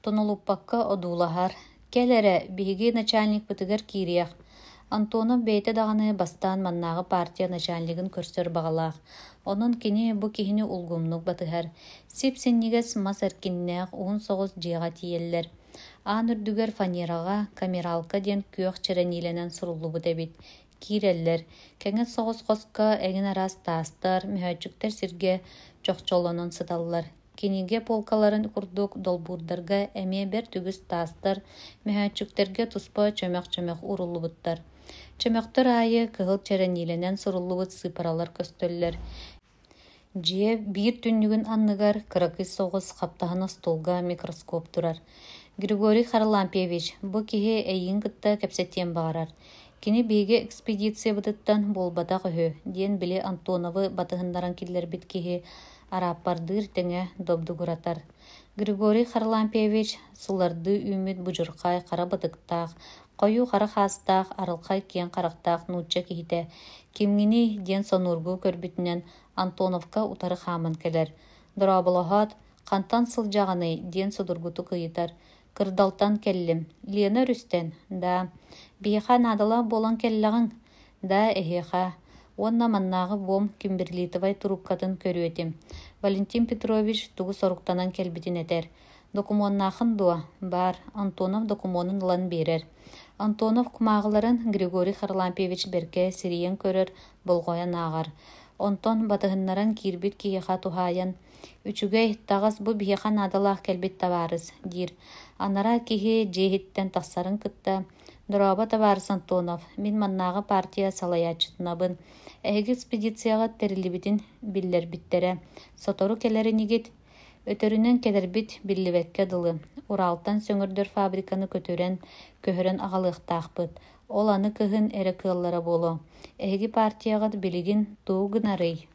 Тонолуппакка одуулаһар: «Кэл эрэ, биһиги начальникпытыгар киириэх» Антонов бэйэтэ даҕаны бастаан маннааҕы партия начальнигын көрсөр баҕалаах, онон кини бу киһини улгумнук батыһар. Сип-синньигэс мас эркиннээх уһун соҕус дьиэҕэ тиийэллэр. Аан үрдүгэр фанераҕа «Камералка» диэн күөх чэрэниилэнэн суруллубут эбит. Киирэллэр. Кэҥэс соҕус хоско эҥин араас таастар, мөһөөччүктэр сиргэ чохчолонон сыталлар. Кинигэ полкаларын курдук долбуурдарга эмиэ бэрт үгүс таастар, мөһөөччүктэргэ туспа чөмөх-чөмөх ууруллубуттар. Чөмөхтөр аайы кыһыл чэрэниилэнэн суруллубут сыыппаралар көстөллөр. Дьиэ биир түннүгүн анныгар кыракый соҕус хаптаһын остуолга микроскоп турар. Григорий Харлампьевич, бу киһи эйигин кытта кэпсэтиэн баҕарар. Кини биһиги экспедициябытыттан буолбатах үһү, диэн били Антоновы батыһыннаран киллэрбит киһи арааппардыыр тэҥэ добдугуратар. Григорий Харлампьевич сыллардыы үүммүт будьурхай хара бытыктаах, хойуу хара хаастаах, арылхай киэҥ харахтаах нуучча киһитэ «Кимҥиний?» диэн сонуургуу көрбүтүнэн Антоновка утары хааман кэлэр. «Дорооболоһоот, хантан сылдьаҕыный?» диэн судургутук ыйытар. «Кырдалтан кэллим. Лена өрүстэн?» «Да». «Биһиэхэ наадалаах буолан кэллэҕиҥ?» «Да, эһиэхэ. Уонна маннааҕы буом кимберлитовай туруупкатын көрүө этим». Валентин Петрович тугу соруктанан кэлбитин этэр. «Докумуоннааххын дуо?» «Баар». Антонов докумуонун ылан биэрэр. Антонов кумааҕыларын Григорий Харлампьевич бэркэ сирийэн көрөр, болҕойон ааҕар. Онтон батыһыннаран киирбит киһиэхэ туһаайан: «Үчүгэй, таҕыс бу биһиэхэ наадалаах кэлбит табаарыс», диир. Анараа киһи дьиэ иһиттэн тахсарын кытта: «Дорообо, табаарыс Антонов, мин маннааҕы партия салайааччытынабын. Эһиги экспедицияҕыт тэриллибитин биллэрбиттэрэ. Сотору кэлэр инигит?» Өтөрүнэн кэлэрбит биллибэккэ дылы, Уралтан сөҥөрдөр фабриканы көтүрэн, көһөрөн аҕалыахтаахпыт. Ол аны кыһын эрэ кыаллара буолуо. Эһиги партияҕыт билигин тугу гынарый?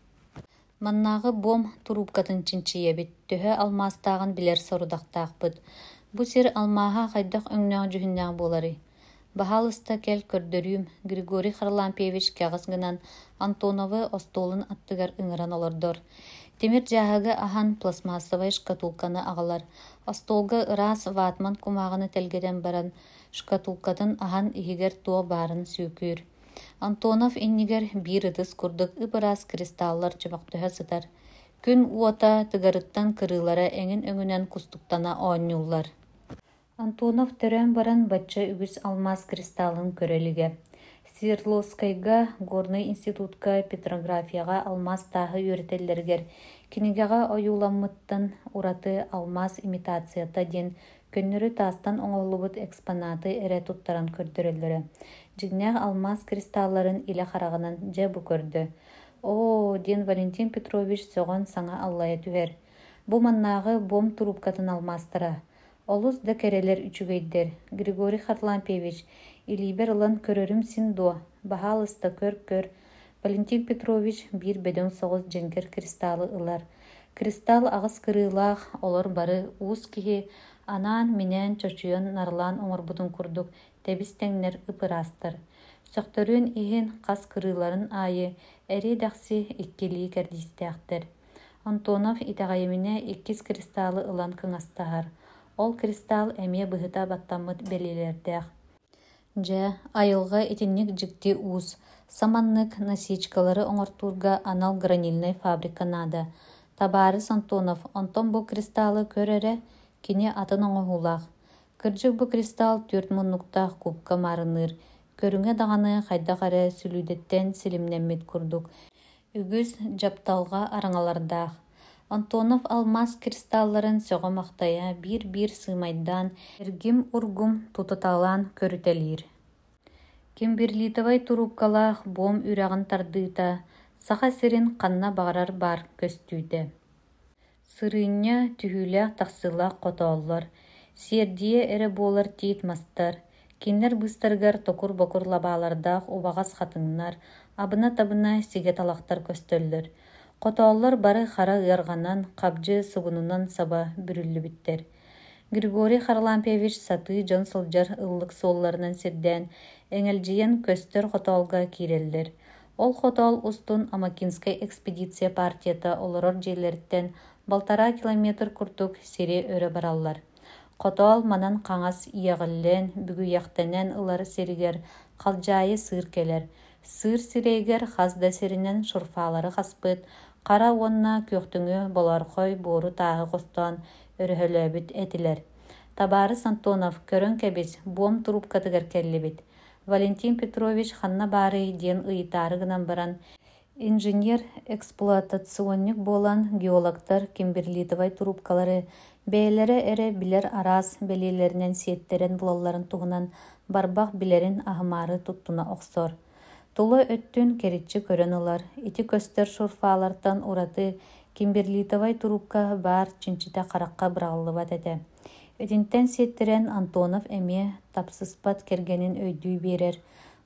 Маннааҕы буом туруупкатын чинчийэбит, төһө алмаастааҕын билэр сорудахтаахпыт. Бу сир алмааһа хайдах өҥнөөх-дьүһүннээх буоларый? Баһаалыста кэл көрдөрүүм, Григорий Харлампьевич кэҕис гынан Антоновы остуолун аттыгар ыҥыран олордор. Тимир дьааһыгы аһан пластмассовай шкатулканы аҕалар. Остуолга ыраас ватман кумааҕыны тэлгэтэн баран шкатулкатын аһан иһигэр туох баарын сүөкүүр. Антонов иннигэр биир ытыс курдук ып-ыраас кристаллар чөмөхтөһө сытар. Күн уота тыгарыттан кырыылара эҥин өҥүнэн кустуктана оонньууллар. Антонов төрөөн баран бачча үгүс алмаас кристаллын көрө илигэ. Свердловскайга, Горнай институтка петрографияҕа алмаас тааһы үөрэтэллэригэр кинигэҕэ ойууламмыттан ураты алмаас имитацията диэн көннөрү таастан оҥоһуллубут экспонаты эрэ туттаран көрдөрөллөрө. Дьиҥнээх алмаас кристалларын илэ хараҕынан дьэ бу көрдө. «Оо» диэн Валентин Петрович сөҕөн саҥа аллайа түһэр. «Бу маннааҕы буом туруупкатын алмаастара. Олус да кэрэлэр үчүгэйдэр, Григорий Харлампьевич, илиибэр ылан көрөрүм син дуо, баһаалыста көр-көр» Валентин Петрович биир бөдөҥ соҕус дьэҥкир кристаллы ылар. Кристалл аҕыс кырыылаах, олор бары уус киһи анаан-минээн чочуйан нарылаан оҥорбутун курдук тэбис-тэҥнэр ып-ыраастар. Сөхтөрүөн иһин хас кырыыларын аайы эриэ-дэхси иккилии кэрдиистээхтэр. Антонов итэҕэйиминэ иккис кристаллы ылан кыҥастаһар. Ол кристалл эмиэ быһыта баттаммыт бэлиэлэрдээх. Дьэ, айылҕа итинник дьикти уус, саманнык насечкалары оҥортуурга анал гранильнай фабрика наада. Табаарыс Антонов, онтон бу кристаллы көр эрэ, кини атын оҥоһуулаах. Кырдьык бу кристалл түөрт муннуктаах кубка маарынныыр, көрүҥэ даҕаны хайдах эрэ сүлүүдэттэн силимнэммит курдук, үгүс дьапталҕа араҥалардаах. Антонов алмаас кристалларын сөҕө-махтайа биир-биир сыымайдаан, эргим-ургум тутуталаан көрүтэлиир. Кимберлитовай туруупкалаах буом үрэҕин тардыыта Саха сирин ханна баҕарар баар көстүүтэ. Сырыынньа түһүүлээх-тахсыылаах хотооллор, сиэрдийэ эрэ буолар тиит мастар, кинилэр быыстарыгар токур-бокур лабаалардаах убаҕас хатыҥнар, абына-табына сигэ талахтар көстөллөр. Хотооллор бары хара ыарҕанан, хабдьы сугунунан саба бүрүллүбүттэр. Григорий Харлампьевич сатыы дьон сылдьар ыллык суолларынан сирдээн, эҥэлдьийэн көстөр хотоолго киирэллэр. Ол хотоол устун Амакинскай экспедиция партията олорор дьиэлэриттэн балтараа километр курдук сири өрө бараллар. Хотоол манан хаҥас иэҕиллэн, бүгүйэхтэнэн ылар сиригэр халдьаайы сыыр кэлэр. Сыыр сирэйигэр хас да сиринэн шурфалары хаспыт, хара уонна күөхтүҥү болоорхой буору-тааһы хостоон өрөһөлөөбүт этилэр. Табаарыс Антонов, көрөн кэбис, буом туруупкатыгар кэллибит. Валентин Петрович ханна баарый диэн ыйытаары гынан баран, Инженер-эксплуатационник буолан геологтар кимберлитовай туруупкалары бэйэлэрэ эрэ билэр араас бэлиэлэринэн сиэттэрэн булалларын туһунан барбах билэрин аһымаары туттуна охсор. Тула өттүн кэриччи көрөн ылар, ити көстөр шурфалартан ураты кимберлитовай туруупка баар чинчитэ харахха быраҕыллыбат этэ. Итинтэн сиэттэрэн Антонов эмиэ тапсыспат кэргэнин өйдүү биэрэр,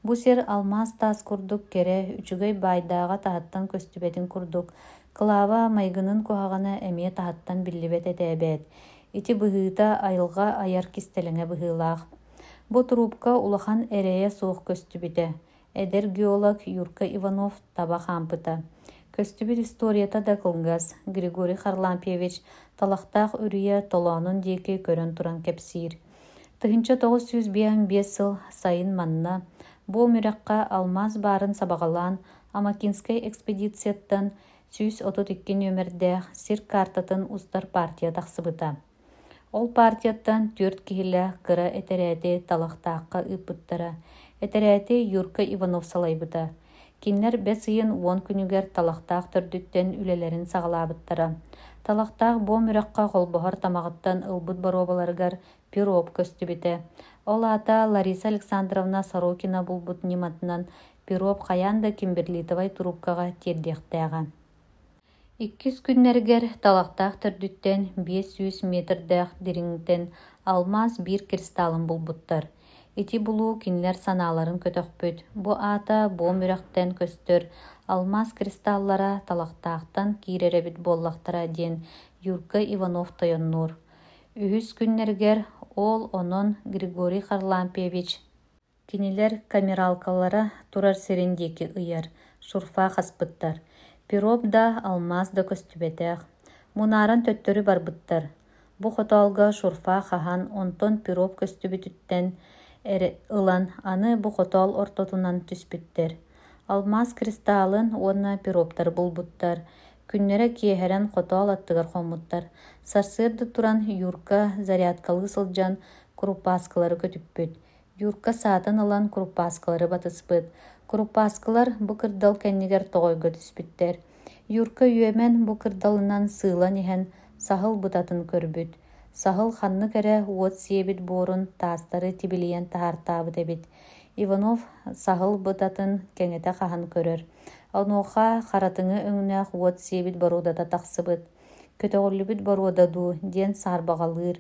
Бу сир алмаас таас курдук кэрэ, үчүгэй баайдааҕа таһыттан көстүбэтин курдук, Клава майгынын куһаҕана эмиэ таһыттан биллибэт этэ эбээт. Ити быһыыта айылҕа айар кистэлэҥэ быһыылаах. Бу туруупка улахан эрэйэ суох көстүбүтэ. Эдэр геолог Юрка Иванов таба хаампыта. Көстүбүт историята да кылгас, Григорий Харлампьевич Талахтаах үрүйэ толоонун диэки көрөн туран кэпсиир. 1955 сыл сайын манна, Буом үрэххэ алмаас баарын сабаҕалаан Амакинскай экспедицияттан 132 нүөмэрдээх сир картатын устар партия тахсыбыта. Ол партияттан түөрт киһилээх кыра этэрээти Талахтаахха ыыппыттара. Этэрээти Юрка Иванов салайбыта. Кинилэр бэс ыйын уон күнүгэр Талахтаах төрдүттэн үлэлэрин саҕалаабыттара. Талахтаах буом үрэххэ холбоһор тамаҕыттан ылбыт боруобаларыгар пироп көстүбүтэ. Ол аата Лариса Александровна Сорокина булбут ньыматынан пироп хайаан да кимберлитовай туруупкаҕа тиэрдиэхтээҕэ. Иккис күннэригэр Талахтаах төрдүттэн 500 метрдээх дириҥтэн алмаас биир кристалын булбуттар. Ити булуу кинилэр санааларын көтөхпүт, бу аата буом үрэхтэн көстөр алмаас кристаллара Талахтаахтан киирэр эбит буоллахтара диэн Юрка Иванов тойоннуур. Үһүс күннэригэр ол онон Григорий Харлампьевич Кинилэр камералкалара турар сирин диэки ыйар, шурфа хаспыттар. Пироп да, алмаас да көстүбэтэх. Мунааран төттөрү барбыттар. Бу хотоолго шурфа хаһан, онтон пироп көстүбүтүттэн эрэ ылан, аны бу хотоол ортотунан түспүттэр. Алмаас кристалын уонна пироптары булбуттар. Күннэрэ киэһэрэн хотоол аттыгар хоммуттар. Сарсыарда туран Юрка зарядкалыы сылдьан курупааскылары көтүппүт. Юрка саатын ылан курупааскылары батыспыт. Курупааскылар бу кырдал кэннигэр тоҕойго түспүттэр. Юрка үөмэн бу кырдалынан сыылан иһэн саһыл бытатын көрбүт. Саһыл ханнык эрэ уот сиэбит буорун таастары тибилийэн таһаартаабыт эбит. Иванов саһыл бытатын кэҥэтэ хаһан көрөр. Онуоха харатыҥы өҥнөөх уот сиэбит боруодата тахсыбыт. Көтөҕүллүбүт боруода дуу диэн саарбаҕалыыр.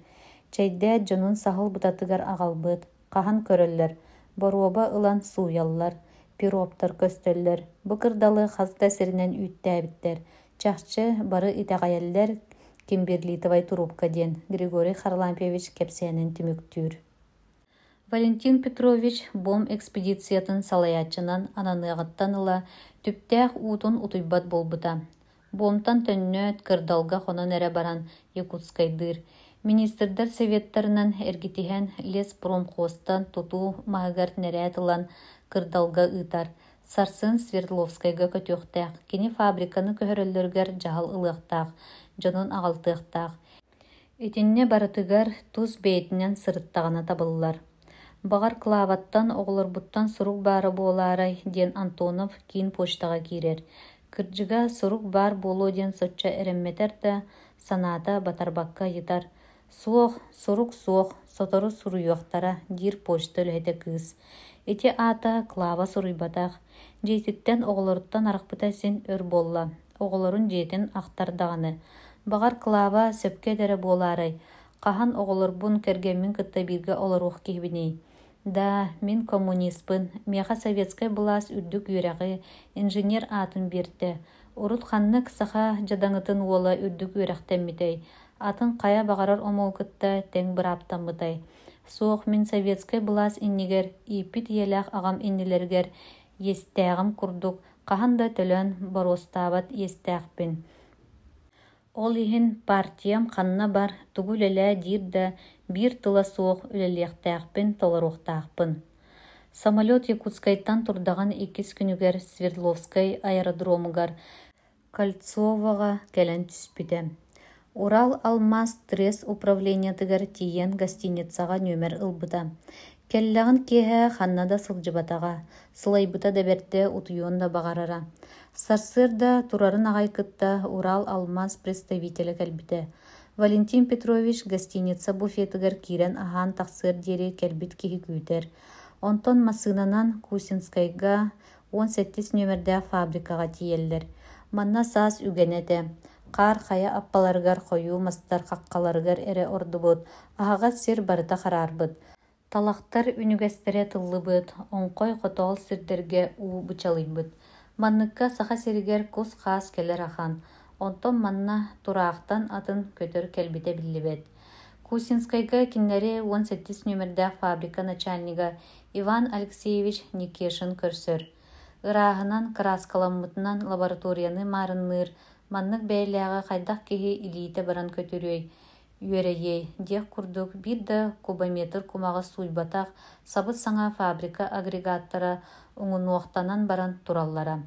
Чэйдээт дьонун саһыл бытатыгар аҕалбыт, хаһан көрөллөр, боруоба ылан сууйаллар, пироптар көстөллөр. Бу кырдалы хас да сиринэн үүттээбиттэр. Чахчы, бары итэҕэйэллэр кимберлитовай туруупка диэн Григорий Харлампьевич кэпсээнин түмүктүүр. Валентин Петрович буом экспедициятын салайааччынан ананыаҕыттан ыла түптээх уутун утуйбат буолбута. Буомтан төннөөт, кырдалга хонон эрэ баран Якутскайдыыр. Министрдэр советтарынан эргитиһэн леспромхозтан тутуу маһыгар нэрээт ылан кырдалга ыытар. Сарсын Свердловскайга көтүөхтээх. Кини фабриканы көһөрөллөрүгэр дьаһал ылыахтаах, дьонун аҕалтыахтаах. Итиннэ барытыгар тус бэйэтинэн сырыттаҕына табыллар. Баҕар, Клаваттан, оҕолорбуттан сурук баара буолаарай диэн Антонов киин почтаҕа киирэр. Кырдьыга, сурук баар буолуо диэн соччо эрэммэтэр да, санаата батарбакка ыйытар: «Суох, сурук суох, сотору суруйуохтара», диир почта үлэһитэ кыыс. Ити аата Клава суруйбатах. Дьиэтиттэн оҕолоруттан арахпыта син өр буолла. Оҕолорун дьиэтин ахтар даҕаны. Баҕар, Клава сөпкө этэрэ буолаарай, хаһан оҕолорбун, кэргэммин кытта бииргэ олоруох киһибиний? Да, мин коммуниспын, миэхэ советскай былаас үрдүк үөрэҕи, инженер аатын биэртэ. Урут ханнык саха дьадаҥытын уола үрдүк үөрэхтэммитэй, атын хайа баҕарар омугу кытта тэҥ бырааптаммытай? Суох, мин советскай былаас иннигэр, ииппит ийэлээх аҕам иннилэригэр иэстээҕим курдук, хаһан да төлөөн боруостаабат иэстээхпин. Ол иһин партиям ханна бар, тугу үлэлээ диир да, биир тыла суох үлэлиэхтээхпин, толоруохтаахпын. Самолет Якутскайтан турдаҕын иккис күнүгэр Свердловскай аэродромугар Кольцовоҕа кэлэн түспүтэ. Урал-Алмаас трест управлениетыгар тиийэн гостиницаҕа нүөмэр ылбыта. Кэллэҕин киэһэ ханна да сылдьыбатаҕа, сылайбыта да бэрдэ, утуйуон да баҕарара. Сарсыарда турарын аҕай кытта Урал-Алмаас представителэ кэлбитэ. Валентин Петрович гостиница буфетыгар киирэн аһаан тахсыар диэри кэлбит киһи күүтэр. Онтон массыынанан Кусинскайга 17 нүөмэрдээх фабрикаҕа тиийэллэр. Манна саас үгэнэ этэ. Хаар хайа аппаларыгар хойуу мастар хаххаларыгар эрэ ордубут, аһаҕас сир барыта хараарбыт. Талахтар үнүгэстэрэ тыллыбыт, оҥхой-хотоол сирдэргэ уу бычалыйбыт. Манныкка Саха сиригэр кус-хаас кэлэр ахан, онтон манна тураахтан атын көтөр кэлбитэ биллибэт. Кусинскайга кинилэри 17 нүөмэрдээх фабрика начальнига Иван Алексеевич Никешин көрсөр. Ырааһынан, кырааскаламмытынан лабораторияны маарынныыр маннык бэйэлээҕи хайдах киһи илиитэ баран көтүрүөй, үөрэйиэй диэх курдук биир да кубометр кумаҕы сууйбатах сабыс-саҥа фабрика агрегаттара уҥунуохтанан баран тураллара.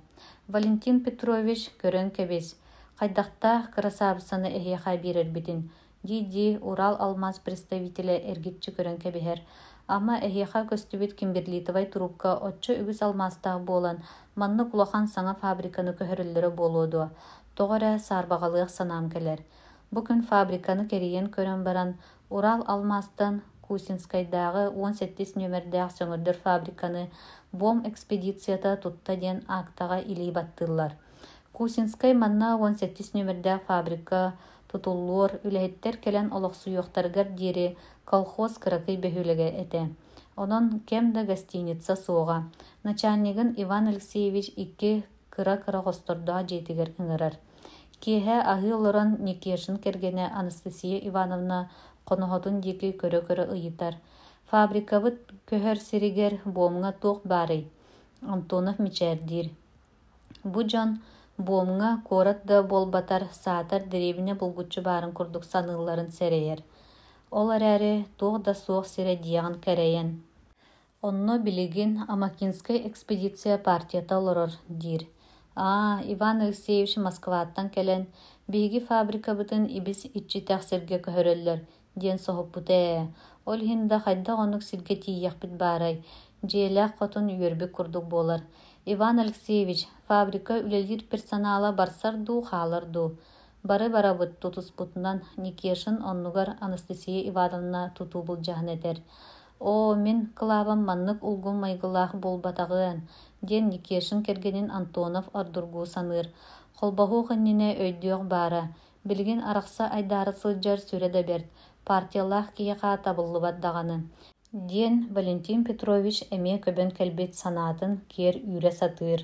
Валентин Петрович көрөн кэбис, хайдахтаах кырасаабыссаны эһиэхэ биэрэрбитин, дии-дии Урал-Алмаас представителэ эргиччи көрөн кэбиһэр. Ама эһиэхэ көстүбүт кимберлитовай трубка оччо үгүс алмаастаах буолан, маннык улахан саҥа фабриканы көһөрөллөрө буолуо дуо? Тоҕо эрэ саарбаҕалыах санаам кэлэр. Бу күн фабриканы кэрийэн көрөн баран, Урал алмаастан Кусинскайдааҕы 17 нүөмэрдээх сөҥөрдөр фабриканы буом экспедицията тутта диэн аактаҕа илии баттыыллар. Кусинскай манна 17 нүөмэрдээх фабрика тутуллуор, үлэһиттэр кэлэн олохсуйуохтарыгар диэри колхоз кыракый бөһүөлэгэ этэ. Онон кэм да гостиница суоҕа. Начальнигын Иван Алексеевич икки кыра-кыра хостордоох дьиэтигэр ыҥырар. Киэһэ аһыы олорон Никешин кэргэнэ Анастасия Ивановна хоноһотун диэки көрө-көрө ыйытар: «Фабрикабыт көһөр сиригэр буомҥа туох баарый?» Антонов мичээрдиир: «Бу дьон буомҥа куорат да буолбатар, саатар дэриэбинэ булгуччу баарын курдук саныылларын сэрэйэр. Ол эрээри туох да суох сирэ диэҕин кэрэйэн Онно билигин Амакинскай экспедиция партията олорор, диир. Аа, Иван Алексеевич Москваттан кэлэн, биһиги фабрикабытын ибис иччитэх сиргэ көһөрөллөр диэн соһуппута ээ. Ол иһин да хайдах оннук сиргэ тиийиэхпит баарай, дьиэлээх хотун үөрбүт курдук буолар. Иван Алексеевич, фабрика үлэлиир персонала барсар дуу, хаалар дуу? Бары барабыт тутуспутунан Никешин оннугар Анастасия Ивановна тутуу былдьаһан этэр. Оо, мин кылаабам маннык улгум майгылаах буолбатаҕыан, диэн Никешин кэргэнин Антонов ордургуу саныыр. Холбоһуох иннинэ өйдүөх баара, билигин арахса айдаара сылдьар сүрэ да бэрт, партиялаах киһиэхэ табыллыбат даҕаны, диэн Валентин Петрович эмиэ көбөн кэлбит санаатын киэр үүрэ сатыыр.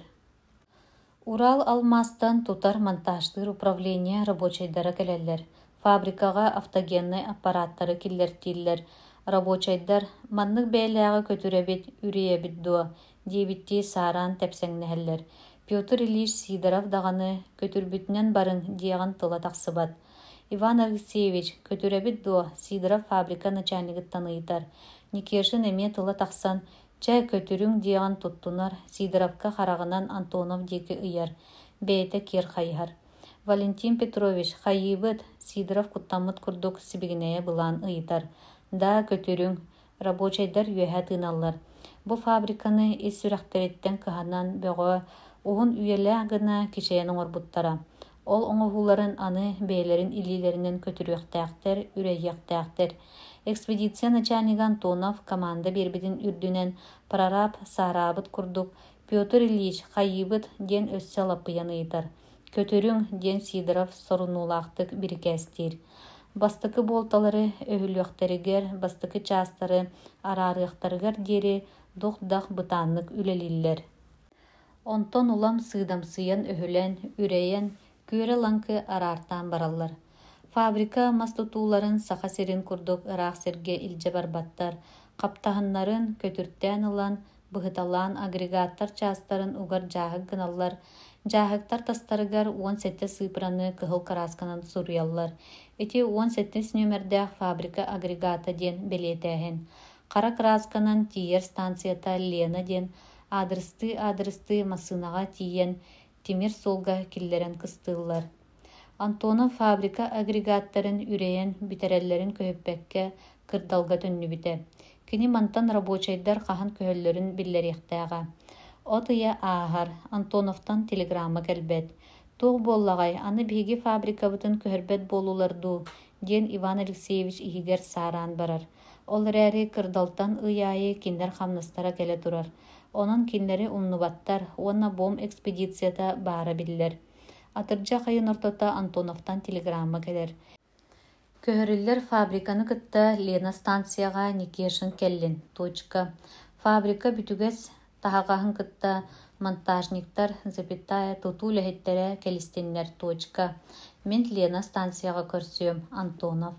Урал алмаастан тутар-монтажтыыр управление рабочайдара кэлэллэр, фабрикаҕа автогеннай аппараттары киллэртииллэр. Рабочайдар «Маннык бэйэлээҕи көтүрэбит, үрүйэбит дуо?» диэбиттии саараан тэпсэҥнэһэллэр. Петр Ильич Сидоров даҕаны «Көтүрбүтүнэн барыҥ» диэҕин тыла тахсыбат. Иван Алексеевич, көтүрэбит дуо? Сидоров фабрика начальнигыттан ыйытар. Никешин эмиэ тыла тахсан Чэ, көтүрүҥ диэҕин туттунар, Сидоровка хараҕынан Антонов диэки ыйар, бэйэтэ киэр хайыһар. Валентин Петрович, хайыыбыт? Сидоров куттаммыт курдук сибигинэйэ былаан ыйытар. Да, көтүрүҥ. Рабочайдар үөһэ тыыналлар. Бу фабриканы ис сүрэхтэриттэн кыһанан бөҕө, уһун үйэлээх гына кичэйэн оҥорбуттара. Ол оҥоһууларын аны бэйэлэрин илиилэринэн көтүрүөхтээхтэр, үрэйиэхтээхтэр. Экспедиция начальнига Антонов команда биэрбитин үрдүнэн прораб саараабыт курдук «Петр Ильич, хайыыбыт?» диэн өссө лаппыйан ыйытар. «Көтүрүҥ!» диэн Сидоров сорунуулаахтык бирикээстиир. Бастакы буолталары өһүлүөхтэригэр, бастакы чаастары араарыахтарыгар диэри дух-дах бытааннык үлэлииллэр. Онтон улам сыыдамсыйан өһүлэн, үрэйэн, күөрэ-лаҥкы араартаан бараллар. Фабрика мас тутууларын Саха сирин курдук ыраах сиргэ илдьэ барбаттар, хаптаһыннарын көтүртээн ылан, быһыталаан агрегаттар чаастарын угар дьааһык гыналлар, Дьааһыктар тастарыгар 17 сыыпыраны кыһыл кыраасканан суруйаллар. Ити 17 нүөмэрдээх фабрика агрегата диэн бэлиэтээһин. Хара кыраасканан тиийэр станцията Лена диэн аадырыстыы-аадырыстыы массыынаҕа тиийэн тимир суолга киллэрэн кыстыыллар. Антонов фабрика агрегаттарын үрэйэн бүтэрэллэрин көһүппэккэ кырдалга төннүбүтэ. Кини мантан рабочайдар хаһан көһөллөрүн биллэриэхтээҕэ. От ыйа ааһар, Антоновтан телеграмма кэлбэт. Туох буоллаҕай, аны биһиги фабрикабытын көһөрбөт буоллулар дуу, диэн Иван Алексеевич иһигэр саараан барар. Ол эрээри кырдалтан ый аайы кинилэр хамнастара кэлэ турар. Онон кинилэри умнубаттар уонна бом экспедицията баара биллэр. Атырдьах ыйын ортото Антоновтан телеграмма кэлэр. Көһөрүллэр фабриканы кытта Лена станцияҕа Никешин кэллин. Точка. Фабрика бүтүгэс таһаҕаһын кытта монтажниктар, запятая, тутуу үлэһиттэрэ кэлистиннэр. Точка. Мин Лена станцияҕа көрсүөм. Антонов.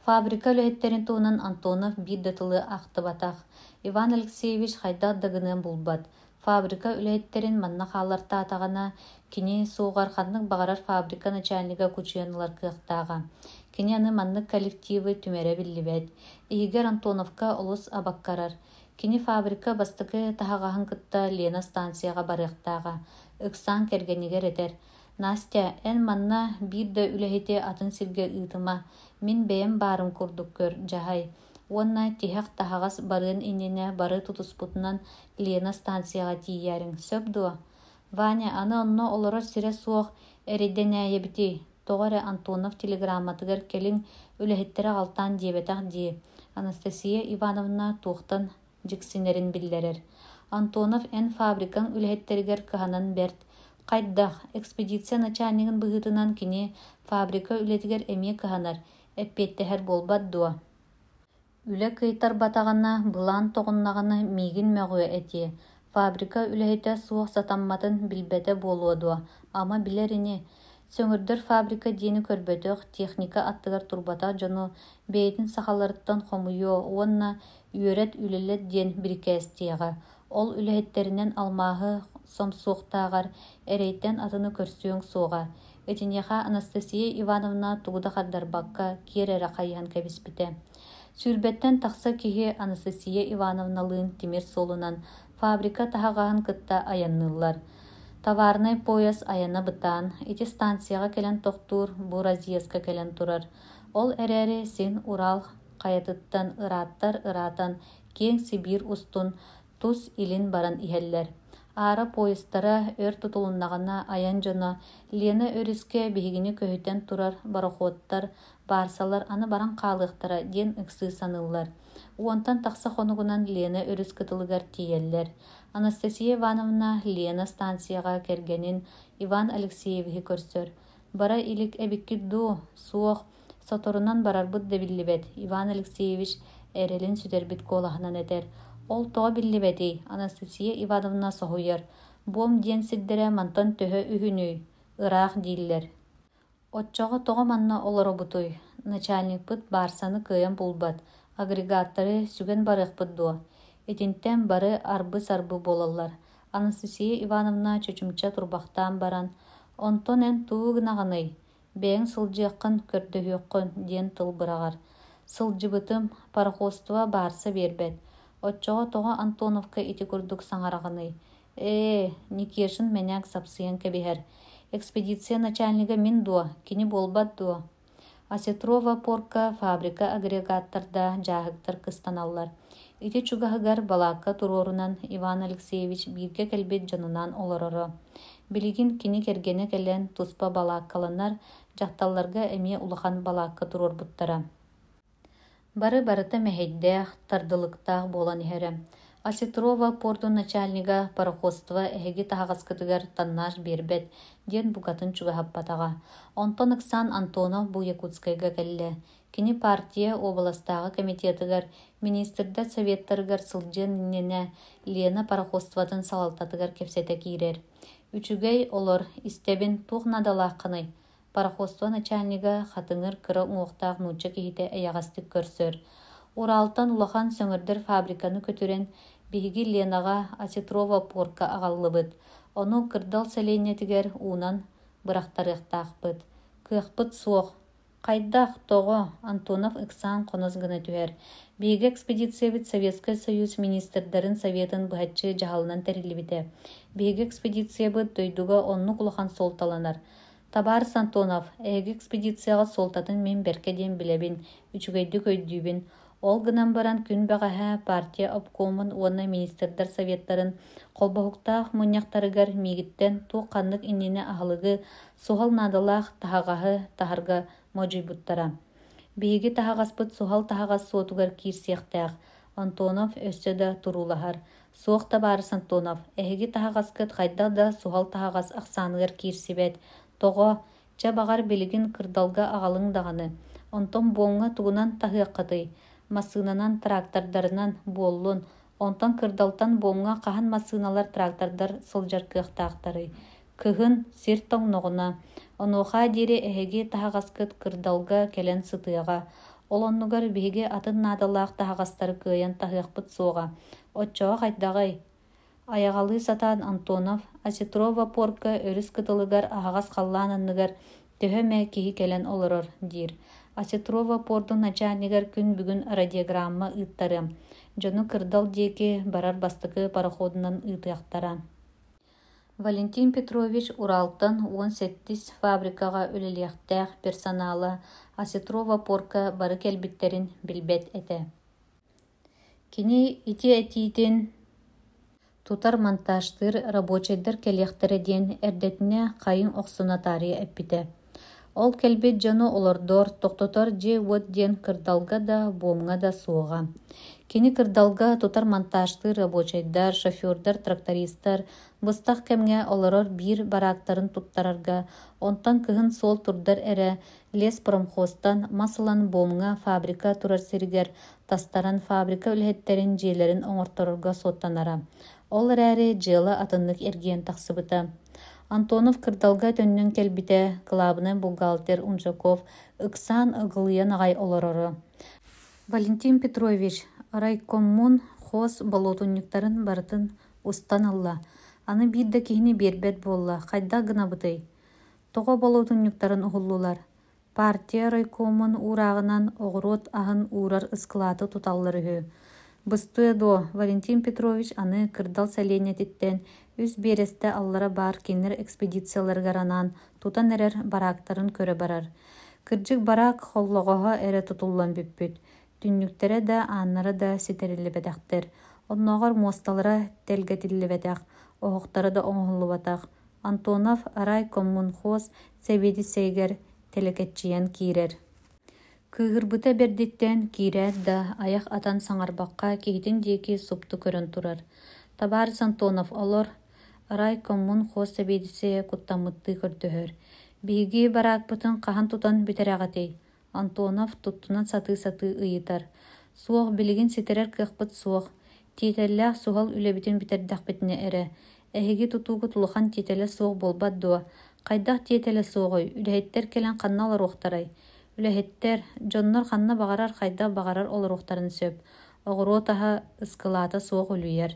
Фабрика үлэһиттэрин туһунан Антонов биир да тылы ахтыбатах. Иван Алексеевич хайдах да гыныан булбат. Фабрика үлэһиттэрин манна хааллартаатаҕына, кини суоҕар ханнык баҕарар фабрика начальнига кучуйан ылар кыахтааҕа. Кини аны маннык коллективы түмэрэ биллибэт. Иһигэр Антоновка олус абаккарар. Кини фабрика бастакы таһаҕаһын кытта Лена станцияҕа барыахтааҕа. Ыксаан кэргэнигэр этэр: «Настя, эн манна биир да үлэһити атын сиргэ ыытыма. Мин бэйэм баарым курдук көр, дьаһай. Уонна тиһэх таһаҕас барыан иннинэ бары тутуспутунан Лена станцияҕа тиийээриҥ, сөп дуо? Ваня, аны онно олорор сирэ суох эрэйдэнээйэбитий? Тоҕо эрэ Антонов телеграмматыгар кэлиҥ, үлэһиттэрэ аҕалтаан диэбэтэх дии, Анастасия Ивановна туохтан дьиксинэрин биллэрэр. Антонов эн фабрикаҥ үлэһиттэригэр кыһанан бэрт. Хайдах, экспедиция начальнигын быһыытынан кини фабрика үлэтигэр эмиэ кыһанар, эппиэттэһэр буолбат дуо? Үлэ кыайтарбатаҕына, былаан тоҕуннаҕына миигин мөҕүө этиэ, фабрика үлэһитэ суох сатамматын билбэтэ буолуо дуо, ама билэр ини. Сөҥүрдэр фабрика диэни көрбөтөх, техника аттыгар турбатах дьону бэйэтин сахаларыттан хомуйуо уонна үөрэт, үлэлэт диэн бирикээстиэҕэ. Ол үлэһиттэринэн алмааһы сомсуохтааҕар эрэйтэн атыны көрсүөҥ суоҕа. Итиниэхэ Анастасия Ивановна тугу да хардарбакка киэр эрэ хайыһан кэбиспитэ. Сүүрбэттэн тахса киһи Анастасия Ивановналыын тимир суолунан фабрика таһаҕаһын кытта айанныыллар. Товарнай поезд айана бытаан, ити станцияҕа кэлэн тохтуур, бу разъезка кэлэн турар. Ол эрээри син Урал хайатыттан ырааттар ыраатан киэҥ Сибиир устун тус илин баран иһэллэр. Аара поездтара өр тутулуннаҕына айан дьоно Лена өрүскэ биһигини көһүтэн турар борохуоттар, баарсалар аны баран хаалыахтара диэн ыксыы саныыллар. Уонтан тахса хонугунан Лена өрүс кытылыгар тиийэллэр. Анастасия Ивановна Лена станцияҕа кэргэнин Иван Алексеевиһы көрсөр. Бара илик эбиккит дуу? Суох. Соторунан барарбыт да биллибэт, Иван Алексеевич эрэлин сүтэрбит куолаһынан этэр. Ол тоҕо биллибэтий? Анастасия Ивановна соһуйар. Буом диэн сирдэрэ мантан төһө үһүнүй? Ыраах дииллэр. Оччоҕо тоҕо манна олоробутуй? Начальникпыт баарсаны кыайан булбат, агрегаттары сүгэн барыахпыт дуо? Итинтэн бары арбы-сарбы буолаллар. Анастасия Ивановна чочумча турбахтаан баран, «Онтон эн тугу гынаҕыный? Бэйэҥ сылдьыаххын, көрдөһүөххүн» диэн тыл быраҕар. Сылдьыбытым, пароходство баарса биэрбэт. Оччоҕо тоҕо Антоновка ити курдук саҥараҕыный? Ээ, Никешин мэнээк сапсыйан кэбиһэр. Экспедиция начальнига мин дуо, кини буолбат дуо? Осетрова порка фабрика агрегаттардаах дьааһыктар кыстаналлар. Ити чугаһыгар балаакка туруорунан Иван Алексеевич бииргэ кэлбит дьонунаан олороро. Билигин кини кэргэнэ кэлэн туспа балааккаланар, дьахталларга эмиэ улахан балаакка туруорбуттара. Бары-барыта мэһэйдээх, тардылыктаах буолан иһэрэ. Осетрова пуордун начальнига пароходство эһиги таһаҕаскытыгар тоннаж биэрбэт диэн букатын чугаһаппатаҕа. Онтон ыксаан Антонов бу Якутскайга кэллэ. Кини партия уобаластааҕы комитетыгар, министрдэр советтарыгар сылдьыан иннинэ Лена пароходствотын салалтатыгар кэпсэтэ киирэр. «Үчүгэй, олор, истэбин, туох наадалааххыный?» Пароходство начальнига хатыҥыр кыра уҥуохтаах нуучча киһитэ эйэҕэстик көрсөр. Уралтан улахан сөҥөрдөр фабриканы көтүрэн, биһиги Ленаҕа Осетрова порка аҕаллыбыт. Ону Кырдал сэлиэнньэтигэр уунан бырахтарыахтаахпыт. Кыахпыт суох. Хайдах? Тоҕо? Антонов ыксаан хонос гына түһэр. Биһиги экспедициябыт Советскай Союз Министрдарын Советын быһаччы дьаһалынан тэриллибитэ. Биһиги экспедициябыт дойдуга оннук улахан суолталанар. Табаарыс Антонов, эһиги экспедицияҕыт суолтатын мин бэркэ диэн билэбин, үчүгэйдик өйдүүбүн. Ол гынан баран күн бэҕэһээ партия обкомун уонна министрдэр советтарын холбоһуктаах мунньахтарыгар миигиттэн туох-ханнык иннинэ аһылыгы, суһал наадалаах таһаҕаһы таһарга модьуйбуттара. Биһиги таһаҕаспыт суһал таһаҕас суотугар киирсиэхтээх, Антонов өссө да туруулаһар. Суох табаарыс Антонов, эһиги таһаҕаскыт хайдах да суһал таһаҕас ахсааныгар киирсибэт. Тоҕо? Чэ, баҕар, билигин кырдалга аҕалыҥ даҕаны. Онтон буоҥҥа тугунан таһыаххытый? Массыынанан, трактордарынан буоллун. Онтон кырдалтан буомҥа хаһан массыыналар, трактордар сылдьар кыахтаахтарый? Кыһын, сир тоҥноҕуна. Онуоха диэри эһиги таһаҕаскыт кырдалга кэлэн сытыаҕа. Ол оннугар биһиги атын наадалаах таһаҕастары кыайан таһыахпыт суоҕа. Оччоҕо хайдаҕый? Айаҕалыы сатаан Антонов Осетрова пуорка өрүс кытылыгар аһаҕас халлаан анныгар төһө эмэ киһи кэлэн олорор диир. Осетрова пуордун начальнигар күн бүгүн радиограмма ыыттарыам. Дьону кырдал диэки барар бастакы пароходунан ыытыахтара. Валентин Петрович Уралтан 17-ис фабрикаҕа үлэлиэхтээх персонала Осетрова пуорка бары кэлбиттэрин билбэт этэ. Кини ити этиитин тутар-монтажтыыр рабочайдар кэлиэхтэрэ диэн эрдэтинэ хайыҥ охсуна таарыйа эппитэ. Ол кэлбит дьону олордор, тохтотор дьиэ-уот диэн кырдалга да, буомҥа да суоҕа. Кини кырдалга тутар-монтажтыыр рабочайдар, шофердар, трактористар быстах кэмҥэ олорор биир бараактарын туттарарга, онтон кыһын суол турдар эрэ леспромхозтан мас ылан буомҥа фабрика турар сиригэр тастаран фабрика үлэһиттэрин дьиэлэрин оҥорторорго суоттанара. Ол эрээри дьыала атыннык эргийэн тахсыбыта. Антонов кырдалга төннөн кэлбитэ, кылаабынай бухгалтер Унжаков ыксаан ыгылыйан аҕай олороро. Валентин Петрович райкоммун хос болуотунньуктарын барытын устан ылла. Аны биир да киһини биэрбэт буолла, хайдах гынабытый? Тоҕо болуотунньуктарын уһуллулар? Партия райкомун уурааҕынан оҕуруот аһын уурар ыскылааты туталлар үһү. Быстыа дуо, Валентин Петрович аны Кырдал сэлиэнньэтиттэн үс биэрэстэ аллара баар кинилэр экспедицияларыгар анаан тутан эрэр бараактарын көрө барар. Кырдьык бараак холлоҕоһо эрэ тутуллан бүппүт. Түннүктэрэ да, ааннара да ситэриллибэтэхтэр. Оннооҕор муосталара тэлгэтиллибэтэх, оһохторо да оҥоһуллубатах. Антонов райкоммунхоз сэбиэдиссэйигэр тэлэкэччийэн киирэр. Кыыһырбыта бэрдиттэн киирээт да, айах атан саҥарбакка киһитин диэки супту көрөн турар. «Табаарыс Антонов, олор!» райкоммунхоз сэбиэдиссэйэ куттаммыттыы көрдөһөр. «Биһиги бараакпытын хаһан тутан бүтэрэҕитий?» Антонов туттунан сатыы-сатыы ыйытар. «Суох, билигин ситэрэр кыахпыт суох. Тиэтэллээх суһал үлэбитин бүтэрдэхпитинэ эрэ. Эһиги тутуугут улахан тиэтэлэ суох буолбат дуо? Хайдах тиэтэлэ суоҕуй, үлэһиттэр кэлэн ханна олоруохтарай? Үлэһиттэр, дьоннор ханна баҕарар хайдах баҕарар олоруохтарын сөп. Оҕуруот аһа ыскылаата суох үлүйэр.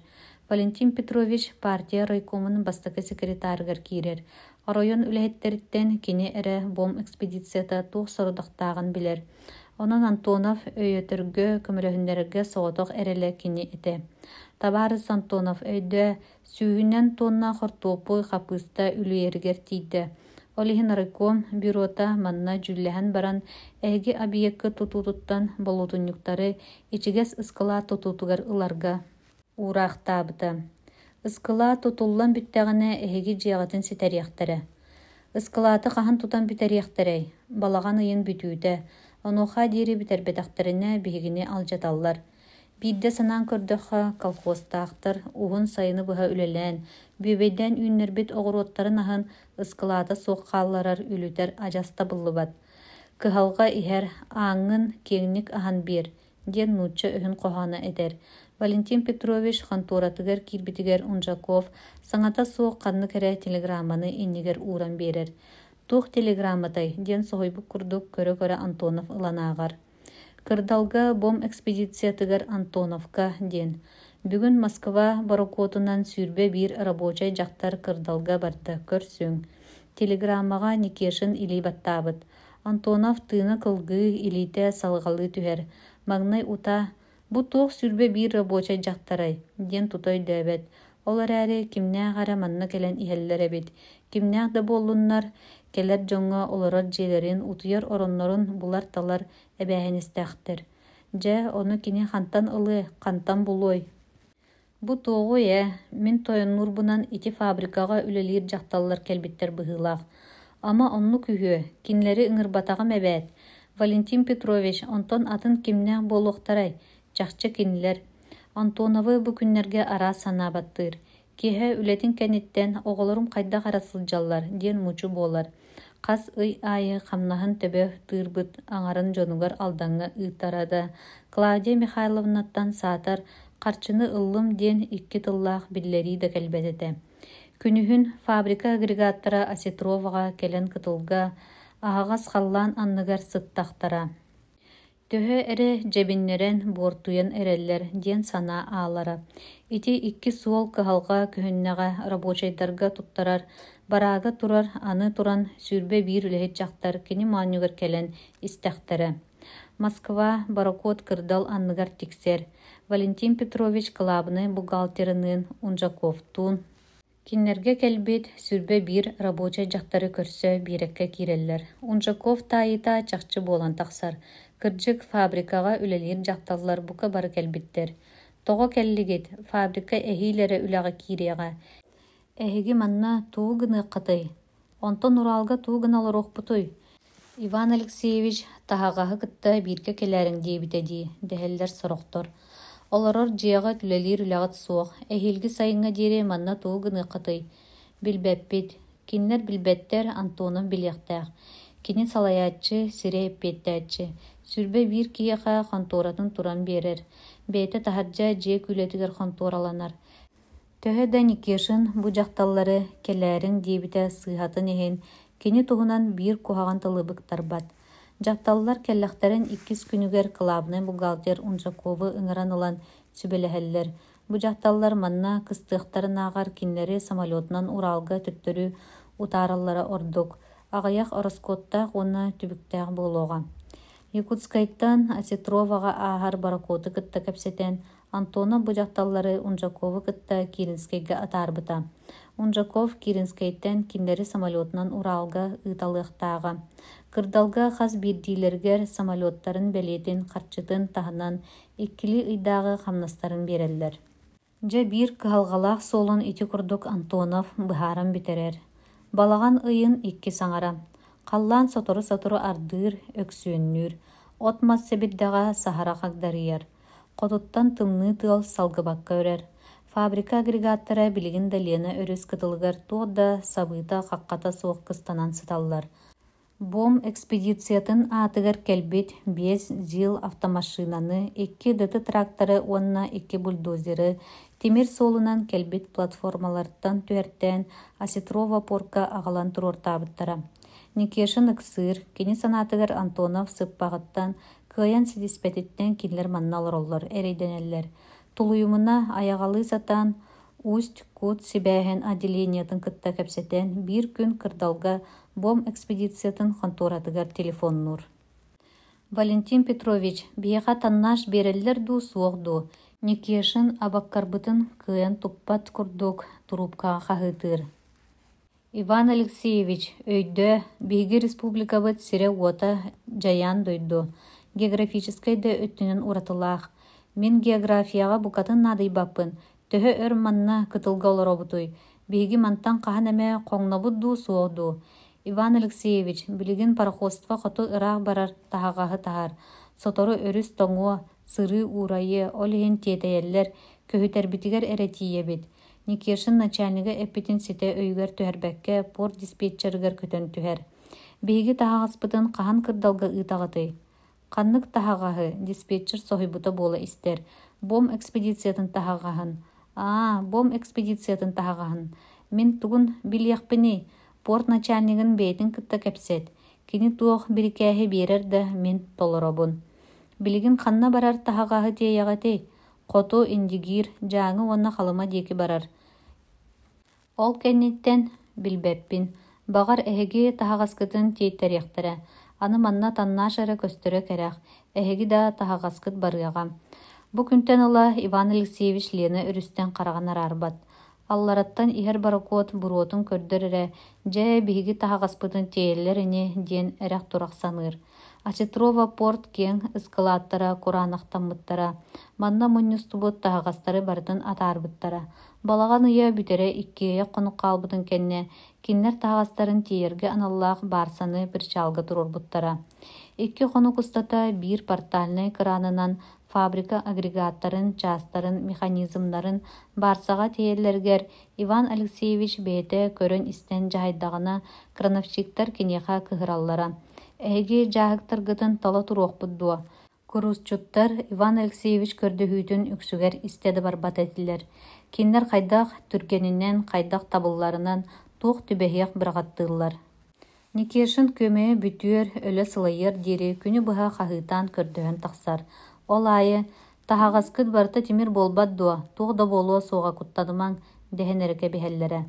Валентин Петрович партия райкомун бастакы секретарыгар киирэр. Оройуон үлэһиттэриттэн кини эрэ бом экспедицията туох сорудахтааҕын билэр. Онон Антонов өйөтөргө, көмөлөһүннэрэргэ соҕотох эрэлэ кини этэ. Табаарыс Антонов өйдөө, сүүһүнэн тонна хортуоппуй, хаппыыста үлүйэригэр тиийдэ. Ол иһин райком бюрота манна дьүүллэһэн баран, эһиги объекка тутуутуттан болуотунньуктары ичигэс ыскылаат тутуутугар ыларга уураахтаабыта. Ыскылаат тутуллан бүттэҕинэ эһиги дьиэҕитин ситэриэхтэрэ. Ыскылааты хаһан тутан бүтэриэхтэрэй? Балаҕан ыйын бүтүүтэ. Онуоха диэри бүтэрбэтэхтэринэ биһигини алдьаталлар. Биирдэ санаан көрдөххө, колхозтаахтар уһун сайыны быһа үлэлээн, бүөбэйдээн үүннэрбит оҕуруоттарын аһын ыскылаата суох хаалларар үлүтэр адьас табыллыбат. Кыһалҕа иһэр, ааҥҥын киэҥник аһан биэр, диэн нуучча өһүн хоһооно этэр. Валентин Петрович хонтуоратыгар киирбитигэр Унжаков саҥата суох ханнык эрэ телеграмманы иннигэр ууран биэрэр. «Туох телеграмматай?» диэн соһуйбут курдук көрө-көрө Антонов ылан ааҕар. Кырдалга бом экспедициятыгар Антоновка диэн. Бүгүн Москва борокуотунан 21 рабочай дьахтар кырдалга барда, көрсүҥ. Телеграммаҕа Никешин илии баттаабыт. Антонов тыына кылгыы, илиитэ салҕалыы түһэр. Маҥнай утаа «Бу туох 21 рабочай дьахтарай?» диэн тута өйдөөбөт. Ол эрээри кимнээх эрэ манна кэлэн иһэллэр эбит. Кимнээх да буоллуннар, кэлэр дьоҥҥо олорор дьиэлэрин, утуйар ороннорун булар-талар эбээһинэстээхтэр. Дьэ, ону кини хантан ылыай, хантан булуой? Бу туоҕуй ээ, мин тойоннуурбунан ити фабрикаҕа үлэлиир дьахталлар кэлбиттэр быһыылаах. Ама оннук үһүө, кинилэри ыҥырбатаҕым эбээт. Валентин Петрович, онтон атын кимнээх буолуохтарай, чахчы кинилэр. Антоновы бу күннэргэ араас санаа баттыыр. Киэһэ үлэтин кэнниттэн оҕолорум хайдах эрэ сылдьаллар диэн мучу буолар. Хас ый аайы хамнаһын төбө тыырбыт аҥарын дьонугар Алдаҥҥа ыытара да, Клавдия Михайловнаттан саатар харчыны ыллым диэн икки тыллаах биллэрии да кэлбэт этэ. Күнүһүн фабрика агрегаттара Осетроваҕа кэлэн кытылга, аһаҕас халлаан анныгар сыттахтара. Төһө эрэ дьэбиннэрэн, буортуйан эрэллэр диэн санаа аалара. Ити икки суол кыһалҕа көһүннэҕэ рабочайдарга туттарар, бараага турар аны туран 21 үлэһит дьахтар кини моонньугар кэлэн истэхтэрэ. Москва борокуот кырдал анныгар тиксэр. Валентин Петрович кылаабынай бухгалтерыныын Унжаковтуун Кинилэргэ кэлбит 21 рабочай дьахтары көрсө биэрэккэ киирэллэр. Унжаков таайыыта чахчы буолан тахсар. Кырдьык, фабрикаҕа үлэлиир дьахталлар бука бары кэлбиттэр. Тоҕо кэллигит? Фабрика эһиил эрэ үлэҕэ киириэҕэ. Эһиги манна тугу гыныаххытый? Онтон Уралга тугу гына олоруохпутуй? Иван Алексеевич таһаҕаһы кытта бииргэ кэлээриҥ диэбитэ дии, дэһэллэр сорохтор. Олорор дьиэҕит, үлэлиир үлэҕит суох. Эһиилги сайыҥҥа диэри манна тугу гыныаххытый? Билбэппит. Кинилэр билбэттэр, Антонов билиэхтээх. Кини салайааччы, сирэй эппиэттээччи. 21 киһиэхэ хонтуоратын туран биэрэр. Бэйэтэ таһырдьа дьиэ күүлэтигэр хонтуораланар. Төһө да Никешин бу дьахталлары кэлээриҥ диэбитэ сыыһатын иһин, кини туһунан биир куһаҕан тылы быктарбат. Дьахталлар кэллэхтэрин иккис күнүгэр кылаабынай бухгалтер Унжаковы ыҥыран ылан сүбэлэһэллэр. Бу дьахталлар манна кыстыахтарынааҕар кинилэри самолетунан Уралга төттөрү утаараллара ордук, аҕыйах ороскуоттаах уонна түбүктээх буолуоҕа. Якутскайтан Осетроваҕа ааһар борокуоту кытта кэпсэтэн, Антонов бу дьахталлары Унжаковы кытта Киренскэйгэ атаарбыта. Унжаков Киренскэйтэн кинилэри самолетунан Уралга ыыталыахтааҕа. Кырдалга хас биирдиилэригэр самолеттарын бэлиэтин, харчытын таһынан иккилии ыйдааҕы хамнастарын биэрэллэр. Дьэ биир кыһалҕалаах суолун ити курдук Антонов быһааран бүтэрэр. Балаҕан ыйын иккис аҥара. Халлаан сотору-сотору ардыыр, өксүөннүүр. От-мас сэбирдэҕэ саһара хагдарыйар. Хотуттан тымныы тыал салгыбакка үрэр. Фабрика агрегаттара билигин да Лена өрүс кытылыгар туох да сабыыта-хаххата суох кыстанан сыталлар. Бом экспедициятын аатыгар кэлбит биэс ЗИЛ автомашинаны, икки ДТ-тракторы уонна икки бульдозеры тимир суолунан кэлбит платформалартан түһэртээн Осетрова порка аҕалан туруортаабыттара. Никешин ыксыыр, кини санаатыгар Антонов сыппаҕыттан Кыайан ситиспэтиттэн кинилэр манна олороллор, эрэйдэнэллэр. Тулуйумуна айаҕалыы сатаан Усть-Кут сибээһин отделениетын кытта кэпсэтэн, биир күн кырдалга бом экспедициятын хонтуоратыгар телефоннуур. Валентин Петрович, биһиэхэ таннаш биэрэллэр дуу, суох дуу? Никешин абаккарбытын кыайан туппат курдук туруупкаҕа хаһыытыыр. Иван Алексеевич, өйдөө, биһиги республикабыт сирэ-уота дьайаан дойду, географическай да өттүнэн уратылаах. Мин географияҕа букатын наадыйбаппын, төһө өр манна кытылга олоробутуй, биһиги мантан хаһан эмэ хоҥнобут дуу, суох дуу? Иван Алексеевич, билигин пароходство хоту ыраах барар таһаҕаһы таһар, сотору өрүс тоҥуо, сырыы уурайыа, ол иһин тиэтэйэллэр, көһүтэрбитигэр эрэ тиийэбит. Никешин начальнига эппитин ситэ өйүгэр түһэрбэккэ порт диспетчерыгар көтөн түһэр. Биһиги таһаҕаспытын хаһан кырдалга ыытаҕытый? Ханнык таһаҕаһы? Диспетчер соһуйбута буола истэр. Бом экспедициятын таһаҕаһын. Аа, бом экспедициятын таһаҕаһын. Мин тугун билиэхпиний? Порт начальнигын бэйэтин кытта кэпсэт. Кини туох бирикээһи биэрэр да, мин толоробун. Билигин ханна барар таһаҕаһы тиэйэҕитий? Хоту Индигиир, Дьааҥы уонна Халыма диэки барар. Ол кэнниттэн билбэппин. Баҕар, эһиги таһаҕаскытын тиэйтэриэхтэрэ. Аны манна тоннаж эрэ көстөрө кэрэх, эһиги да таһаҕаскыт барыаҕа. Бу күнтэн ыла Иван Алексеевич Лена өрүстэн хараҕын араарбат. Аллараттан иһэр борокуот буруотун көрдөр эрэ, дьэ, биһиги таһаҕаспытын тиэйэллэр ини диэн эрэх-турах саныыр. Осетрова порт киэҥ ыскылааттара кураанахтаммыттара. Манна мунньустубут таһаҕастары барытын атаарбыттара. Балаҕан ыйа бүтэрэ иккиэйэх хонук хаалбытын кэннэ, кинилэр таһаҕастарын тиэйэргэ аналлаах баарсаны причалга туруорбуттара. Икки хонук устата биир портальнай кыраанынан фабрика агрегаттарын, чаастарын, механизмнарын баарсаҕа тиэйэллэригэр Иван Алексеевич бэйэтэ көрөн-истэн дьаһайдаҕына, крановщиктар киниэхэ кыһыраллара: «Эһиги дьааһыктаргытын тала туруохпут дуо? Куруусчуттар Иван Алексеевич көрдөһүүтүн үксүгэр истэ да барбат этилэр. Кинилэр хайдах түргэнинэн, хайдах табылларынан туох түбэһиэх быраҕаттыыллар. Никешин күөмэйэ бүтүөр, өлө сылайыар диэри күнү быһа хаһыытаан көрдөһөн тахсар. Ол аайы «Таһаҕаскыт барыта тимир буолбат дуо, туох да буолуо суоҕа куттанымаҥ» дэһэн эрэ кэбиһэллэрэ.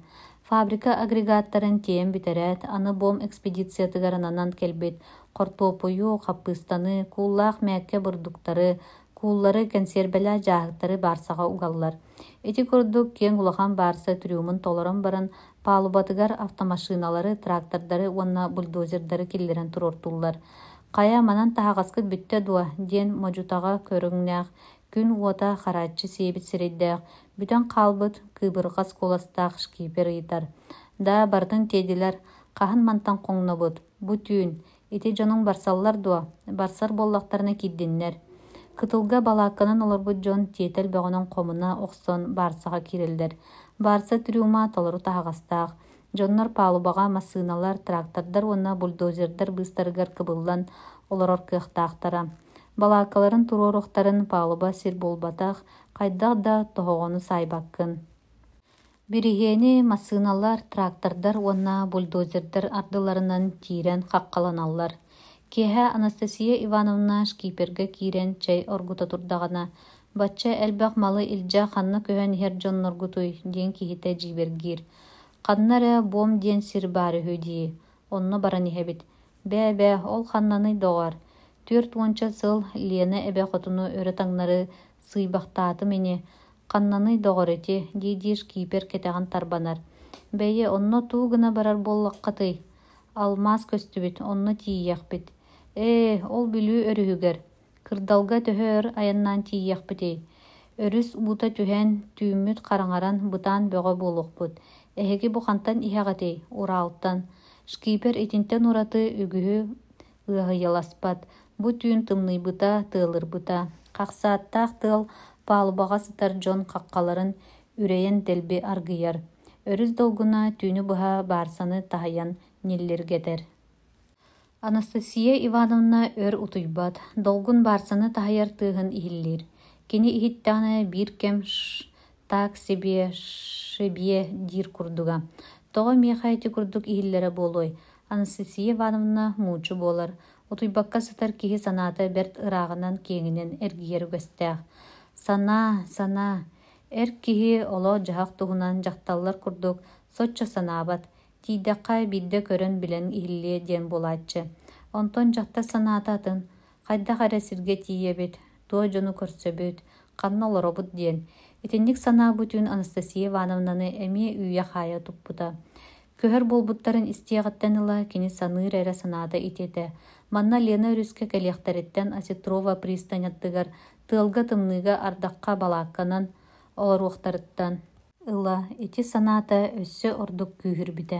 Фабрика агрегаттарын тиэйэн бүтэрээт, аны бом экспедициятыгар ананан кэлбит хортуоппуйу, хаппыыстаны, кууллаах мээккэ бурдуктары, кууллары, кэнсиэрбэлээх дьааһыктары баарсаҕа угаллар. Ити курдук киэҥ улахан баарса трюмун толорон баран, палубатыгар автомашиналары, трактордары уонна бульдозердары киллэрэн туруортууллар. «Хайа, манан таһаҕаскыт бүттэ дуо?» диэн модьу-таҕа көрүҥнээх, күн уота харааччы сиэбит сирэйдээх, бүтэн хаалбыт кыыбырҕас куоластаах шкипер ыйытар. «Да, барытын тиэйдилэр, хаһан мантан хоҥнобут? Бу түүн. Ити дьонуҥ барсаллар дуо? Барсар буоллахтарына киирдиннэр. Кытылга балаакканан олорбут дьон тиэтэл бөҕөнөн хомуна охсон баарсаҕа киирэллэр. Баарса трюма толору таһаҕастаах. Дьоннор палубаҕа массыыналар, трактордар уонна бульдозердар быыстарыгар кыбыллан олорор кыахтаахтара. Балааккаларын туруоруохтарын палуба сир буолбатах, хайдах да тоһоҕону саайбаккын. Бириһиэни массыыналар, трактордар уонна бульдозердар ардыларынан тиирэн хаххаланаллар. Киэһэ Анастасия Ивановна шкипергэ киирэн чэй оргута турдаҕына, «Бачча элбэх малы илдьэ ханна көһөн иһэр дьонноргутуй?» диэн киһитэ дьиибэргиир. «Ханна эрэ буом диэн сир баар үһү дии, онно баран иһэбит. Бээ-бээ, ол ханнаный доҕоор? Түөрт уонча сыл Лена эбэ хотуну өрө-таҥнары сыыйбахтаатым ини, Ханнаный доҕор ити дии-дии шкипер кэтэҕин тарбанар. Бэйи, онно туу гына барар буоллаххытый? Алмаас көстүбүт, онно тиийиэхпит. Ээ, ол Бүлүү өрүһүгэр. Кырдалга төһө өр айаннаан тиийиэхпитий? Өрүс уута түһэн, түүммүт хараҥаран, бытаан бөҕө буолуохпут. Эһиги бу хантан иһэҕитий? Уралтан. Шкипер итинтэн ураты үгүһү ыаһыйаласпат. Бу түүн тымныйбыта, тыалырбыта. Хахсааттаах тыал палубаҕа сытар дьон хаххаларын үрэйэн дэлби аргыйар. Өрүс долгуна түүнү быһа баарсаны таһыйан ньиллиргэтэр. Анастасия Ивановна өр утуйбат, долгун баарсаны таһыйар тыаһын иһиллиир. Кини иһиттэҕинэ биир кэм ш так себе шебе диир курдуга. Тоҕо миэхэ ити курдук иһиллэрэ буолуой? Анастасия Ивановна муучу буолар, утуйбакка сытар киһи санаата бэрт ырааҕынан киэҥинэн эргийэр үгэстээх. Санаа, санаа, эр киһи олох-дьаһах туһунан дьахталлар курдук соччо санаабат, тиийдэххэ биирдэ көрөн-билэн иһиллиэ диэн буолааччы. Онтон дьахтар санаата атын, хайдах эрэ сиргэ тиийэбит, туох дьону көрсөбүт, ханна олоробут диэн. Итинник санаа бу түүн Анастасия Ивановнаны эмиэ үүйэ-хаайа туппута. Көһөр буолбуттарын истиэҕиттэн ыла кини саныыр эрэ санаата ити этэ. Манна Лена өрүскэ кэлиэхтэриттэн Осетрова пристань аттыгар тыалга-тымныыга ардахха балаакканан олоруохтарыттан ыла ити санаата өссө ордук күүһүрбүтэ.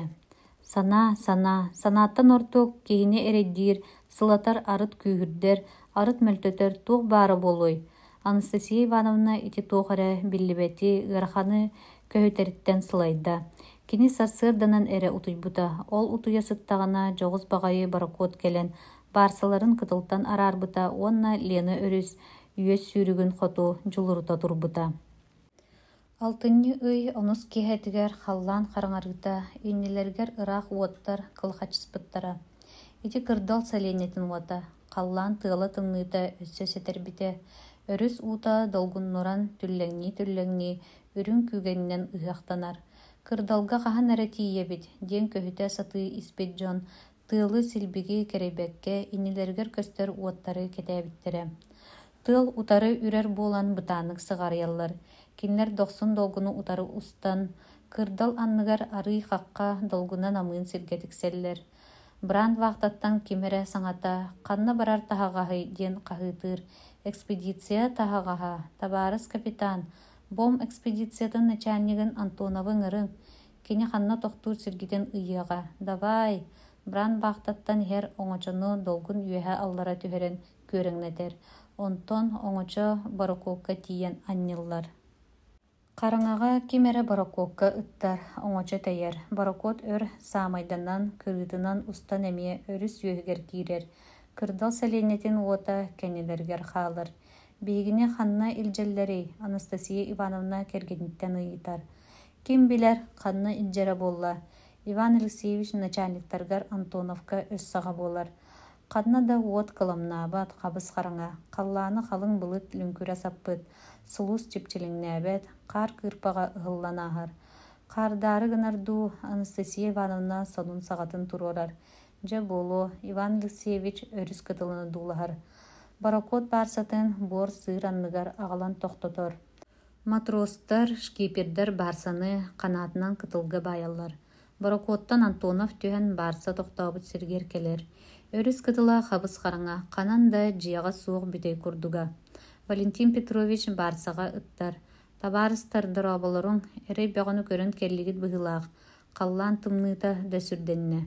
Санаа, санаа, санааттан ордук киһини эрэйдиир, сылатар арыт күүһүрдэр, арыт мөлтөтөр туох баара буолуой? Анастасия Ивановна ити туох эрэ биллибэти, ыараханы көһүтэриттэн сылайда. Кини сарсыарданан эрэ утуйбута. Ол утуйа сыттаҕына дьоҕус баҕайы борокуот кэлэн баарсаларын кытылтан араарбыта уонна Лена өрүс үөс сүүрүгүн хоту дьулурута турбута. Алтынньы ый онус киэһэтигэр халлаан хараҥарыыта иннилэригэр ыраах уоттар кылахачыспыттара. Ити кырдал сэлиэнньэтин уота, халлаан тыала тымныыта өссө сэтэрбитэ. Өрүс уута долгуннуран түллэҥнии-түллэҥнии үрүҥ күүгэнинэн ыһыахтанар. Кырдалга хаһан эрэ тиийэбит диэн көһүтэ сатыы испит дьон тыалы-силбиги кэрэйбэккэ иннилэригэр көстөр уоттары кэтээбиттэрэ. Тыал утары үрэр буолан бытааннык сыҕарыйаллар. Кинилэр дохсун долгуну утары устан, кырдал анныгар арыы хахха долгуна намыын сиргэ тиксэллэр. Брандвахтаттан ким эрэ саҥата «Ханна барар таһаҕаһый?» диэн хаһыытыыр. «Экспедиция таһаҕаһа, табаарыс капитан, бом экспедициятын начальнигын Антоновы ыҥырыҥ, кини ханна тохтуур сиргитин ыйыаҕа, давай!» Брандвахтаттан иһэр оҥочону долгун үөһэ-аллара түһэрэн күөрэҥнэтэр, онтон оҥочо борокуокка тиийэн анньыллар. Хараҥаҕа ким эрэ борокуокка ыттар, оҥочо тэйэр, борокуот өр саамайданан, кырыытынан устан эмиэ өрүс үөһүгэр киирэр, Кырдал сэлиэнньэтин уота кэннилэригэр хаалар. «Биһигини ханна илдьэллэрий?» Анастасия Ивановна кэргэниттэн ыйытар. «Ким билэр, ханна илдьэрэ буолла?» Иван Алексеевич начальниктарыгар Антоновка өс саҕа буолар. Ханна да уот кыламнаабат, хабыс-хараҥа, халлааны халыҥ былыт лүҥкүрэ саппыт, сулус чипчилиҥнээбэт, хаар кыырпаҕа ыһыллан ааһар. Хаардаары гынар дуу, Анастасия Ивановна сонун саҕатын туруорар. Дьэ буолуо, Иван Алексеевич өрүс кытылын одуулаһар. Борокуот баарсатын буор сыыр анныгар аҕалан тохтотор. Матростар, шкипердэр баарсаны ханаатынан кытылга баайаллар. Борокуоттан Антонов түһэн баарса тохтообут сиригэр кэлэр. Өрүс кытыла хабыс-хараҥа, ханан да дьиэҕэ суох бүтэй курдуга. Валентин Петрович баарсаҕа ыттар: «Табаарыстар, дорооболоруҥ, эрэй бөҕөнү көрөн кэллигит быһыылаах, халлаан тымныыта да сүрдэннэ».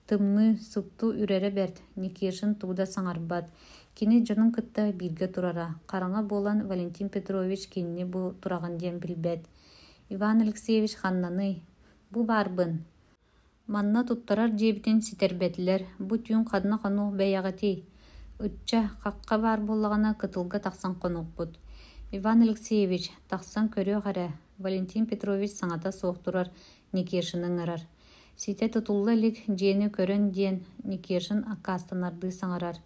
Тымныы, супту үрэрэ бэрт, Никишин тугу да саҥарбат. Кини дьонун кытта бииргэ турара. Хараҥа буолан Валентин Петрович кинини бу тураҕын диэн билбэт. «Иван Алексеевич ханнаный? Бу баарбын. Манна туттарар дьиэбитин ситэрбэтилэр, бу түүн ханна хонуох бэйэҕитий? Ычча, хахха баар буоллаҕына кытылга тахсан хонуохпут. Иван Алексеевич, тахсан көрүөх эрэ, Валентин Петрович саҥата суох турар Никешины ыҥырар. Ситэ тутулла илик дьиэни көрөн диэн Никешин аккаастанардыы саҥарар.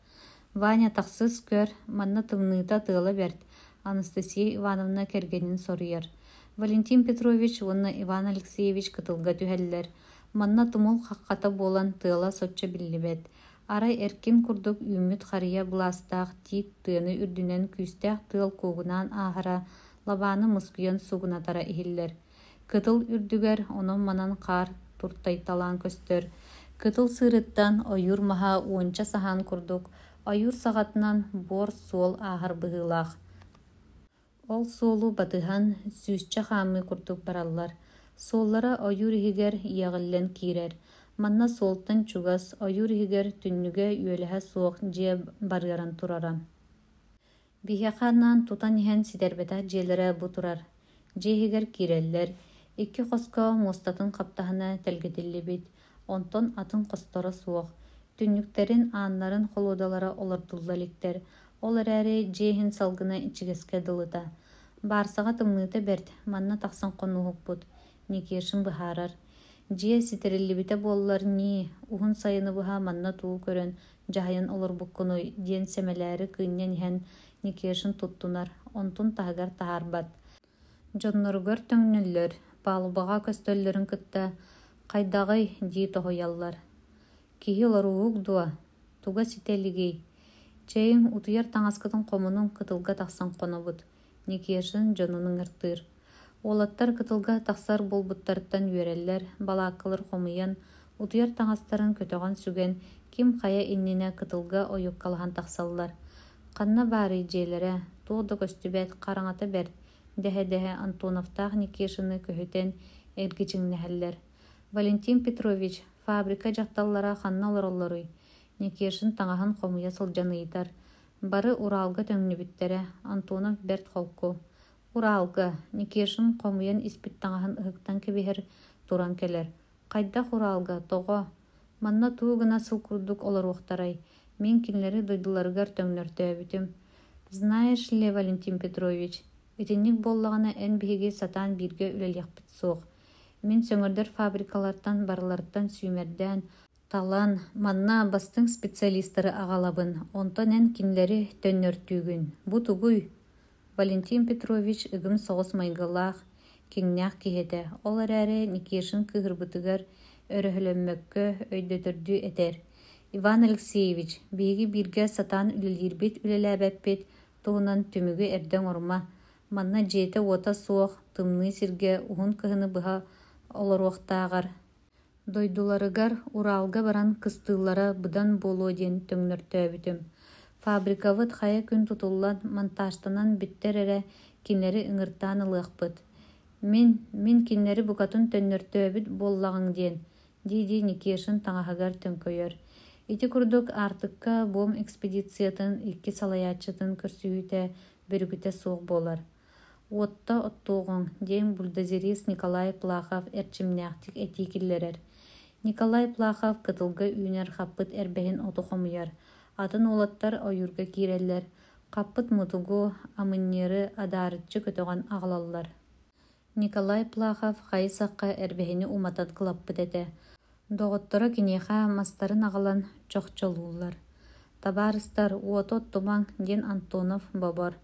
Ваня, тахсыс көр, манна тымныыта тыала бэрт, Анастасия Ивановна кэргэнин соруйар. Валентин Петрович уонна Иван Алексеевич кытылга түһэллэр. Манна тумул хаххата буолан тыала соччо биллибэт. Арай эркин курдук үүммүт харыйа былаастаах тиит тыаны үрдүнэн күүстээх тыал куугунаан ааһара, лабааны мускуйан суугунатара иһиллэр. Кытыл үрдүгэр онон-манан хаар туртайталаан көстөр. Кытыл сыырыттан ойуур маһа уонча саһаан курдук ойуур саҕатынан буор суол ааһар быһыылаах. Ол суолу батыһан сүүсчэ хаамыы курдук бараллар. Суоллара ойуур иһигэр иэҕиллэн киирэр. Манна суолтан чугас, ойуур иһигэр түннүгэ-үөлэһэ суох дьиэ барыаран турара. Биһиэхэ анаан тутан иһэн ситэрбэтэх дьиэлэрэ бу турар. Дьиэ иһигэр киирэллэр, икки хоско муостатын хаптаһына тэлгэтиллибит, онтон атын хосторо суох. Түннүктэрин, ааннарын холуодалара олордулла иликтэр, ол эрээри дьиэ иһин салгына ичигэскэ дылыта. Баарсаҕа тымныыта бэрт, манна тахсан хонууһукпут, Никешин быһаарар. Дьиэ ситэриллибитэ буоллар ньии, уһун сайыны быһа манна тугу көрөн дьаһайан олорбуккунуй диэн сэмэлээри кыынньан иһэн Никешин туттунар, онтун таһыгар таһаарбат. Дьонноругар төҥнөллөр, палубаҕа көстөллөрүн кытта «Хайдаҕый?» дии тоһуйаллар. «Киһи олорууһук дуо? Туга ситэ илигий? Чэйиҥ, утуйар таҥаскытын хомунуҥ, кытылга тахсан хонобут», Никешин дьонун ыҥыртыыр. Уолаттар кытылга тахсар буолбуттарыттан үөрэллэр, балааккалар хомуйан, утуйар таҥастарын көтөҕөн сүгэн, ким хайа иннинэ кытылга ойуоккалаһан тахсаллар. Ханна баарый дьиэлэрэ, туох да көстүбэт, хараҥата бэрт, дэһэ-дэһэ Антоновтаах Никешины көһүтэн эргичиҥнэһэллэр. Валентин Петрович, фабрика дьахталлара ханна олороллоруй? Никешин таҥаһын хомуйа сылдьан ыйытар. Бары Уралга төҥнүбүттэрэ, Антонов бэрт холку. Уралга, Никешин хомуйан испит таҥаһын ыһыктан кэбиһэр, туран кэлэр. Хайдах Уралга, тоҕо? Манна тугу гына сыл курдук олоруохтарай? Мин кинилэри дойдуларыгар төҥнөртөөбүтүм. Знаешь ли, Валентин Петрович, итинник буоллаҕына эн биһиги сатаан бииргэ үлэлиэхпит суох. Мин сөҥөрдөр фабрикалартан барыларыттан сүүмэрдээн, талан, манна бастыҥ специалистары аҕалабын, онтон эн кинилэри төннөртүүгүн. Бу тугуй? Валентин Петрович ыгым соҕус майгылаах, киҥнээх киһи этэ, ол эрээри Никишин кыыһырбытыгар өрөһөлөммөккө өйдөтөрдүү этэр: «Иван Алексеевич, биһиги бииргэ сатаан үлэлиирбит-үлэлээбэппит туһунан түмүгү эрдэ оҥорума. Манна дьиэтэ-уота суох, тымныы сиргэ уһун кыһыны быһа олоруохтааҕар Дойдуларыгар Уралга баран кыстыыллара быдан буолуо диэн төҥнөртөөбүтүм. Фабрикабыт хайа күн тутуллан, монтажтанан бүттэр эрэ кинилэри ыҥыртаан ылыахпыт. Мин, мин кинилэри букатын төннөртөөбүт буоллаҕыҥ диэн, дии-дии Никешин таҥаһыгар төҥкөйөр. Ити курдук Аартыкка буом экспедициятын икки салайааччытын көрсүһүүтэ бөрүкүтэ суох буолар. Уотта оттуоҕуҥ, диэн бульдозерист Николай Плахов эрчимнээхтик этии киллэрэр. Николай Плахов кытылга үүнэр хаппыт эрбэһин оту хомуйар. Атын уолаттар ойуурга киирэллэр, хаппыт мутугу, амынньыары адаарыччы көтөҕөн аҕалаллар. Николай Плахов хайы-сахха эрбэһини уматан кылаппыт этэ. Доҕотторо киниэхэ мастарын аҕалан чохчолууллар. «Табаарыстар, уоту оттумаҥ» диэн Антонов бобор.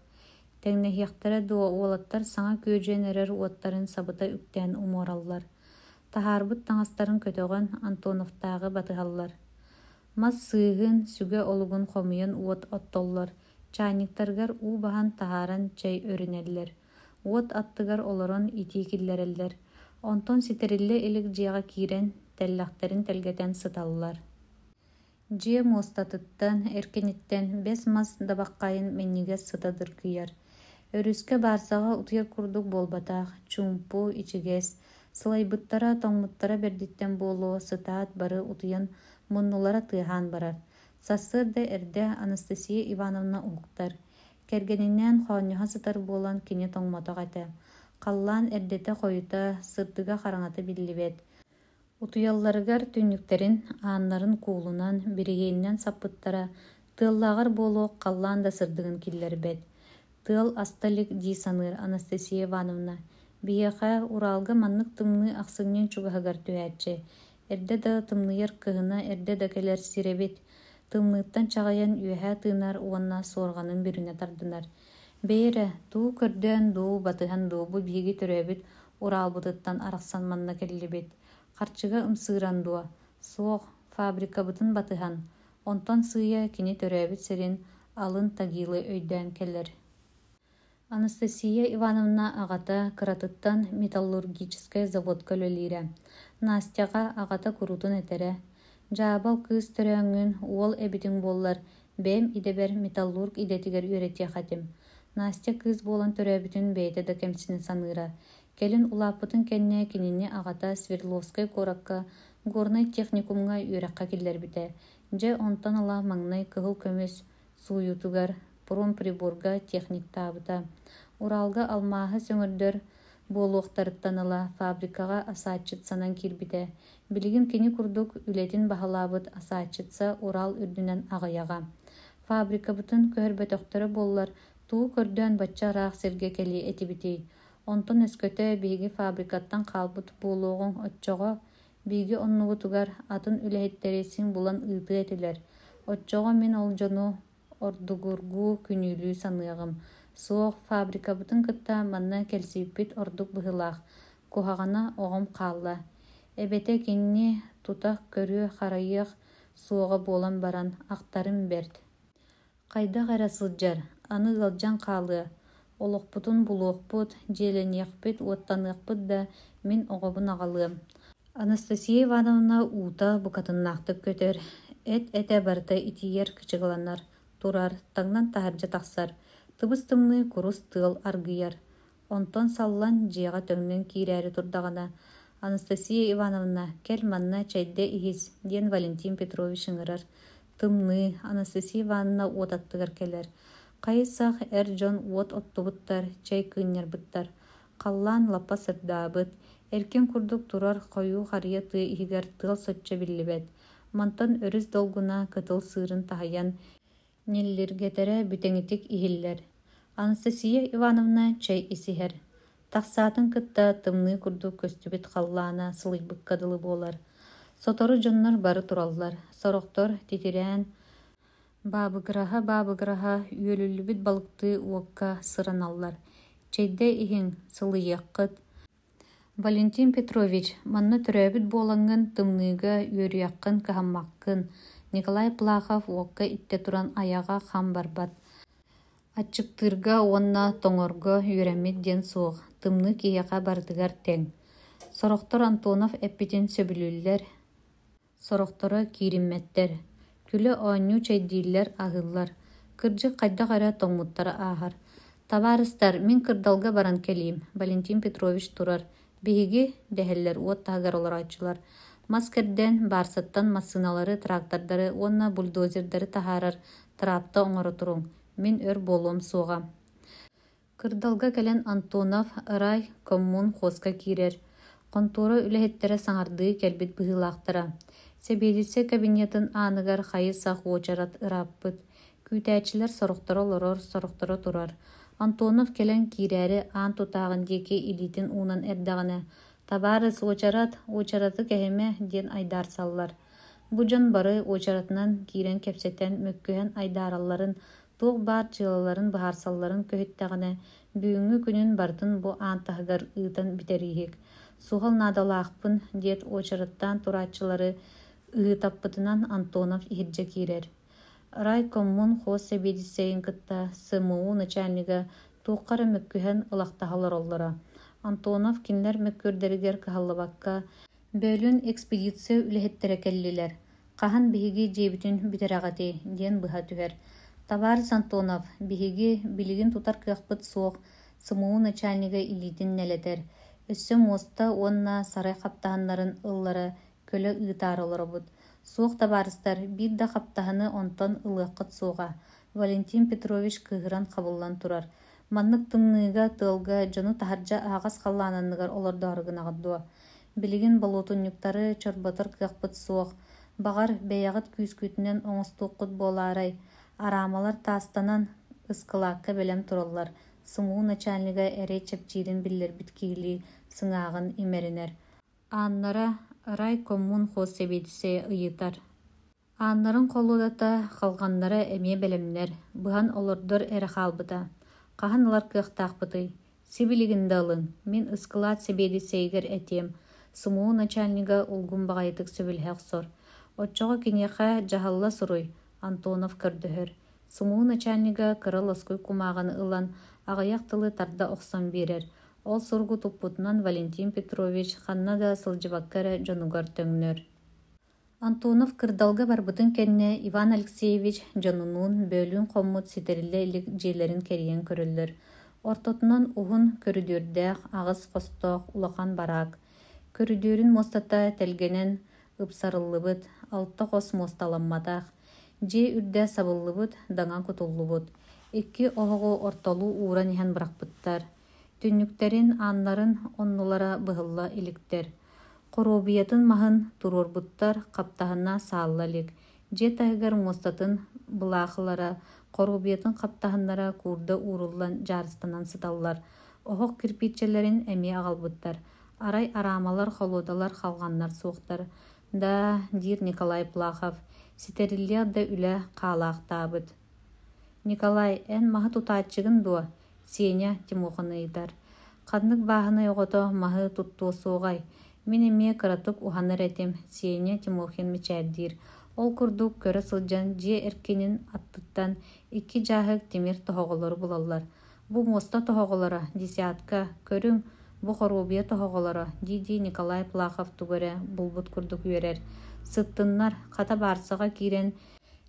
Тэҥнэһиэхтэрэ дуо, уолаттар саҥа күөдьүйэн эрэр уоттарын сабыта үктээн умуораллар. Таһаарбыт таҥастарын көтөҕөн Антоновтааҕы батыһаллар. Мас сыыһын, сүгэ олугун хомуйан уот оттоллор, чаанньыктарыгар уу баһан таһааран чэй өрүнэллэр. Уот аттыгар олорон итии киллэрэллэр. Онтон ситэриллэ илик дьиэҕэ киирэн, тэллэхтэрин тэлгэтэн сыталлар. Дьиэ муостатыттан, эркиниттэн бэс мас дабаххайын минньигэс сыта дыргыйар. Өрүскэ баарсаҕа утуйар курдук буолбатах, чуумпу, ичигэс, сылайбыттара, тоҥмуттара бэрдиттэн буолуо, сытаат бары утуйан муннулара тыаһаан барар. Сарсыарда эрдэ Анастасия Ивановна уһуктар. Кэргэнинээн хоонньоһо сытар буолан кини тоҥмотох этэ. Халлаан эрдэтэ-хойута, сырдыга-хараҥата биллибэт. Утуйалларыгар түннүктэрин, ааннарын куулунан, бириһиэнинэн саппыттара, тыаллааҕар буолуох халлаан да сырдыгын киллэрбэт. Тыал аста илик дии саныыр Анастасия Ивановна. Биһиэхэ, Уралга маннык тымныы ахсынньы чугаһыгар түһээччи. Эрдэ да тымныйар кыһына эрдэ да кэлэр сир эбит. Тымныыттан чаҕыйан үөһэ тыынар уонна суорҕанын бүрүнэ тардынар. Бэйи эрэ, тугу көрдөөн дуу, батыһан дуу бу биһиги төрөөбүт Уралбытыттан арахсан манна кэллибит? Харчыга ымсыыран дуо? Суох, фабрикабытын батыһан. Онтон сыыйа кини төрөөбүт сирин Алын Тагилы өйдөөн кэлэр. Анастасия Ивановна аҕата кыратыттан металлургическай заводка үлэлиирэ. Настяҕа аҕата куруутун этэрэ: «Дьаабал кыыс төрөөҥҥүн уол эбитиҥ буоллар, бэйэм идэбэр металлург идэтигэр үөрэтиэх этим». Настя кыыс буолан төрөөбүтүн бэйэтэ да кэмсинэ саныыра. Кэлин улааппытын кэннэ кинини аҕата Свердловскай куоракка горнай техникумҥа үөрэххэ киллэрбитэ. Дьэ, онтон ыла маҥнай кыһыл көмүс сууйуутугар, промприборга техниктаабыта. Уралга алмааһы сөҥөрдөр буолуохтарыттан ыла фабрикаҕа асааччытсанан киирбитэ. Билигин кини курдук үлэтин баһылаабыт асааччытса Урал үрдүнэн аҕыйаҕа. Фабрикабытын көһөрбөтөхтөрө буоллар, тугу көрдөөн бачча ыраах сиргэ кэлиэ этибитий? Онтон өскөтө биһиги фабрикаттан хаалбыт буолуоҕуҥ оччоҕо биһиги оннубутугар атын үлэһиттэри син булан ыытыа этилэр. Оччоҕо мин ол дьону ордугургуу күнүүлүү саныаҕым. Суох, фабрикабытын кытта манна кэлсибиппит ордук быһыылаах. Куһаҕана оҕом хаалла. Эбэтэ кинини тута көрүө-харайыах суоҕа буолан баран, ахтарым бэрт. Хайдах эрэ сылдьар, аны ыалдьан хаалыа, олохпутун булуохпут, дьиэлэниэхпит-уоттаныахпыт да мин оҕобун аҕалыам. Анастасия Ивановна уута букатыннаахтык көтөр, эт-этэ барыта итийэр, кычыгыланар, турар, таҥнан таһырдьа тахсар, тыбыс-тымныы курус тыал аргыйар. Онтон саллан дьиэҕэ төҥнөн киирээри турдаҕына, «Анастасия Ивановна, кэл манна чэйдэ иһис» диэн Валентин Петрович ыҥырар. Тымныы, Анастасия Ивановна уот аттыгар кэлэр. Хайы-сах эр дьон уот оттубуттар, чэй кыынньарбыттар. Халлаан лаппа сырдаабыт, эркин курдук турар хойуу харыйа тыа иһигэр тыал соччо биллибэт. Мантан өрүс долгуна кытыл сыырын таһыйан ньиллиргэтэрэ бүтэҥитик иһиллэр. Анастасия Ивановна чэй исиһэр. Тахсаатын кытта тымныы курдук көстүбүт халлаана сылыйбыкка дылы буолар. Сотору дьоннор бары тураллар, сорохтор титирээн Баабыгыраһа-баабыгыраһа үөлүллүбүт балыктыы уокка сыраналлар: «Чэйдэ иһиҥ, сылыйыаххыт» Валентин Петрович, манна төрөөбүт буолаҥҥын тымныыга үөрүйэххин, кыһаммаккын, Николай Плахов уокка иттэ туран айаҕа хам барбат. Аччыктыырга уонна тоҥорго үөрэммит диэн суох, тымныы киһиэхэ барытыгар тэҥ. Сорохтор Антонов эппитин сөбүлүүллэр, сорохторо киириммэттэр. Күлэ-оонньуу чэйдииллэр, аһыыллар. Кырдьык, хайдах эрэ тоҥмуттара ааһар. «Табаарыстар, мин кырдалга баран кэлиим», Валентин Петрович турар. «Биһиги», дэһэллэр уот таһыгар олорооччулар, «мас кэрдэн, баарсаттан массыыналары, трактордары уонна бульдозердары таһаарар трапта оҥоро туруҥ, мин өр буолуом суоҕа» Кырдалга кэлэн Антонов райкоммунхозка киирэр. Хонтуора үлэһиттэрэ саҥардыы кэлбит быһыылаахтара. Сэбиэдиссэй кабинетын ааныгар хайы-сах уочарат ырааппыт. Күүтээччилэр сорохторо олорор, сорохторо турар. Антонов кэлэн киирээри аан тутааҕын диэки илиитин уунан эрдэҕинэ, «Табаарыс, уочарат, уочараты кэһимэ» диэн айдаарсаллар. Бу дьон бары уочаратынан киирэн кэпсэтэн, мөккүһэн айдааралларын, туох баар дьыалаларын быһаарсалларын көһүттэҕинэ, бүгүҥҥү күнүн барытын бу аан таһыгар ыытан бүтэрииһик. Суһал наадалаахпын диэт уочараттаан турааччылары ыһыытаппытынан Антонов иһирдьэ киирэр. Райкоммунхоз сэбиэдиссэйин кытта СМУ начальнига туохха эрэ мөккүһэн ылахтаһа олороллоро. Антонов кинилэр мөккүөрдэригэр кыһаллыбакка, «Бөөлүүн экспедиция үлэһиттэрэ кэллилэр, хаһан биһиги дьиэбитин бүтэрэҕитий?» диэн быһа түһэр. «Табаарыс Антонов, биһиги билигин тутар кыахпыт суох», СМУ начальнига илиитин нэлэтэр. «Өссө муоста уонна сарай хаптаһыннарын ыллара көлө ыытаары олоробут. Суох, табаарыстар, биир да хаптаһыны онтон ылыаххыт суоҕа», Валентин Петрович кыыһыран хабыллан турар. «Маннык тымныыга, тыалга дьону таһырдьа аһаҕас халлаан анныгар олордоору гынаҕыт дуо? Билигин болуотунньуктары чорботор кыахпыт суох. Баҕар, бэйэҕит күүскүтүнэн оҥостуоххут буолаарай? Араамалар таастанан, ыскылаакка бэлэм тураллар», СМУ начальнига эрэй чэпчиирин биллэрбит киһилии сыҥааҕын имэринэр. Ааннара райкоммунхоз сэбиэдиссэйэ ыйытар. Ааннарын холуодата, халҕаннара эмиэ бэлэмнэр, быһан олордор эрэ хаалбыта. Хаһан ылар кыахтаахпытый? Сибилигин да ылыҥ, мин ыскылаат сэбиэдиссэйигэр этиэм, СМУ начальнига улгум баҕайытык сөбүлэһэ охсор. Оччоҕо киниэхэ дьаһалла суруй, Антонов көрдөһөр. СМУ начальнига кыра лоскуй кумааҕыны ылан, аҕыйах тылы тарда охсон биэрэр. Ол суругу туппутунан Валентин Петрович ханна да сылдьыбакка эрэ дьонугар төҥнөр. Антонов кырдалга барбытын кэннэ Иван Алексеевич дьонунуун бөөлүүн хоммут ситэриллэ илик дьиэлэрин кэрийэн көрөллөр. Ортотунан уһун көрүдүөрдээх, аҕыс хостоох улахан бараак. Көрүдүөрүн муостата тэлгэнэн ыпсарыллыбыт, алта хос муосталамматах. Дьиэ үрдэ сабыллыбыт, даҥа кутуллубут. Икки оһоҕу ортолуу ууран иһэн бырахпыттар. Түннүктэрин, ааннарын оннулара быһылла иликтэр. Хоруобуйатын маһын туруорбуттар, хаптаһына саалла илик. Дьиэ таһыгар муостатын былаахылара, хоруобуйатын хаптаһыннара куурда ууруллан дьаарыстанан сыталлар. Оһох кирпииччэлэрин эмиэ аҕалбыттар. Арай араамалар, холуодалар, халҕаннар суохтар. «Даа, диир Николай Плахов, ситэриллиэх да үлэ хаалаахтаабыт. Николай, эн маһы тутааччыгын дуо? Сеня Тимохан ыйытар. Ханнык бааһынай оҕото маһы туттуо суоҕай? Мин эмиэ кыратык уһанар этим, Сеня Тимохин мичээрдиир. Ол курдук көрө сылдьан дьиэ эркинин аттыттан икки дьааһык тимир тоһоҕолору булаллар. Бу муоста тоһоҕолоро, десятка, көрүҥ, бу хоруобуйа тоһоҕолоро, дии-дии Николай Плахов тугу эрэ булбут курдук үөрэр. Сыттыннар, хата баарсаҕа киирэн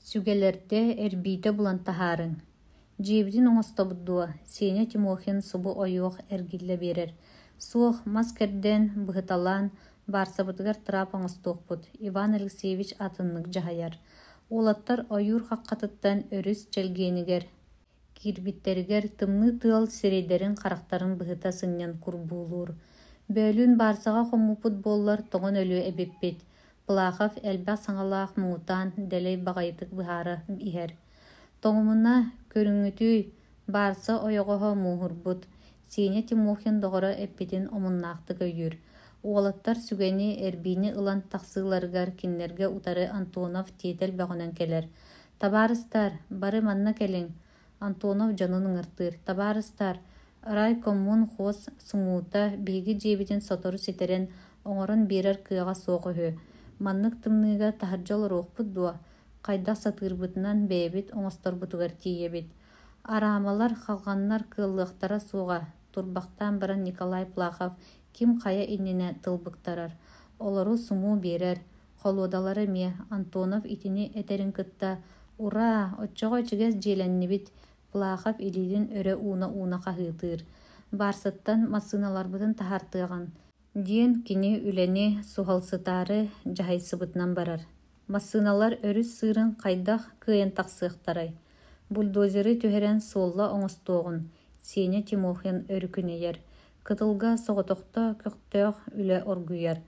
сүгэлэрдэ эрбиитэ булан таһаарыҥ. Дьиэбитин оҥостобут дуо? Сеня Тимохин субу ойуох эргиллэ биэрэр. Суох, мас кэрдэн, быһыталаан, баарсабытыгар трап оҥостуохпут, Иван Алексеевич атыннык дьаһайар. Уолаттар ойуур хаххатыттан өрүс чэлгиэнигэр киирбиттэригэр тымныы тыал сирэйдэрин-харахтарын быһыта сынньан курбуулуур. Бөөлүүн баарсаҕа хоммуппут буоллар тоҥон өлүө эбиппит, Плахов элбэх саҥалаах муҥутаан дэлэй баҕайытык быһаара иһэр. Тоҥумуна, көрүҥҥүтүй, баарса ойоҕоһо мууһурбут, Сеня Тимохин доҕоро эппитин омуннаахтык өйүүр. Уолаттар сүгэни, эрбиини ылан тахсыыларыгар кинилэргэ утары Антонов тиэтэл бөҕөнөн кэлэр. Табаарыстаар, бары манна кэлиҥ! Антонов дьонун ыҥыртыыр. Табаарыстаар, райкоммунхоз СМУ-та биһиги дьиэбитин сотору ситэрэн, оҥорон биэрэр кыаҕа суох үһү. Маннык тымныыга таһырдьа олоруохпут дуо, хайдах сатыырбытынан бэйэбит оҥосторбутугар тиийэбит. Араамалар, халҕаннар кыаллыахтара суоҕа, турбахтаан баран Николай Плахов ким хайа иннинэ тыл быктарар. Олору СМУ биэрэр, холуодалары эмиэ, Антонов итини этэрин кытта «Ураа, оччоҕо ичигэс дьиэлэннибит!» Плахов илиитин өрө ууна-ууна хаһыытыыр. «Баарсаттан массыыналарбытын таһаартыаҕыҥ» диэн кини үлэни суһалсытаары дьаһайсыбытынан барар. Массыыналар өрүс сыырын хайдах кыайан тахсыахтарай? Бульдозеры түһэрэн суолла оҥостуоҕун, Сеня Тимохин өрүкүнэйэр. Кытылга соҕотохто көхтөөх үлэ оргуйар.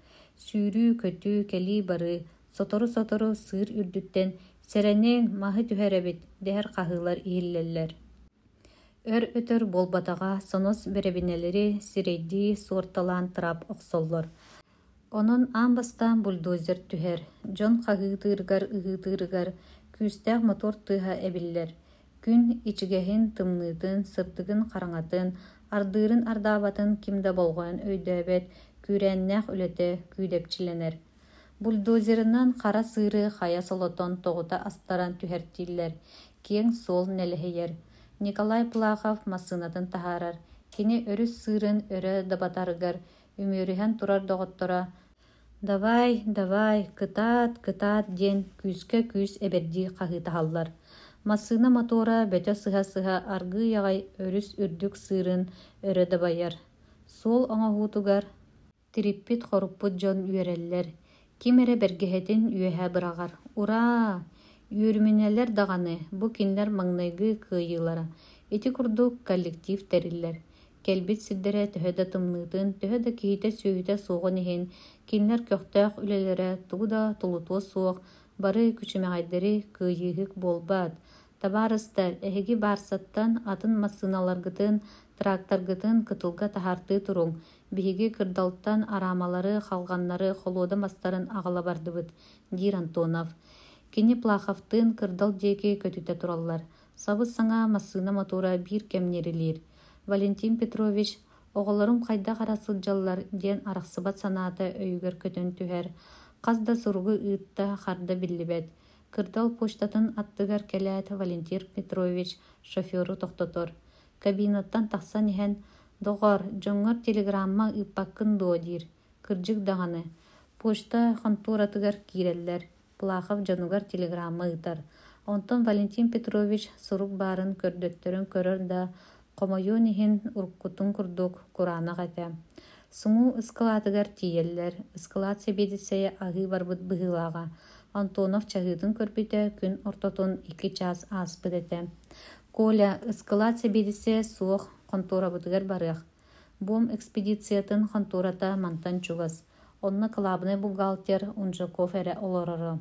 Сүүрүү-көтүү, кэлии-барыы, сотору-сотору сыыр үрдүттэн «Сэрэниҥ, маһы түһэрэбит» дэһэр хаһыылар иһиллэллэр. Өр-өтөр буолбатаҕа сонос бэрэбинэлэри сирэйдии суорталаан трап охсоллор. Онон аан бастаан бульдозер түһэр, дьон хаһыытыырыгар-ыһыытыырыгар күүстээх мотуор тыаһа эбиллэр. Күн ичигэһин, тымныытын, сырдыгын-хараҥатын, ардыырын-ардаабатын ким да болҕойон өйдөөбөт күүрээннээх үлэтэ күүдэпчилэнэр. Бульдозерынан хара сыыры хайа солотон тоҕута астаран түһэртииллэр, киэҥ суол нэлэһийэр. Николай Плахов массыынатын таһаарар. Кини өрүс сыырын өрө дабатарыгар үмүөрүһэн турар доҕотторо «Давай, давай, кытаат, кытаат» диэн күүскэ күүс эбэрдии хаһыытаһаллар. Массыына мотуора бөтө сыһа-сыһа аргыый аҕай өрүс үрдүк сыырын өрө дабайар. Суол оҥоһуутугар Тириппит-хоруппут дьон үөрэллэр, ким эрэ бэргэһэтин үөһэ быраҕар: «Ураа! Үөрүмүнэлэр даҕаны, бу кинилэр маҥнайгы кыайыылара» Ити курдук коллектив тэриллэр. Кэлбит сирдэрэ төһө да тымныытын, төһө да киһитэ-сүөһүтэ суоҕун иһин, кинилэр көхтөөх үлэлэрэ тугу да тулутуо суох, бары күчүмэҕэйдэри кыайыыһык буолбат. Табаарыстар, эһиги баарсаттан атын массыыналаргытын, тракторгытын кытылга таһаартыы туруҥ, биһиги кырдалтан араамалары, халҕаннары, холуода мастарын аҕала бардыбыт, диир Антонов. Кини Плаховтыын кырдал диэки көтүтэ тураллар. Сабыс-саҥа массыына мотуора биир кэм ньирилиир. Валентин Петрович «Оҕолорум хайдах эрэ сылдьаллар» диэн арахсыбат санаата өйүгэр көтөн түһэр. Хас да суругу ыытта, харда биллибэт. Кырдал почтатын аттыгар кэлээт Валентин Петрович шоферу тохтотор. Кабинаттан тахсан иһэн «Доҕоор, дьоҥҥор телеграмма ыыппаккын дуо?» диир. Кырдьык даҕаны, почта хонтуоратыгар киирэллэр. Плахов дьонугар телеграмма ыытар. Онтон Валентин Петрович сурук баарын көрдөттөрөн көрөр да, хомойуон иһин, уруккутун курдук кураанах этэ. Сумуу ыскылаатыгар тиийэллэр. Ыскылаат сэбиэдиссэйэ аһыы барбыт быһыылааҕа. Антонов чаһыытын көрбүтэ күн ортотун 2 чаас ааспыт этэ. Коля, ыскылаат сэбиэдиссэйэ суох, хонтуорабытыгар барыах. Буом экспедициятын хонтуората мантан чугас. Онно кылаабынай бухгалтер Унжаков эрэ олороро.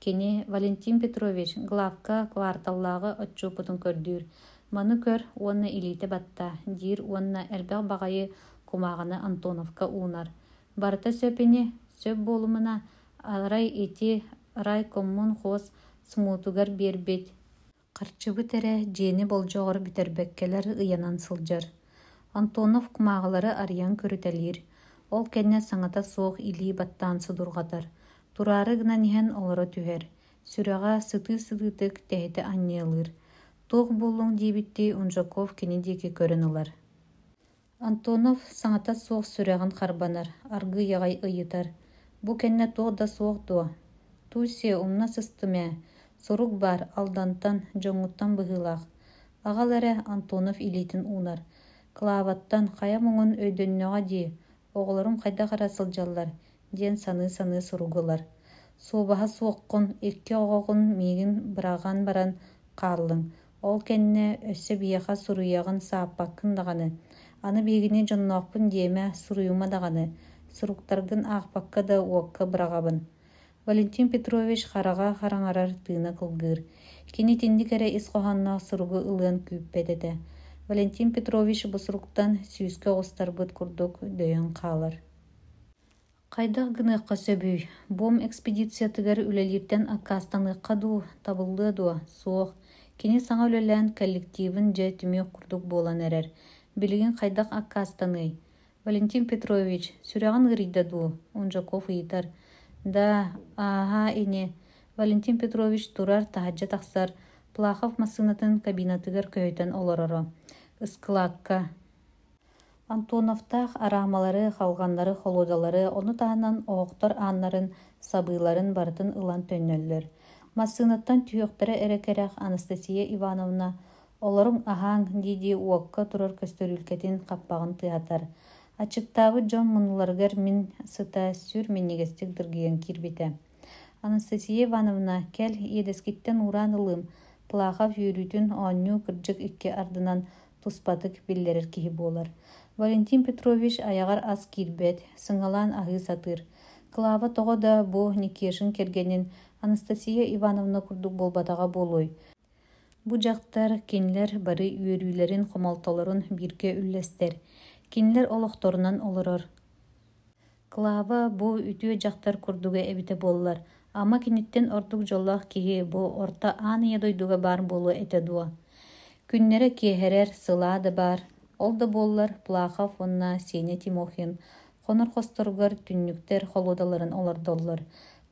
Кини Валентин Петрович главка кварталлааҕы отчуоппутун көрдүүр. Маны көр уонна илиитэ батта диир уонна элбэх баҕайы кумааҕыны Антоновка уунар. Барыта сөп ини, сөп буолумуна, арай ити райкоммунхоз СМУ-тугар биэрбит Харчыбыт эрэ дьиэни болдьоҕор бүтэрбэккэлэр ыйанан сылдьар. Антонов кумааҕылары арыйан көрүтэлиир, ол кэннэ саҥата суох илии баттаан судурҕатар, тураары гынан иһэн олоро түһэр, сүрэҕэ сытыы-сытыытык тэһитэ анньыалыыр. Туох буоллуҥ диэбиттии Унжаков кини диэки көрөн ылар. Антонов саҥата суох сүрэҕин харбанар, аргыый аҕай ыйытар: «Бу кэннэ туох да суох дуо?» «Туй-сиэ, умна сыстым ээ, сурук баар, Алдантан, дьоҥҥуттан быһыылаах. Аҕал эрэ», Антонов илиитин уунар. «Клаваттан, хайа муҥун өйдөннөҕө дии, оҕолорум хайдах эрэ сылдьаллар» диэн саныы-саныы суругу ылар. «Суобаһа суоххун, икки оҕоҕун миигин быраҕан баран хааллыҥ. Ол кэннэ өссө биһиэхэ суруйаҕын сааппаккын даҕаны. Аны биһигини дьонноохпун диэмэ, суруйума даҕаны. Суруктаргын аахпакка да уокка быраҕабын. Валентин Петрович хараҕа хараҥарар, тыына кылгыыр. Кини итинник эрэ ис хоһоонноох суругу ылыан күүппэт этэ. Валентин Петрович бу суруктан сүүскэ оҕустарбыт курдук дөйөн хаалар. Хайдах гыныахха сөбүй? Буом экспедициятыгар үлэлииртэн аккаастаныахха дуу, табыллыа дуо? Суох. Кини саҥа үлэлээн коллективын дьэ түмүөх курдук буолан эрэр. Билигин хайдах аккаастаныай? Валентин Петрович, сүрэҕин ыарыйда дуу? Унжаков ыйытар. Да, ааһаа ини. Валентин Петрович турар, таһырдьа тахсар, Плахов массыынатын кабинатыгар көһүтэн олороро. Ыскылаакка Антоновтаах араамалары, халҕаннары, холуодалары, ону таһынан оһохтор ааннарын, сабыыларын барытын ылан төннөллөр. Массыынаттан түһүөхтэрэ эрэ кэрэх Анастасия Ивановна «Олоруҥ, аһааҥ» дии-дии уокка турар көстөрүүлкэтин хаппаҕын тыаһатар. Аччыктаабыт дьон муннуларыгар мин сыта сүр минньигэстик дыргыйан киирбитэ. Анастасия Ивановна, кэл, иэдэскиттэн уураан ылыым, Плахов үөрүүтүн оонньуу кырдьык икки ардынан туспатык биллэрэр киһи буолар. Валентин Петрович айаҕар ас киирбэт, сыҥалаан аһыы сатыыр. Клава тоҕо да бу Никешин кэргэнин Анастасия Ивановна курдук буолбатаҕа буолуой? Бу дьахтар кинилэр бары үөрүүлэрин-хомолтолорун бииргэ үллэстэр, кинилэр олохторунан олорор. Клава бу үтүө дьахтар курдуга эбитэ буоллар, ама киниттэн ордук дьоллоох киһи бу орто аан ийэ дойдуга баар буолуо этэ дуо? Күннэрэ киэһэрэр, сылаа да баар, ол да буоллар Плахов уонна Сеня Тимохин хонор хосторугар түннүктэр холуодаларын олордоллор,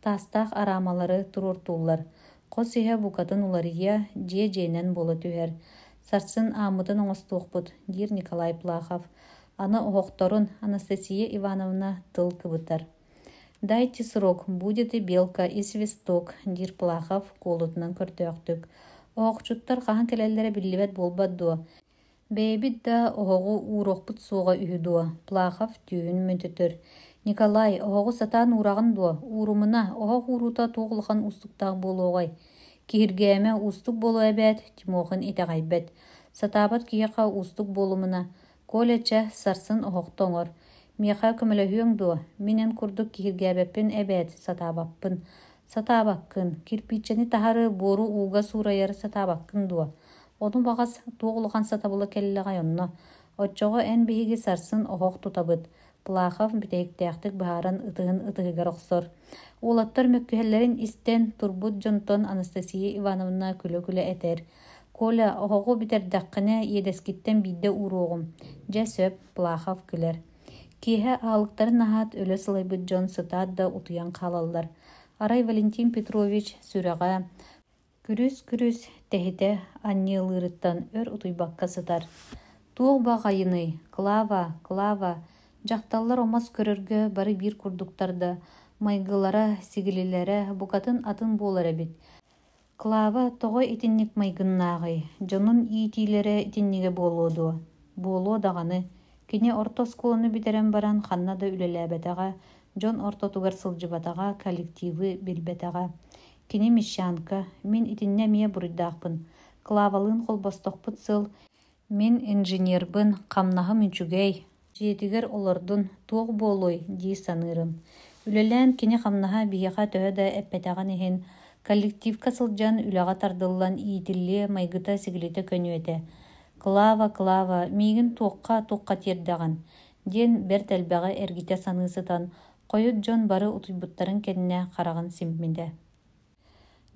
таастаах араамалары туруортууллар. Хос иһэ букатын уларыйа, дьиэ дьиэнэн буола түһэр. Сарсын ааммытын оҥостуохпут, диир Николай Плахов. Аны оһохторун Анастасия Ивановна тыл кыбытар. «Дайте срок, будет и белка, и свисток», диир Плахов куолутунан көрдөөхтүк. «Оһохчуттар хаһан кэлэллэрэ биллибэт буолбат дуо? Бэйэбит да оһоҕу ууруохпут суоҕа үһү дуо?» Плахов түөһүн мөнтөтөр. «Николай, оһоҕу сатаан уураҕын дуо? Уурумуна, оһох ууруута туох улахан уустуктаах буолуоҕай? Киһиргээмэ, уустук буолуо эбээт», Тимохин итэҕэйбэт. «Сатаабат киһиэхэ уустук буолумуна, Коля, чэ, сарсын оһохто оҥор. Миэхэ көмөлөһүөҥ дуо? Мин эн курдук киһиргээбэппин эбээт, сатаабаппын. Сатаабаккын. Кирпииччэни таһары, буору ууга суурайары сатаабаккын дуо? Ону баҕас туох улахан сатабыла кэллэҕэй онно? Оччоҕо эн биһиги сарсын оһох тутабыт, Плахов бүтэһиктээхтик быһааран ытыһын ытыһыгар охсор. Уолаттар мөккүһэллэрин истэн турбут дьонтон Анастасия Ивановна күлэ-күлэ этэр: «Коля, оһоҕу бүтэрдэххинэ, иэдэскиттэн биирдэ ууруоҕум». Дьэ сөп, Плахов күлэр. Киэһэ аһылыктарын аһаат, өлө сылайбыт дьон сытаат да утуйан хаалаллар. Арай Валентин Петрович сүрэҕэ Күрүс-күрүс тэһитэ анньыалыырыттан өр утуйбакка сытар. Туох баҕайыный, Клава, Клава, дьахталлар омос көрөргө бары биир курдуктар да, майгылара, сигилилэрэ букатын атын буолар эбит. Клава тоҕо итинник майгыннааҕый, дьонун иитиилэрэ итиннигэ буолуо дуо? Буолуо даҕаны. Кини орто оскуоланы бүтэрэн баран ханна да үлэлээбэтэҕэ, дьон ортотугар сылдьыбатаҕа, коллективы билбэтэҕэ. Кини мещанка, мин итиннэ эмиэ буруйдаахпын. Клавалыын холбостохпут сыл, мин инженербин, хамнаһым үчүгэй, дьиэтигэр олордун, туох буолуой дии саныырым. Үлэлээн кини хамнаһа биһиэхэ төһө да эппэтэҕин иһин, коллективка сылдьан үлэҕэ тардыллан иитиллиэ майгыта-сигилитэ көнүө этэ. Клава, Клава, миигин туохха-туохха тиэрдэҕин? диэн бэрт элбэҕи эргитэ саныы сытан, Хойут дьон бары утуйбуттарын кэннэ хараҕын симмитэ.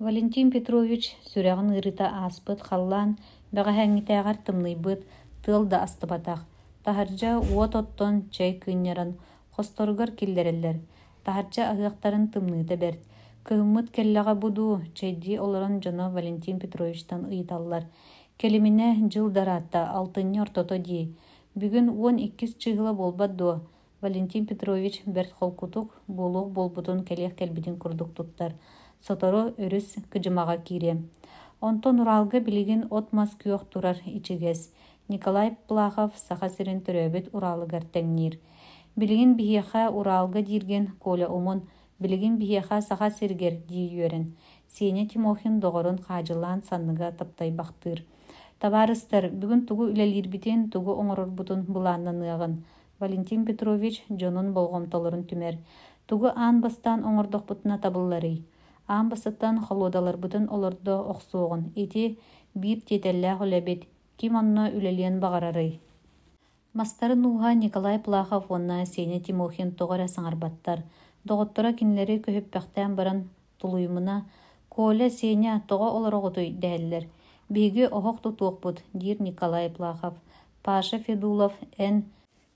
Валентин Петрович сүрэҕин ыарыыта ааспыт халлаан бэҕэһээҥҥитээҕэр тымныйбыт, тыал да астыбатах. Таһырдьа уот оттон, чэй кыынньаран, хосторугар киллэрэллэр. Таһырдьа аһыахтарын тымныыта бэрт. Кыһыммыт кэллэҕэ бу дуу, чэйдии олорон дьоно Валентин Петровичтан ыйыталлар. Кэлиминэ, дьыл да ыраатта, алтынньы ортото дии. Бүгүн 12 чыыһыла буолбат дуо? Валентин Петрович бэрт холкутук, буолуох буолбутун кэлиэх кэлбитин курдук туттар. Сотору өрүс кыдьымаҕа киириэ. Онтон Уралга билигин от-мас күөх турар ичигэс. Николай Плахов Саха сирин төрөөбүт Уралыгар тэҥниир. Билигин биһиэхэ Уралга дииргин Коля Умун, билигин биһиэхэ Саха сиригэр дии үөрэн. Сеня Тимохин доҕорун хаадьылаан санныга таптайбахтыыр. Табаарыстар, бүгүн тугу үлэлиирбитин, тугу оҥорорбутун былааннаныаҕын. Валентин Петрович дьонун болҕомтолорун түмэр. Тугу аан бастаан оҥордохпутуна табылларый? Аан бастатан холуодаларбытын олордо охсуоҕун. Ити биир тиэтэллээх үлэбит. Ким онно үлэлиэн баҕарарый? Мастарын ууһа Николай Плахов уонна Сеня Тимохин тоҕо эрэ саҥарбаттар. Доҕотторо кинилэри көһүппэхтээн баран тулуйумуна «Коля, Сеня, тоҕо олороҕутуй?» дэһэллэр. «Биһиги оһох тутуохпут», диир Николай Плахов. «Паша Федулов, эн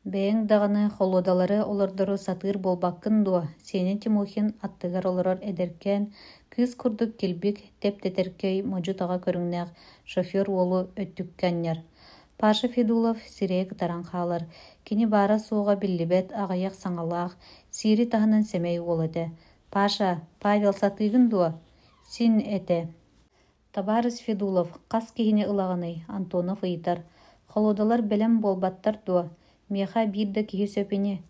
бэйэҥ даҕаны холуодалары олордору сатыыр буолбаккын дуо?» Сеня Тимохин аттыгар олорор эдэркээн, кыыс курдук килбик, тэп-тэтэркэй, модьу-таҕа көрүҥнээх шофер уолу өттүккэ анньар. Паша Федулов сирэйэ кытаран хаалар, кини баара-суоҕа биллибэт аҕыйах саҥалаах, сиэри таһынан сэмэй уол этэ. «Паша, Павел сатыыгын дуо?» «Син этэ» «Табаарыс Федулов, хас киһини ылаҕыный?» Антонов ыйытар. «Холуодалар бэлэм буолбаттар дуо? Миэхэ биир да киһи сөп ини?»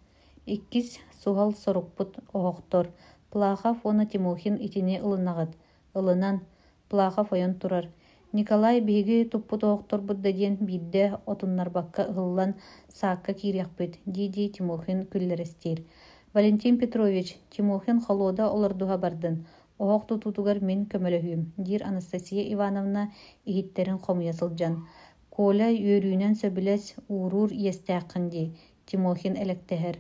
Иккис суһал сорукпут оһохтор. Плахов уонна Тимохин итини ылынаҕыт? Ылынан, Плахов ойон турар. Николай биһиги туппут оһохторбут да диэн биирдэ отуннарбакка ыһыллан саакка киириэхпит, дии-дии Тимохин күллэрэстиир. Валентин Петрович, Тимохин холуода олордуһа бардын, оһох тутуутугар мин көмөлөһүүм, диир Анастасия Ивановна иһиттэрин хомуйа сылдьан. Коля үөрүүнэн сөбүлэс, ууруур иэстээххин дии, Тимохин элэктэһэр.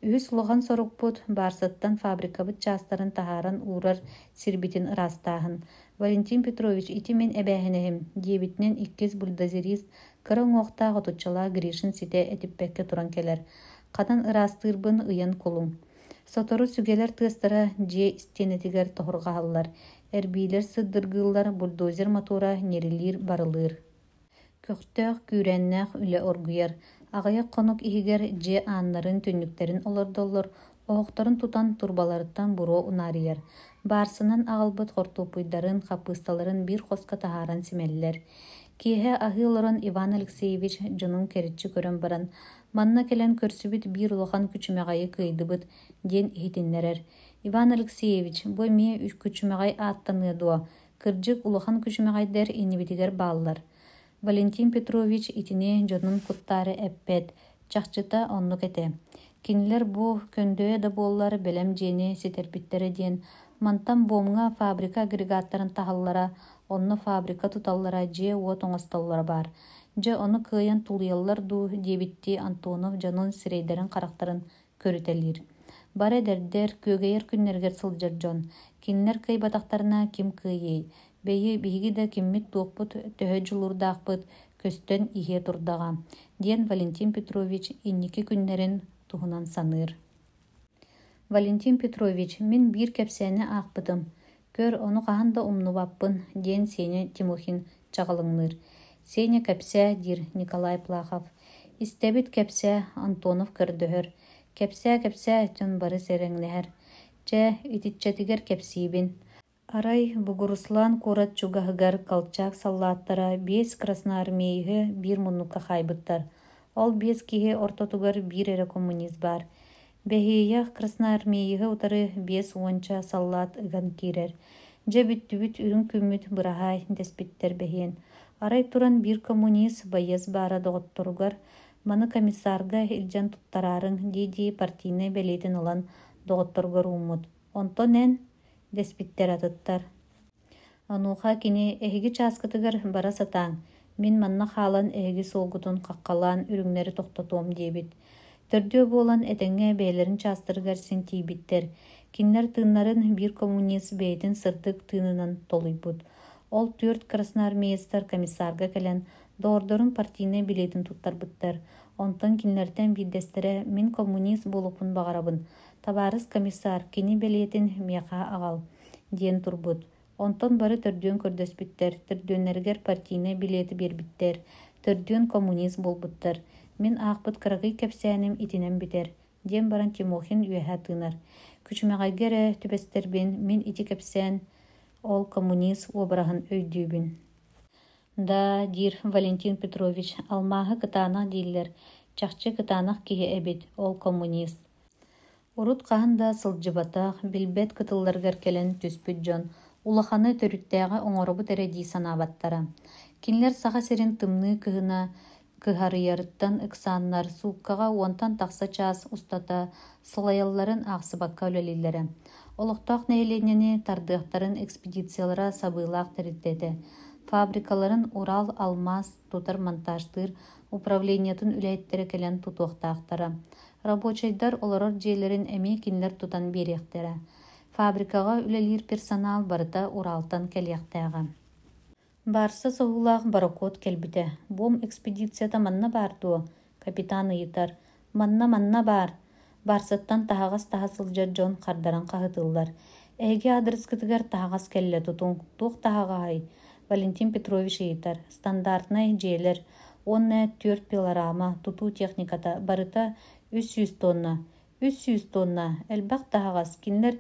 Үһүс улахан сорукпут баарсаттан фабрикабыт чаастарын таһааран уурар сирбитин ыраастааһын. Валентин Петрович ити мин эбээһинэһим, диэбитинэн иккис бульдозерист кыра уҥуохтаах отуччалаах Гришин ситэ этиппэккэ туран кэлэр. Ханан ыраастыырбын ыйан кулуҥ. Сотору сүгэлэр тыастара дьиэ истиэнэтигэр тоһурҕаһаллар, эрбиилэр сырдыргыыллар, бульдозер мотуора ньирилиир-барылыыр. Көхтөөх, күүрээннээх үлэ оргуйар. Аҕыйах хонук иһигэр дьиэ ааннарын, түннүктэрин олордоллор, оһохторун тутан турбаларыттан буруо унаарыйар. Баарсынан аҕалбыт хортуоппуйдарын, хаппыысталарын биир хоско таһааран симэллэр. Киэһэ аһыы олорон Иван Алексеевич дьонун кэриччи көрөн баран, «Манна кэлэн көрсүбүт биир улахан күчүмэҕэйи кыайдыбыт» диэн иһитиннэрэр. «Иван Алексеевич, бу эмиэ күчүмэҕэй ааттаныа дуо? Кырдьык, улахан күчүмэҕэйдэр иннибитигэр бааллар. Валентин Петрович итини дьонун куттаары эппэт, чахчыта оннук этэ. Кинилэр бу көндөйө да буоллар бэлэм дьиэни ситэрбиттэрэ диэн, мантан буомҥа фабрика агрегаттарын таһаллара, онно фабрика туталлара, дьиэ-уот оҥостоллоро баар. Дьэ, ону кыайан тулуйаллар дуу диэбиттии Антонов дьонун сирэйдэрин-харахтарын көрүтэлиир. Бары эдэрдэр, күөгэйэр күннэригэр сылдьар дьон. Кинилэр кыайбатахтарына ким кыайыай? Бэйи, биһиги да киммит-туохпут, төһө дьулуурдаахпыт көстөн иһиэ турдаҕа, диэн Валентин Петрович инники күннэрин туһунан саныыр. Валентин Петрович, мин биир кэпсээни аахпытым. Көр, ону хаһан да умнубаппын, диэн Сеня Тимохин чаҕылыҥныыр. Сеня кэпсээ, диир Николай Плахов. Истэбит кэпсээ, Антонов көрдөһөр. Кэпсээ, кэпсээ, дьон бары сэрэҥнэһэр. Чэ, итиччэтигэр кэпсиибин. Арай Бугуруслан куорат чугаһыгар Колчак саллааттара биэс красноармееһы биир муннукка хаайбыттар. Ол биэс киһи ортотугар биир эрэ коммунист баар. Бэһиэйэх красноармееһы утары биэс уонча саллаат ыган киирэр. Дьэ бүттүбүт үрүҥ күммүт быраһаай дэспиттэр бэһиэн. Арай туран биир коммунист байыас баара доҕотторугар маны комиссарга илдьэн туттараарыҥ дии-дии партийнай бэлиэтин ылан доҕотторугар ууммут. Онтон эн дэспиттэр атыттар. Онуоха кини эһиги чааскытыгар бара сатааҥ, мин манна хаалан эһиги суолгутун хаххалаан үрүҥнэри тохтотуом диэбит. Төрдүө буолан этэҥҥэ бэйэлэрин чаастарыгар син тиийбиттэр. Кинилэр тыыннарын биир коммунист бэйэтин сырдык тыынынан толуйбут. Ол түөрт красноармеецтар комиссарга кэлэн доҕордорун партийнай билиэтин туттарбыттар. Онтон кинилэртэн биирдэстэрэ мин коммунист буолуохпун баҕарабын, табаарыс комиссар, кини бэлиэтин миэхэ аҕал диэн турбут. Онтон бары төрдүөн көрдөспүттэр, төрдүөннэригэр партийнай билиэти биэрбиттэр, төрдүөн коммунист буолбуттар. Мин аахпыт кыракый кэпсээним итинэн бүтэр, диэн баран Тимохин үөһэ тыынар. Күчүмэҕэйгэ эрэ түбэстэрбин, мин ити кэпсээн ол коммунист уобараһын өйдүүбүн. Да, диир Валентин Петрович, алмааһы кытаанах дииллэр, чахчы кытаанах киһи эбит, ол коммунист. Урут хаһан да сылдьыбатах, билбэт кытылларыгар кэлэн түспүт дьон улаханы төрүттээҕи оҥоробут эрэ дии санаабаттара. Кинилэр Саха сирин тымныы кыһына кыһарыйарыттан ыксааннар сууккаҕа уонтан тахса чаас устата сылайалларын аахсыбакка үлэлииллэрэ. Олохтоох нэһилиэнньэни тардыахтарын экспедициялара сабыылаах тэрилтэ этэ. Фабрикаларын Урал алмаас тутар-монтажтыыр Управлениетын үлэһиттэрэ кэлэн тутуохтаахтара. Рабочайдар олорор дьиэлэрин эмиэ кинилэр тутан биэриэхтэрэ. Фабрикаҕа үлэлиир персонал барыта Уралтан кэлиэхтээҕэ. Баарса соһуулаах борокуот кэлбитэ. «Буом экспедицията манна баар дуо?» капитан ыйытар. «Манна, манна баар!» Баарсаттан таһаҕас таһа сылдьар дьон хардаран хаһытыллар. «Эһиги аадырыскытыгар таһаҕас кэллэ, тутуҥ». «Туох таһаҕаһай?» Валентин Петрович ыйытар. «Стандартнай дьиэлэр уонна түөрт пилорама, тутуу техниката, барыта 300 тонна». 300 тонна! Элбэх таһаҕас, кинилэр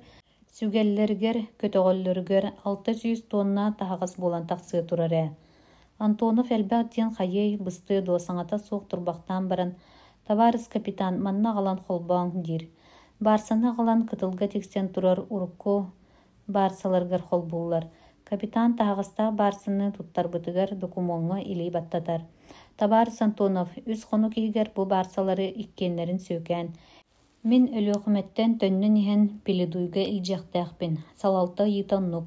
Сүгэллэригэр, көтөҕөллөрүгэр 600 туонна таһаҕас буолан тахсыа турар ээ. Антонов элбэх диэн хайыай, быстыа дуо саҥата суох турбахтаан баран, «Табаарыс капитан, манна аҕалан холбооҥ» диир. Баарсаны аҕалан кытылга тиксэн турар урукку баарсаларыгар холбууллар. Капитан таһаҕастаах баарсаны туттарбытыгар докумуоҥҥа илии баттатар. «Табаарыс Антонов, үс хонук иһигэр бу баарсалары иккиэннэрин сүөкээн, Мин Өлүөхүмэттэн төннөн иһэн Пеледуйга илдьиэхтээхпин, салалта ыйыыта оннук.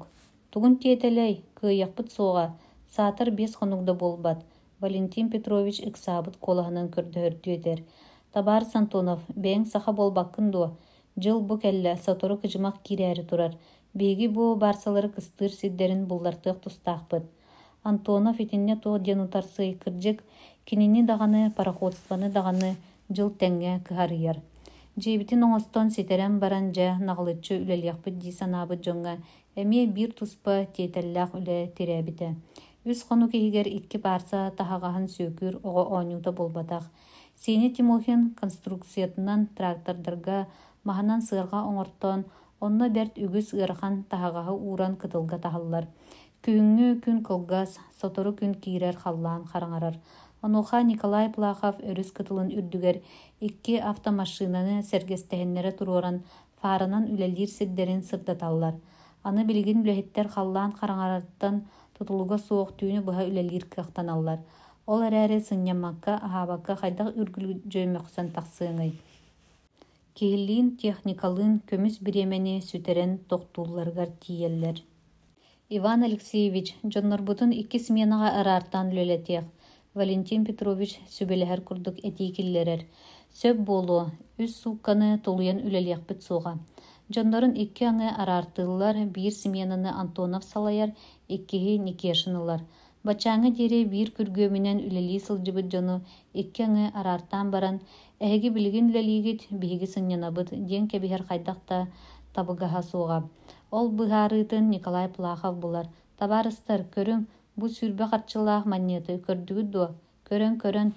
Тугун тиэтэлэй, кыайыахпыт суоҕа, саатар 5 хонук да буолбат, Валентин Петрович ыксаабыт куолаһынан көрдөһөрдүү этэр. Табаарыс Антонов, бэйэҥ саха буолбаккын дуо? Дьыл бу кэллэ, сотору кыдьымах киирээри турар. Биһиги бу баарсалары кыстыыр сирдэрин буллартыах тустаахпыт. Антонов итиннэ туох диэн утарсыай, кырдьык, кинини даҕаны, пароходствоны даҕаны дьыл тэҥҥэ кыһарыйар. Дьиэбитин оҥостон ситэрэн баран дьэ наҕылыччы үлэлиэхпит дии санаабыт дьоҥҥо эмиэ биир туспа тиэтэллээх үлэ тирээбитэ. Үс хонук иһигэр икки паарса таһаҕаһын сүөкүүр оҕо оонньуута буолбатах. Сеня Тимохин конструкциятынан трактордарга маһынан сыарҕа оҥортоон, онно бэрт үгүс ыарахан таһаҕаһы ууран кытылга таһаллар. Күһүҥҥү күн кылгас, сотору күн киирэр халлаан хараҥарар. Онуоха Николай Плахов өрүс кытылын үрдүгэр икки автомашинаны сэргэстэһиннэрэ туруоран фаранан үлэлиир сирдэрин сырдаталлар. Аны билигин үлэһиттэр халлаан хараҥарарыттан тутулуга суох түүнү быһа үлэлиир кыахтаналлар. Ол эрээри сынньаммакка, аһаабакка хайдах үргүлдьү мөхсөн тахсыаҥый? Киһилиин, техникалыын көмүс бириэмэни сүтэрэн тохтуулларыгар тиийэллэр. Иван Алексеевич, дьоннорбутун икки сменаҕа араартаан үлэлэтиэх, Валентин Петрович сүбэлэһэр курдук этии киллэрэр. Сөп буолуо, үс суукканы тулуйан үлэлиэхпит суоҕа. Дьоннорун икки аҥы араартыыллар, биир сменаны Антонов салайар, иккиһи Никешин ылар. Баччааҥҥа диэри биир күргүөмүнэн үлэлии сылдьыбыт дьону икки аҥы араартаан баран, «Эһиги билигин үлэлиигит, биһиги сынньанабыт» диэн кэбиһэр хайдах да табыгаһа суоҕа. Ол быһаарыытын Николай Плахов булар: «Табаарыстар, көрүҥ, бу 20 харчылаах манньыаты көрдүгүт дуо? Көрөн-көрөн,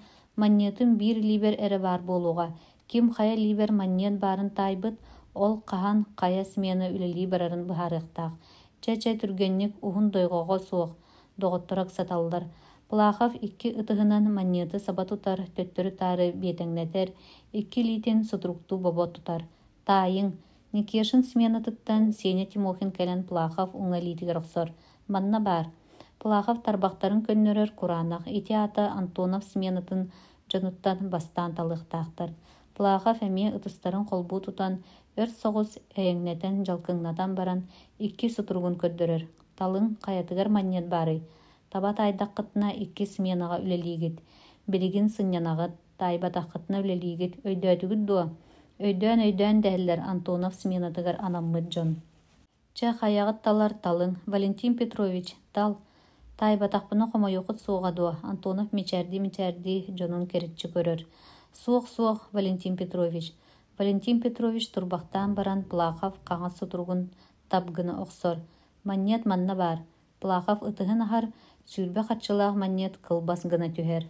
манньыатым биир илиибэр эрэ баар буолуоҕа. Ким хайа илиибэр манньыат баарын таайбыт, ол хаһан, хайа смена үлэлии барарын быһаарыахтаах. Чэ-чэ, түргэнник, уһун дойҕоҕо суох, доҕотторо ыксаталлар. Плахов икки ытыһынан манньыаты саба тутар, төттөрү-таары биэтэҥнэтэр, икки илиитин сутуруктуу бобо тутар. «Таайыҥ!» Никешин сменатыттан Сеня Тимохин кэлэн Плахов уҥа илиитигэр охсор. «Манна баар!» Плахов тарбахтарын көннөрөр кураанах, ити аата Антонов сменатын дьонуттан бастаан талыахтаахтар. Плахов эмиэ ытыстарын холбуу тутан, өр соҕус эйэҥнэтэн дьалкыҥнатан баран, икки сутуругун көрдөрөр. Талыҥ, хайатыгар манньыат баарый? Таба таайдаххытына икки сменаҕа үлэлиигит. Билигин сынньанаҕыт, таайбатаххытына үлэлиигит. Өйдөөтүгүт дуо? Өйдөөн-өйдөөн дэһэллэр Антонов сменатыгар анаммыт дьон. Чэ, хайаҕыт талар талыҥ. Валентин Петрович, тал. Таайбатахпына хомойуоххут суоҕа дуо? Антонов мичээрдии-мичээрдии дьонун кэриччи көрөр. Суох-суох, Валентин Петрович. Валентин Петрович турбахтаан баран Плахов хаҥас сутуругун тап гына охсор. Манньыат манна баар. Плахов ытыһын аһар, 20 харчылаах манньыат кылбас гына түһэр.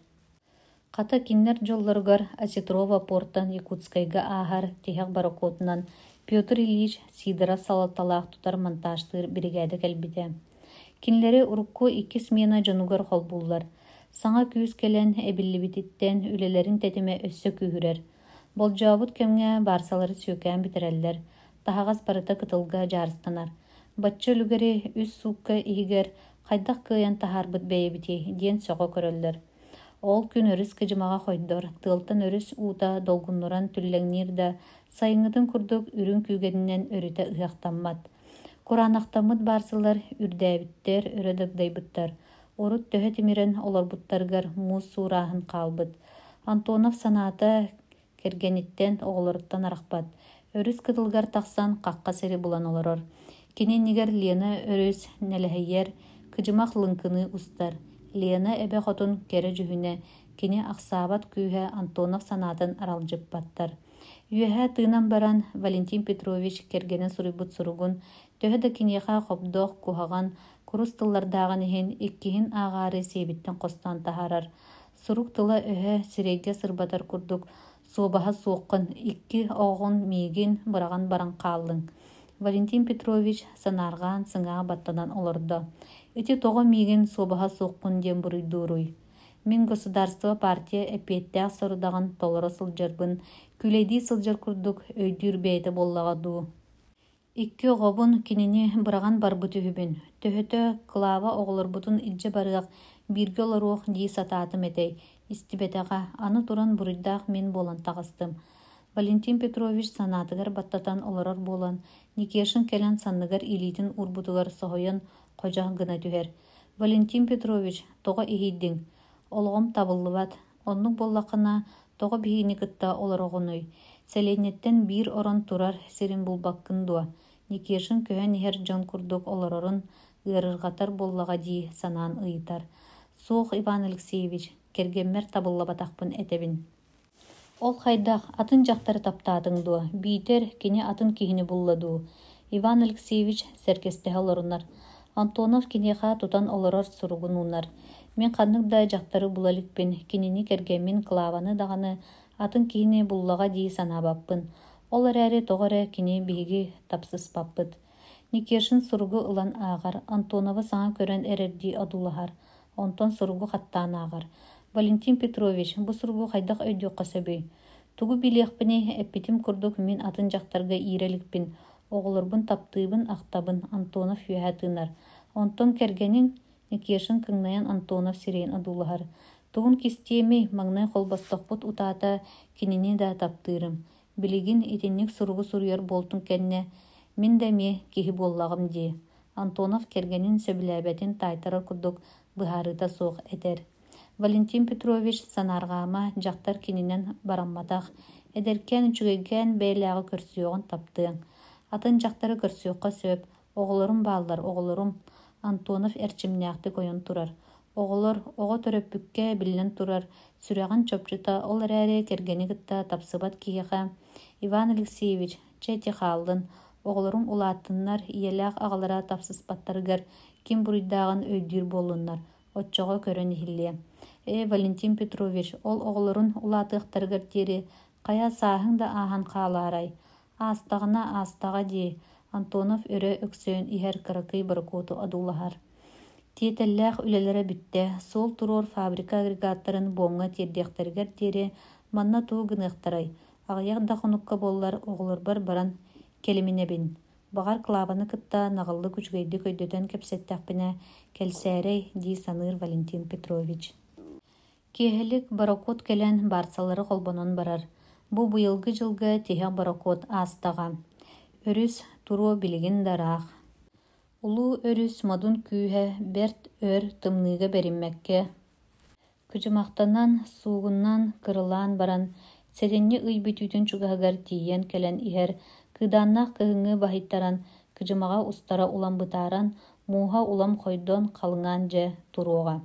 Хата кинилэр дьоллоругар Осетрова портан Якутскайга ааһар тиһэх борокуотунан Петр Ильич Сидоров салалталаах тутар монтажтыыр биригээдэ кэлбитэ. Кинилэри урукку икки смена дьонугар холбууллар. Саҥа күүс кэлэн эбиллибититтэн үлэлэрин тэтимэ өссө күүһүрэр. Болдьообут кэмҥэ баарсалары сүөкээн бүтэрэллэр, таһаҕас барыта кытылга дьаарыстанар. Бачча үлүгэри үс суукка иһигэр хайдах кыайан таһаарбыт бэйэбитий диэн сөҕө көрөллөр. Ол күн өрүс кыдьымаҕа хойдор, тыалтан өрүс уута долгуннуран түллэҥниир да, сайыҥҥытын курдук үрүҥ күүгэнинэн өрүтэ ыһыахтаммат. Кураанахтаммыт баарсалар үрдээбиттэр, өрө дагдайбыттар. Урут төһө тимирэн олорбуттарыгар муус суурааһын хаалбыт. Антонов санаата кэргэниттэн, оҕолоруттан арахпат. Өрүс кытылыгар тахсан хахха сири булан олорор. Кини иннигэр Лена өрүс нэлэһийэр, кыдьымах лыҥкыныы устар. Лена эбэ хотун кэрэ дьүһүнэ, кини ахсаабат күүһэ Антонов санаатын аралдьыппаттар. Үөһэ тыынан баран, Валентин Петрович кэргэнэ суруйбут суругун, төһө да киниэхэ хобдох, куһаҕан, курус тыллардааҕын иһин, иккиһин ааҕаары сиэбиттэн хостоон таһаарар. Сурук тыла-өһө сирэйгэ сырбатар курдук суобаһа суоххун, икки оҕоҕун миигин быраҕан баран хааллыҥ. Валентин Петрович санаарҕаан сыҥаах баттанан олордо. Ити тоҕо миигин суобаһа суоххун диэн буруйдууруй? Мин государство партия эппиэттээх сорудаҕын толоро сылдьарбын күүлэйдии сылдьар курдук өйдүүр бэйэтэ буоллаҕа дуу? Икки оҕобун кинини быраҕан барбыт үһүбүн. Төһөтө Клава оҕолорбутун илдьэ барыах, бииргэ олоруох дии сатаатым этэй, истибэтэҕэ, аны туран буруйдаах мин буолан таҕыстым. Валентин Петрович санаатыгар баттатан олорор буолан, Никешин кэлэн санныгар илиитин уурбутугар соһуйан ходьох гына түһэр. «Валентин Петрович, тоҕо иһийдиҥ? Олоҕум табыллыбат. Оннук буоллаххына, тоҕо биһигини кытта олороҕунуй? Сэлиэнньэттэн биир орон турар сирин булбаккын дуо?» Никешин көһөн иһэр дьон курдук олорорун ыарырҕатар буоллаҕа дии санаан ыйытар. «Суох, Иван Алексеевич, кэргэммэр табыллыбатахпын этэбин. Ол хайдах, атын дьахтары таптаатыҥ дуо, биитэр кини атын киһини булла дуу?» Иван Алексеевич сэргэстэһэ олорунар. Антонов киниэхэ тутан олорор суругун уунар. «Мин ханнык да дьахтары була иликпин, кинини кэргэммин Клаваны даҕаны атын киһини буллаҕа дии санаабаппын. Ол эрээри тоҕо эрэ кини биһиги тапсыспаппыт». Никешин суругу ылан ааҕар, Антоновы саҥа көрөн эрэрдии одуулаһар. Онтон суругу хаттаан ааҕар. «Валентин Петрович, бу суругу хайдах өйдүөххэ сөбүй? Тугу билиэхпиний, эппитим курдук мин атын дьахтарга иирэ иликпин, оҕолорбун таптыыбын, ахтабын», Антонов үөһэ тыынар. «Онтон кэргэниҥ?» Никешин кыҥнайан Антонов сирэйин одуулаһар. «Тугун кистиэмий, маҥнай холбостохпут утаата кинини да таптыырым. Билигин итинник суругу суруйар буолтун кэннэ мин да эмиэ киһи буоллаҕым дии. Антонов кэргэнин сөбүлээбэтин таайтарар курдук быһаарыыта суох этэр. Валентин Петрович санаарҕаама, дьахтар кининэн барамматах, эдэркээн үчүгэйкээн бэйэлээҕи көрсүөҕүн таптыаҥ. Атын дьахтары көрсүөххэ сөп, оҕолорум бааллар, оҕолорум. Антонов эрчимнээхтик ойон турар. Оҕолор, оҕо төрөппүккэ, биллэн турар, сүрэҕин чопчута, ол эрээри кэргэни кытта тапсыбат киһиэхэ Иван Алексеевич, чэ ити хааллын, оҕолорум улааттыннар, ийэлээх аҕалара тапсыспаттарыгар ким буруйдааҕын өйдүүр буоллуннар, оччоҕо көрөн иһиллиэ. Ээ, Валентин Петрович, ол оҕолорун улаатыахтарыгар диэри хайа сааһыҥ да ааһан хаалаарай? Аастаҕына аастаҕа дии, Антонов өрө өксөйөн иһэр кыракый борокуоту одуулаһар. Тиэтэллээх үлэлэрэ бүттэ, суол туруор фабрика агрегаттарын буомҥа тиэрдиэхтэригэр диэри манна тугу гыныахтарай, аҕыйах да хонукка буоллар оҕолорбор баран кэлиминэбин. Баҕар Клаваны кытта наҕыллык үчүгэйдик өйдөтөн кэпсэттэхпинэ кэлсээрэй дии саныыр Валентин Петрович. Киэһэлик борокуот кэлэн баарсалары холбонон барар. Бу быйылгы дьылга тиһэх борокуот аастаҕа. Өрүс туруо билигин да ыраах. Улуу өрүс модун күүһэ бэрт өр тымныыга бэриммэккэ, кыдьымахтанан, суугунан кырылаан баран, сэтинньи ый бүтүүтүн чугаһыгар тиийэн кэлэн иһэр кыыдааннаах кыһыҥҥы баһыйтаран, кыдьымаҕа устара улам бытааран, мууһа улам хойдон, халыҥаан дьэ туруоҕа.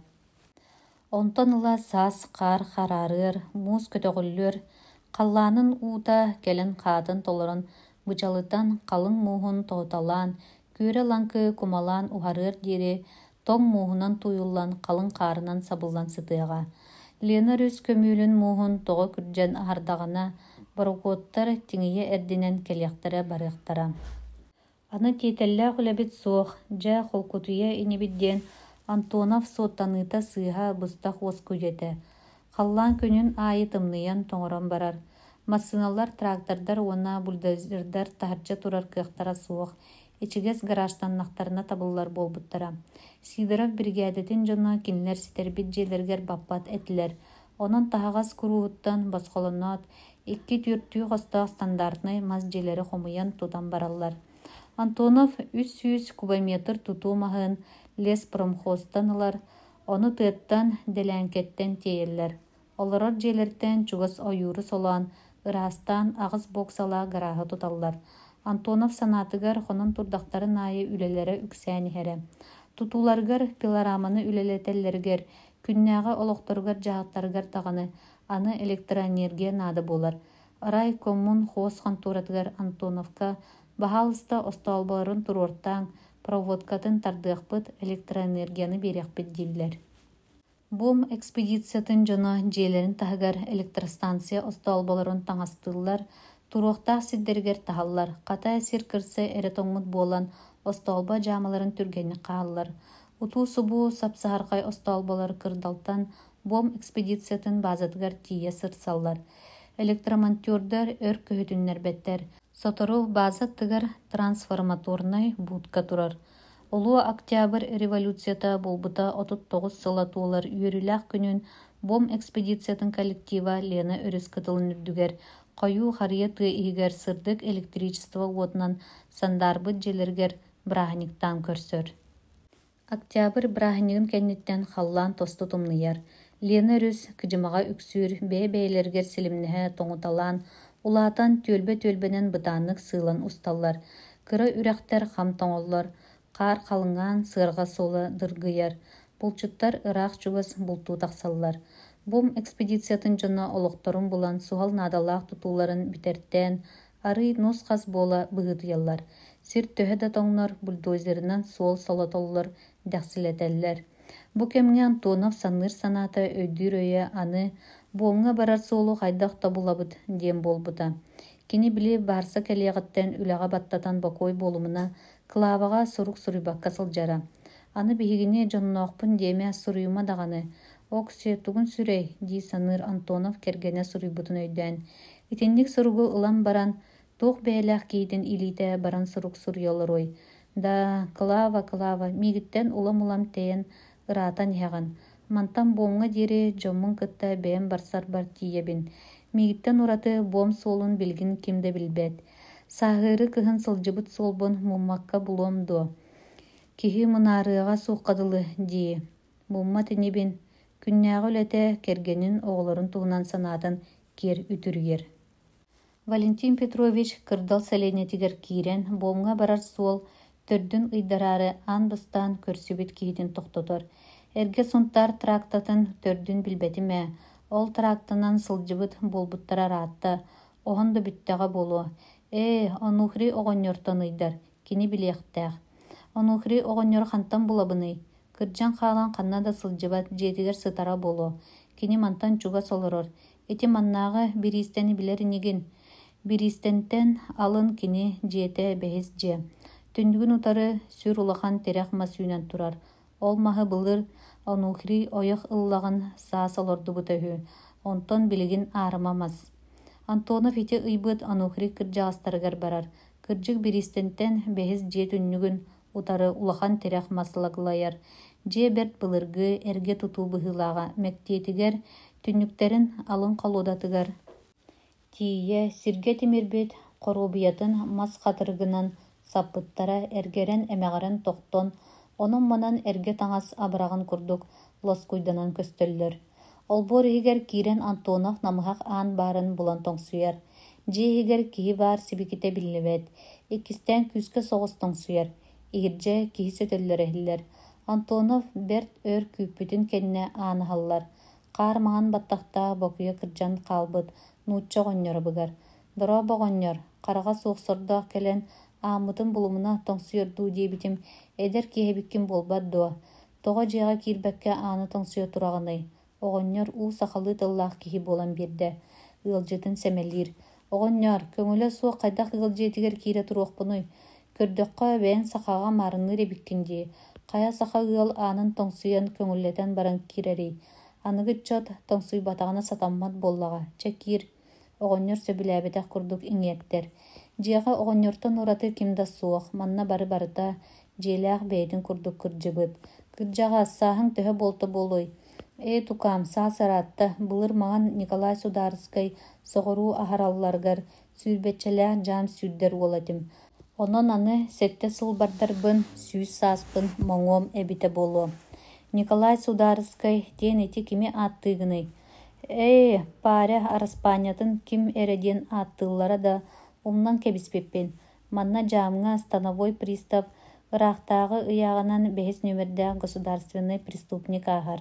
Онтон ыла саас хаар хараарыар, муус көтөҕүллүөр, халлаанын уута кэлэн хаатын толорон бычалытан, халыҥ мууһун тоһуталаан, күөрэ-лаҥкы кумалаан уһарыар диэри тоҥ мууһунан тууйуллан, халыҥ хаарынан сабыллан сытыаҕа. Лена өрүс көмүөлүн мууһун тоҕо күрдьэн аһардаҕына, борокуоттар тиҥийэ эрдинэн кэлиэхтэрэ-барыахтара. Аны тиэтэллээх үлэбит суох, дьэ, холкутуйа инибит диэн Антонов суоттаныыта сыыһа быстах уоскуйуу этэ. Халлаан күнүн аайы тымныйан, тоҥорон барар. Массыыналар, трактордар уонна бульдозердар таһырдьа турар кыахтара суох, ичигэс гаражтаннахтарына табыллар буолбуттара. Сидоров биригээдэтин дьоно кинилэр ситэрбит дьиэлэригэр баппат этилэр. Онон таһаҕас курууһуттан босхолоноот, икки түөртүү хостоох стандартнай мас дьиэлэри хомуйан тутан бараллар. Антонов 300 кубометр тутуу маһын леспромхозтан ылар, ону тыаттан, дэлээҥкэттэн тиэйэллэр. Олорор дьиэлэриттэн чугас ойууру солоон, ыраастаан аҕыс боксалаах гарааһы туталлар. Антонов санаатыгар, хонон турдахтарын аайы үлэлэрэ үксээн иһэрэ. Тутууларыгар пилораманы үлэлэтэллэригэр, күннээҕи олохторугар-дьаһахтарыгар даҕаны аны электроэнергия наада буолар. Райкоммунхоз хонтуоратыгар Антоновка «Баһаалыста, остоолболорун туруортааҥ, проводкатын тардыахпыт, электроэнергияны биэриэхпит» дииллэр. Буом экспедициятын дьоно дьиэлэрин таһыгар электростанция остоолболорун таҥастыыллар, туруохтаах сирдэригэр таһаллар, хата сир кырса эрэ тоҥмут буолан остоолбо дьаамаларын түргэнник хааллар. Утуу-субуу сап-саһархай остоолболор кырдалтан буом экспедициятын базатыгар тиийэ сырсаллар. Электромонтердар өр көһүтүннэрбэттэр. Сотору база аттыгар трансформаторнай будка турар. Улуу Октябрь революцията буолбута 39 сыла туолар үөрүүлээх күнүн Бом экспедициятын коллектива Лена өрүс кытылын үрдүгэр, хойуу харыйа тыа иһигэр сырдык электричество уотунан сандаарбыт дьиэлэригэр бырааһынньыктаан көрсөр. Октябрь бырааһынньыгын кэнниттэн халлаан тосту тымныйар. Лена өрүс кыдьымаҕа үксүүр, бэйэ-бэйэлэригэр силимнэһэ тоҥуталаан, улаатан түөлбэ-түөлбэнэн бытааннык сыылан усталлар. Кыра үрэхтэр хам тоҥоллор, хаар халыҥаан сыарҕа суола дыргыйар. Булчуттар ыраах-чугас бултуу тахсаллар. Бум экспедициятын дьоно олохторун булан суһал наадалаах тутууларын бүтэртээн, арыый нус-хас буола быһыытыйаллар. Сир төһө да тоҥнор, бульдозерынан суол солотоллор, дэхсилэтэллэр. Бу кэмҥэ Антонов саныыр санаата, өйдүүр өйө аны буомҥа барар суолу хайдах тобулабыт диэн буолбута. Кини били баарса кэлиэҕиттэн үлэҕэ баттатан бокуой буолумуна, Клаваҕа сурук суруйбакка сылдьара. Аны биһигини дьонноохпун диэмэ, суруйума даҕаны. Ок-сиэ, тугун сүрэй, дии саныыр Антонов кэргэнэ суруйбутун өйдөөн. Итинник суругу ылан баран, туох бэйэлээх киһитин илиитэ баран сурук суруйа олоруой? Да, Клава, Клава, миигиттэн улам-улам тэйэн ыраатан иһэҕин. Мантан буомҥа диэри дьоммун кытта бэйэм барсарбар тиийэбин. Миигиттэн ураты буом суолун билигин ким да билбэт. Сааһыары кыһын сылдьыбыт суолбун муммакка булуом дуо? Киһи мунаарыаҕа суохха дылы дии. Муммат инибин. Күннээҕи үлэтэ кэргэнин, оҕолорун туһунан санаатын киэр үтүрүйэр. Валентин Петрович Кырдал сэлиэнньэтигэр киирэн, буомҥа барар суол төрдүн ыйдараары аан бастаан көрсүбүт киһитин тохтотор. Эргэ Сунтаар трактатын төрдүн билбэтим ээ, ол трактанан сылдьыбыт буолбуттара ыраатта, оһон да бүттэҕэ буолуо. Ээ, Онухри оҕонньортон ыйдар, кини билиэхтээх. Онухри оҕонньору хантан булабыный? Кырдьан хаалан ханна да сылдьыбат, дьиэтигэр сытара буолуо. Кини мантан чугас олорор. Ити маннааҕы бириистэни билэр инигин? Бириистэнтэн алын кини дьиэтэ бэһис дьиэ. Түннүгүн утары сүр улахан тирэх мас үүнэн турар. Ол маһы былыр Онухри ойох ыллаҕын саас олордубута үһү. Онтон билигин аарыма мас. Антонов ити ыйбыт Онухри кырдьаҕастарыгар барар. Кырдьык бириистэнтэн бэһис дьиэ түннүгүн утары улахан тирэх мас лаглайар. Дьиэ бэрт былыргы, эргэ тутуу быһыылааҕа мэктиэтигэр, түннүктэрин алын холуодатыгар тиийэ сиргэ тимирбит хоруобуйатын мас хатырыгынан саппыттара эргэрэн эмэҕирэн тохтон, онон-манан эргэ таҥас абыраҕын курдук лоскуйданан көстөллөр. Олбуор иһигэр киирэн Антонов намыһах аан баарын булан тоҥсуйар. Дьиэ иһигэр киһи баар сибикитэ биллибэт. Иккистээн күүскэ соҕус тоҥсуйар. Иһирдьэ киһи сөтөллөрө иһиллэр. Антонов бэрт өр күүппүтүн кэннэ аан аһаллар. Хаар маҥан баттахтаах бокуйа кырдьан хаалбыт нуучча оҕонньоро быгар. «Дорообо, оҕонньор, хараҕа суох сордоох кэлэн, ааммытын булумуна тоҥсуйар дуу диэбитим, эдэр киһи эбиккин буолбат дуо? Тоҕо дьиэҕэ киирбэккэ ааны тоҥсуйа тураҕыный?» Оҕонньор уу сахалыы тыллаах киһи буолан биэрдэ. Ыалдьытын сэмэлиир. «Оҕонньоор, көҥүлэ суох хайдах ыал дьиэтигэр киирэ туруохпунуй? Көрдөххө, бэйэҥ сахаҕа маарынныыр эбиккин дии. Хайа саха ыал аанын тоҥсуйан көҥүллэтэн баран киирэрий? Аныгы ыччат тоҥсуйбатаҕына сатаммат буоллаҕа. Чэ, киир» Оҕонньор сөбүлээбэтэх курдук иҥиэттэр. Дьиэҕэ оҕонньортон ураты ким да суох, манна бары-барыта дьиэлээх бэйэтин курдук кырдьыбыт. «Кырдьаҕас, сааһыҥ төһө буолта буолуой?» «Ээ, тукаам, саас ыраатта. Былыр маҥан Николай Судаарыскай соҕуруу аһаралларыгар сүүрбэччэлээх дьаам сүүрдэр уол этим. Онон аны сэттэ сыл бардарбын, 100 сааспын моҥуом эбитэ буолуо». «Николай Судаарыскай диэн ити кими ааттыыгыный?» Ээ, Паря араспаанньатын ким эрэ диэн ааттыыллара да, умнан кэбиспиппин. Манна дьаамҥа становой пристав ыраахтааҕы ыйааҕынан бэһис нүөмэрдээх государственнай преступник ааһар.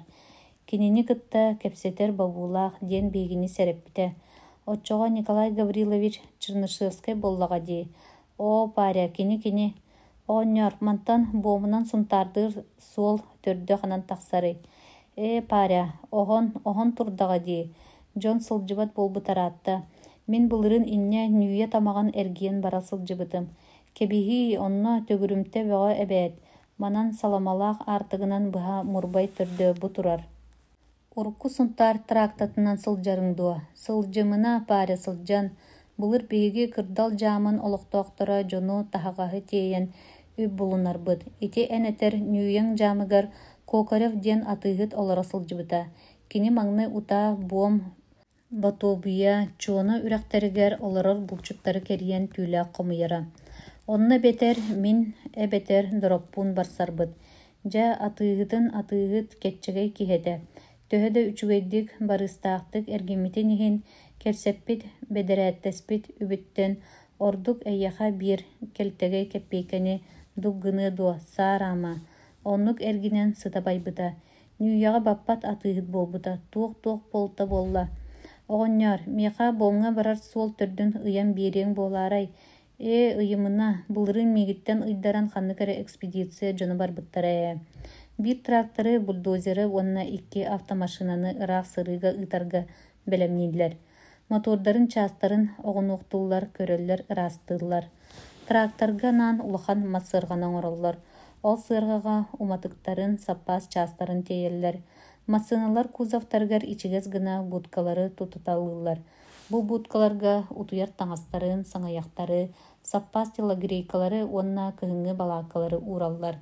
Кинини кытта кэпсэтэр бобуулаах диэн биһигини сэрэппитэ. Оччоҕо Николай Гаврилович Чернышевскай буоллаҕа дии. Оо, Паря, кини-кини. Оҕонньоор, мантан буомунан Сунтаардыыр суол төрдө ханан тахсарый? Ээ, Паря, оһон, оһон турдаҕа дии. Дьон сылдьыбат буолбут ыраатта. Мин былырыын инньэ Нүүйэ тамаҕын эргийэн бара сылдьыбытым. Кэбиһиий, онно төгүрүмтэ бөҕө эбээт. Манан саламалаах аартыгынан быһа Мурбай төрдө бу турар. Урукку Сунтаар трактатынан сылдьарыҥ дуо? Сылдьымына, Паря, сылдьан. Былыр биһиги Кырдал дьаамын олохтоохторо дьону, таһаҕаһы тиэйэн үп булунарбыт. Ити эн этэр Нүүйэҥ дьаамыгар Кокорев диэн атыыһыт олоро сылдьыбыта. Кини маҥнай утаа буом Ботуобуйа, Чуона үрэхтэригэр олорор булчуттары кэрийэн түүлээх хомуйара. Онно эбэтэр мин, эбэтэр Дороппуун барсарбыт. Дьэ, атыыһытын атыыһыт кэччэгэй киһи этэ. Төһө да үчүгэйдик, барыыстаахтык эргиммитин иһин, кэпсэппит, бэдэрээттэспит үбүттэн ордук эйиэхэ биир кэлтэгэй кэппиэйкэни дук гыныа дуо, саараама. Оннук эргинэн сыта байбыта. Ньүүйэҕэ баппат атыыһыт буолбута туох-туох буолта буолла? Оҕонньоор, миэхэ буомҥа барар суол төрдүн ыйан биэриэҥ буолаарай? Ээ, ыйымына, былырыын миигиттэн ыйдаран ханнык эрэ экспедиция дьоно барбыттара ээ. Биир тракторы, бульдозеры уонна икки автомашинаны ыраах сырыыга ыытарга бэлэмнииллэр. Мотордарын чаастарын оҕунуохтууллар, көрөллөр, ыраастыыллар. Тракторга анаан улахан мас сыарҕаны оҥороллор. Ол сыарҕаҕа уматыктарын, саппаас чаастарын тиэйэллэр. Массыыналар кузовтарыгар ичигэс гына будкалары тутуталыыллар. Бу будкаларга утуйар таҥастарын, саҥыйахтары, саппаас телогрейкалары уонна кыһыҥҥы балааккалары уураллар.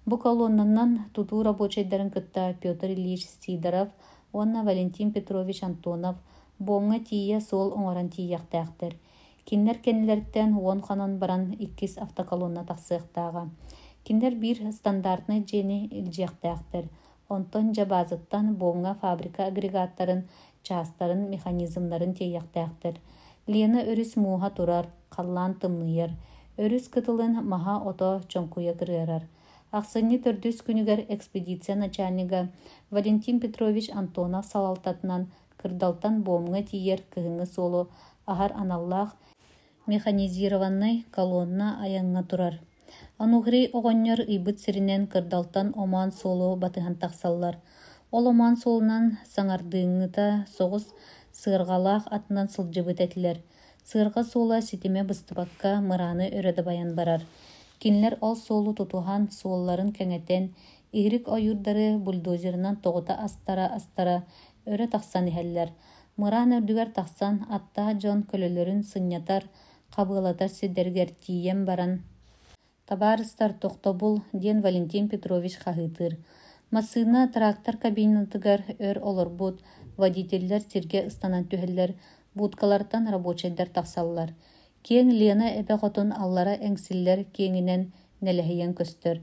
Бу колоннанан тутуу рабочайдарын кытта Петр Ильич Сидоров уонна Валентин Петрович Антонов буомҥа тиийэ суол оҥорон тиийиэхтээхтэр. Кинилэр кэннилэриттэн уон хонон баран иккис автоколонна тахсыахтааҕа. Кинилэр биир стандартнай дьиэни илдьиэхтээхтэр. Онтон дьэ баазаттан буомҥа фабрика агрегаттарын, чаастарын, механизмнарын тиэйиэхтээхтэр. Лена өрүс мууһа турар, халлаан тымныйар. Өрүс кытылын маһа-ото чоҥкуйа кырыарар. Ахсынньы төрдүс күнүгэр экспедиция начальнига Валентин Петрович Антонов салалтатынан кырдалтан буомҥа тиийэр кыһыҥҥы суолу аһар аналлаах механизированнай колонна айаҥҥа турар. Онугрий оҕонньор ыйбыт сиринэн кырдалтан омоон суолу батыһан тахсаллар. Ол омоон суолунан саҥардыыҥҥыта соҕус сыарҕалаах атынан сылдьыбыт этилэр. Сыарҕа суола ситимэ быстыбакка мырааны өрө дабайан барар. Кинилэр ол суолу тутуһан, суолларын кэҥэтэн, иһирик ойуурдары бульдозерынан тоҕута астара-астара өрө тахсан иһэллэр. Мыраан үрдүгэр тахсан, аттаах дьон көлөлөрүн сынньатар, хабыалатар сирдэригэр тиийэн баран «Табаарыстар, тохтобул!» диэн Валентин Петрович хаһыытыыр. Массыына трактор кабинатыгар өр олорбут водителлэр сиргэ ыстанан түһэллэр, будкалартан рабочайдар тахсаллар. Киэҥ Лена эбэ хотун аллара эҥсиллэр киэҥинэн нэлэһийэн көстөр.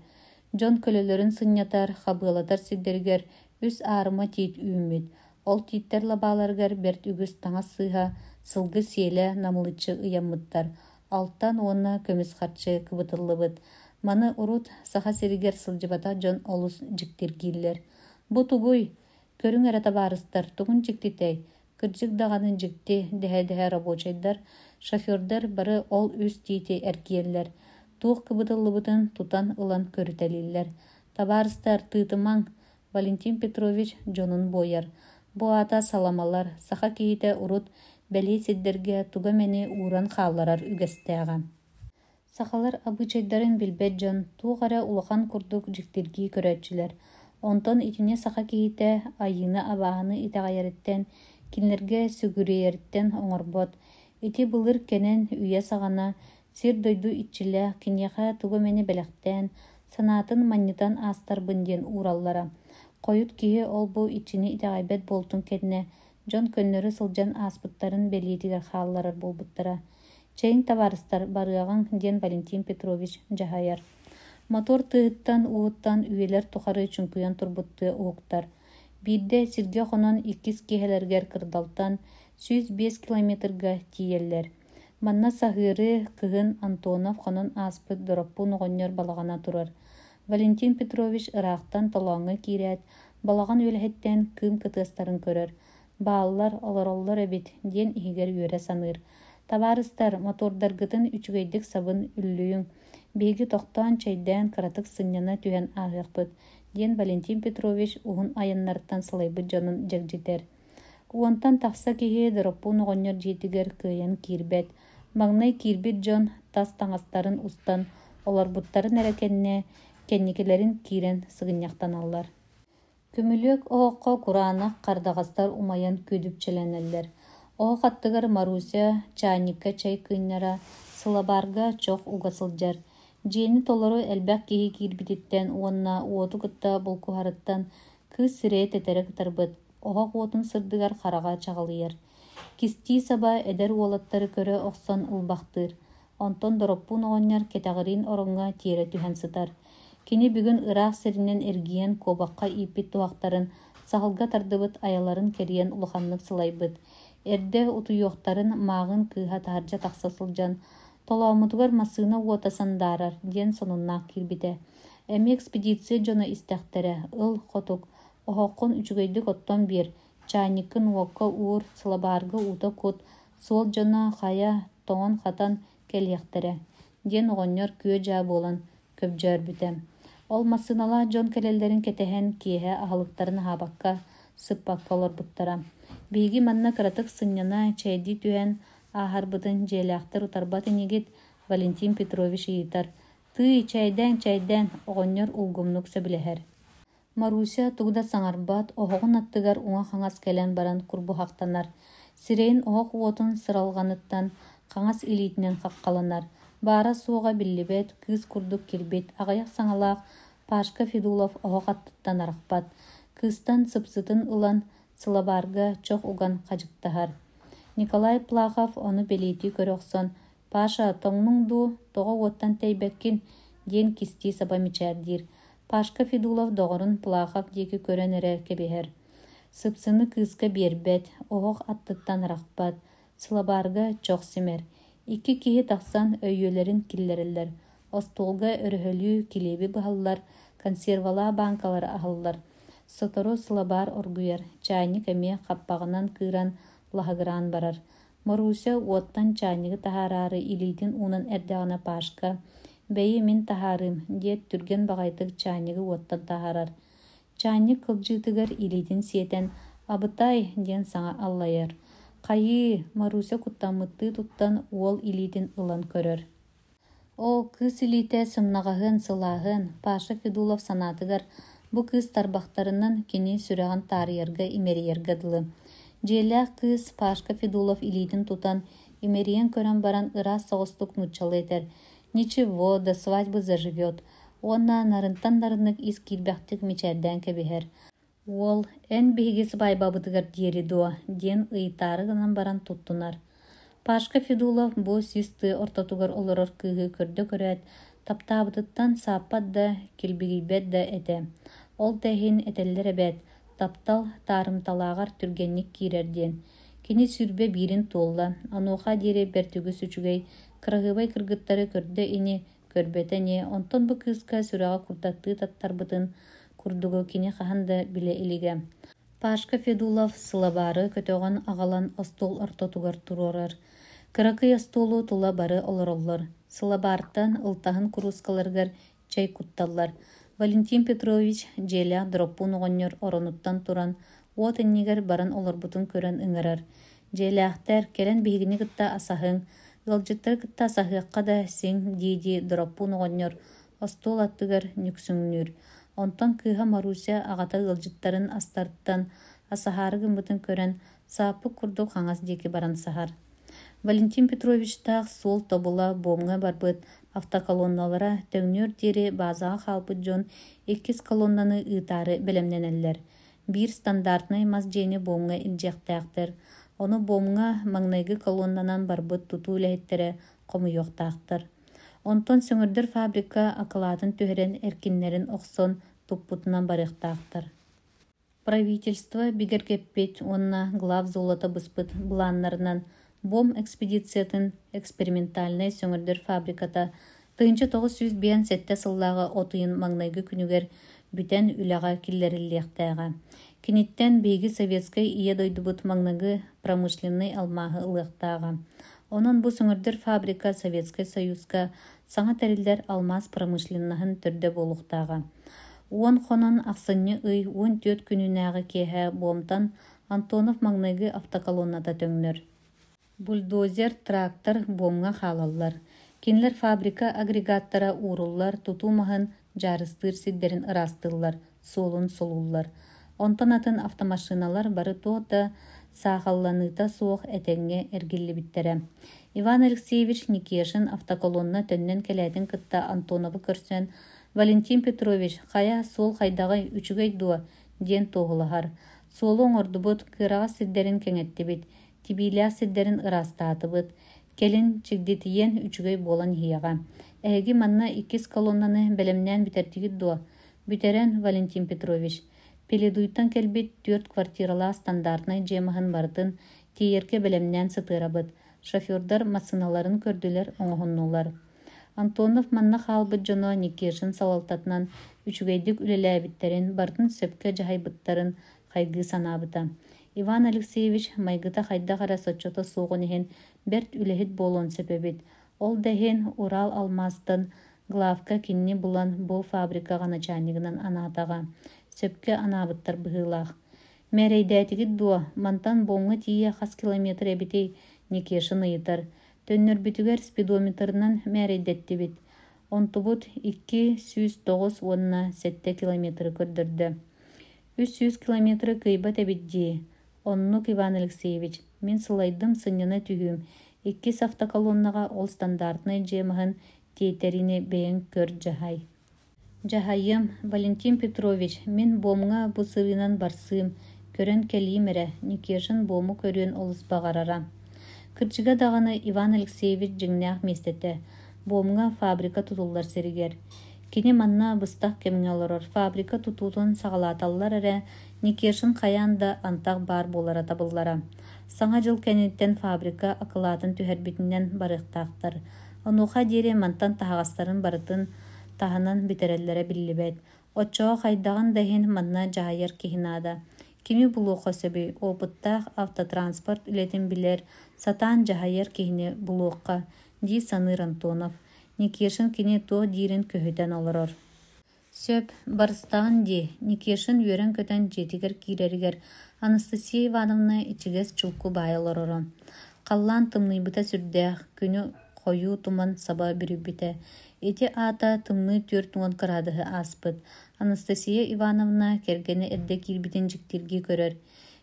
Дьон көлөлөрүн сынньатар, хабыалатар сирдэригэр үс аарыма тиит үүммүт. Ол тииттэр лабааларыгар бэрт үгүс таҥас сыыһа, сылгы сиэлэ намылыччы ыйаммыттар, алтан уонна көмүс харчы кыбытыллыбыт. Маны урут Саха сиригэр сылдьыбатах дьон олус дьиктиргииллэр. Бу тугуй? Көрүҥ эрэ табаарыстар, тугун дьиктитэй? Кырдьык даҕаны дьикти, дэһэ-дэһэ рабочайдар, шофердар бары ол үс тиити эргийэллэр. Туох кыбытыллыбытын тутан ылан көрүтэлииллэр. Табаарыстар, тыытымаҥ! Валентин Петрович дьонун буойар. Бу аата саламалар, саха киһитэ урут бэлиэ сирдэргэ тугу эмэни ууран хаалларар үгэстээҕэ. Сахалар абыычайдарын билбэт дьон туох эрэ улахан курдук дьиктиргии көрөөччүлэр. Онтон итини саха киһитэ айыыны-абааһыны итэҕэйэриттэн, кинилэргэ сүгүрүйэриттэн оҥорбот. Ити былыр кэнэн үйэ саҕана сир-дойду иччилээх киниэхэ тугу эмэни бэлэхтээн, санаатын манньытан аастарбын диэн уураллара. Хойут киһи ол-бу иччини итэҕэйбэт буолтун кэннэ дьон көннөрү сылдьан ааспыттарын бэлиэтигэр хаалларар буолбуттара. Чэйиҥ, табаарыстар, барыаҕыҥ, диэн Валентин Петрович дьаһайар. Мотуор тыаһыттан, ууттан үйэлэр тухары чуҥкуйан турбут тыа уһуктар. Биирдэ сиргэ хонон иккис киэһэлэригэр кырдалтан 105 километрга тиийэллэр. Манна саһыары кыһын Антонов хонон ааспыт Дороппуун оҕонньор балаҕана турар. Валентин Петрович ыраахтан толооҥҥо киирээт, балаҕан үөлэһиттэн кыым кытыастарын көрөр. Бааллар, олороллор эбит диэн иһигэр үөрэ саныыр. Табаарыстар, мотуордаргытын үчүгэйдик сабын үллүйүҥ. Биһиги тохтоон чэйдээн кыратык сынньана түһэн ааһыахпыт, диэн Валентин Петрович уһун айаннарыттан сылайбыт дьонун дьэгдьитэр. Уонтан тахса киһи Дороппуун оҕонньор дьиэтигэр кыайан киирбэт. Маҥнай киирбит дьон тас таҥастарын устан олорбуттарын эрэ кэннэ кэнникилэрин киирэн сыгынньахтаналлар. Көмүлүөк оһоххо кураанах хардаҕастар умайан күөдүпчэлэнэллэр. Оһох аттыгар Маруся чаанньыкка чэй кыынньара, сылабаарга чох уга сылдьар. Дьиэни толору элбэх киһи киирбититтэн уонна уоту кытта булкуһарыттан кыыс сирэйэ тэтэрэ кытарбыт, оһох уотун сырдыгар хараҕа чаҕылыйар. Кистии саба эдэр уолаттары көрө охсон ылбахтыыр. Онтон Дороппуун оҕонньор кэтэҕириин ороҥҥо тиэрэ түһэн сытар. Кини бүгүн ыраах сиринэн эргийэн куобахха ииппит туһахтарын, саһылга тардыбыт айаларын кэрийэн улаханнык сылайбыт. Эрдэ утуйуохтарын мааҕын кыыһа таһырдьа тахса сылдьан, «Толооммутугар массыына уота сандаарар» диэн сонуннаах киирбитэ. Эмиэ экспедиция дьоно истэхтэрэ, ыл, хотук, оһоххун үчүгэйдик оттон биэр, чаанньыккын уокка уур, сылабаарга уута кут, суол дьоно хайа, тоҥон-хатан кэлиэхтэрэ, диэн оҕонньор күө-дьаа буолан көбдьөөрбүтэ. Ол массыыналаах дьон кэлэллэрин кэтэһэн, киэһэ аһылыктарын аһаабакка, сыппакка олорбуттара. Биһиги манна кыратык сынньана, чэйдии түһэн ааһарбытын дьиэлээхтэр утарбат инигит, Валентин Петрович ыйытар. Тыый, чэйдээҥ, чэйдээҥ, оҕонньор улгумнук сөбүлэһэр. Маруся тугу да саҥарбат, оһоҕун аттыгар уҥа-хаҥас кэлэн баран курбуһахтанар, сирэйин оһох уотун сыралҕаныттан хаҥас илиитинэн хаххаланар, баара-суоҕа биллибэт кыыс курдук кирбит, аҕыйах саҥалаах Пашка Федулов оһох аттыттан арахпат, кыыстан сыпсытын ылан сылабаарга чох уган хадьыктаһар. Николай Плахов ону бэлиэтии көрө охсон, «Паша, тоҥнуҥ дуу, тоҕо уоттан тэйбэккин?» диэн кистии саба мичээрдиир. Пашка Федулов доҕорун Плахов диэки көрөн эрэ кэбиһэр. Сыпсыны кыыска биэрбэт, оһох аттыттан арахпат, сылабаарга чох симэр. Икки киһи тахсан өйүөлэрин киллэрэллэр, остуолга өрөһөлүү килиэби быһаллар, консервалаах бааҥкалары аһаллар. Сотору сылабаар оргуйар, чаанньык эмиэ хаппаҕынан кыыран лаһыгыраан барар. Маруся уоттан чаанньыгы таһаараары илиитин уунан эрдэҕинэ Пашка «Бэйи, мин таһаарыым» диэт түргэн баҕайытык чаанньыгы уоттан таһаарар. Чаанньык кылдьыытыгар илиитин сиэтэн «Абытай!» диэн саҥа аллайар. «Хайыы?» Маруся куттаммыттыы туттан уол илиитин ылан көрөр. Оо, кыыс илиитэ сымнаҕаһыан, сылааһыан, Паша Федулов санаатыгар, бу кыыс тарбахтарынан кини сүрэҕин таарыйарга, имэрийэргэ дылы. Дьиэлээх кыыс Пашка Федулов илиитин тутан, имэрийэн көрөн баран ыраас соҕустук нууччалыы этэр: «Ничего, до свадьбы заживет» уонна нарынтан нарыннык ис киирбэхтик мичээрдээн кэбиһэр. Уол, эн биһиги сыбаайбабытыгар диэри дуо? диэн ыйытаары гынан баран туттунар. Пашка Федулов бу сис тыа ортотугар олорор кыыһы көрдө көрөөт, таптаабытыттан сааппат да, килбигийбэт да этэ. Ол да иһин этэллэр эбээт, таптал таарымталааҕар түргэнник киирэр диэн. Кини 21-ин туолла, онуоха диэри бэрт үгүс үчүгэй, кыраһыабай кыргыттары көрдө ини, Көрбөтө ини, онтон бу кыыска сүрэҕэ курдаттыы таттарбытын курдугу кини хаһан да билэ илигэ. Пашка Федулов сылабаары көтөҕөн аҕалан остуол ортотугар туруорар. Кыракый остуолу тула бары олороллор. Сылабаартан ылтаһын куруускаларыгар чэй кутталлар. Валентин Петрович дьиэлээх Дороппуун оҕонньор оронуттан туран уот иннигэр баран олорбутун көрөн ыҥырар. Дьиэлээхтэр, кэлэн биһигини кытта асаһыҥ, ыалдьыттары кытта асаһыахха да син дии-дии Дороппуун оҕонньор остуол аттыгар нүксүҥнүүр. Онтон кыыһа Маруся аҕата ыалдьыттарын астарыттан асаһаары гыммытын көрөн, сааппыт курдук хаҥас диэки баран саһар. Валентин Петровичтаах суол тобула буомҥа барбыт автоколонналара төҥнүөр диэри баазаҕа хаалбыт дьон иккис колоннаны ыытаары бэлэмнэнэллэр. Биир стандартнай мас дьиэни буомҥа илдьиэхтээхтэр, ону буомҥа маҥнайгы колоннанан барбыт тутуу үлэһиттэрэ хомуйуохтаахтар. Онтон сөҥөрдөр фабрика акылаатын түһэрэн эркиннэрин охсон туппутунан барыахтаахтар. Правительство бигэргэппит уонна Главзолото быспыт былааннарынан Буом экспедициятын экспериментальнай сөҥөрдөр фабриката 1957 сыллааҕы от ыйын маҥнайгы күнүгэр бүтэн үлэҕэ киллэриллиэхтээҕэ. Киниттэн биһиги советскай Ийэ дойдубут маҥнайгы промышленнай алмааһы ылыахтааҕа. Онон бу сөҥөрдөр фабрика Советскай Союзка саҥа тэриллэр алмаас промышленноһын төрдө буолуохтааҕа. Уон хонон ахсынньы ый 14 күнүнээҕи киэһэ буомтан Антонов маҥнайгы автоколонната төҥнөр. Бульдозер, трактор буомҥа хаалаллар. Кинилэр фабрика агрегаттара ууруллар тутуу маһын дьаарыстыыр сирдэрин ыраастыыллар, суолун солууллар. Онтон атын автомашиналар бары туох да саахалланыыта суох этэҥҥэ эргиллибиттэрэ. Иван Алексеевич Никешин автоколонна төннөн кэлээтин кытта Антоновы көрсөн «Валентин Петрович, хайа, суол хайдаҕый, үчүгэй дуо?» диэн туоһулаһар. «Суолу оҥордубут, кыараҕас сирдэрин кэҥэттибит, тибиилээх сирдэрин ыраастаатыбыт, кэлин чигдитийэн үчүгэй буолан иһиэҕэ. Эһиги манна иккис колоннаны бэлэмнээн бүтэрдигит дуо?» Бүтэрэн, Валентин Петрович, Пеледуйтан кэлбит түөрт квартиралаах стандартнай дьиэ маһын барытын тиэйэргэ бэлэмнээн сытыарабыт. Шофердар массыыналарын көрдүлэр, оҥоһуннулар. Антонов манна хаалбыт дьоно Никешин салалтатынан үчүгэйдик үлэлээбиттэрин, барытын сөпкө дьаһайбыттарын хайгыы санаабыта. Иван Алексеевич майгыта хайдах эрэ соччото суоҕун иһин бэрт үлэһит буолуон сөп эбит. Ол да иһин Урал алмаастан главка кинини булан бу фабрикаҕа начальнигынан анаатаҕа. Сөпкө анаабыттар быһыылаах. Мээрэйдээтигит дуо, мантан Боҥҥа тиийэ хас километр эбитий? Никешин ыйытар. Төннөрбүтүгэр спидометрынан мээрэйдэттибит. Онтубут 209 уонна 7 километры көрдөрдө. 300 километры кыайбат эбит дии. Оннук, Иван Алексеевич, мин сылайдым, сынньана түһүүм. Иккис автоколоннаҕа ол стандартнай дьиэ маһын тиэйтэриини бэйэҥ көр дьаһай. Дьаһайыам, Валентин Петрович, мин буомҥа бу сырыынан барсыым, көрөн кэлиим эрэ, Никешин буому көрүөн олус баҕарара. Кырдьыга даҕаны Иван Алексеевич дьиҥнээх миэстэтэ, буомҥа фабрика тутуллар сиригэр. Кини манна быстах кэмҥэ олорор, фабрика тутуутун саҕалааталлар эрэ, Никешин хайаан да антах баар буолара табыллара. Саҥа дьыл кэнниттэн фабрика акылаатын түһэрбитинэн барыахтаахтар. Онуоха диэри мантан таһаҕастарын барытын таһынан бүтэрэллэрэ биллибэт. Оччоҕо хайдаҕын да иһин манна дьаһайар киһи наада. Кими булуохха сөбүй, опыттаах автотранспорт үлэтин билэр, сатаан дьаһайар киһини булуохха, дии саныыр Антонов. Никешин кини туох диирин көһүтэн олорор. Сөп, барыстаҕын дии, Никешин үөрэн-көтөн дьиэтигэр киирэригэр Анастасия Ивановна ичигэс чулку баайа олороро. Халлаан тымныйбыта сүрдээх, күнү хойуу туман саба бүрүйбүтэ. Ити аата тымныы 40 кыраадыһы ааспыт. Анастасия Ивановна кэргэнэ эрдэ киирбитин дьиктиргии көрөр.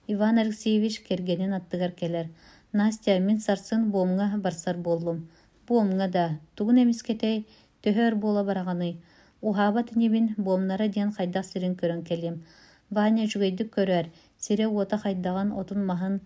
Иван Алексеевич кэргэнин аттыгар кэлэр: «Настя, мин сарсын буомҥа барсар буоллум». «Буомҥа да? Тугун эмискэтэй, төһө өр буола бараҕыный?» «Уһаабат инибин, буомнара диэн хайдах сирин көрөн кэлиэм. Ваня үчүгэйдик көрөөр, сирэ-уота хайдаҕын, отун-маһын,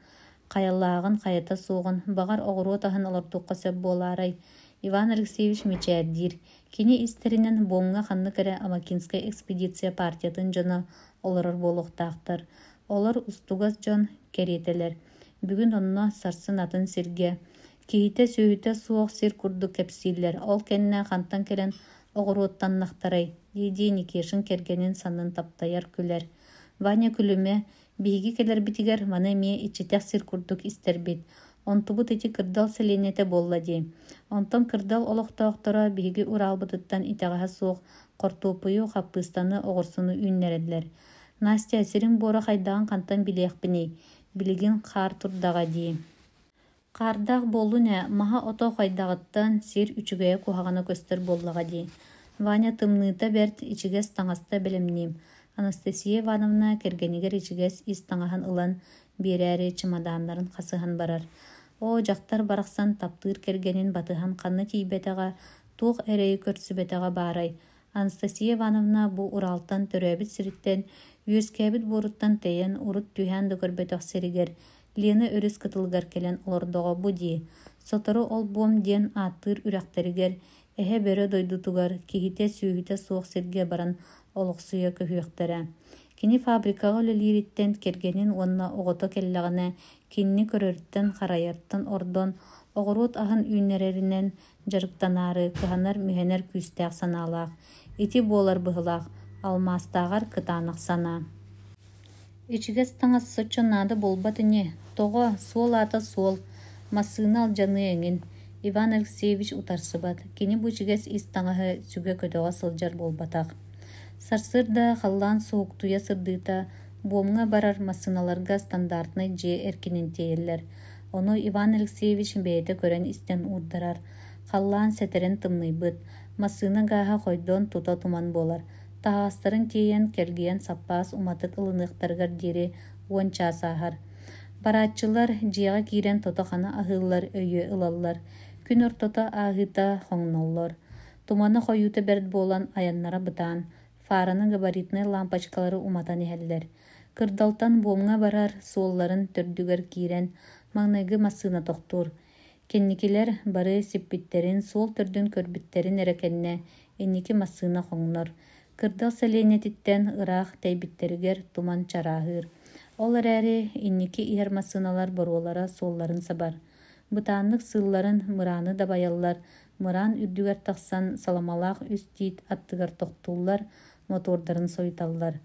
хайалааҕын, хайата суоҕун, баҕар, оҕуруот аһын олордуохха сөп буолаарай?» Иван Алексеевич мичээрдиир. Кини истэринэн буомҥа ханнык эрэ Амакинскай экспедиция партиятын дьоно олорор буолуохтаахтар. Олор устугас дьон кэриэтэлэр. Бүгүн онно, сарсын атын сиргэ. Киһитэ-сүөһүтэ суох сир курдук кэпсииллэр, ол кэннэ хантан кэлэн оҕуруоттаннахтарай дии-дии Никешин кэргэнин саннын таптайар, күлэр. Ваня күлүмэ, биһиги кэлэрбитигэр маны эмиэ иччитэх сир курдук истэрбит. Онтубут ити Кырдал сэлиэнньэтэ буолла дии. Онтон Кырдал олохтоохторо биһиги Уралбытыттан итэҕэһэ суох хортуоппуйу, хаппыыстаны, оҕурсуну үүннэрэллэр. Настя, сириҥ буора хайдаҕын хантан билиэхпиний, билигин хаар турдаҕа дии. Хаардаах буоллун ээ, маһа-ото хайдаҕыттан сир үчүгэйэ куһаҕана көстөр буоллаҕа дии. Ваня тымныыта бэрт, ичигэс таҥаста бэлэмниим. Анастасия Ивановна кэргэнигэр ичигэс ис таҥаһын ылан биэрээри чымадааннарын хасыһан барар. Оо, дьахтар барахсан таптыыр кэргэнин батыһан ханна тиийбэтэҕэ, туох эрэйи көрсүбэтэҕэ баарай. Анастасия Ивановна бу Уралтан төрөөбүт сириттэн, үөскээбит буоруттан тэйэн, урут түһээн да көрбөтөх сиригэр Лена өрүс кытылыгар кэлэн олордоҕо бу дии. Сотору ол буом диэн ааттыыр үрэхтэригэр, эһэ-бөрө дойдутугар, киһитэ-сүөһүтэ суох сиргэ баран олохсуйа көһүөхтэрэ. Кини фабрикаҕа үлэлиириттэн, кэргэнин уонна оҕото кэллэҕинэ кинини көрөрүттэн-харайарыттан ордон, оҕуруот аһын үүннэрэринэн дьарыктанаары кыһанар-мүһэнэр күүстээх санаалаах. Ити буолар быһыылаах, алмаастааҕар кытаанах санаа. Ичигэс таҥас соччо наада буолбат ини, тоҕо, суол аата суол, массыына алдьаныа эҥин. Иван Алексеевич утарсыбат, кини бу ичигэс ис таҥаһы сүгэ-көтөҕө сылдьар буолбатах. Сарсыарда халлаан суһуктуйа сырдыыта буомҥа барар массыыналарга стандартнай дьиэ эркинин тиэйэллэр. Ону Иван Алексеевич бэйэтэ көрөн-истэн уурдарар. Халлаан сэтэрэн тымныйбыт, массыына гааһа хойдон тута туман буолар. Таһаҕастарын тиэйэн, кэлгийэн саппаас уматык ылыныахтарыгар диэри 10 чаас ааһар. Барааччылар дьиэҕэ киирэн тото-хана аһыыллар, өйүө ылаллар. Күн ортото ааһыыта хоҥноллор. Тумана хойуута бэрт буолан айаннара бытаан, фараны габаритнай лампочкалары уматан иһэллэр. Кырдалтан буомҥа барар суолларын төрдүгэр киирэн, маҥнайгы массыына тохтуур. Кэнникилэр бары сиппиттэрин, суол төрдүн көрбүттэрин эрэ кэннэ инники массыына хоҥнор. Кырдал сэлиэнньэтиттэн ыраах тэйбиттэригэр туман чарааһыыр. Ол эрээри инники иһэр массыыналар боруолара суолларын сабар. Бытааннык сыылларын мырааны дабайаллар, мыраан үрдүгэр тахсан саламалаах үс тиит аттыгар тохтууллар, мотуордарын сойуталлар.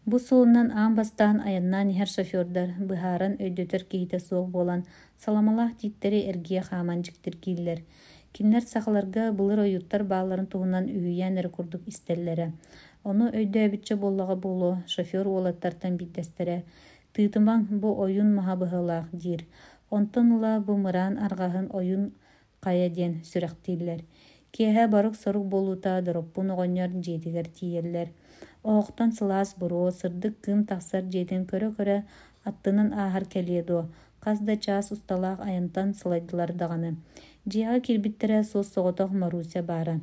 Бу суолунан аан бастаан айаннаан иһэр шофердар быһааран өйдөтөр киһитэ суох буолан саламалаах тииттэри эргийэ хааман дьиктиргииллэр. Кинилэр сахаларга былыр ойууттар баалларын туһунан үһүйээн эрэ курдук истэллэрэ. Ону өйдөөбүччэ буоллаҕа буолуо, шофер уолаттартан биирдэстэрэ «Тыытымаҥ, бу ойуун маһа быһыылаах» диир. Онтон ыла бу мыраан арҕаһын ойуун хайа диэн сүрэхтииллэр. Киэһэ борук-сорук буолуута Дороппуун оҕонньор дьиэтигэр тиийэллэр. Оһохтон сылаас буруо, сырдык кыым тахсар дьиэтин көрө-көрө аттынан ааһар кэлиэ дуо, хас да чаас усталаах айантан сылайдылар даҕаны. Дьиэҕэ киирбиттэрэ суос-соҕотох Маруся баара.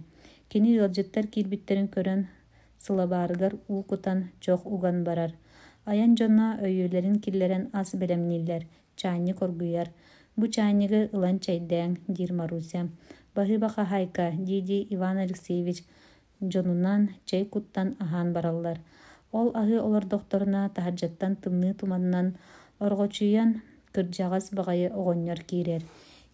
Кини ыалдьыттар киирбиттэрин көрөн сылабаарыгар уу кутан, чох уган барар. Айан дьоно өйүөлэрин киллэрэн ас бэлэмнииллэр, чаанньык оргуйар. «Бу чаанньыгы ылан чэйдээҥ», диир Маруся. «Баһыыба хаһаайка», дии-дии Иван Алексеевич дьонунан чэй куттан аһаан бараллар. Ол аһыы олордохторуна таһырдьаттан тымныы туманынан орҕочуйан кырдьаҕас баҕайы оҕонньор киирэр.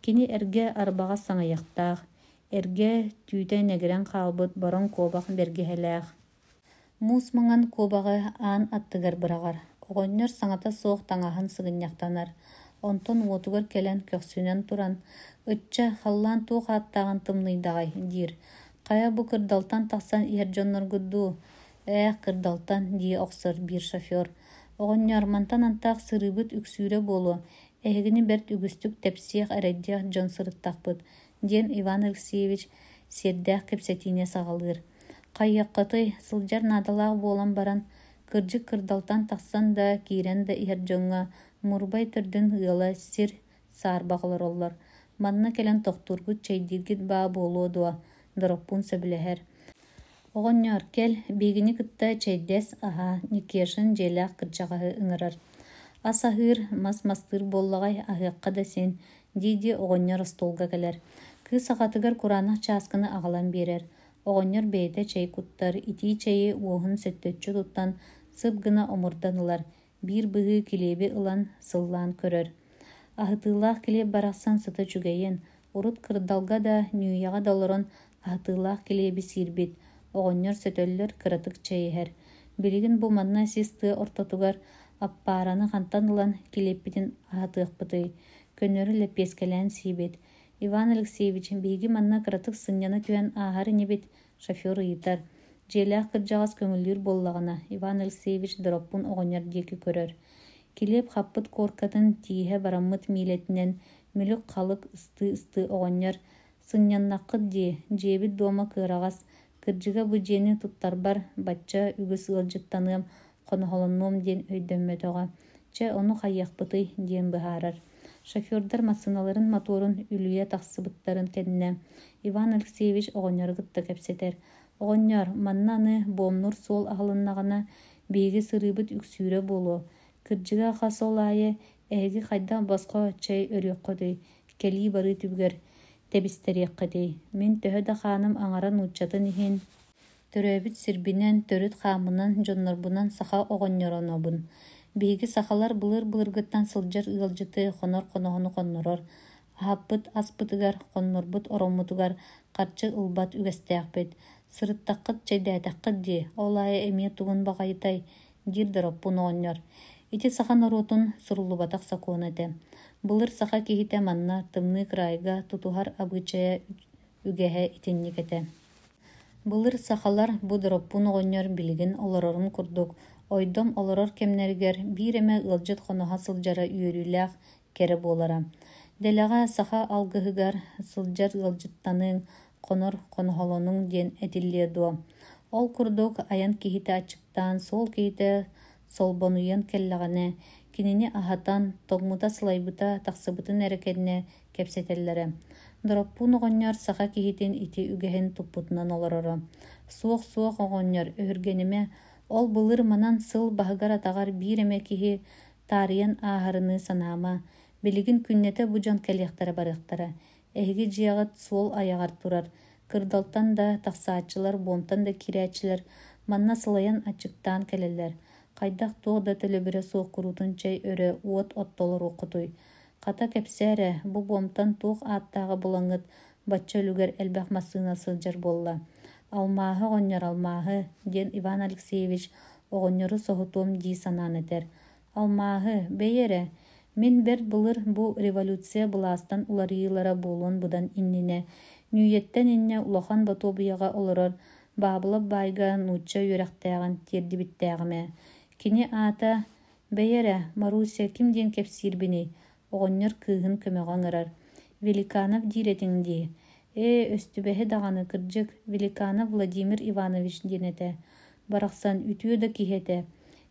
Кини эргэ арбаҕас саҥыйахтаах, эргэ түүтэ нэгирэн хаалбыт бороҥ куобах бэргэһэлээх. Муус маҥан куобаҕы аан аттыгар быраҕар. Оҕонньор саҥата суох таҥаһын сыгынньахтанар, онтон уотугар кэлэн көхсүнэн туран: «Ычча, халлаан туох ааттааҕын тымныйдаҕай?» диир. «Хайа бу кырдалтан тахсан иһэр дьонноргут дуу?» «Ээх, кырдалтан» дии охсор биир шофер. «Оҕонньоор, мантан антах сырыыбыт үксүүрэ буолуо, эһигини бэрт үгүстүк тэпсиэх, эрэйдиэх дьон сырыттахпыт», диэн Иван Алексеевич сиэрдээх кэпсэтиини саҕалыыр. Хайыаххытый, сылдьар наадалаах буолан баран, кырдьык кырдалтан тахсан да, киирэн да иһэр дьоҥҥо Мурбай төрдүн ыала сир саарбах олороллор. Манна кэлэн тохтуургут, чэйдииргит баа буолуо дуо? Дороппуун сөбүлэһэр. Оҕонньоор, кэл, биһигини кытта чэйдэс, аһаа, Никешин дьиэлээх кырдьаҕаһы ыҥырар. Ас аһыыр, мас мастыыр буоллаҕай, аһыахха да син, дии-дии оҕонньор остуолга кэлэр. Кыыс аҕатыгар кураанах чааскыны аҕалан биэрэр. Оҕонньор бэйэтэ чэй куттар, итии чэйи уоһун сөттөччү туттан сып гына омурдан ылар, биир быһыы килиэби ылан сыллаан көрөр. Аһытыылаах килиэп барахсан сыта үчүгэйин, урут кырдалга да, Ньүүйэҕэ да олорон аһытыылаах килиэби сиирбит, оҕонньор сөтөллөр, кыратык чэй иһэр. Билигин бу манна сис тыа ортотугар аппаараны хантан ылан килиэппитин аһатыахпытый, көннөрү лэппиэскэлээн сиибит. Иван Алексеевич, биһиги манна кыратык сынньана түһэн ааһар инибит, шофер ыйытар. Дьиэлээх кырдьаҕас көҥүллүүр буоллаҕына, Иван Алексеевич Дороппун оҕонньор диэки көрөр. Килиэп хаппыт куоркатын тииһэ бараммыт миилэтинэн мүлүк-халык ыстыы-ыстыы оҕонньор «Сынньаннаххыт дии, дьиэбит дуома кыараҕас, кырдьыга бу дьиэни туттарбар бачча үгүс ыалдьыттаныам, хоноһолонуом диэн өйдөммөтөҕө. Чэ, ону хайыахпытый?» диэн быһаарар. Шофердар массыыналарын мотуорун үлүйэ тахсыбыттарын кэннэ Иван Алексеевич оҕонньору кытта кэпсэтэр. «Оҕонньоор, манна аны буомнуур суол аһылыннаҕына, биһиги сырыыбыт үксүүрэ буолуо. Кырдьыга хас ол аайы эһиги хайдах босхо чэй өрүөххүтүй, кэлии-барыы түбүгэр тэбистэриэххитий? Мин төһө да хааным аҥара нууччатын иһин Төрөөбүт сирбинэн, төрүт хааммынан, дьоннорбунан саха оҕонньоронобун. Биһиги сахалар былыр-былыргыттан сылдьар ыалдьыты, хонор хоноһону хоннорор, аһаппыт аспытыгар, хоннорбут ороммутугар харчы ылбат үгэстээхпит. Сырыттаххыт, чэйдээтэххит дии, ол аайы эмиэ тугун баҕайытай, диир Дороппуун оҕонньор. Ити саха норуотун суруллубатах сокуона этэ. Былыр саха киһитэ манна, тымныы кыраайга, тутуһар абыычайа үгэһэ итинник этэ. Былыр сахалар бу Дороппуун оҕонньор билигин олорорун курдук ойдом олорор кэмнэригэр биир эмэ ыалдьыт хоноһо сылдьара үөрүүлээх, кэрэ буолара. Дэлэҕэ саха алгыһыгар сылдьар ыалдьыттаныҥ, хонор хоноһолонуҥ диэн этиллиэ дуо? Ол курдук айан киһитэ аччыктаан, суол киһитэ солбонуйан кэллэҕинэ, кинини аһатан, тоҥмута-сылайбыта тахсыбытын эрэ кэннэ кэпсэтэллэрэ. Дороппуун оҕонньор саха киһитин ити үгэһин туппутунан олороро. Суох-суох оҕонньор, өһүргэнимэ, ол былыр манан сыл баһыгар-атаҕар биир эмэ киһи таарыйан ааһарыныы санаама. Билигин күннэтэ бу дьон кэлиэхтэрэ-барыахтара. Эһиги дьиэҕит суол айаҕар турар. Кырдалтан да тахсааччылар, буомтан да киирээччилэр манна сылайан аччыктаан кэлэллэр. Хайдах-туох да төлөбүрэ суох куруутун чэй өрө, уот отто олоруоххутуй? Хата кэпсээ эрэ, бу буомтан туох ааттааҕы булаҥҥыт бачча үлүгэр элбэх массыына сылдьар буолла? Алмааһы оҕонньор, алмааһы, диэн Иван Алексеевич оҕонньору соһутуом дии санаан этэр. Алмааһы, бэйи эрэ, мин бэрт былыр бу революция былаастан уларыйыылара буолуон быдан иннинэ, Нүүйэттэн инньэ Улахан Ботуобуйаҕа олорор Баабылап баайга нуучча үөрэхтээҕин тиэрдибиттээҕим ээ. Кини аата, бэйи эрэ, Маруся ким диэн кэпсиирбиний? Оҕонньор кыыһын көмөҕө ыҥырар. Великанов диир этиҥ дии. Ээ, өстүбэһи даҕаны, кырдьык, Великанов Владимир Иванович диэн этэ. Барахсан, үтүө да киһи этэ.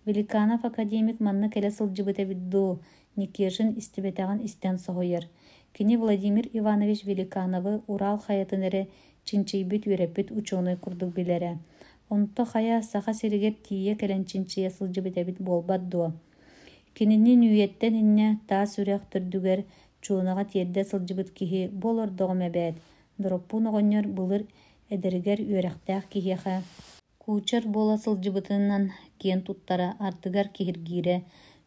Великанов академик манна кэлэ сылдьыбыт эбит дуу, Никешин истибэтэҕин истэн соһуйар. Кини Владимир Иванович Великановы Урал хайатын эрэ чинчийбит үөрэппит учуонай курдук билэрэ. Онто хайа Саха сиригэр тиийэ кэлэн чинчийэ сылдьыбыт эбит буолбат дуо? Кинини Нүүйэттэн инньэ Таас Үрэх төрдүгэр Чуонаҕа тиэрдэ сылдьыбыт киһи бу олордоҕум эбээт, Дороппуун оҕонньор былыр эдэригэр үөрэхтээх киһиэхэ куучар буола сылдьыбытынан киэн туттара, ардыгар киһиргиирэ.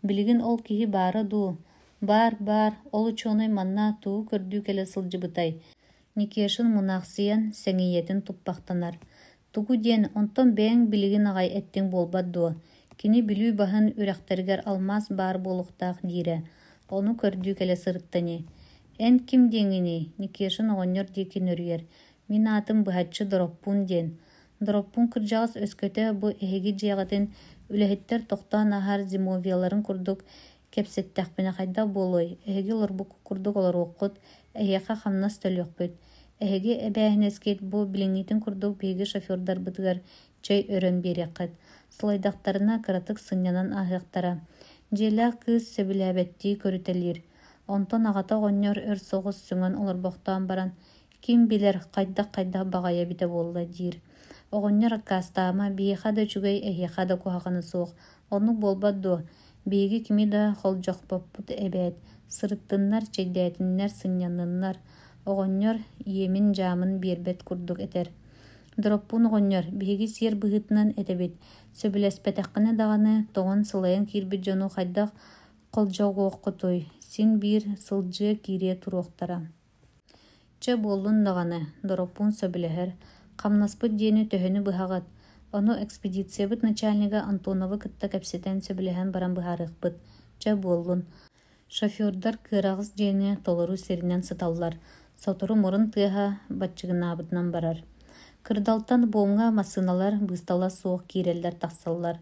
Билигин ол киһи баара дуу? Баар, баар, ол учуонай манна тугу көрдүү кэлэ сылдьыбытай? Никешин мунаахсыйан, сэҥийэтин туппахтанар. Тугу диэн, онтон бэйэҥ билигин аҕай эттиҥ буолбат дуо? Кини Бүлүү баһын үрэхтэригэр алмаас баар буолуохтаах диирэ. Ону көрдүү кэлэ сырытта ини. Эн ким диэҥҥиний? Никешин оҕонньор диэки нөрүйэр. Мин аатым быһаччы Дороппуун диэн. Дороппуун кырдьаҕас өскөтө бу эһиги дьиэҕитин үлэһиттэр тохтоон ааһар зимовьеларын курдук кэпсэттэхпинэ хайдах буолуой, эһиги олорбуккут курдук олоруоххут, эһиэхэ хамнас төлүөхпүт. Эһиги эбээһинэскит бу билиҥҥитин курдук биһиги шофердарбытыгар чэй өрөн биэриэххит. Сылайдахтарына кыратык сынньанан ааһыахтара. Дьиэлээх кыыс сөбүлээбэттии көрүтэлиир. Онтон аҕата оҕонньор өр соҕус сөҥөн олорбохтоон баран, ким билэр, хайдах-хайдах баҕайы эбитэ буолла диир. Оҕонньор аккаастаама, биһиэхэ да үчүгэй, эһиэхэ да куһаҕана суох. Оннук буолбат дуо? Биһиги кими да холдьохпоппут эбээт, сырыттыннар, чэйдээтиннэр, сынньанныннар, оҕонньор иэмин-дьаамын биэрбэт курдук этэр. Дороппуун оҕонньор, биһиги сиэр быһыытынан этэбит, сөбүлэспэтэххинэ даҕаны, тоҥон сылайан киирбит дьону хайдах холдьоҕуоххутуй, син биир сылдьыа киириэ туруохтара. Чэ, буоллун даҕаны, Дороппуун сөбүлэһэр, хамнаспыт диэни төһөнү быһаҕыт, ону экспедициябыт начальнига Антоновы кытта кэпсэтэн сөбүлэһэн баран быһаарыахпыт, чэ, буоллун. Шофердар кыараҕас дьиэни толору сиринэн сыталлар, сотору мурун тыаһа баччыгынаабытынан барар. Кырдалтан буомҥа массыыналар быыстала суох киирэллэр-тахсаллар.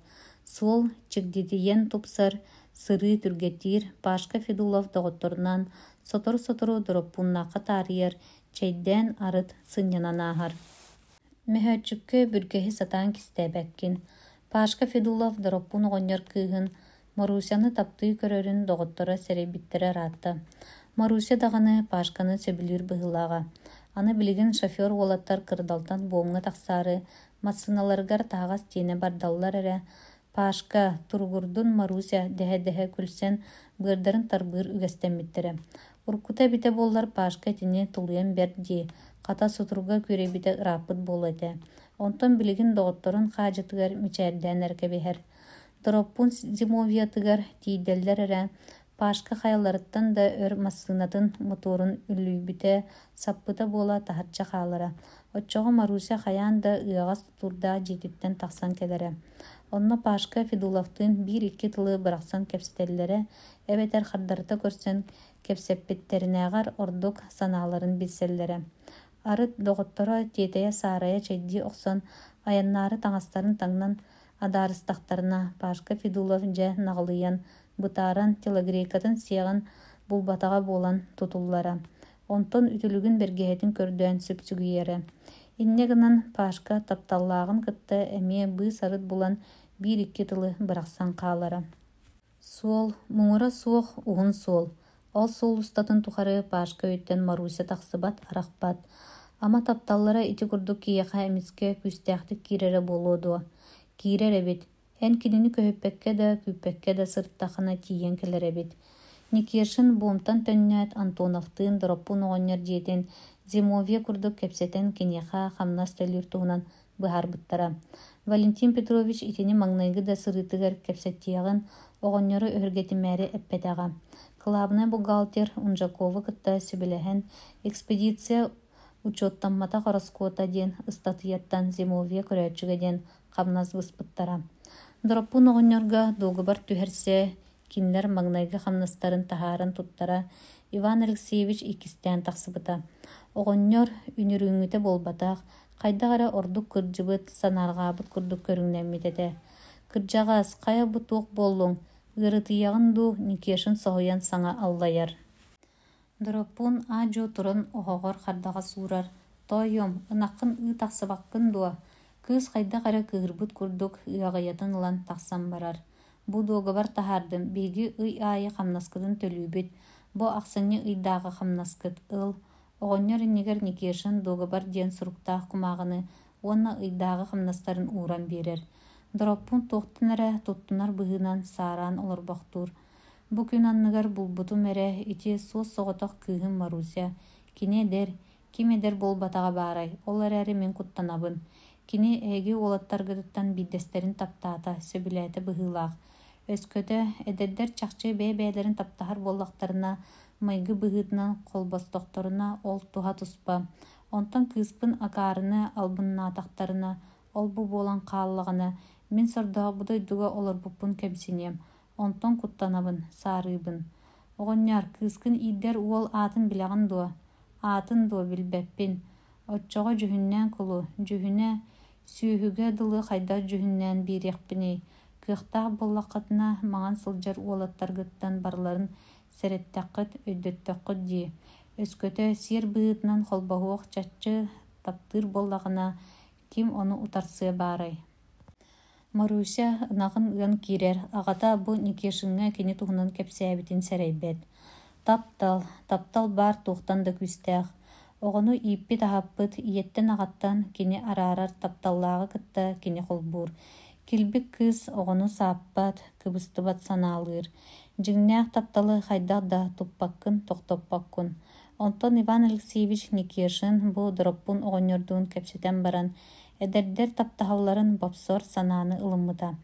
Суол чигдитийэн тупсар, сырыы түргэтиир, Пашка Федулов доҕотторунаан сотору-сотору Дороппууннаахха таарыйар, чэйдээн арыт сынньанан ааһар. Мөһөөччүккэ бүргэһи сатаан кистээбэккин. Пашка Федулов Дороппуун оҕонньор кыыһын Марусяны таптыы көрөрүн доҕотторо сэрэйбиттэрэ ыраатта. Маруся даҕаны Пашканы сөбүлүүр быһыылааҕа. Аны билигин шофер уолаттар кырдалтан буомҥа тахсаары массыыналарыгар таһаҕас тиэнэ бардаллар эрэ, Пашка, туругурдун Маруся дэһэ-дэһэ күлсэн быардарын тарбыыр үгэстэммиттэрэ. Уруккута эбитэ буоллар Пашка итини тулуйан бэрт дии, хата сутуруга күөрэйбитэ ырааппыт буолуо этэ. Онтон билигин доҕотторун хаадьытыгар мичээрдээн эрэ кэбиһэр. Дороппуун зимовьетыгар тиийдэллэр эрэ, Пашка хайаларыттан да өр массыынатын мотуорун үллүйбүтэ, саппыта буола таһырдьа хаалара. Оччоҕо Маруся хайаан да ыаҕас тутуурдаах дьиэтиттэн тахсан кэлэрэ. Онно Пашка Федуловтыын биир-икки тылы бырахсан кэпсэтэллэрэ эбэтэр хардарыта көрсөн кэпсэппиттэринээҕэр ордук санааларын билсэллэрэ. Арыт доҕотторо тиэтэйэ-саарайа чэйдии охсон, айаннаары таҥастарын таҥнан адаарыстахтарына, Пашка Федулов дьэ наҕылыйан, бытааран, телогрейкатын сиэҕин булбатаҕа буолан тутуллара. Онтон үтүлүгүн бэргэһэтин көрдөөн сүпсүгүйэрэ. Инньэ гынан Пашка тапталлааҕын кытта эмиэ быыс-арыт булан биир-икки тылы бырахсан хаалара. Суол, муҥура суох уһун суол. Ол суол устатын тухары Пашка өйүттэн Маруся тахсыбат, арахпат. Ама тапталлара ити курдук киһиэхэ эмискэ күүстээхтик киирэрэ буолуо дуо? Киирэр эбит. Эн кинини көһүппэккэ да, күүппэккэ да сырыттаххына тиийэн кэлэр эбит. Никешин буомтан төннөөт, Антоновтыын Дороппуун оҕонньор дьиэтин зимовье курдук кэпсэтэн киниэхэ хамнас төлүүр туһунан быһаарбыттара. Валентин Петрович итини маҥнайгы да сырыытыгар кэпсэтиэҕин, оҕонньору өһүргэтимээри эппэтэҕэ. Кылаабынай бухгалтер Унжаковы кытта сүбэлэһэн, экспедиция учуоттамматах ороскуота диэн ыстатыйаттан зимовье көрөөччүгэ диэн хамнас быспыттара. Дороппуун оҕонньорго дуогабар түһэрсэ, кинилэр маҥнайгы хамнастарын таһааран туттара Иван Алексеевич иккистээн тахсыбыта. Оҕонньор үнүрүүҥҥүтэ буолбатах, хайдах эрэ ордук кырдьыбыт, санаарҕаабыт курдук көрүҥнэммит этэ. «Кырдьаҕаас, хайа бу туох буоллуҥ, ыарытыйаҕын дуу?» Никешин соһуйан саҥа аллайар. Дороппуун аа-дьуо туран оһоҕор хардаҕас уурар: «Тоойуом, ынаххын ыы тахсыбаккын дуо?» Кыыс хайдах эрэ кыыһырбыт курдук ыаҕайатын ылан тахсан барар. «Бу дуогабар таһаардым, биһиги ый аайы хамнаскытын төлүүбүт, бу ахсынньы ыйдааҕы хамнаскыт, ыл». Оҕонньор иннигэр Никешин дуогабар диэн суруктаах кумааҕыны уонна ыйдааҕы хамнастарын ууран биэрэр. Дороппуун туохтан эрэ туттунар быһыынан саараан олорбохтуур. Бу күн анныгар булбутум эрэ ити суос-соҕотох кыыһым Маруся. Кини эдэр, ким эдэр буолбатаҕа баарай, ол эрээри мин куттанабын. Кини эһиги уолаттаргытыттан биирдэстэрин таптаата, сөбүлээтэ быһыылаах. Өскөтө, эдэрдэр чахчы бэйэ-бэйэлэрин таптаһар буоллахтарына, майгы быһыытынан холбостохторуна, ол туһа туспа. Онтон кыыспын акаарыны албыннаатахтарына, ол-бу буолан хааллаҕына, мин сордоох бу дойдуга олорбуппун кэмсиниэм, Онтон куттанабын, саарыыбын. Оҕонньоор, кыыскын иирдэр уол аатын билэҕин дуо? Аатын дуо, билбэппин. Оччоҕо дьүһүннээн кулу, дьүһүнэ сүөһүгэ дылы хайдах дьүһүннээн биэриэхпиний? Кыахтаах буоллаххытына, маҥан сылдьар уолаттаргыттан барыларын сэрэттэххит, өйдөттөххүт дии. Өскөтө сиэр быһыытынан холбоһуох чахчы таптыыр буоллаҕына, ким ону утарсыа баарай? Маруся ынаҕын ыан киирэр, аҕата бу Никешиҥҥа кини туһунан кэпсээбитин сэрэйбэт. Таптал, таптал баар туохтан да күүстээх. Оҕону ииппит-аһаппыт ийэттэн-аҕаттан кини араарар тапталлааҕы кытта кини холбуур. Килбик кыыс оҕону сааппат, кыбыстыбат санаалыыр. Дьиҥнээх тапталы хайдах да туппаккын, тохтоппоккун. Онтон Иван Алексеевич Никешин бу Дороппун оҕонньордуун кэпсэтэн баран, Эдэрдэр таптаһалларын бопсор санааны ылыммыта.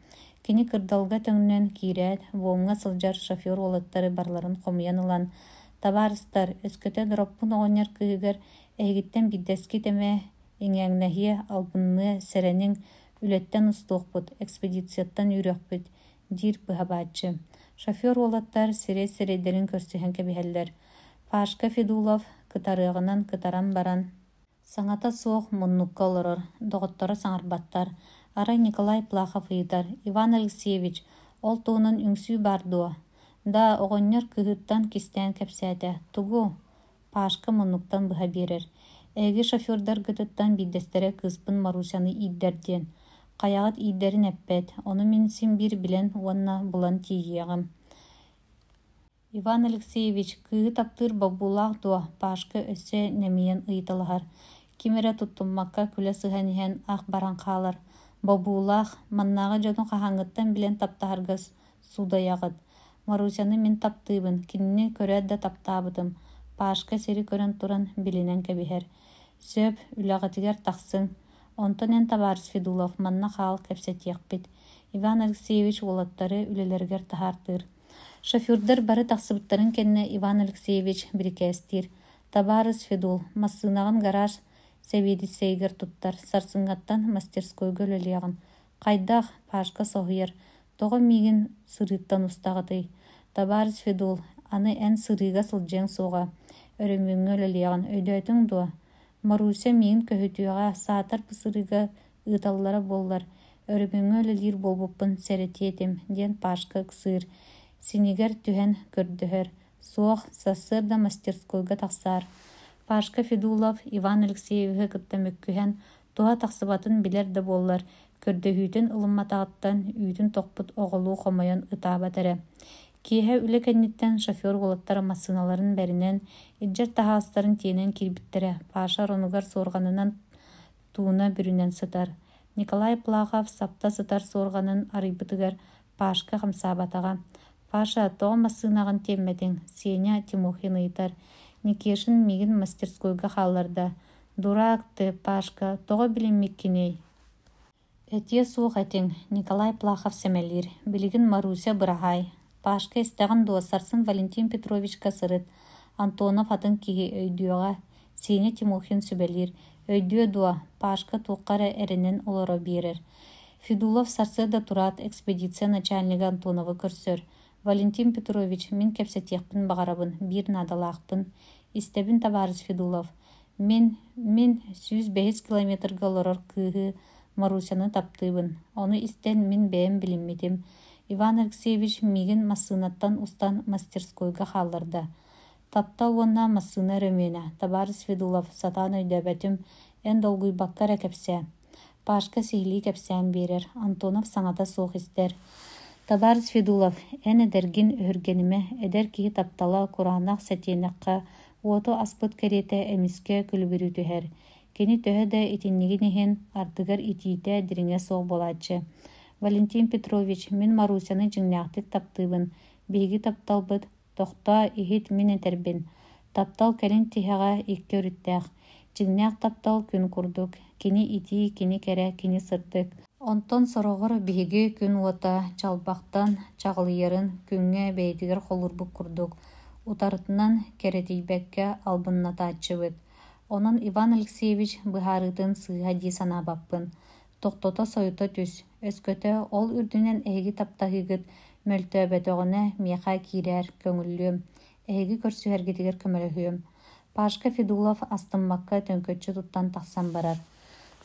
Кини кырдалга төҥнөн киирээт, буомҥа сылдьар шофер уолаттары барыларын хомуйан ылан, «Табаарыстар, өскөтө Дороппун оҕонньор кыыһыгар эһигиттэн биирдэскит эмэ иҥээҥнэһиэ, албынныа, сэрэниҥ, үлэттэн устуохпут, экспедицияттан үүрүөхпүт», диир быһабааччы. Шофер уолаттар сирэй-сирэйдэрин көрсүһэн кэбиһэллэр. Пашка Федулов кытарыаҕынан кытаран баран Саҥата суох муннукка олорор, доҕотторо саҥарбаттар. Арай Николай Плахов ыйытар: «Иван Алексеевич, ол туһунан үҥсүү баар дуо?» «Да, оҕонньор кыыһыттан кистээн кэпсээтэ. Тугу?» Пашка муннуктан быһа биэрэр. «Эһиги шофердаргытыттан биирдэстэрэ кыыспын Марусяны иирдэр диэн. Хайаҕыт иирдэрин эппэт, ону мин син биир билэн уонна булан тиийиэҕим. Иван Алексеевич, кыыһы таптыыр бобуулаах дуо? Пашка өссө нэмийэн ыйыталаһар. Ким эрэ туттуммакка күлэ сыһан иһэн ах баран хаалар. Бобуулаах, маннааҕы дьону хаһааҥҥыттан билэн таптаһарга суудайаҕыт? Марусяны мин таптыыбын, кинини көрөөт да таптаабытым. Пашка сири көрөн туран билинэн кэбиһэр. Сөп, үлэҕитигэр тахсыҥ. Онтон эн, табаарыс Федулов, манна хаал, кэпсэтиэхпит. Иван Алексеевич уолаттары үлэлэригэр таһаартыыр. Шофердар бары тахсыбыттарын кэннэ Иван Алексеевич бирикээстиир: «Табаарыс Федул, массыынаҕын гараж сэбиэдиссэйигэр туттар, сарсыҥҥаттан мастерскойга үлэлиэҕиҥ». «Хайдах?» Пашка соһуйар, «Тоҕо миигин сырыыттан устаҕытый?» «Табаарыс Федул, аны эн сырыыга сылдьыаҥ суоҕа, өрөмүөҥҥэ үлэлиэҕиҥ, өйдөөтүҥ дуо? Маруся миигин көһүтүөҕэ, саатар бу сырыыга ыыталлара буоллар, өрөмүөҥҥэ үлэлиир буолбуппун сэрэтиэ этим», диэн Пашка ыксыыр, синигэр түһэн көрдөһөр: «Суох, сарсыарда мастерскойга тахсаар». Пашка Федулов Иван Алексеевиһы кытта мөккүһэн, туһа тахсыбатын билэр да буоллар, көрдөһүүтүн ылымматаҕыттан үүтүн тохпут оҕолуу хомойон ытаабат эрэ. Киэһэ үлэ кэнниттэн шофер уолаттар массыыналарын бэринэн, илдьэр таһаҕастарын тиэнэн киирбиттэрэ, Паша оронугар суорҕанынан тууна бүрүнэн сытар. Николай Плахов сапта сытар суорҕанын арыйбытыгар Пашка хамсаабатаҕа. «Паша, тоҕо массыынаҕын тиэммэтиҥ?» Сеня Тимохин ыйытар. «Никешин миигин мастерскойга хаалларда». «Дурак ты, Пашка, тоҕо билиммиккиний?» «Этиэ суох этиҥ», Николай Плахов сэмэлиир, «билигин Маруся быраһаай. Пашка истэҕин дуо, сарсын Валентин Петровичка сырыт, Антонов атын киһи өйдүөҕэ», Сеня Тимохин сүбэлиир, «Өйдүө дуо, Пашка туохха эрэ эрэнэн олоро биэрэр». Федулов сарсыарда тураат, экспедиция начальнига Антоновы көрсөр: «Валентин Петрович, мин кэпсэтиэхпин баҕарабын, биир наадалаахпын». «Истэбин, табаарыс Федулов». Мин, мин 105 километрга олорор кыыһы Марусяны таптыыбын. Ону истэн мин бэйэм билиммитим. Иван Алексеевич миигин массыынаттан устан мастерскойга хаалларда. Таптал уонна массыына өрөмүөнэ, табаарыс Федулов, сатаан өйдөөбөтүм, эн долгуйбакка эрэ кэпсээ. Пашка сиһилии кэпсээн биэрэр, Антонов саҥата суох истэр. Табаарыс Федулов, эн эдэргин өһүргэнимэ, эдэр киһи таптала кураанах сэтиэнэххэ уоту аспыт кэриэтэ эмискэ күлүбүрүү түһэр. Кини төһө да итиннигин иһин, ардыгар итиитэ дириҥэ суох буолааччы. Валентин Петрович, мин Марусяны дьиҥнээхтик таптыыбын. Биһиги тапталбыт Тохтоо, иһит мин этэрбин. Таптал кэлин тиһэҕэ икки өрүттээх. Дьиҥнээх таптал күн курдук. Кини итии, кини кэрэ, кини сырдык. Онтон сороҕор биһиги күн уота чалбахтан чаҕылыйарын күҥҥэ бэйэтигэр холуурбут курдук, утарытынан кэрэтийбэккэ албыннатааччыбыт. Онон Иван Алексеевич быһаарыытын сыыһа дии санаабаппын. Тохтото-сойута түс, өскөтө ол үрдүнэн эһиги таптаһыыгыт мөлтөөбөтөҕүнэ миэхэ киирээр, көҥүллүөм, эһиги көрсүһэргитигэр көмөлөһүөм. Пашка Федулов астыммакка төҥкөччү туттан тахсан барар.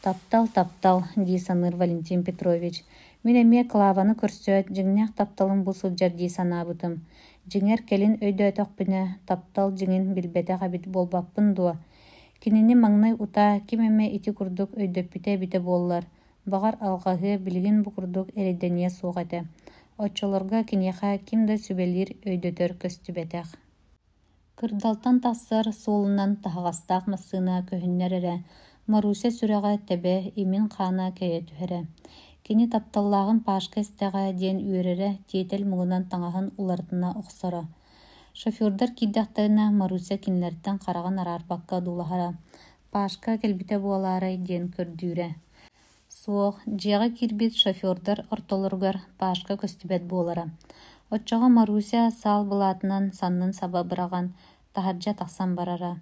Таптал, таптал, дии саныыр Валентин Петрович. Мин эмиэ Клаваны көрсөөт, дьиҥнээх тапталым бу сылдьар дии санаабытым. Дьиҥэр, кэлин өйдөөтөхпүнэ, таптал дьиҥин билбэтэх эбит буолбаппын дуо? Кинини маҥнай утаа ким эмэ ити курдук өйдөппүтэ эбитэ буоллар, баҕар, алҕаһыа, билигин бу курдук эрэйдэниэ суох этэ. Оччолорго киниэхэ ким да сүбэлиир, өйдөтөр көстүбэтэх. Кырдалтан тахсар суолунан таһаҕастаах массыына көһүннэр эрэ, Маруся сүрэҕэ тэбэ, имин хаана кэйэ түһэрэ. Кини тапталлааҕын Пашка истэҕэ диэн үөрэрэ, тиэтэл муҥунан таҥаһын уларытына охсоро. Шофердар киирдэхтэринэ Маруся кинилэртэн хараҕын араарбакка одуулаһара, Пашка кэлбитэ буолаарай диэн көрдүүрэ. Суох, дьиэҕэ киирбит шофердар ортолоругар Пашка көстүбэт буолара. Оччоҕо Маруся саал былаатынан саннын саба быраҕан, таһырдьа тахсан барара.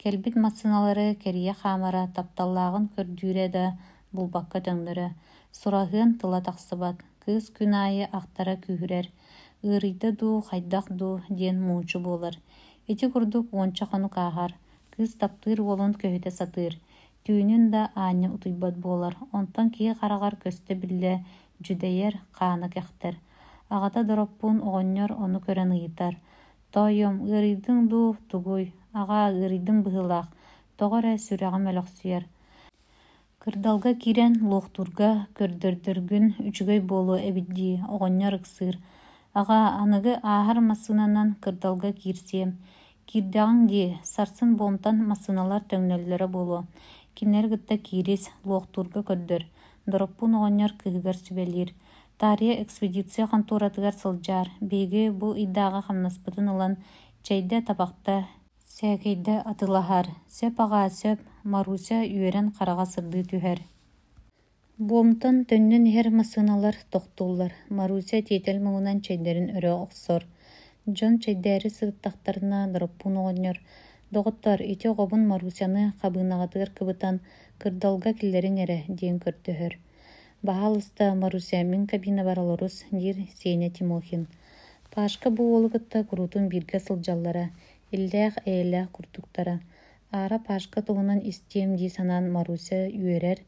Кэлбит массыыналары кэрийэ хаамара, тапталлааҕын көрдүүрэ да булбакка төҥнөрө. Сураһыан тыла тахсыбат, кыыс күн аайы ахтара күүһүрэр. Ыарыйда дуу, хайдах дуу диэн муучу буолар. Ити курдук уонча хонук ааһар. Кыыс таптыыр уолун көһүтэ сатыыр. Түүнүн да аанньа утуйбат буолар, онтон киһи хараҕар көстө-биллэ дьүдэйэр, хаана кэхтэр. Аҕата Дороппуун оҕонньор ону көрөн ыйытар: «Тоойуом, ыарыйдыҥ дуу, тугуй? Аҕаа, ыарыйдым быһыылаах, тоҕо эрэ сүрэҕим өлөхсүйэр. Кырдалга киирэн луохтуурга көрдөрдөргүн үчүгэй буолуо эбит дии» оҕонньор ыксыыр. «Аҕаа, аныгы ааһар массыынанан кырдалга киирсиэм. Киирдэҕиҥ дии, сарсын буомтан массыыналар төҥнөллөрө буолуо. Кинилэри кытта киирис, луохтуурга көрдөр», Дороппуун оҕонньор кыыһыгар сүбэлиир. «Таарыйа экспедиция хонтуоратыгар сылдьаар, биһиги бу ыйдааҕы хамнаспытын ылан чэйдэ, табахта, сээкэйдэ атыылаһаар. Сөп аҕаа, сөп», Маруся үөрэн хараҕа сырдыы түһэр. Буомтан төннөн иһэр массыыналар тохтууллар, Маруся тиэтэл муҥунан чэйдэрин өрө охсор. Дьон чэйдээри сырыттахтарына Дороппуун оҕонньор: «Доҕоттоор, ити оҕобун Марусяны хабыынаҕытыгар кыбытан, кырдалга киллэриҥ эрэ» диэн көрдөһөр. «Баһаалыста, Маруся, мин кабинабар олорус», диир Сеня Тимохин. Пашка бу уолу кытта куруутун бииргэ сылдьаллара, иллээх-эйэлээх курдуктара. Аара Пашка туһунан истиэм дии санаан Маруся үөрэр,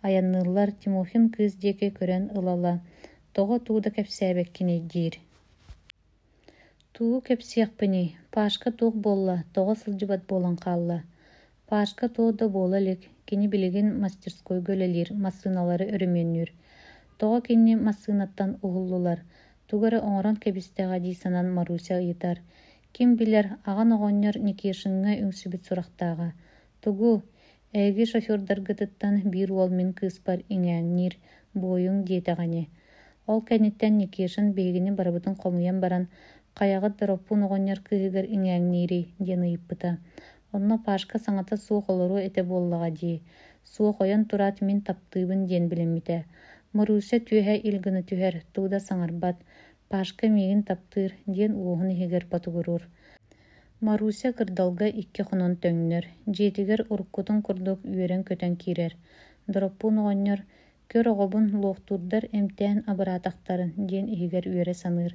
айанныыллар, Тимохин кыыс диэки көрөн ыла-ыла: «Тоҕо тугу да кэпсээбэккиний?» диир. «Тугу кэпсиэхпиний, Пашка туох буолла, тоҕо сылдьыбат буолан хаалла?» Пашка туох да буола илик, кини билигин мастерскойга үлэлиир, массыыналары өрөмүөннүүр. Тоҕо кинини массыынаттан уһуллулар, тугу эрэ оҥорон кэбистэҕэ дии санаан Маруся ыйытар. Ким билэр, аҕан оҕонньор Никишиҥҥа үҥсүбүт сурахтааҕа. Тугу? Эһиги шофердаргытыттан биир уол мин кыыспар иҥээҥниир, буойуҥ диэтэҕэ ини. Ол кэнниттэн Никишин биһигини барыбытын хомуйан баран, «Хайаҕыт Дороппуун оҕонньор кыыһыгар иҥээҥниирий?» диэн ыйыппыта. Онно Пашка саҥата суох олоруо этэ буоллаҕа дии. Суох ойон тураат мин таптыыбын диэн билиммитэ. Маруся түөһэ ил гына түһэр, тугу да саҥарбат. Пашка миигин таптыыр диэн уоһун иһигэр ботугуруур. Маруся кырдалга икки хонон төҥнөр, дьиэтигэр уруккутун курдук үөрэн-көтөн киирэр. Дороппуун оҕонньор «Көр оҕобун луохтуурдар эмтээн абыраатахтарын» диэн иһигэр үөрэ саныыр.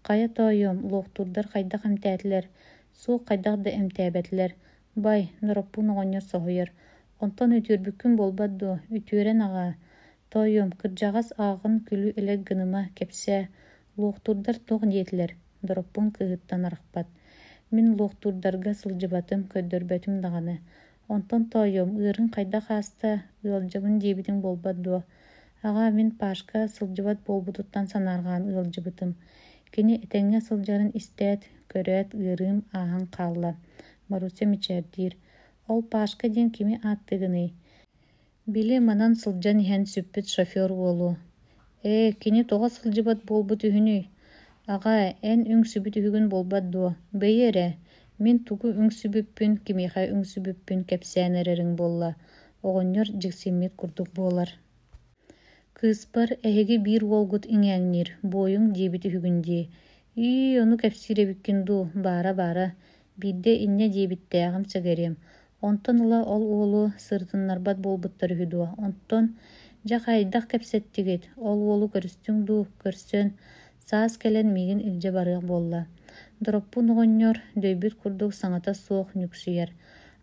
«Хайа тоойуом, луохтуурдар хайдах эмтээтилэр?» «Суох хайдах да эмтээбэтилэр». «Бай, Дороппуун оҕонньор соһуйар, онтон үтүөрбүккүн буолбат дуо, үтүөрэн аҕаа. Тоойуом, кырдьаҕас аҕаҕын күлүү-элэк гыныма, кэпсээ, луохтуурдар туох диэтилэр?» Дороппуун кыыһыттан арахпат. «Мин луохтуурдарга сылдьыбатым, көрдөрбөтүм даҕаны. Онтон тоойуом, ыарыыҥ хайдах ааста, ыалдьабын диэбитиҥ буолбат дуо? Аҕаа, мин Пашка сылдьыбат буолбутуттан санаарҕаан ыалдьыбытым. Кини этэҥҥэ сылдьарын истээт, көрөөт, ыарыым ааһан хаалла», Маруся мичээрдиир. «Ол Пашка диэн кими ааттыыгыный?» Били манан сылдьан иһэн сүппүт шофер уолу: «Ээ, кини тоҕо сылдьыбат буолбут үһүнүй? Аҕаа, эн үҥсүбүт үһүгүн буолбат дуо? Бэйи эрэ, мин тугу үҥсүбүппүн, кимиэхэ үҥсүбүппүн кэпсээн эрэриҥ буолла», оҕонньор дьиксиммит курдук буолар. Кыыспар эһиги биир уолгут иҥээҥниир, буойуҥ диэбит үһүгүн дии. Ии, ону кэпсиир эбиккин дуу, баара-баара, биирдэ инньэ диэбиттээҕим сэгэриэм. Онтон ыла ол уолу сырытыннарбат буолбуттар үһү дуо? Онтон, дьэ хайдах кэпсэттигит, ол уолу көрүстүҥ дуу, көрсөн, саас кэлэн миигин илдьэ барыах буолла. Дороппун оҕонньор дөйбүт курдук саҥата суох нүксүйэр,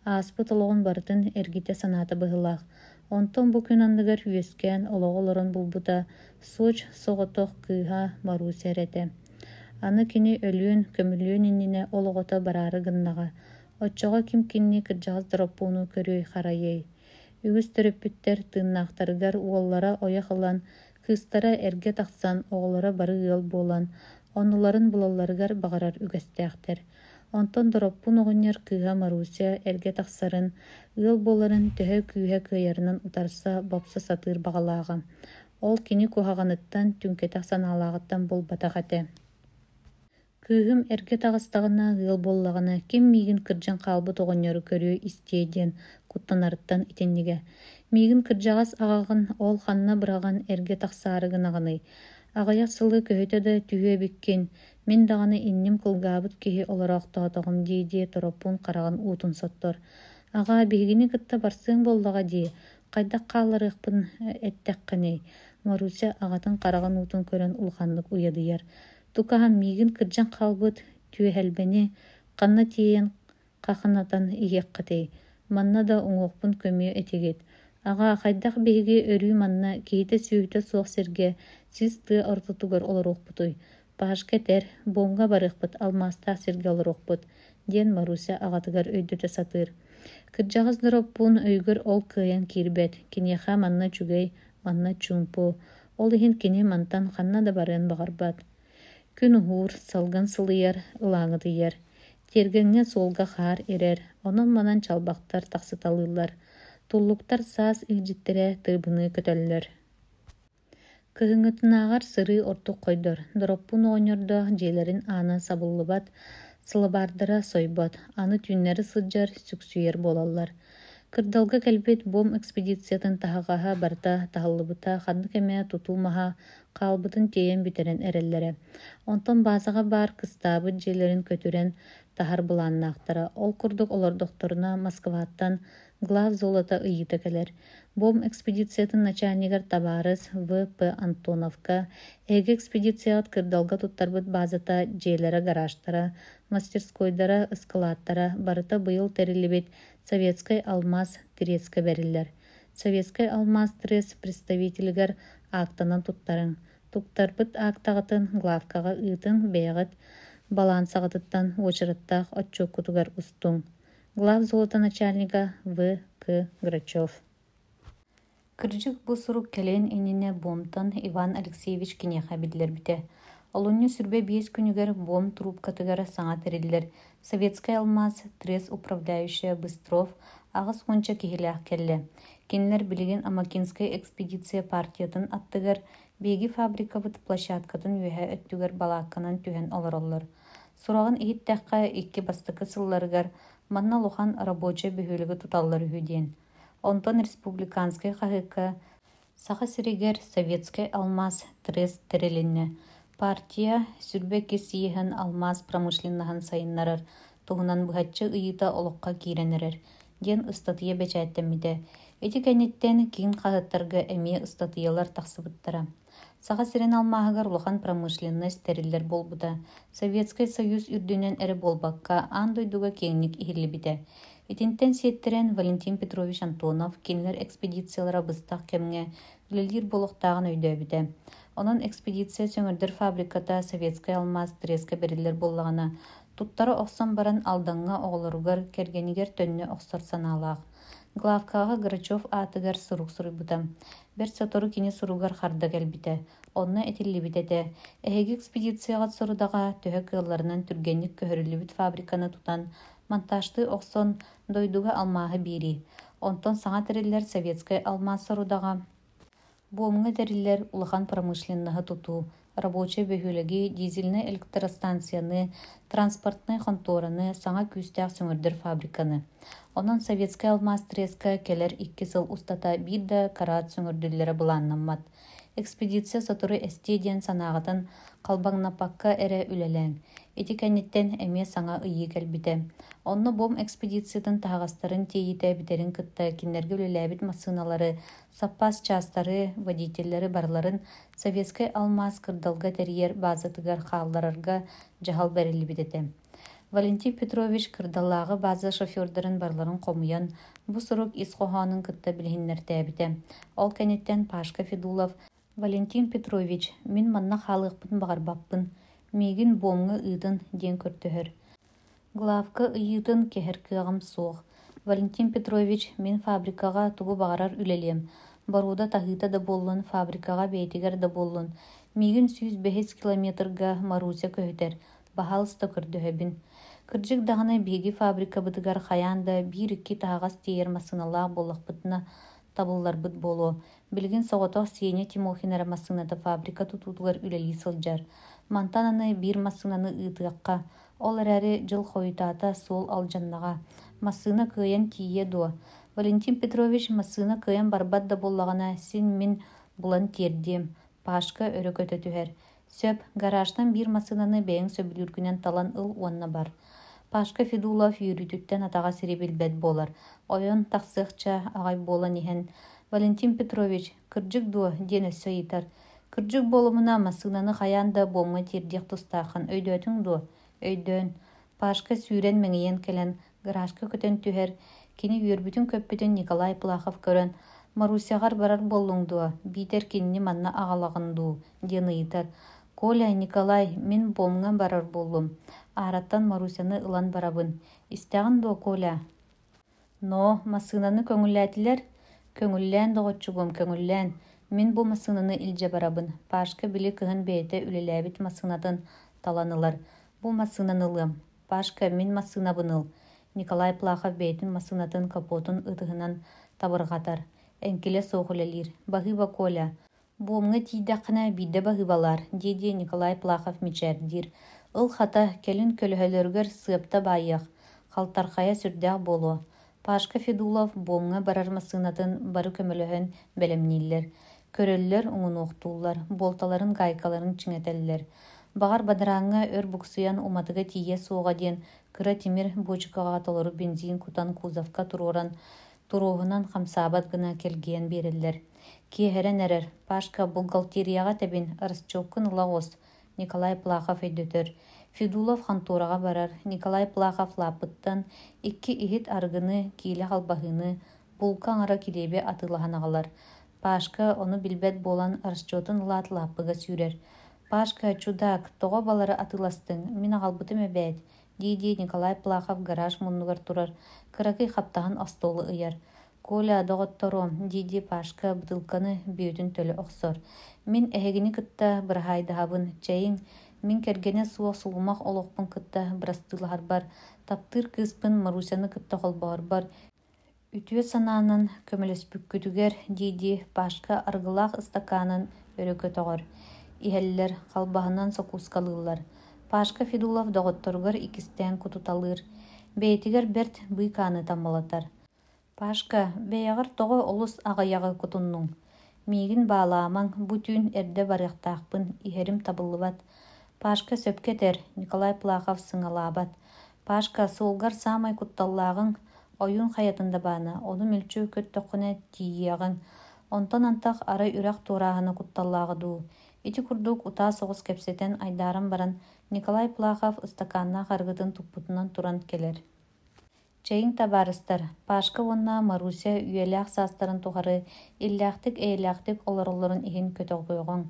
ааспыт олоҕун барытын эргитэ санаата быһыылаах. Онтон бу күн анныгар үөскээн олоҕу олорон булбута Соч соҕотох кыыһа Маруся эрэ этэ. Аны кини өлүөн, көмүлүөн иннинэ ол оҕото бараары гыннаҕа. Оччоҕо ким кинини кырдьаҕас Дороппуону көрүөй-харайыай? Үгүс төрөппүттэр тыыннаахтарыгар уоллара ойох ылан, кыыстара эргэ тахсан, оҕолоро бары ыал буолан, оннуларын булалларыгар баҕарар үгэстээхтэр. Онтон Дороппун оҕонньор кыыһа Маруся эргэ тахсарын, ыал буоларын төһө күүһэ кыайарынан утарса, бопсо сатыыр баҕалааҕа. Ол кини куһаҕаныттан, түҥкэтэх санаалааҕыттан буолбатах этэ. Кыыһым эргэ таҕыстаҕына, ыал буоллаҕына, ким миигин кырдьан хаалбыт оҕонньору көрүө-истиэ диэн куттанарыттан итиннигэ. Миигин кырдьаҕас аҕаҕын ол ханна быраҕан эргэ тахсаары гынаҕыный? Аҕыйах сылы көһүтэ да түһүө эбиккин, мин даҕаны инним кылгаабыт киһи олороохтоотоҕум дии-дии Тороппуун хараҕын уутун соттор. Аҕаа, биһигини кытта барсыаҥ буоллаҕа дии, хайдах хаалларыахпын эттэххиний? Маруся аҕатын хараҕын уутун көрөн улаханнык уйадыйар. Тукаһым миигин кырдьан хаалбыт түөһэлбэни ханна тиийэн хахынатан иһиэххитий? Манна да уҥуохпун көмүө этигит. Аҕаа, хайдах биһиги өрүү манна киһитэ-сүөһүтэ суох сиргэ, сис тыа ортотугар олоруохпутуй? Пашка этэр, буомҥа барыахпыт, алмаастаах сиргэ олоруохпут, диэн Маруся аҕатыгар өйдөтө сатыыр. Кырдьаҕас Дороппуун өйүгэр ол кыайан киирбэт, киниэхэ манна үчүгэй, манна чуумпу, ол иһин кини мантан ханна да барыан баҕарбат. Күн уһуур, салгын сылыйар, ылааҥытыйар. Тиэргэҥҥэ суолга хаар ирэр, онон-манан чалбахтар тахсыталыыллар, туллуктар саас илдьиттэрэ тырыбыныы көтөллөр. Кыһыҥҥытынааҕар сырыы ордук хойдор, Дороппуун оҕонньордоох дьиэлэрин аана сабыллыбат, сылабаардара сойбот, аны түүннэри сылдьар, сүксүйэр буолаллар. Кырдалга кэлбит буом экспедициятын таһаҕаһа барыта таһыллыбыта, ханнык эмэ тутуу маһа хаалбытын тиэйэн бүтэрэн эрэллэрэ. Онтон баазаҕа баар кыстаабыт дьиэлэрин көтүрэн таһар былааннаахтара. Ол курдук олордохторуна Москваттан Главзолото ыйыыта кэлэр. Буом экспедициятын начальнигар табаарыс В. П. Антоновка эһиги экспедицияҕыт Кырдалга туттарбыт баазата, дьиэлэрэ, гаражтара, мастерскойдара, ыскылааттара барыта быйыл тэриллибит Советскай алмаас трескэ бэриллэр. Советскай алмаас трест представителигэр аактанан туттарыҥ. Туттарбыт аактаҕытын главкаҕа ыытыҥ, бэйэҕит балаансаҕытыттан уочараттаах отчуоккутугар устуҥ. Главзолото начальнига В. К. Грачев. Кырдьык, бу сурук кэлиэн иннинэ буомтан Иван Алексеевич киниэхэ биллэрбитэ. Олунньу 25 күнүгэр буом трубкатыгар саҥа тэриллэр Советскай алмаас трест управляющая Быстров 80-ча киһилээх кэллэ. Кинилэр билигин Амакинскай экспедиция партиятын аттыгар биһиги фабрикабыт площадкатын үөһээ өттүгэр балаакканан түһэн олороллор. Сураҕын иһиттэххэ, икки бастакы сылларыгар манна улахан рабочай бөһүөлэги туталлар үһү диэн. Онтон республиканскай хаһыакка Саха сиригэр Советскай алмаас трест тэрилиннэ. Партия 22 съеһин алмаас промышленноһын сайыннарар туһунан быһаччы ыйыыта олоххо киирэн эрэр диэн ыстатыйа бэчээттэммитэ. Ити кэнниттэн киин хаһыаттарга эмиэ ыстатыйалар тахсыбыттара. Саха сирин алмааһыгар улахан промышленность тэриллэр буолбута. Советскай Союз үрдүнэн эрэ буолбакка, аан дойдуга киэҥник иһиллибитэ. Итинтэн сиэттэрэн Валентин Петрович Антонов кинилэр экспедициялара быстах кэмҥэ үлэлиир буолуохтааҕын өйдөөбүтэ. Онон экспедиция сөҥөрдөр фабриката Советскай алмаас трескэ бэриллэр буоллаҕына, туттара охсон баран Алдаҥҥа оҕолоругар, кэргэнигэр төннө охсор санаалаах. Главкаҕа Грачев аатыгар сурук суруйбута. Бэрт сотору кини суругар харда кэлбитэ. Онно этиллибит этэ: «Эһиги экспедицияҕыт сорудаҕа төһө кыалларынан түргэнник көһөрүллүбүт фабриканы тутан, монтажтыы охсон, дойдуга алмааһы биэрии. Онтон саҥа тэриллэр советскай алмаас сорудаҕа Буомҥа тэриллэр улахан промышленноһы тутуу, рабочай бөһүөлэги, дизельнай электростанцияны, транспортнай хонтуораны, саҥа күүстээх сөҥөрдөр фабриканы. Онон Советскай алмаас треска кэлэр икки сыл устата биир да караат сөҥөрдүллэрэ былааннаммат. Экспедиция сотору эстиэ диэн санааҕытын халбаҥнаппакка эрэ үлэлээҥ. Ити кэнниттэн эмиэ саҥа ыйыы кэлбитэ. Онно буом экспедициятын таһаҕастарын тиэйиитэ бүтэрин кытта кинилэргэ үлэлээбит массыыналары Саппаас чаастары, водителлэри барыларын Советскай алмаас кырдалга тэрийэр базатыгар хаалларарга дьаһал бэриллибит этэ. Валентин Петрович кырдаллааҕы база шофердарын барыларын хомуйан, бу сурук ис хоһоонун кытта билиһиннэртээбитэ. Ол кэнниттэн Пашка Федулов «Валентин Петрович, мин манна хаалыахпын баҕарбаппын, миигин буомҥа ыытын» диэн көрдөһөр. Главка ыйыытын кэһэр кыаҕым суох. Валентин Петрович, мин фабрикаҕа тугу баҕарар үлэлиэм. Боруода таһыыта да буоллун, фабрикаҕа бэйэтигэр да буоллун. Миигин 105 километрга Маруся көһүтэр, баһаалыста көрдөһөбүн. Кырдьык даҕаны биһиги фабрикабытыгар хайаан да биир-икки таһаҕас тиэйэр массыыналаах буоллахпытына табылларбыт буолуо. Билигин соҕотох Сеня Тимохин эрэ массыыната фабрика тутуутугар үлэлии сылдьар. Мантан аны биир массыынаны ыытыахха, Ол эрээри дьыл хойутаата, суол алдьаннаҕа. Массыына кыайан тиийиэ дуо? Валентин Петрович массыына кыайан барбат да буоллаҕына, син мин булан тиэрдиэм. Пашка өрө көтө түһэр. Сөп, гаражтан биир массыынаны бэйэҥ сөбүлүүргүнэн талан ыл уонна бар. Пашка Федулов үөрүүтүттэн атаҕа сири билбэт буолар. Ойон тахсыахча аҕай буолан иһэн, Валентин Петрович, кырдьык дуо? диэн өссө ыйытар. Кырдьык буолумуна, массыынаны хайаан да буомҥа тиэрдиэх тустааххын өйдөөтүҥ дуо? Өйдөөн. Пашка сүүрэн мэҥийэн кэлэн, гаражка көтөн түһэр. Кини үөрбүтүн-көппүтүн Николай Плахов көрөн, «Марусяҕар барар буоллуҥ дуо? Биитэр кинини манна аҕалаҕын дуу?» диэн ыйытар. «Коля, Николай, мин буомҥа барар буоллум. Аараттан Марусяны ылан барабын. Истэҕин дуо, Коля?» Ноо, массыынаны көҥүллээтилэр? Көҥүллээн, доҕоччугуом, көҥүллээн. Мин бу массыынаны илдьэ барабын, Пашка били кыһын бэйэтэ үлэлээбит массыынатын талан ылар. Бу массыынаны ылыам. Пашка, мин массыынабын ыл. Николай Плахов бэйэтин массыынатын капотун ытыһынан табырҕатар. Эҥкилэ суох үлэлиир. Баһыыба, Коля. Буомҥа тиийдэххинэ биирдэ баһыыбалаар, дии-дии Николай Плахов мичээрдиир. Ыл хата, кэлин көлөһөлөрүгэр сыапта баайыах, халтархайа сүрдээх буолуо. Пашка Федулов буомҥа барар массыынатын бары көмөлөһөн бэлэмнииллэр. Көрөллөр, уҥунуохтууллар, буолталарын гаайкаларын чиҥэтэллэр. Баҕар бадарааҥҥа өр буксуйан уматыга тиийиэ суоҕа диэн кыра тимир буочукаҕа толору бензин кутан кузовка туруоран туруоһунан хамсаабат гына кэлгийэн биэрэллэр. Киэһэрэн эрэр, Пашка бухгалтерияҕа тэбин, расчеккун ыла оҕус, Николай Плахов өйдөтөр. Федулов хонтуораҕа барар, Николай Плахов лааппыттан икки иһит арыгыны, киилэ халбаһыыны, булка аҥара килиэби атыылаһан аҕалар. Пашка ону билбэт буолан расчетун ылаат лааппыга сүүрэр. «Пашка, чудак, тоҕо балары атыыластыҥ, мин аҕалбытым эбээт» дии-дии Николай Плахов гараж муннугар турар кыракый хаптаһын остуолу ыйар. «Коля, доҕотторуом» дии-дии Пашка бытыылканы бүөтүн төлө охсор. «Мин эһигини кытта быраһаайдаһабын, чэйиҥ, мин кэргэнэ суох сулумах олохпун кытта бырастыылаһарбар, таптыыр кыыспын Марусяны кытта холбоһорбор үтүө санаанан көмөлөспүккүтүгэр» дии-дии Пашка арыгылаах ыстакаанын өрө көтөҕөр. Иһэллэр, халбаһынан сокуускалыыллар. Пашка Федулов доҕотторугар иккистээн кутуталыыр. Бэйэтигэр бэрт быыкааны таммалатар. «Пашка, бэйэҕэр тоҕо олус аҕыйаҕы кутуннуҥ? Миигин баалаамаҥ, бу түүн эрдэ барыахтаахпын, иһэрим табыллыбат». Пашка сөпкө этэр, Николай Плахов сыҥалаабат. «Пашка, суолгар саамай кутталлааҕыҥ ойуун хайатын дабаана, ону мүлчү көттөххүнэ тиийиэҕиҥ. Онтон антах арай үрэх туорааһына кутталлааҕа дуу?» Ити курдук утаа соҕус кэпсэтэн айдааран баран, Николай Плахов ыстакааннаах арыгытын туппутунан туран кэлэр. Чэйиҥ табаарыстар, Пашка уонна Маруся үйэлээх саастарын тухары иллээхтик-эйэлээхтик олороллорун иһин көтөҕүөҕүҥ.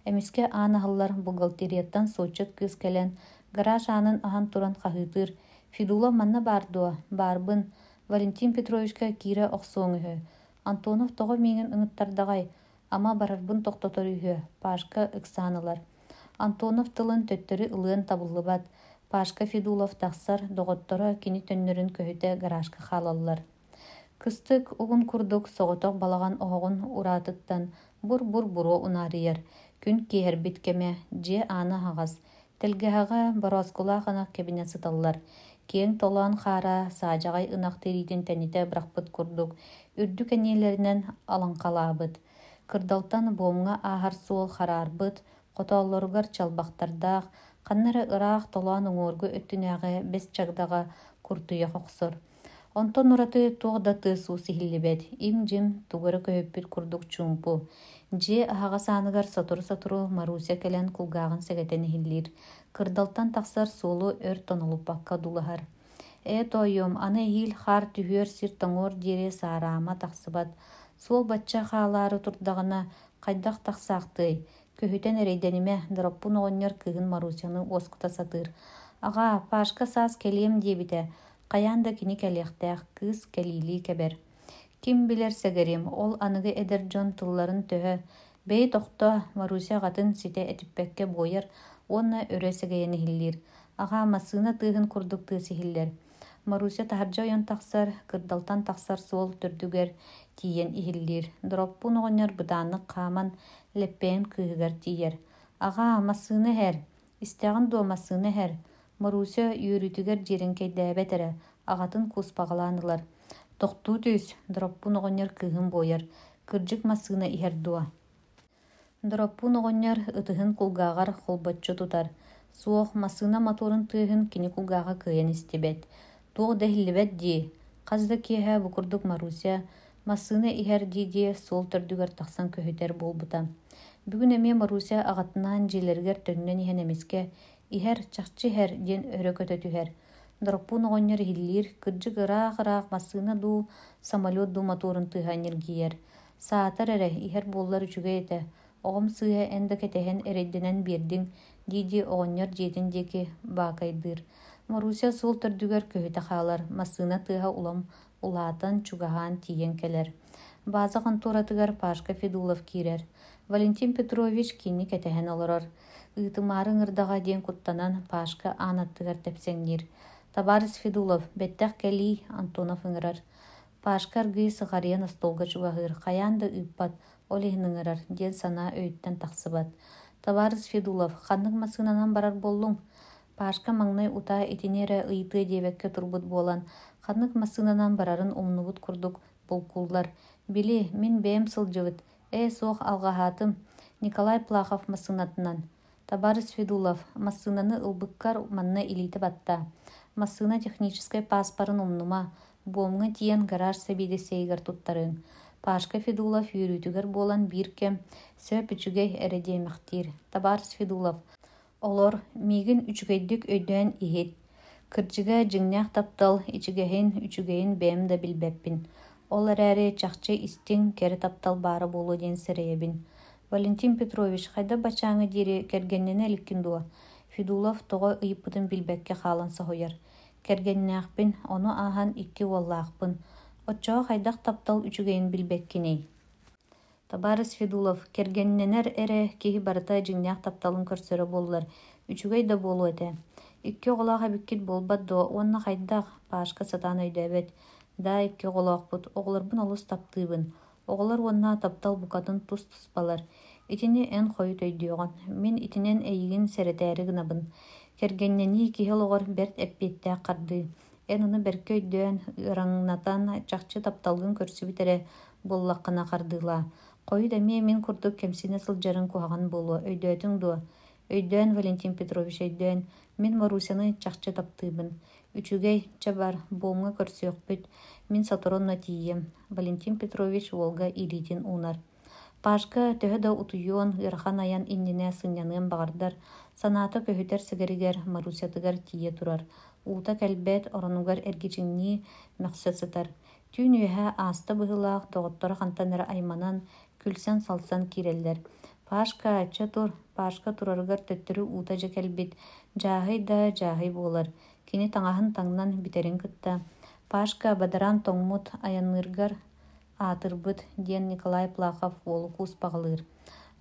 Эмискэ аан аһыллар бухгалтерияттан суотчут кыыс кэлэн, гараж аанын аһан туран хаһыытыыр: «Федулов манна баар дуо? Баарбын. Валентин Петровичка киирэ охсуоҥ үһү. Антонов тоҕо миигин ыҥыттардаҕай? Ама барарбын тохтотор үһү, Пашка ыксаан ылар. Антонов тылын төттөрү ылыан табыллыбат. Пашка Федулов тахсар, доҕотторо кини төннөрүн көһүтэ гаражка хаалаллар. Кыстык угун курдук соҕотох балаҕан оһоҕун ураатыттан бур-бур буруо унаарыйар. Күн киэһэрбит кэмэ, дьиэ аана аһаҕас. Тэлгэһэҕэ борооскулаах ынах кэбинэ сыталлар. Киэҥ толоон хаара саадьаҕай ынах тириитин тэнитэ бырахпыт курдук, үрдүк эниэлэринэн алаҥхалаабыт. Кырдалтан буомҥа ааһар суол хараарбыт, хотооллоругар чалбахтардаах, ханна эрэ ыраах толоон уҥуоргу өттүнээҕи бэс чагдаҕа куртуйах охсор. Онтон ураты туох да тыас-уус иһиллибэт, им-дьим, тугу эрэ көһүппүт курдук чуумпу. Дьиэ аһаҕас ааныгар сотору-сотору Маруся кэлэн кулгааҕын сэгэтэн иһиллиир, кырдалтан тахсар суолу өр тонолуппакка дуулаһар. Ээ, тоойуом, аны эһиил хаар түһүөр сир тоҥуор диэри саараама тахсыбат. Суол бачча хаалаары турдаҕына, хайдах тахсаахтыай? Көһүтэн эрэйдэнимэ, Дороппун оҕонньор кыыһын Марусяны уоскута сатыыр. Аҕаа, Пашка саас кэлиэм диэбитэ, хайаан да кини кэлиэхтээх, кыыс кэлиилии кэбэр. Ким билэр сэгэрим, ол аныгы эдэр дьон тылларын төһө Бэйи тохтоо, Маруся аҕатын ситэ этиппэккэ буойар уонна өрө сэгэйэн иһиллиир. Аҕаа, массыына тыаһын курдук тыас иһиллэр. Маруся таһырдьа ойон тахсар, кырдалтан тахсар суол төрдүгэр тиийэн иһиллиир. Дороппуун оҕонньор бытааннык хааман лэппэйэн кыыһыгар тиийэр. «Аҕаа, массыына иһэр! Истэҕин дуо, массыына иһэр!» Маруся үөрүүтүгэр дьиэрэҥкэйдээбэт эрэ, аҕатын кууспаҕалаан ылар. «Тохтуу түс!» Дороппуун оҕонньор кыыһын буойар. «Кырдьык массыына иһэр дуо?» Дороппуун оҕонньор ытыһын кулгааҕар холбоччу тутар. Суох, массыына мотуорун тыаһын кини кулгааҕа кыайан истибэт. Туох да иһиллибэт дии. Хас да киэһэ бу курдук Маруся массыына иһэр дии-дии суол төрдүгэр тахсан көһүтэр буолбута. Бүгүн эмиэ Маруся аҕатынаан дьиэлэригэр төннөн иһэн эмискэ «Иһэр, чахчы иһэр» диэн өрө көтө түһэр. Дороппуун оҕонньор иһиллиир, кырдьык ыраах-ыраах массыына дуу, самолет дуу мотуорун тыаһа ньиргийэр. Саатар эрэ, иһэр буоллар үчүгэй этэ, оҕом сыыһа эн да кэтэһэн эрэйдэнэн биэрдиҥ дии-дии оҕонньор дьиэтин диэки баакайдыыр. Маруся суол төрдүгэр көһүтэ хаалар, массыына тыаһа улам улаатан, чугаһаан тиийэн кэлэр. Бааза хонтуоратыгар Пашка Федулов киирэр. Валентин Петрович кинини кэтэһэн олорор. Ыытымаары ыҥырдаҕа диэн куттанан, Пашка аан аттыгар тэпсэҥниир. «Табаарыс Федулов, бэттэх кэлиий», Антонов ыҥырар. Пашка аргыый сыҕарыйан остуолга чугаһыыр, хайаан да ыыппат, ол иһин ыҥырар диэн санаа өйүттэн тахсыбат. «Табаарыс Федулов, ханнык массыынанан барар буоллуҥ?» Пашка маҥнай утаа итини эрэ ыйытыа диэбэккэ турбут буолан, Ханнык массыынанан барарын умнубут курдук булкуллар. Били, мин бэйэм сылдьыбыт, ээ суох алҕаһаатым, Николай Плахов массыынатынан. Табаарыс Федулов, массыынаны ылбыккар манна илиитэ баттаа. Массыына техническэй пааспарын умнума, буомҥа тиийэн гараж сэбиэдиссэйигэр туттарыаҥ. Пашка Федулов үөрүүтүгэр буолан биир кэм сөп үчүгэй эрэ диэмэхтиир. Табаарыс Федулов, Олор, миигин үчүгэйдик өйдөөн иһит. Кырдьыга, дьиҥнээх таптал ичигэһин, үчүгэйин бэйэм да билбэппин. Ол эрээри чахчы истиҥ, кэрэ таптал баара буолуо диэн сэрэйэбин. Валентин Петрович, хайдах баччааҥҥа диэри кэргэннэнэ иликкин дуо? Федулов тоҕо ыйыппытын билбэккэ хаалан соһуйар. Кэргэннээхпин, ону ааһан икки уоллаахпын. Оччоҕо хайдах таптал үчүгэйин билбэккиний? Табаарыс Федулов, кэргэннэнэр эрэ киһи барыта дьиҥнээх тапталын көрсөрө буоллар, үчүгэй да буолуо этэ. Икки оҕолоох эбиккит буолбат дуо уонна хайдах? Пашка сатаан өйдөөбөт. Да, икки оҕолоохпут, оҕолорбун олус таптыыбын. Оҕолор уонна таптал букатын тус-туспалар. Итини эн хойут өйдүөҕүн. Мин итинэн эйигин сэрэтээри гынабын. Кэргэннэнии киһи олоҕор бэрт эппиэттээх хардыы. Эн ону бэркэ өйдөөн, ыараҥнатан, чахчы тапталгын көрсүбүт эрэ буоллаххына хардыылаа. Хойут эмиэ мин курдук кэмсинэ сылдьарыҥ куһаҕан буолуо, өйдөөтүҥ дуо? Өйдөөн, Валентин Петрович, өйдөөн. Мин Марусяны чахчы таптыыбын. Үчүгэй, чэ бар, буомҥа көрсүөхпүт. Мин сотору онно тиийиэм, Валентин Петрович уолга илиитин уунар. Пашка төһө да утуйуон, ыарахан айан иннинэ сынньаныан баҕардар, санаата көһүтэр сэгэригэр Марусятыгар тиийэ турар. Уута кэлбэт, оронугар эргичиҥнии мөхсө сытар. Түүн үөһэ ааста быһыылаах, доҕотторо хантан эрэ айманан, күлсэн-салсан киирэллэр. «Пашка, чэ тур!» Пашка турарыгар төттөрү уута дьэ кэлбит, дьааһый да дьааһый буолар. Кини таҥаһын таҥнан бүтэрин кытта: «Пашка, бадараан тоҥмут, айанныыргар аатырбыт», диэн Николай Плахов уолу кууспаҕалыыр.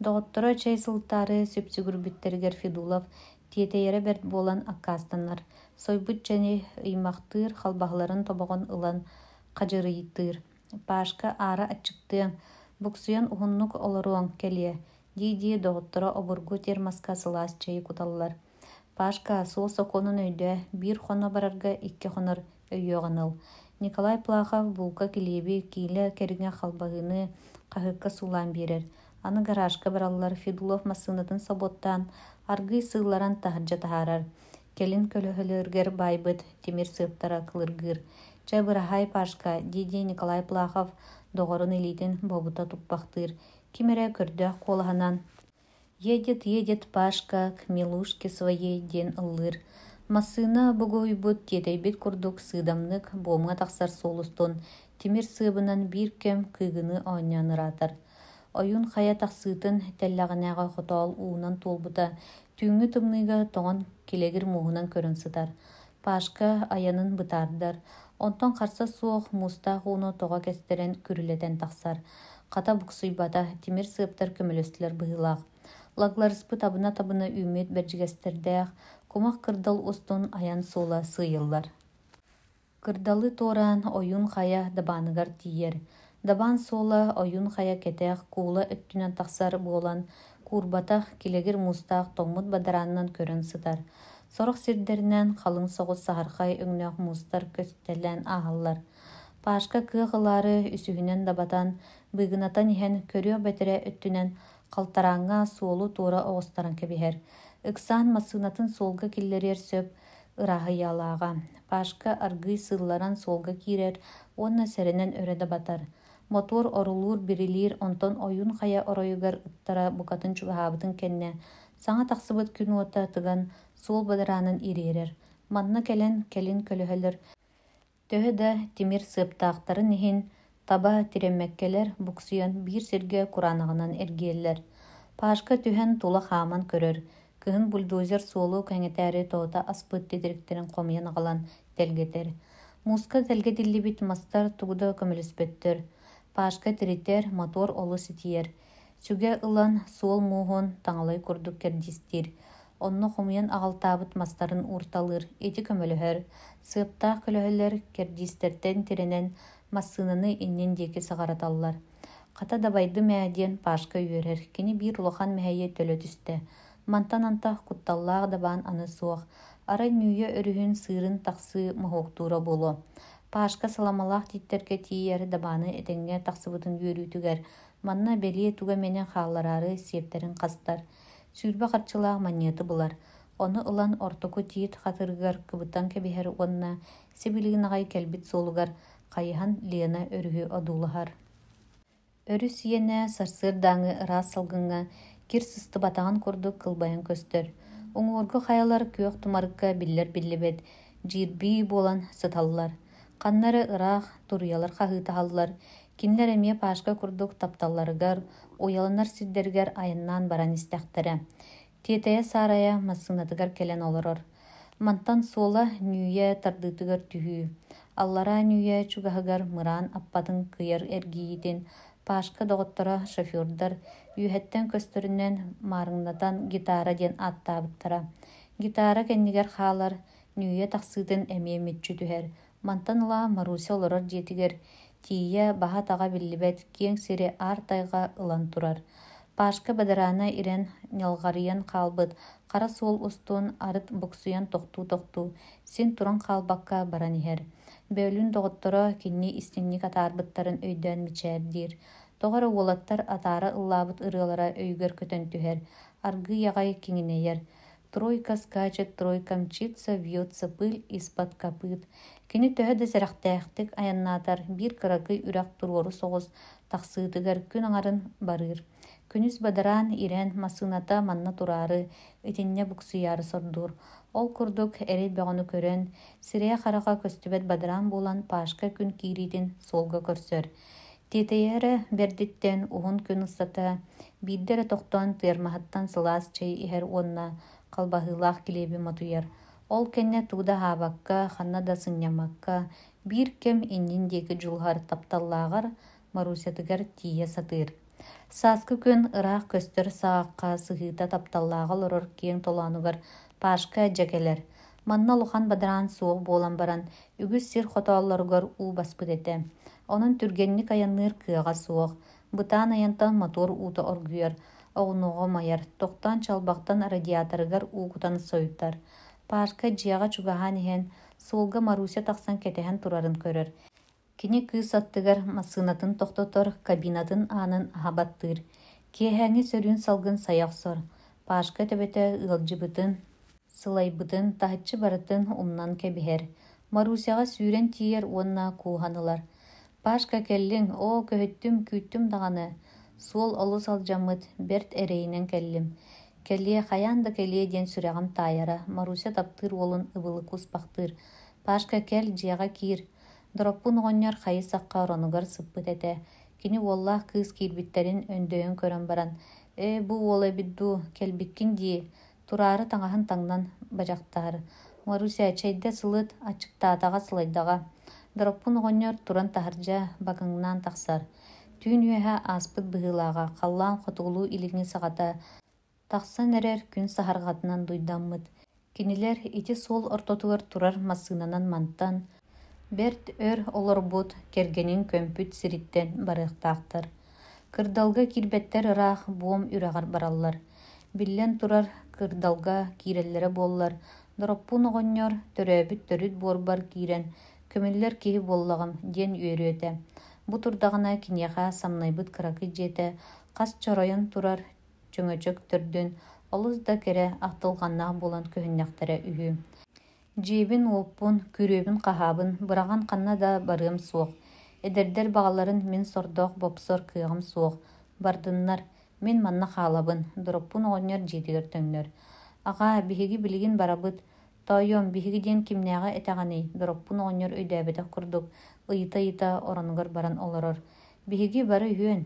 Доҕотторо чэй сылтаары сүпсүгүрбүттэригэр Федулов тиэтэйэрэ бэрт буолан аккаастанар. Сойбут чэни ыймахтыыр халбаһыларын тобоҕун ылан хадьырыйтыыр. Пашка аара аччыктыаҥ, буксуйан уһуннук олоруоҥ кэлиэ, дии-дии доҕотторо обургу термоска сылаас чэйи куталлар. Пашка, суол сокуонун өйдөө, биир хоно барарга икки хонор өйүөҕүн ыл. Николай Плахов булка килиэби, киилэ кэриҥэ халбаһыыны хаһыакка суулаан биэрэр. Аны гаражка бараллар, Федулов массыынатын собуоттаан, аргыый сыылларан таһырдьа таһаарар. Кэлин көлөһөлөрүгэр баайбыт тимир сыаптара кылыргыыр. «Чэ, быраһаай, Пашка», дии-дии Николай Плахов доҕорун илиитин бобута туппахтыыр. Ким эрэ көрдөөх куолаһынан «Едет, едет Пашка к милушке своей» диэн ыллыыр. Массыына бугуһуйбут, тиэтэйбит курдук сыыдамнык буомҥа тахсар суол устун тимир сыабынан биир кэм кыыгыныы оонньоон ыраатар. Ойуун хайа тахсыытын тэллэҕинээҕи хотоол уунан туолбута түүҥҥү тымныыга тоҥон килэгир мууһунан көрөн сытар. Пашка айанын бытаардар, онтон харса суох муустаах ууну тоҕо кэстэрэн күрүлэтэн тахсар. Хата буксуйбата, тимир сыаптар көмөлөстүлэр быһыылаах. Лагларыспыт абына-табына үүммүт бэрдьигэстэрдээх кумах кырдал устун айан суола сыыйыллар. Кырдалы туораан Ойуун Хайа дабааныгар тиийэр. Дабаан суола Ойуун Хайа кэтэх, куула өттүнэн тахсар буолан, куурбатах, килэгир муустаах тоҥмут бадараанынан көрөн сытар. Сорох сирдэринэн халыҥ соҕус саһархай өҥнөөх муустар көстүтэлээн ааһаллар. Пашка кыах ылаары үсүһүнэн дабатан, быыгынатан иһэн көрүөх бэтэрээ өттүнэн халтарааҥҥа суолу туора оҕустаран кэбиһэр. Ыксаан массыынатын суолга киллэриэр сөп ырааһыйалааҕа. Пашка аргыый сыылларан суолга киирэр уонна сэрэнэн өрө дабатар. Мотуор орулуур-бирилиир, онтон Ойуун Хайа оройугар ыттара букатын чугаһаабытын кэннэ, саҥа тахсыбыт күн уота тыган суол бадараанын ириэрэр. Манна кэлэн кэлин көлөһөлөр Төһө да тимир сыаптаахтарын иһин, таба тирэммэккэлэр буксуйан биир сиргэ кураанаҕынан эргийэллэр. Пашка түһэн тула хааман көрөр, кыһын бульдозер суолу кэҥэтээри тоһута аспыт титириктэрин хомуйан аҕалан тэлгэтэр. Мууска тэлгэтиллибит мастар тугу да көмөлөспөттөр. Пашка тиритэр, мотуор олус итийэр. Сүгэ ылан суол мууһун таҥалай курдук кэрдиистиир. Онно хомуйан аҕалтаабыт мастарын уурталыыр, ити көмөлөһөр. Сыаптаах көлөһөлөр кэрдиистэртэн тирэнэн массыынаны иннин диэки саҕараталлар. Хата дабайдым ээ диэн Пашка үөрэр, кини биир улахан мэһэйи төлө түстэ. Мантан антах кутталлаах дабаан аны суох. Арай Нүүйэ өрүһүн сыырын тахсыы моһуоктуура буолуо. Пашка саламалаах тииттэргэ тиийэр дабааны этэҥҥэ тахсыбытын үөрүүтүгэр манна бэлиэ тугу эмэни хааллараары сиэптэрин хастар. 20 харчылаах манньыаты булар. Ону ылан ортоку тиит хатырыгар кыбытан кэбиһэр уонна сибилигин аҕай кэлбит суолугар хайыһан Лена өрүһү одуулаһар. Өрүс иэнэ сарсыардааҥҥы ыраас салгыҥҥа кир сыстыбатаҕын курдук кылбайан көстөр. Уҥуоргу хайалар күөх тумарыкка биллэр-биллибэт дьиирбии буолан сыталлар. Ханна эрэ ыраах туруйалар хаһыытаһаллар, кинилэр эмиэ Пашка курдук тапталларыгар, уйаланар сирдэригэр айаннаан баран истэхтэрэ. Тиэтэйэ-саарайа массыынатыгар кэлэн олорор. Мантан суола Нүүйэ тардыытыгар түһүү. Аллараа Нүүйэ чугаһыгар мыраан аппатын кыйар эргийиитин Пашка доҕотторо шофердар үөһэттэн көстөрүнэн маарыҥнатан гитара диэн ааттаабыттара. Гитара кэннигэр хаалар, Нүүйэ тахсыытын эмиэ мүччү түһэр. Мантан ыла Маруся олорор дьиэтигэр тиийэ баһа-атаҕа биллибэт киэҥ сири аар тайҕа ылан турар. Пашка бадараана ирэн, ньалҕарыйан хаалбыт хара суол устун арыт буксуйан тохтуу-тохтуу, син туран хаалбакка баран иһэр. Бөөлүүн доҕотторо кинини истиҥник атаарбыттарын өйдөөн мичээрдиир. Тоҕо эрэ уолаттар атаара ыллаабыт ырыалара өйүгэр көтөн түһэр, аргыый аҕай киҥинэйэр. Тройка скачет, тройка мчится, вьется пыль из-под копыт. Кини төһө да сэрэхтээхтик айаннаатар, биир кыракый үрэх туруору соҕус тахсыытыгар күн аҥарын барыыр. Күнүс бадараан ирэн, массыыната манна тураары, итиннэ буксуйаары сордуур. Ол курдук эрэй бөҕөнү көрөн, сирэйэ-хараҕа көстүбэт бадараан буолан Пашка күн киириитин суолга көрсөр. Тиэтэйэрэ бэрдиттэн уһун күн устата биирдэ эрэ тохтоон тыармаһыттан сылаас чэй иһэр уонна халбаһыылаах килиэби мотуйар. Ол кэннэ тугу да аһаабакка, ханна да сынньаммакка, биир кэм иннин диэки дьулуһар тапталлааҕар Марусятыгар тиийэ сатыыр. Сааскы күн ыраах көстөр саҕахха сыһыыта тапталлааҕа олорор киэҥ толоонугар Пашка дьэ кэлэр. Манна улахан бадараан суох буолан баран, үгүс сир хотооллоругар уу баспыт этэ. Онон түргэнник айанныыр кыаҕа суох. Бытаан айантан мотуор уута оргуйар, оҕунуоҕа умайар, тохтоон чалбахтан радиаторыгар уу кутан сойутар. Пашка дьиэҕэ чугаһаан иһэн, суолга Маруся тахсан кэтэһэн турарын көрөр. Кини кыыс аттыгар массыынатын тохтотор, кабинатын аанын аһа баттыыр. Киэһээҥҥи сөрүүн салгын сайа охсор. Пашка төбөтө ыалдьыбытын, сылайбытын, таһыччы барытын умнан кэбиһэр. Марусяҕа сүүрэн тиийэр уонна кууһан ылар. «Пашка, кэллиҥ, оо, көһүттүм, күүттүм даҕаны. Суол олус алдьаммыт, бэрт эрэйинэн кэллим. Кэлиэ, хайаан да кэлиэ диэн сүрэҕим таайара», Маруся таптыыр уолун ыбылы кууспахтыыр. «Пашка, кэл, дьиэҕэ киир». Дороппуун оҕонньор хайы-сахха оронугар сыппыт этэ. Кини уоллаах кыыс киирбиттэрин өндөйөн көрөн баран, «Ээ, бу уол эбит дуу, кэлбиккин дии, тураары таҥаһын таҥнан бадьахтаһар. Маруся, чэйдэ сылыт, аччыктаатаҕа сылайдаҕа». Дороппуун оҕонньор туран таһырдьа бакыҥнаан тахсар. Түүн үөһэ ааспыт быһыылааҕа, халлаан хотугулуу-илиҥҥи саҕата Тахсан эрэр күн саһарҕатынан дуйдаммыт. Кинилэр ити суол ортотугар турар массыынанан мантан, бэрт өр олорбут кэргэнин көмпүт сириттэн барыахтаахтар. Кырдалга киирбэттэр ыраах буом үрэҕэр бараллар. Биллэн турар, кырдалга киирэллэрэ буоллар, Дороппуун оҕонньор төрөөбүт төрүт буорбар киирэн көмүллэр киһи буоллаҕым диэн үөрүө этэ. Бу турдаҕына киниэхэ самнайбыт кыракый дьиэтэ хас чоройон турар чөҥөчөк төрдүн олус да кэрэ ахтылҕаннаах буолан көһүннэхтэрэ үһү. Дьиэбин-уоппун, күрүөбүн-хаһаабын быраҕан ханна да барыам суох. Эдэрдэр баҕаларын мин сордоох бопсор кыаҕым суох. Бардыннар, мин манна хаалабын, Дороппун оҕонньор дьиэтигэр төҥнөр. Аҕаа, биһиги билигин барабыт. Тоойуом, биһиги диэн кимнээҕи этэҕиний? Дороппун оҕонньор өйдөөбөтөх курдук ыйыта-ыйыта оронугар баран олорор. Биһиги бары үһүөн.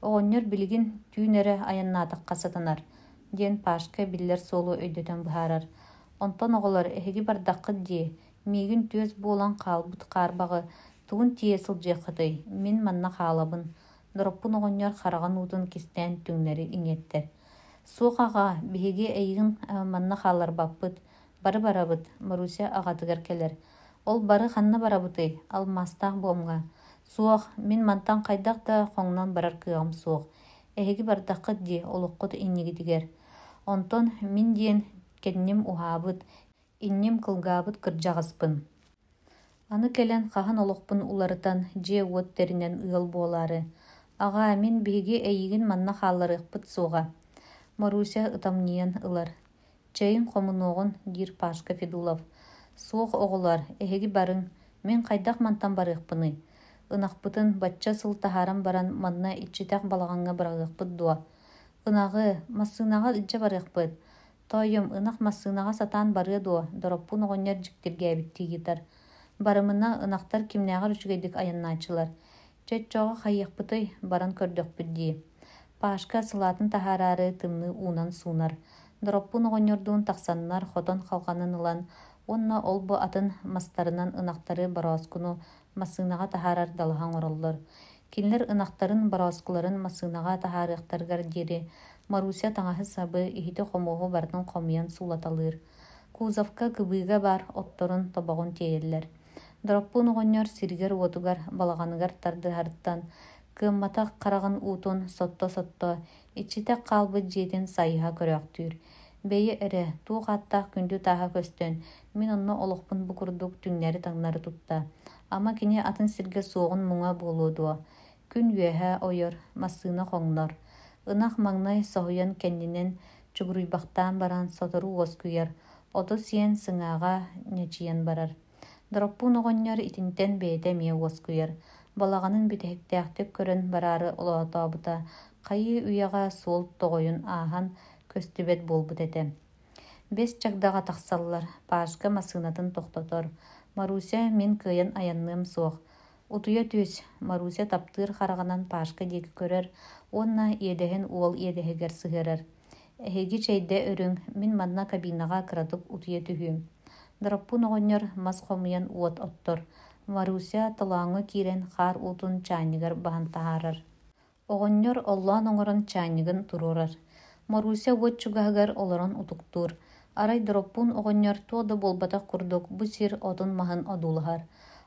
Оҕонньор билигин түүн эрэ айаннаатахха сатанар, диэн Пашка биллэр суолу өйдөтөн быһаарар. Онтон оҕолор, эһиги бардаххыт дии, миигин түөс буолан хаалбыт хаарбаҕы тугун тиийэ сылдьыаххытый, мин манна хаалабын, Дороппун оҕонньор хараҕын уутун кистээн түҥнэри иҥиэттэр. Суох аҕаа, биһиги эйигин манна хаалларбаппыт, бары барабыт, Маруся аҕатыгар кэлэр. Ол бары ханна барабытый, алмаастаах буомҥа? Суох, мин мантан хайдах да хоҥнон барар кыаҕым суох. Эһиги бардаххыт дии, олоххут иннигитигэр. Онтон мин диэн кэнним уһаабыт, инним кылгаабыт кырдьаҕаспын. Аны кэлэн хаһан олохпун уларытан, дьиэ-уот тэринэн ыал буолаары. Аҕаа, мин биһиги эйигин манна хаалларыахпыт суоҕа, Маруся ытамньыйан ылар. Чэйиҥ хомунуоҕун, диир Пашка Федулов. Суох, оҕолоор, эһиги барыҥ, мин хайдах мантан барыахпыный? Ынахпытын бачча сыл таһааран баран манна иччитэх балаҕаҥҥа быраҕыахпыт дуо? Ынаҕы, массыынаҕа илдьэ барыахпыт. Тоойуом, ынах массыынаҕа сатаан барыа дуо? Дороппуун оҕонньор дьиктиргээбиттии ыйытар. Барымына, ынахтар кимнээҕэр үчүгэйдик айаннааччылар. Чэ, оччоҕо хайыахпытый, баран көрдөхпүт дии. Пашка сылаатын таһаараары тымныы уунан суунар. Дороппуун оҕонньордуун тахсаннар хотон халҕанын ылан уонна ол-бу атын мастарынан ынахтары борооскуну массыынаҕа таһаарар далаһа оҥороллор. Кинилэр ынахтарын борооскуларын массыынаҕа таһаарыахтарыгар диэри Маруся таҥаһы-сабы, иһити-хомуоһу барытын хомуйан суулаталыыр. Кузовка, кыбыыга баар отторун, тобоҕун тиэйэллэр. Дороппуун оҕонньор сиригэр-уотугар, балаҕаныгар тардыһарыттан кыамматах хараҕын уутун сотто-сотто, иччитэх хаалбыт дьиэтин сайыһа көрөөхтүүр. Бэйи эрэ, туох ааттаах күндү тааһа көстөн, мин онно олохпун бу курдук түҥнэри-таҥнары тутта. Ама кини атын сиргэ суоҕун муҥа буолуо дуо? Күн үөһэ ойор, массыына хоҥнор. Ынах маҥнай соһуйан кэннинэн чугуруйбахтаан баран сотору уоскуйар, оту сиэн сыҥааҕа ньэчийэн барар. Дороппуун оҕонньор итинтэн бэйэтэ эмиэ уоскуйар, балаҕанын бүтэһиктээхтик көрөн бараары олоотообута хайыы үйэҕэ суол тоҕойун ааһан көстүбэт буолбут этэ. Бэс чагдаҕа тахсаллар, Пашка массыынатын тохтотор. «Маруся, мин кыайан айанныам суох. Утуйа түс», Маруся таптыыр хараҕынан Пашка диэки көрөр уонна иэдэһин уол иэдэһигэр сыһыарар. «Эһиги чэйдэ өрүҥ, мин манна кабинаҕа кыратык утуйа түһүүм». Дороппуун оҕонньор мас хомуйан уот оттор. Маруся толооҥҥо киирэн хаар уутун чаанньыгар баһан таһаарар. Оҕонньор оллоон оҥорон чаанньыгын туруорар. Маруся уот чугаһыгар олорон утуктуур. Арай Дороппуун оҕонньор туох да буолбатах курдук бу сир отун-маһын одуулаһар.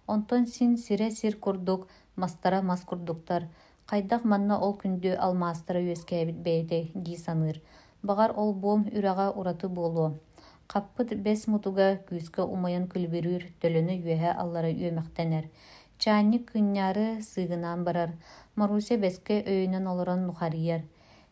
Онтон син сирэ сир курдук, мастара мас курдуктар. Хайдах манна ол күндү алмаастара үөскээбит бэйэтэй дии саныыр. Баҕар ол буом үрэҕэ ураты буолуо. Хаппыт бэс мутуга күүскэ умайан күлүбүрүүр, төлөнө үөһэ-аллара үөмэхтэнэр. Чаанньык кыынньаары сыыгынаан барар, Маруся бэскэ өйөнөн олорон нухарыйар: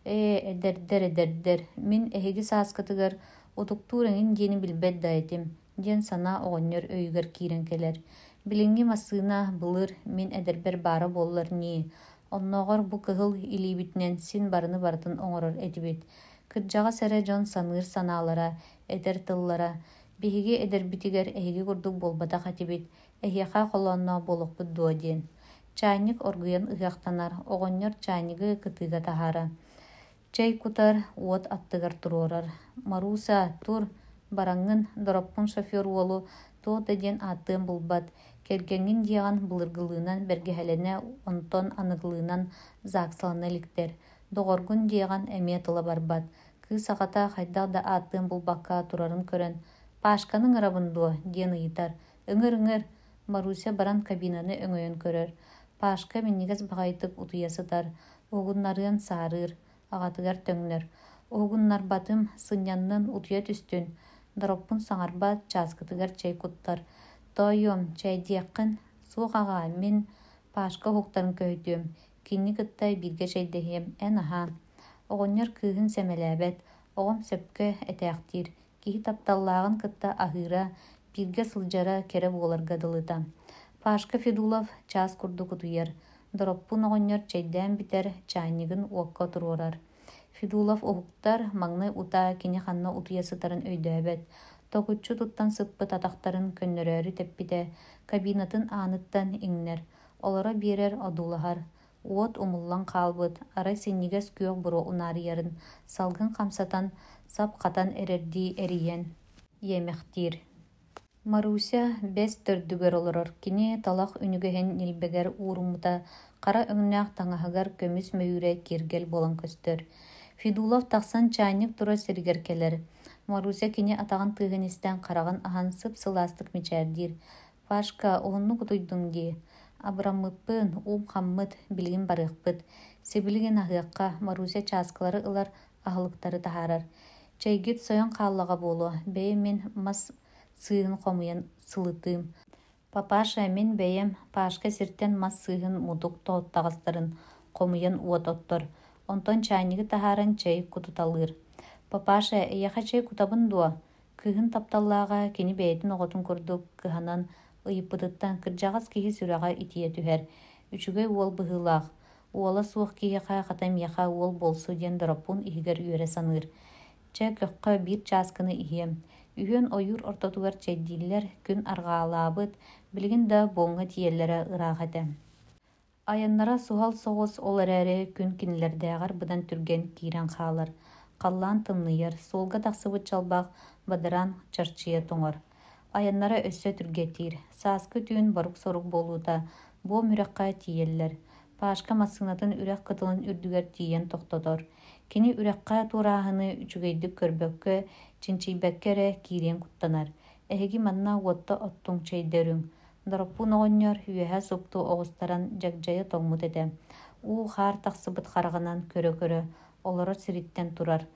«Ээ, эдэрдэр, эдэрдэр, мин эһиги сааскытыгар утуктуур эҥин диэни билбэт да этим» диэн санаа оҕонньор өйүгэр киирэн кэлэр. «Билиҥҥи массыына былыр мин эдэрбэр баара буоллар ньии, оннооҕор бу кыһыл илиибитинэн син барыны барытын оҥорор этибит. Кырдьаҕас эрэ дьон саныыр санаалара, этэр тыллара, биһиги эдэрбитигэр эһиги курдук буолбатах этибит, эһиэхэ холоонноох буолуохпут дуо диэн. Чаанньык оргуйан ыһыахтанар, оҕонньор чаанньыгы кытыыга таһаарар. Чэй кутар, уот аттыгар туруорар. «Марууса, тур, бараҥҥын, Дороппун шофер уолу туох да диэн ааттыан булбат, кэргэҥҥин диэҕин былыргылыынан бэргэһэлэнэ, онтон аныгылыынан ЗАГСалана иликтэр, доҕоргун диэҕин эмиэ тыла барбат, кыыс аҕата хайдах да ааттыан булбакка турарын көрөн, «Пашканы ыҥырабын дуо?» диэн ыйытар. «Ыҥыр-ыҥыр!» Маруся баран кабинаны өҥөйөн көрөр. Пашка минньигэс баҕайытык утуйа сытар, уһугуннарыан саарыыр, аҕатыгар төҥнөр. «Уһугуннарбатым, сынньаннын, утуйа түстүн» Дороппун саҥарбат, чааскытыгар чэй куттар. «Тоойуом, чэйдиэххин?» «Суох аҕаа, мин Пашка уһуктарын көһүтүөм, кинини кытта бииргэ чэйдэһиэм, эн аһаа» Оҕонньор кыыһын сэмэлээбэт, оҕом сөпкө этээхтиир, киһи тапталлааҕын кытта аһыыра, бииргэ сылдьара кэрэ буоларга дылыта. Пашка Федулов чаас курдук утуйар, Дороппун оҕонньор чэйдээн бүтэр, чаанньыгын уокка туруорар. Федулов уһуктар, маҥнай утаа кини ханна утуйа сытарын өйдөөбөт. Токуччу туттан сыппыт атахтарын көннөрөөрү тэппитэ, кабинатын ааныттан иҥнэр, олоро биэрэр одуулаһар. Уот умуллан хаалбыт, арай синньигэс күөх буруо унаарыйарын салгын хамсатан, сап хатан эрэрдии эрийэн иэмэхтиир. Маруся бэс төрдүгэр олорор, кини талах үнүгэһин ньилбэгэр ууруммута хара өҥнөөх таҥаһыгар көмүс мөйүүрэ киэргэл буолан көстөр. Федулов тахсан чаанньык турар сиригэр кэлэр. Маруся кини атаҕын тыаһын истэн хараҕын аһан сып-сылаастык мичээрдиир. «Пашка, уһуннук утуйдуҥ дии. Абыраммыппын, уум хаммыт, билигин барыахпыт. Сибилигин аһыахха», Маруся чааскылары ылар, аһылыктары таһаарар. «Чэйгит сойон хааллаҕа буолуо, бэйи мин мас сыыһын хомуйан сылытыым. Папаша, мин бэйэм, Пашка сиртэн мас сыыһын мутук таҕыстарын хомуйан уот оттор, онтон чаанньыгы таһааран чэй кутуталыыр. «Папаша, эйиэхэ чэй кутабын дуо?» Кыыһын тапталлааҕа кини бэйэтин оҕотун курдук кыһанан ыйыппытыттан кырдьаҕас киһи сүрэҕэ итийэ түһэр. Үчүгэй уол быһыылаах. Уола суох киһиэхэ хата миэхэ уол буолсу диэн Дороппуун иһигэр үөрэ саныыр. Чэ, көххө биир чааскыны иһиэм. Үһүөн ойуур ортотугар чэйдииллэр, күн арҕаалаабыт, билигин да буоҥҥа тиийэллэрэ ыраах этэ. Айаннара суһал соҕус, ол эрээри күн кинилэрдээҕэр быдан түргэн киирэн хаалар. Халлаан тымныйар, суолга тахсыбыт чалбах бадараан чарчыйа тоҥор. Айаннара өссө түргэтиир. Сааскы түүн борук-сорук буолуута буом үрэххэ тиийэллэр. Пашка массыынатын үрэх кытылын үрдүгэр тиийэн тохтотор. Кини үрэххэ туорааһыны үчүгэйдик көрбөккө, чинчийбэккэ эрэ киириэн куттанар. Эһиги манна уотта оттуҥ, чэйдэ өрүҥ. Дороппуун оҕонньор үөһэ супту оҕустаран дьагдьайа тоҥмут этэ. Уу-хаар тахсыбыт хараҕынан көрө-көрө олорор сириттэн турар.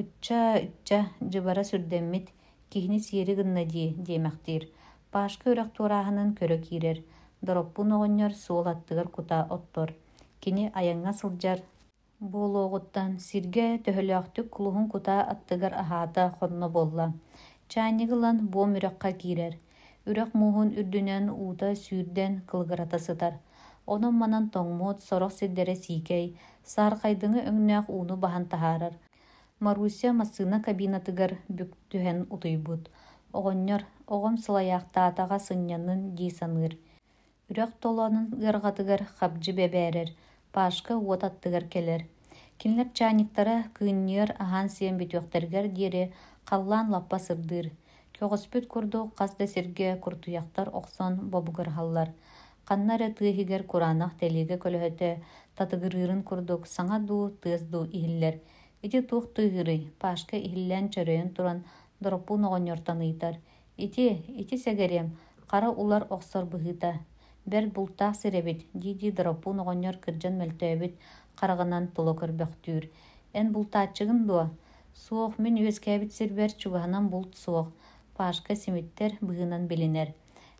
«Ычча, ычча, дьыбара сүрдэммит, киһини сиэри гынна дии» диэмэхтиир. Пашка үрэх туорааһынын көрө киирэр. Дороппуун оҕонньор суол аттыгар кутаа оттор. Кини айаҥҥа сылдьар буолуоҕуттан сиргэ төһөлөөхтүк кулуһун кутаа аттыгар аһаата, хонно буолла. Чаанньыгы ылан буом үрэххэ киирэр. Үрэх мууһун үрдүнэн уута сүүрдэн кылыгырата сытар. Онон-манан тоҥмут, сорох сирдэрэ сиикэй, саархайдыҥы өҥнөөх ууну баһан таһаарар. Маруся массыына кабинатыгар бүк түһэн утуйбут. Оҕонньор, оҕом сылайаахтаатаҕа сынньаннын дии саныыр. Үрэх толоонун ыарҕатыгар хабдьы бэбээрэр, Пашка уот аттыгар кэлэр. Кинилэр чаанньыктара кыынньыар аһаан-сиэн бүтүөхтэригэр диэри халлаан лаппа сырдыыр. Көҕүспүт курдук хас да сиргэ куртуйахтар охсон бобугураһаллар. Ханна эрэ тыа иһигэр кураанах тэлиэгэ көлөһөтө татыгырыырын курдук саҥа дуу, тыас дуу иһиллэр. Ити туох тыаһыырый? Пашка иһиллээн чөрөйөн туран Дороппуун оҕонньортон ыйытар. Ити, ити сэгэриэм, хара улар охсор быһыыта. Бэрт бултаах сир эбит, дии-дии Дороппуун оҕонньор кырдьан мөлтөөбүт хараҕынан тула көрбөхтүүр. Эн бултааччыгын дуо? Суох, мин үөскээбит сирбэр чугаһынан булт суох, Пашка симиттэр быһыынан билинэр.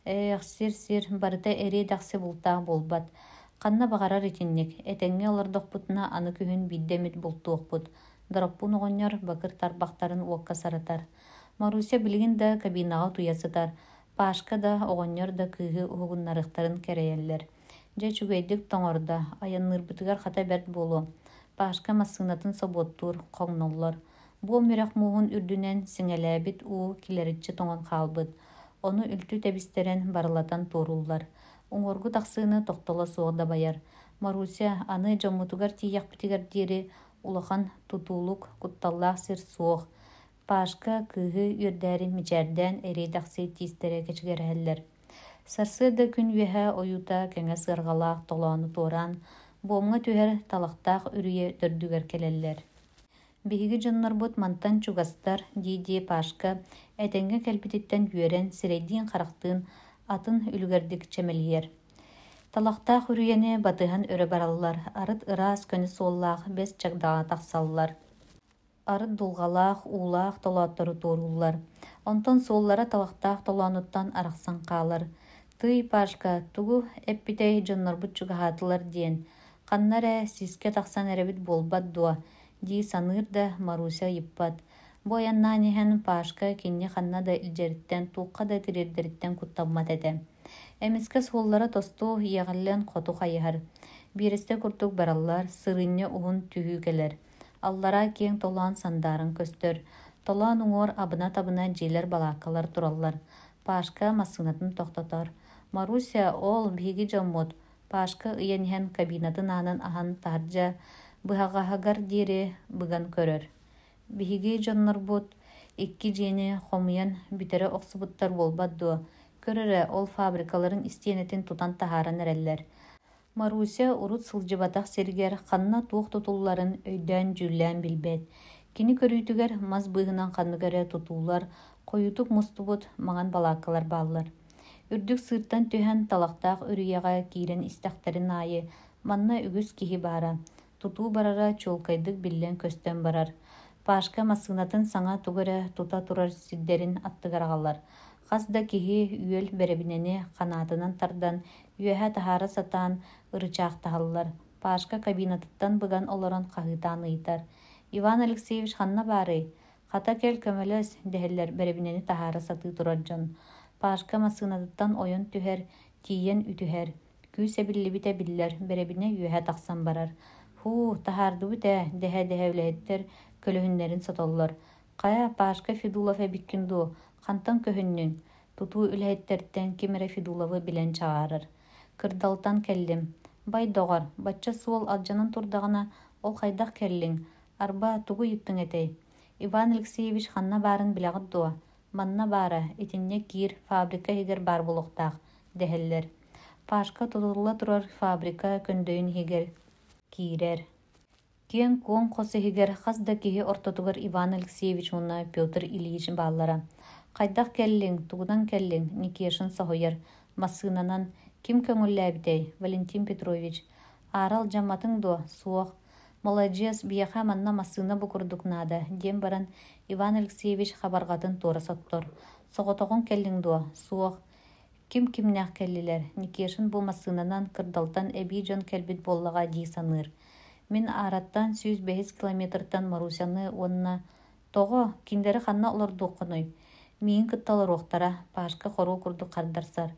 Ээх, сир-сир, барыта эриэ-дэхси бултаах буолбат. Ханна баҕарар итинник, этэҥҥэ олордохпутуна аны күһүн биирдэ эмит бултуохпут, Дороппуун оҕонньор бакыр тарбахтарын уокка саратар. Маруся билигин да кабинаҕа утуйа сытар, Пашка да, оҕонньор да кыыһы уһугуннарыахтарын кэрэйэллэр. Дьэ үчүгэйдик тоҥордо, айанныырбытыгар хата бэрт буолуо. Пашка массыынатын собуоттуур, хоҥноллор. Буом үрэх мууһун үрдүнэн сиҥэлээбит уу килэриччи тоҥон хаалбыт. Ону үлтү тэбистэрэн барылатан туорууллар. Уҥуоргу тахсыыны тохтоло суох дабайар. Маруся, аны дьоммутугар тиийиэхпитигэр диэри улахан тутулук, кутталлаах сир суох. Пашка кыыһы үөрдээри мичээрдээн эриэ-дэхси тиистэрэ кэчигэрэһэллэр. Сарсыарда күн үөһэ ойуута кэҥэс сыарҕалаах толоону туораан, буомҥа түһэр талахтаах үрүйэ төрдүгэр кэлэллэр. Биһиги дьоннорбут мантан чугастар, дии-дии Пашка этэҥҥэ кэлбититтэн үөрэн, сирэйдиин-харахтыын атын үлүгэрдик чэмэлийэр. Талахтаах үрүйэни батыһан өрө бараллар, арыт ыраас көнө суоллаах бэс чагдаҕа тахсаллар. Арыт дулҕалаах, уулаах толооттору туорууллар. Онтон суоллара талахтаах толоонуттан арахсан хаалар. «Тыый, Пашка, тугу эппитэй дьоннорбут чугаһаатылар диэн, ханна эрэ сискэ тахсан эрэбит буолбат дуо?» дии саныыр да, Маруся ыйыппат. Бу айаннаан иһэн Пашка кинини ханна да илдьэриттэн, туохха да тириэрдэриттэн куттаммат этэ. Эмискэ суоллара тосту иэҕиллэн хоту хайыһар. Биэрэстэ курдук бараллар, сырыынньа уһун түһүү кэлэр. Аллараа киэҥ толоон сандааран көстөр. Толоон уҥуор абына-табына дьиэлэр-балааккалар тураллар. Пашка массыынатын тохтотор. «Маруся, ол, биһиги дьоммут!» Пашка ыйан иһэн кабинатын аанын аһан таһырдьа быһаҕаһыгар диэри быган көрөр. Биһиги дьоннорбут икки дьиэни хомуйан бүтэрэ охсубуттар буолбат дуо? Көр эрэ, ол фабрикаларын истиэнэтин тутан таһааран эрэллэр. Маруся урут сылдьыбатах сиригэр ханна туох тутулларын өйдөөн-дьүүллээн билбэт. Кини көрүүтүгэр мас быыһынан ханнык эрэ тутуулар, хойуутук мустубут маҥан балааккалар бааллар. Үрдүк сыыртан түһэн талахтаах үрүйэҕэ киирэн истэхтэрин аайы манна үгүс киһи баара, тутуу барара чуолкайдык биллэн-көстөн барар. Пашка массыынатын саҥа тугу эрэ тута турар сирдэрин аттыгар аҕалар. Хас да киһи үөл бэрэбинэни ханаатынан тардан үөһэ таһаара сатаан ырычаахтаһаллар. Пашка кабинатыттан быган олорон хаһыытаан ыйытар: «Иван Алексеевич ханна баарый? Хата кэл көмөлөс» дэһэллэр бэрэбинэни таһаара сатыы турар дьон. Пашка массыынатыттан ойон түһэр, тиийэн үтүһэр. Күүс эбиллибитэ биллэр, бэрэбинэ үөһэ тахсан барар. «Һуу, таһаардыбыт ээ» дэһэ-дэһэ үлэһиттэр көлөһүннэрин сотоллор. «Хайа, Пашка Федулов эбиккин дуу, хантан көһүннүҥ?» Тутуу үлэһиттэриттэн ким эрэ Федуловы билэн чаҕаарар. «Кырдалтан кэллим». «Бай, доҕор, бачча суол алдьанан турдаҕына, ол хайдах кэллиҥ? Арба, тугу ыйыттыҥ этэй?» «Иван Алексеевич ханна баарын билэҕит дуо?» «Манна баара, итиннэ киир, фабрика иһигэр баар буолуохтаах», дэһэллэр. Пашка тутулла турар фабрика көндөйүн иһигэр киирэр. Киэҥ-куоҥ хос иһигэр хас да киһи ортотугар Иван Алексеевич уонна Петр Ильич бааллара. «Хайдах кэллиҥ, тугунан кэллиҥ?» Никешин соһуйар. «Массыынанан. Ким көҥүллээбитэй?» Валентин Петрович. «Аара алдьамматыҥ дуо?» «Суох». «Маладьыас, биһиэхэ манна массыына бу курдук наада», диэн баран Иван Алексеевич хабарҕатын туора соттор. «Соҕотоҕун кэллиҥ дуо?» «Суох». Ким кимнээх кэллилэр, Никешин бу массыынанан кырдалтан эбии дьон кэлбит буоллаҕа дии саныыр. Мин аараттан 105 километртан Марусяны уонна «Тоҕо, кинилэри ханна олордуоххунуй?» Миигин кытта олоруохтара, Пашка хоруо курдук хардарсар.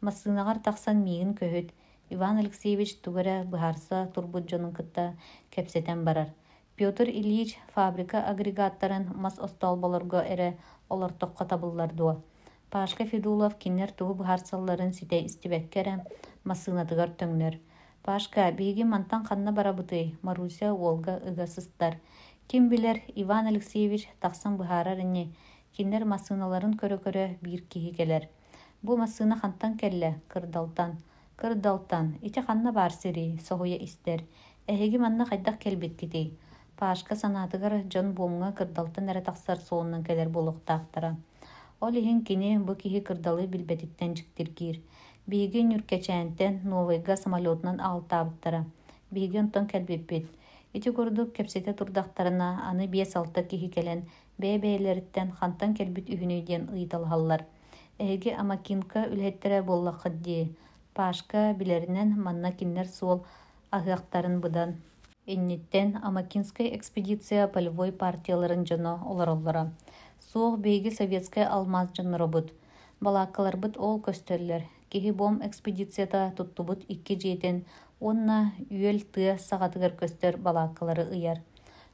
Массыынаҕар тахсан миигин көһүт, Иван Алексеевич тугу эрэ быһаарса турбут дьонун кытта кэпсэтэн барар. Петр Ильич фабрика агрегаттарын мас остоолболорго эрэ олортоххо табыллар дуо? Пашка Федулов кинилэр тугу быһаарсалларын ситэ истибэккэ эрэ массыынатыгар төҥнөр. «Пашка, биһиги мантан ханна барабытый?» Маруся уолга ыга сыстар. «Ким билэр, Иван Алексеевич тахсан быһаарар ини». Кинилэр массыыналарын көрө-көрө биир киһи кэлэр. «Бу массыына хантан кэллэ?» Кырдалтан. «Кырдалтан. Ити ханна баар сирий?» соһуйа истэр. «Эһиги манна хайдах кэлбиккитий?» Пашка санаатыгар дьон буомҥа кырдалтан эрэ тахсар суолунан кэлэр буолуохтаахтара. Ол иһин кини бу киһи кырдалы билбэтиттэн дьиктиргиир. Биһиги Ньүркэчээнтэн Новайга самолетунан аҕалтаабыттара. Биһиги онтон кэлбиппит. Ити курдук кэпсэтэ турдахтарына, аны биэс-алта киһи кэлэн, бэйэ-бэйэлэриттэн хантан кэлбит үһүнүй диэн ыйыталаһаллар. Эһиги Амакинка үлэһиттэрэ буоллаххыт дии. Пашка билэринэн манна кинилэр суол аһыахтарын быдан инниттэн Амакинскай экспедиция полевой партияларын дьоно олороллоро. Суох биһиги советскай алмаас дьонноробут. Балааккаларбыт ол көстөллөр. Киһи бом экспедицията туттубут икки дьиэтин уонна үөл тыа саҕатыгар көстөр балааккалары ыйар.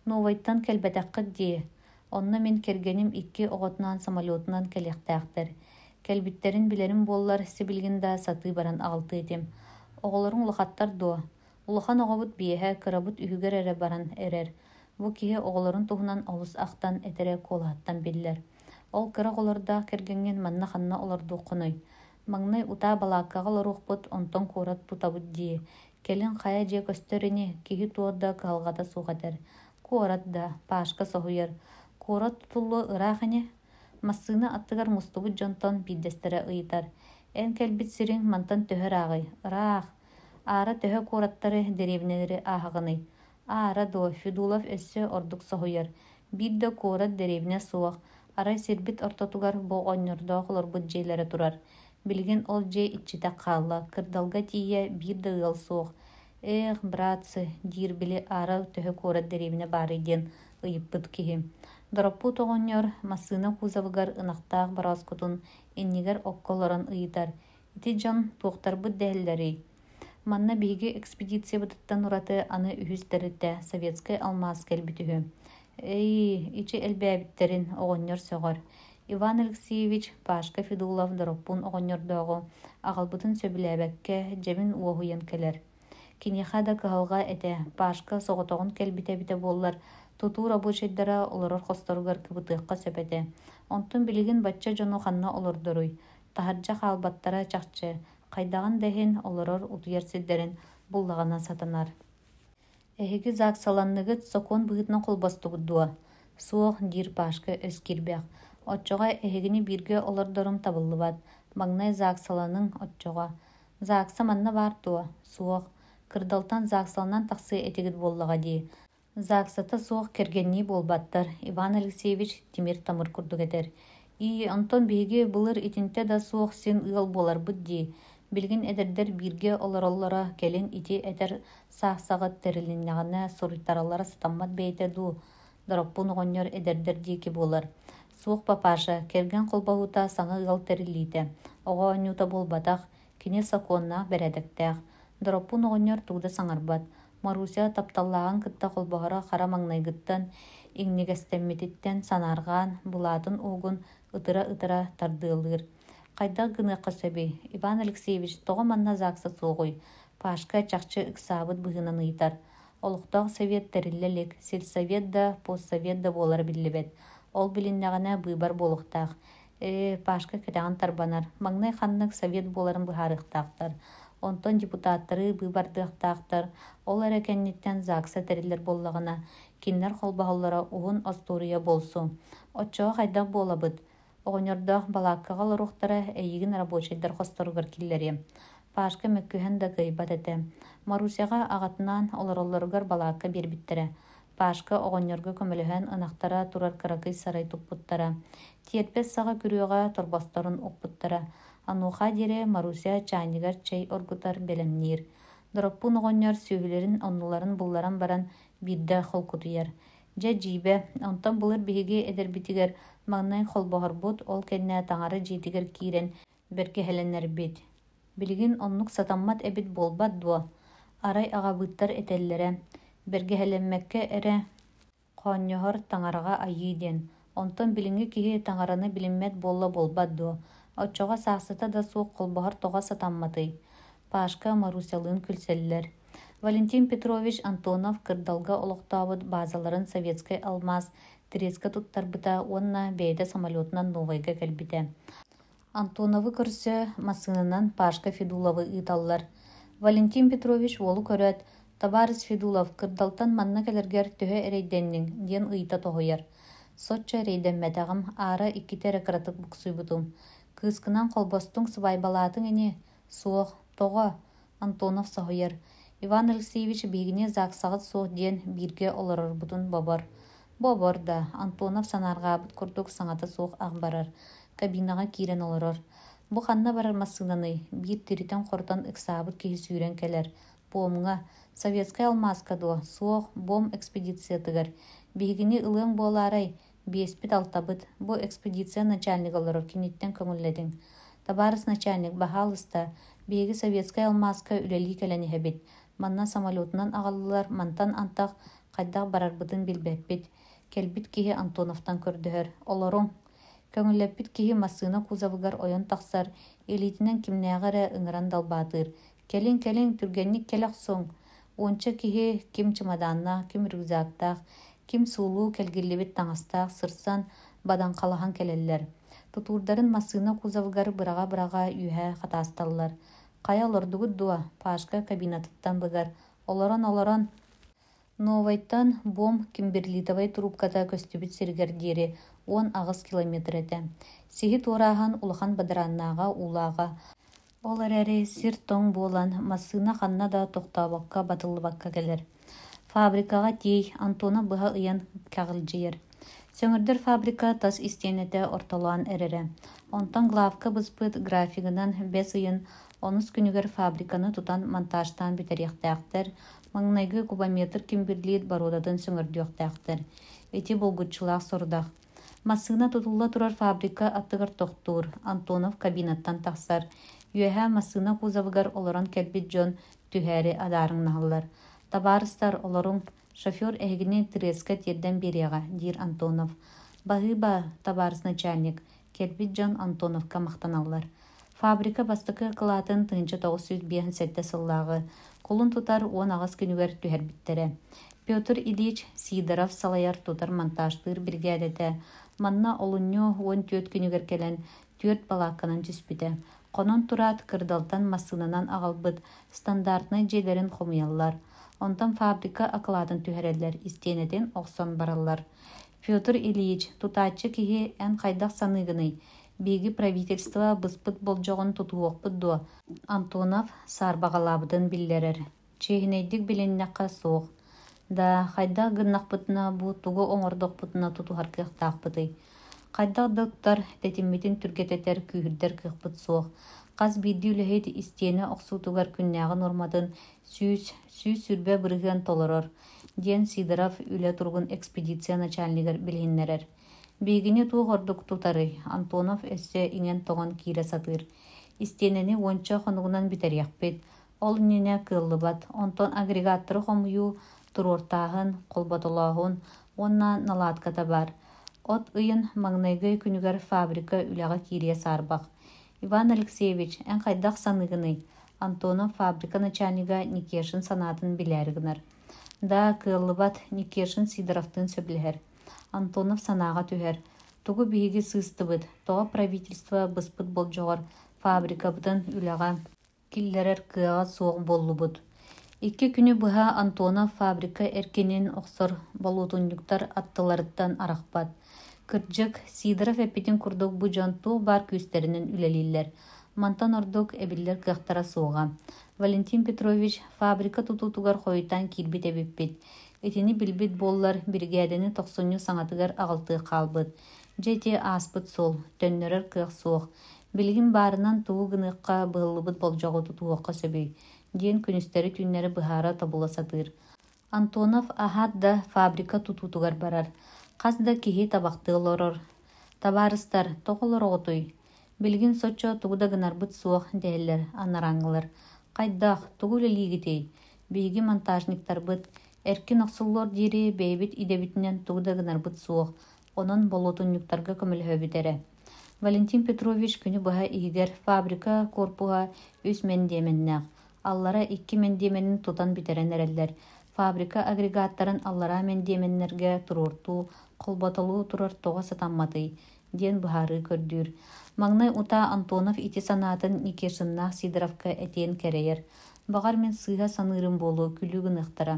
Новайтан кэлбэтэххит дии. Онно мин кэргэним икки оҕотунаан самолетунан кэлиэхтээхтэр. Кэлбиттэрин билэрим буоллар, сибилигин да сатыы баран аҕалтыа этим. Оҕолоруҥ улахаттар дуо? Улахан оҕобут биэһэ, кырабыт үһүгэр эрэ баран эрэр. Бу киһи оҕолорун туһунан олус ахтан этэрэ куолаһыттан биллэр. Ол кыра оҕолордоох кэргэҥҥин манна ханна олордуоххунуй? Маҥнай утаа балааккаҕа олоруохпут, онтон куорат тутабыт дии. Кэлин хайа дьиэ көстөр ини, киһи туох да кыһалҕата суох этэр. Куорат да, Пашка соһуйар. Куорат тутуллуо ыраах ини? Массыына аттыгар мустубут дьонтон биирдэстэрэ ыйытар. Эн кэлбит сириҥ мантан төһө ырааҕый? Ыраах. Аара төһө куораттары, дэриэбинэлэри ааһаҕыный? Аара дуо, Федулов өссө ордук соһуйар. Биир да куорат дэриэбинэ суох, арай сирбит ортотугар бу оҕонньордоох олорбут дьиэлэрэ турар. Билигин ол дьиэ иччитэх хаалла, кырдалга тиийэ биир да ыал суох. «Эх, братцы, диир били аара төһө куорат дэриэбинэ баарый диэн ыйыппыт киһи. Дороппуут оҕонньор массыына кузовыгар ынахтаах борооскутун иннигэр окко олорон ыйытар: «Ити дьон туохтарбыт дэһэллэрий?» Манна биһиги экспедициябытыттан ураты аны үһүс тэрилтэ советскай алмаас кэлбит үһү. Эйии, ичи элбээбиттэрин, оҕонньор сөҕөр. Иван Алексеевич Пашка Федулов Дороппуун оҕонньордооҕу аҕалбытын сөбүлээбэккэ дьэбин уоһуйан кэлэр. Киниэхэ да кыһалҕа этэ, Пашка соҕотоҕун кэлбитэ эбитэ буоллар, тутуу рабочайдара олорор хосторугар кыбытыахха сөп этэ. Онтон билигин бачча дьону ханна олордоруй? Таһырдьа хаалбаттара чахчы, хайдаҕын да иһин олорор утуйар сирдэрин буллаҕына сатанар. Эһиги ЗАГСаланныгыт, сокуон быһыытынан холбостугут дуо? Суох, диир Пашка өс киирбэх. Оччоҕо эһигини бииргэ олордорум табыллыбат. Маҥнай ЗАГСаланыҥ оччоҕо. ЗАГСа манна баар дуо? Суох. Кырдалтан ЗАГСаланан тахсыа этигит буоллаҕа дии. ЗАГСата суох кэргэннии буолбаттар, Иван Алексеевич тимир-тамыр курдук этэр. Ии, онтон биһиги былыр итинтэ да суох син ыал буоларбыт дии. Билигин эдэрдэр бииргэ олороллоро кэлин ити этэр саахсаҕыт тэрилиннэҕинэ суруйтараллара сатаммат бэйэтэ дуу, Дороппуун оҕонньор эдэрдэр диэки буолар. Суох, папаша, кэргэн холбоһуута саҥа ыал тэриллиитэ, оҕо оонньуута буолбатах, кини сокуоннаах бэрээдэктээх. Дороппуун оҕонньор тугу да саҥарбат. Маруся тапталлааҕын кытта холбоһоро хара маҥнайгыттан иҥнигэстэммититтэн санаарҕаан, былаатын уһугун ытыра-ытыра тардыалыыр. Хайдах гыныахха сөбүй? Иван Алексеевич, тоҕо манна ЗАГСа суоҕуй? Пашка чахчы ыксаабыт быһыынан ыйытар. Олохтоох совет тэриллэ илик, сельсовет да, постсовет да буолара биллибэт. Ол билиннэҕинэ быыбар буолуохтаах. Ээ, Пашка кэтэҕин тарбанар. Маҥнай ханнык совет буоларын быһаарыахтаахтар. Онтон депутаттары быыбардыахтаахтар. Ол эрэ кэнниттэн ЗАГСа тэриллэр буоллаҕына, кинилэр холбоһоллоро уһун остуоруйа буолсу. Оччоҕо хайдах буолабыт? Оҕонньордоох балааккаҕа олоруохтара, эйигин рабочайдар хосторугар киллэриэм. Пашка мөккүһэн да кыайбат этэ. Марусяҕа аҕатынаан олороллоругар балаакка биэрбиттэрэ. Пашка оҕонньорго көмөлөһөн ынахтара турар кыракый сарай туппуттара. Тиэрбэс саҕа күрүөҕэ торбосторун укпуттара. Онуоха диэри Маруся чаанньыгар чэй оргутар, бэлэмниир. Дороппуун оҕонньор сүөһүлэрин оннуларын булларан баран биирдэ холкутуйар. Дьэ дьиибэ, онтон былыр биһиги эдэрбитигэр маҥнай холбоһорбут, ол кэннэ таҥара дьиэтигэр киирэн бэргэһэлэнэрбит. Билигин оннук сатаммат эбит буолбат дуо? Арай аҕабыыттар этэллэрэ: бэргэһэлэммэккэ эрэ хоонньоһор таҥараҕа айыы диэн. Онтон билиҥҥи киһи таҥараны билиммэт буолла буолбат дуо? Оччоҕо саахсата да суох холбоһор тоҕо сатамматый? Пашка Марусялыын күлсэллэр. Валентин Петрович Антонов Кырдалга олохтообут базаларын советскай алмаас Трецкэ туттарбыта уонна бэйэтэ самолетунан Новайга кэлбитэ. Антоновы көрсө массыынанан Пашка Федуловы ыыталлар. Валентин Петрович уолу көрөөт, «Табаарыс Федулов, Кырдалтан манна кэлэргэр төһө эрэйдэнниҥ?» диэн ыйыта тоһуйар. «Соччо эрэйдэммэтэҕим, аара иккитэ эрэ кыратык буксуйбутум. Кыыскынан холбостуҥ, сыбаайбалаатыҥ ини?» «Суох. Тоҕо?» Антонов соһуйар. «Иван Алексеевич биһигини ЗАГСаҕыт суох диэн бииргэ олорорбутун бобор». Бобор да, Антонов санаарҕаабыт курдук саҥата суох ах барар. Кабинаҕа киирэн олорор. Бу ханна барар массыынаный? Биир тиритэн-хорутан ыксаабыт киһи сүүрэн кэлэр. Помҥа. Советскай алмааска дуо? Суох, бом экспедициятыгар. Биһигини ылыаҥ буолаарай? Биэспит-алтабыт. Бу экспедиция начальнига олорор, киниттэн көҥүллэтиҥ. Табаарыс начальник, баһаалыста, биһиги Советскай алмааска үлэлии кэлэн иһэбит. Манна самолетунан аҕаллылар, мантан антах хайдах барарбытын билбэппит. Кэлбит киһи Антоновтан көрдөһөр. Олоруҥ. Көҥүллэппит киһи массыына кузовыгар ойон тахсар, илиитинэн кимнээҕи эрэ ыҥыран далбаатыыр. Кэлиҥ, кэлиҥ, түргэнник кэлэ охсуҥ. Уонча киһи ким чымадааннаах, ким рюкзактаах, ким суулуу кэлгиллибит таҥастаах сырсан, бадаҥхалаһан кэлэллэр. Тутуурдарын массыына кузовыгар быраҕа-быраҕа үөһэ хатаасталлар. Хайа олордугут дуо? Пашка кабинатыттан быгар. Олорон-олорон Новайтан буом кимберлитовай трубката көстүбүт сиригэр диэри 18 километр этэ. Сиһи туорааһын улахан бадарааннааҕа, уулааҕа. Ол эрээри сир тоҥ буолан, массыына ханна да тохтообокко, батыллыбакка кэлэр. Фабрикаҕа тиий, Антонов быһа ыйан кэҕилдьийэр. Сөҥөрдөр фабрика тас истиэнэтэ ортолоон эрэрэ. Онтон главка быспыт графигынан бэс ыйын онус күнүгэр фабриканы тутан монтажтаан бүтэриэхтээхтэр, маҥнайгы кубометр кимберлит боруодатын сөҥөрдүөхтээхтэр. Ити булгуччулаах сорудах. Массыына тутулла турар фабрика аттыгар тохтуур, Антонов кабинаттан тахсар. Үөһэ массыына кузовыгар олорон кэлбит дьон түһээри адаарыҥнаһаллар. «Табаарыстар, олоруҥ, шофер эһигини Трескэ тиэрдэн биэриэҕэ», диир Антонов. «Баһыыба, табаарыс начальник», кэлбит дьон Антоновка махтаналлар. Фабрика бастакы акылаатын 1957 сыллааҕы кулун тутар 18 күнүгэр түһэрбиттэрэ. Петр Ильич Сидоров салайар тутар-монтажтыыр биригээдэтэ манна олунньу 14 күнүгэр кэлэн түөрт балаакканан түспүтэ. Хонон тураат, кырдалтан массыынанан аҕалбыт стандартнай дьиэлэрин хомуйаллар. Онтон фабрика акылаатын түһэрэллэр, истиэнэтин охсон бараллар. Петр Ильич, тутааччы киһи эн хайдах саныыгыный? Биһиги правительство быспыт болдьоҕун тутуһуохпут дуо? Антонов саарбаҕалаабытын биллэрэр. Чиэһинэйдик билиннэххэ суох. Да, хайдах гыннахпытына бу тугу оҥордохпутуна тутуһар кыахтаахпытый? Хайдах да тутар тэтиммитин түргэтэтэр, күүһүрдэр кыахпыт суох. Хас биирдии үлэһит истиэнэ охсуутугар күннээҕи нуорматын 100, 120% толорор, диэн Сидоров үлэ туругун экспедиция начальнигар билиһиннэрэр. Биһигини туох ордук тутарый? Антонов өссө иҥэн-тоҥон киирэ сатыыр. Истиэнэни уонча хонугунан бүтэриэхпит. Ол иннинэ кыаллыбат. Онтон агрегаттары хомуйуу, туруортааһын, холботолооһун уонна наладката баар. От ыйын маҥнайгы күнүгэр фабрика үлэҕэ киириэ саарбах. Иван Алексеевич, эн хайдах саныыгыный? Антонов фабрика начальнига Никешин санаатын билээри гынар. Да, кыаллыбат, Никешин Сидоровтыын сөбүлэһэр. Антонов санааҕа түһэр. Тугу биһиги сыыстыбыт, тоҕо правительство быспыт болдьоҕор фабрикабытын үлэҕэ киллэрэр кыаҕа суох буоллубут. Икки күнү быһа Антонов фабрика эркинин охсор болуотунньуктар аттыларыттан арахпат. Кырдьык, Сидоров эппитин курдук бу дьон туох баар күүстэринэн үлэлииллэр. Мантан ордук эбиллэр кыахтара суоҕа. Валентин Петрович фабрика тутуутугар хойутаан киирбит эбиппит. Итини билбит буоллар, биригээдэни тохсунньу саҥатыгар аҕалтыы хаалбыт. Дьэ ити ааспыт суол, төннөрөр кыах суох. Билигин баарынан тугу гыныахха, быһыллыбыт болдьоҕу тутуһуохха сөбүй? диэн күнүстэри-түүннэри быһаара тобула сатыыр. Антонов аһаат да фабрика тутуутугар барар. Хас да киһи табахтыы олорор. «Табаарыстар, тоҕо олороҕутуй? Билигин соччо тугу да гынарбыт суох» дэһэллэр анарааҥҥылар. «Хайдах, тугу үлэлиигитий? Биһиги монтажниктарбыт. Эркин охсуллуор диэри бэйэбит идэбитинэн тугу да гынарбыт суох. Онон болуотунньуктарга көмөлөһөбүт эрэ. Валентин Петрович күнү быһа иһигэр фабрика корпуһа үс мэндиэмэннээх, аллара икки мэндиэмэнин тутан бүтэрэн эрэллэр. Фабрика агрегаттарын аллараа мэндиэмэннэргэ туруортуу, холботолуу турар тоҕо сатамматый? диэн быһаарыы көрдүүр. Маҥнай утаа Антонов ити санаатын Никешиннаах Сидоровка этиэн кэрэйэр. Баҕар мин сыыһа саныырым буолуо, күлүү гыныахтара.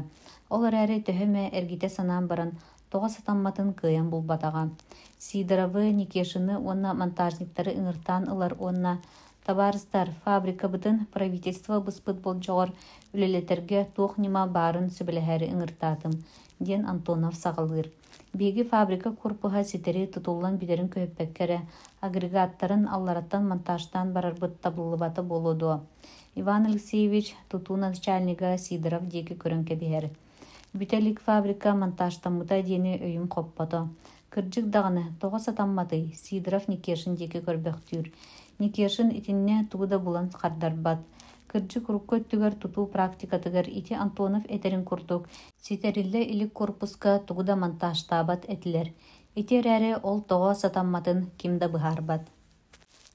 Ол эрээри төһө эмэ эргитэ санаан баран, тоҕо сатамматын кыайан булбатаҕа. Сидоровы, Никешины уонна монтажниктары ыҥыртаан ылар уонна «Табаарыстар, фабрикабытын правительство быспыт болдьоҕор үлэлэтэргэ туох ньыма баарын сүбэлэһээри ыҥыртаатым» диэн Антонов саҕалыыр. Биһиги фабрика корпуһа ситэри тутуллан бүтэрин көһүппэккэ эрэ, агрегаттарын аллараттан монтажтаан барарбыт табыллыбата буолуо дуо? Иван Алексеевич тутуу начальнига Сидоров диэки көрөн кэбиһэр. Бүтэ илик фабрика монтажтаммыта диэни өйүм хоппото. Кырдьык даҕаны, тоҕо сатамматый, Сидоров Никешин диэки көрбөхтүүр. Никешин итиннэ тугу да булан хардарбат. Кырдьык урукку өттүгэр тутуу практикатыгар ити Антонов этэрин курдук, ситэриллэ илик корпуска тугу да монтажтаабат этилэр. Ити эрээри ол тоҕо сатамматын ким да быһаарбат.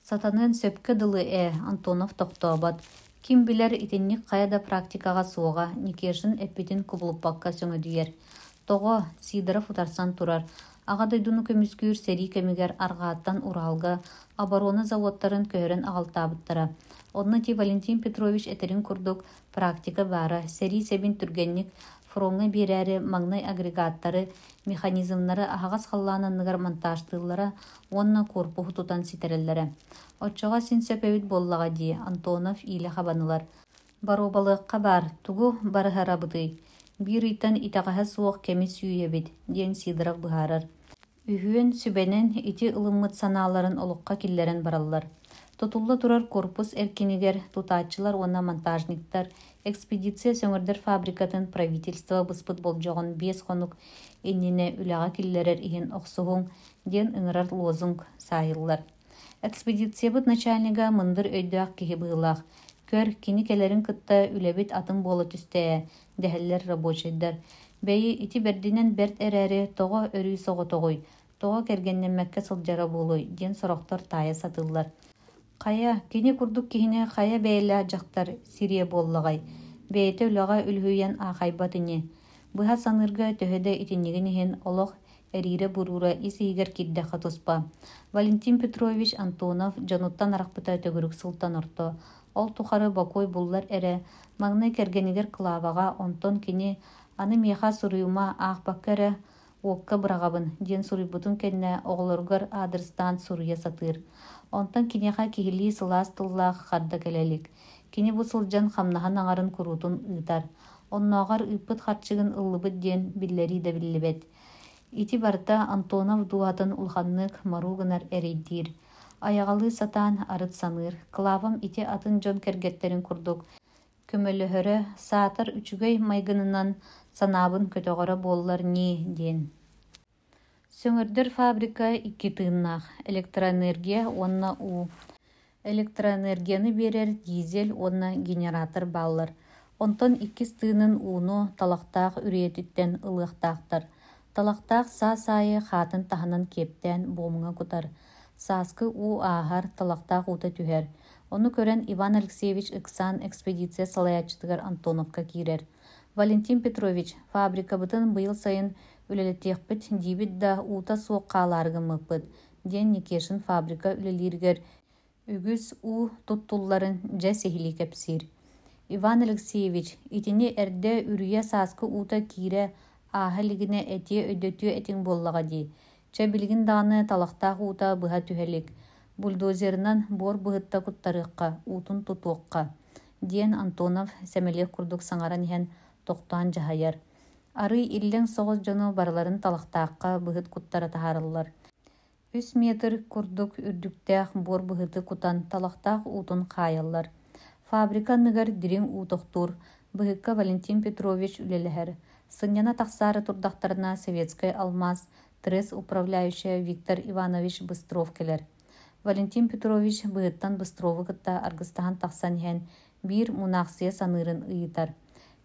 Сатаныан сөпкө дылы ээ, Антонов тохтообот. Ким билэр итинник хайа да практикаҕа суоҕа, Никешин эппитин кубулуппакка сөҥөдүйэр. Тоҕо? Сидоров утарсан турар. Аҕа дойдуну көмүскүүр сэрии кэмигэр арҕааттан Уралга оборона заводтарын көһөрөн аҕалтаабыттара. Онно ити Валентин Петрович этэрин курдук практика баара, сэрии сэбин түргэнник фроҥҥа биэрээри маҥнай агрегаттары, механизмнары аһаҕас халлаан анныгар монтажтыыллара уонна куорпуһу тутан ситэрэллэрэ. Оччоҕо син сөп эбит буоллаҕа дии, Антонов иилэ хабан ылар. Боруобалыахха баар, тугу барыһарабытый? Биир ыйтан итэҕэһэ суох кэми сүүйэбит, диэн Сидоров быһаарар. Үһүөн сүбэнэн ити ылыммыт санааларын олоххо киллэрэн бараллар. Тутулла турар корпус эркинигэр тутааччылар уонна монтажниктар экспедиция сөҥөрдөр фабрикатын правительство быспыт болдьоҕун биэс хонук иннинэ үлэҕэ киллэрэр иһин охсуһуҥ диэн ыҥырар лозунг саайыллар. Экспедициябыт начальнига мындыр өйдөөх киһи быһыылаах. Көр, кини кэлэрин кытта үлэбит атын буола түстэ ээ, дэһэллэр рабочайдар. Бэйи, ити бэрдинэн бэрт эрээри, тоҕо өрүү соҕотоҕуй, тоҕо кэргэннэммэккэ сылдьара буолуой диэн сорохтор таайа сатыыллар. Хайа, кини курдук киһини хайа бэйэлээх дьахтар сириэ буоллаҕай, бэйэтэ үлэҕэ үлүһүйэн аахайбат ини. Быһа саныырга төһө да итиннигин иһин олох эриирэ-буруура ис-иһигэр киирдэххэ туспа. Валентин Петрович Антонов дьонуттан арахпыта төгүрүк сылтан орто. Ол тухары бокуой буллар эрэ, маҥнай кэргэнигэр Клаваҕа, онтон кини «Аны миэхэ суруйума, аахпакка эрэ уокка быраҕабын» диэн суруйбутун кэннэ оҕолоругар аадырыстаан суруйа сатыыр. Онтон киниэхэ киһилии сылаас тыллаах харда кэлэ илик. Кини бу сылдьан хамнаһын аҥарын куруутун ыытар. Оннооҕор ыыппыт харчыгын ыллыбыт диэн биллэрии да биллибэт. Ити барыта Антонов дууһатын улаханнык моруу гынар эрэйдиир. Айаҕалыы сатаан арыт саныыр: «Клавам ити атын дьон кэргэттэрин курдук көмөлөһөрө, саатар үчүгэй майгынынан санаабын көтөҕөрө буоллар ньии» диэн. Сөҥөрдөр фабрика икки тыыннаах: электроэнергия уонна уу. Электроэнергияны биэрэр дизель уонна генератор бааллар. Онтон иккис тыынын ууну Талахтаах үрүйэтиттэн ылыахтаахтар. Талахтаах саас аайы хаатын таһынан киэптээн буомҥа кутар. Сааскы уу ааһар, Талахтаах уута түһэр. Ону көрөн Иван Алексеевич ыксаан экспедиция салайааччытыгар Антоновка киирэр. «Валентин Петрович, фабрикабытын быйыл сайын үлэлэтиэхпит диибит да, уута суох хаалаары гыммыппыт», диэн Никешин фабрика үлэлииригэр үгүс уу туттулларын дьэ сиһилии кэпсиир. Иван Алексеевич, итини эрдэ үрүйэ сааскы уута киирэ ааһа илигинэ этиэ өйдөтүө этиҥ буоллаҕа дии. Чэ, билигин даҕаны талахтаах уута быһа түһэ илик. Бульдозерынан буор быһытта куттарыахха, уутун тутуохха, диэн Антонов сэмэлиэх курдук саҥаран иһэн тохтоон дьаһайар. Арыый иллэҥ соҕус дьону барыларын талахтаахха быһыт куттара таһаараллар. Үс метр курдук үрдүктээх буор быһыты кутан талахтаах уутун хаайаллар. Фабрика анныгар дириҥ уу тохтуур, быһыкка Валентин Петрович үлэлэһэр. Сынньана тахсаары турдахтарына Советскай алмаас трест управляющайа Виктор Иванович Быстров кэлэр. Валентин Петрович быһыттан Быстрову кытта аргыстаһан тахсан иһэн биир мунаахсыйа саныырын ыйытар.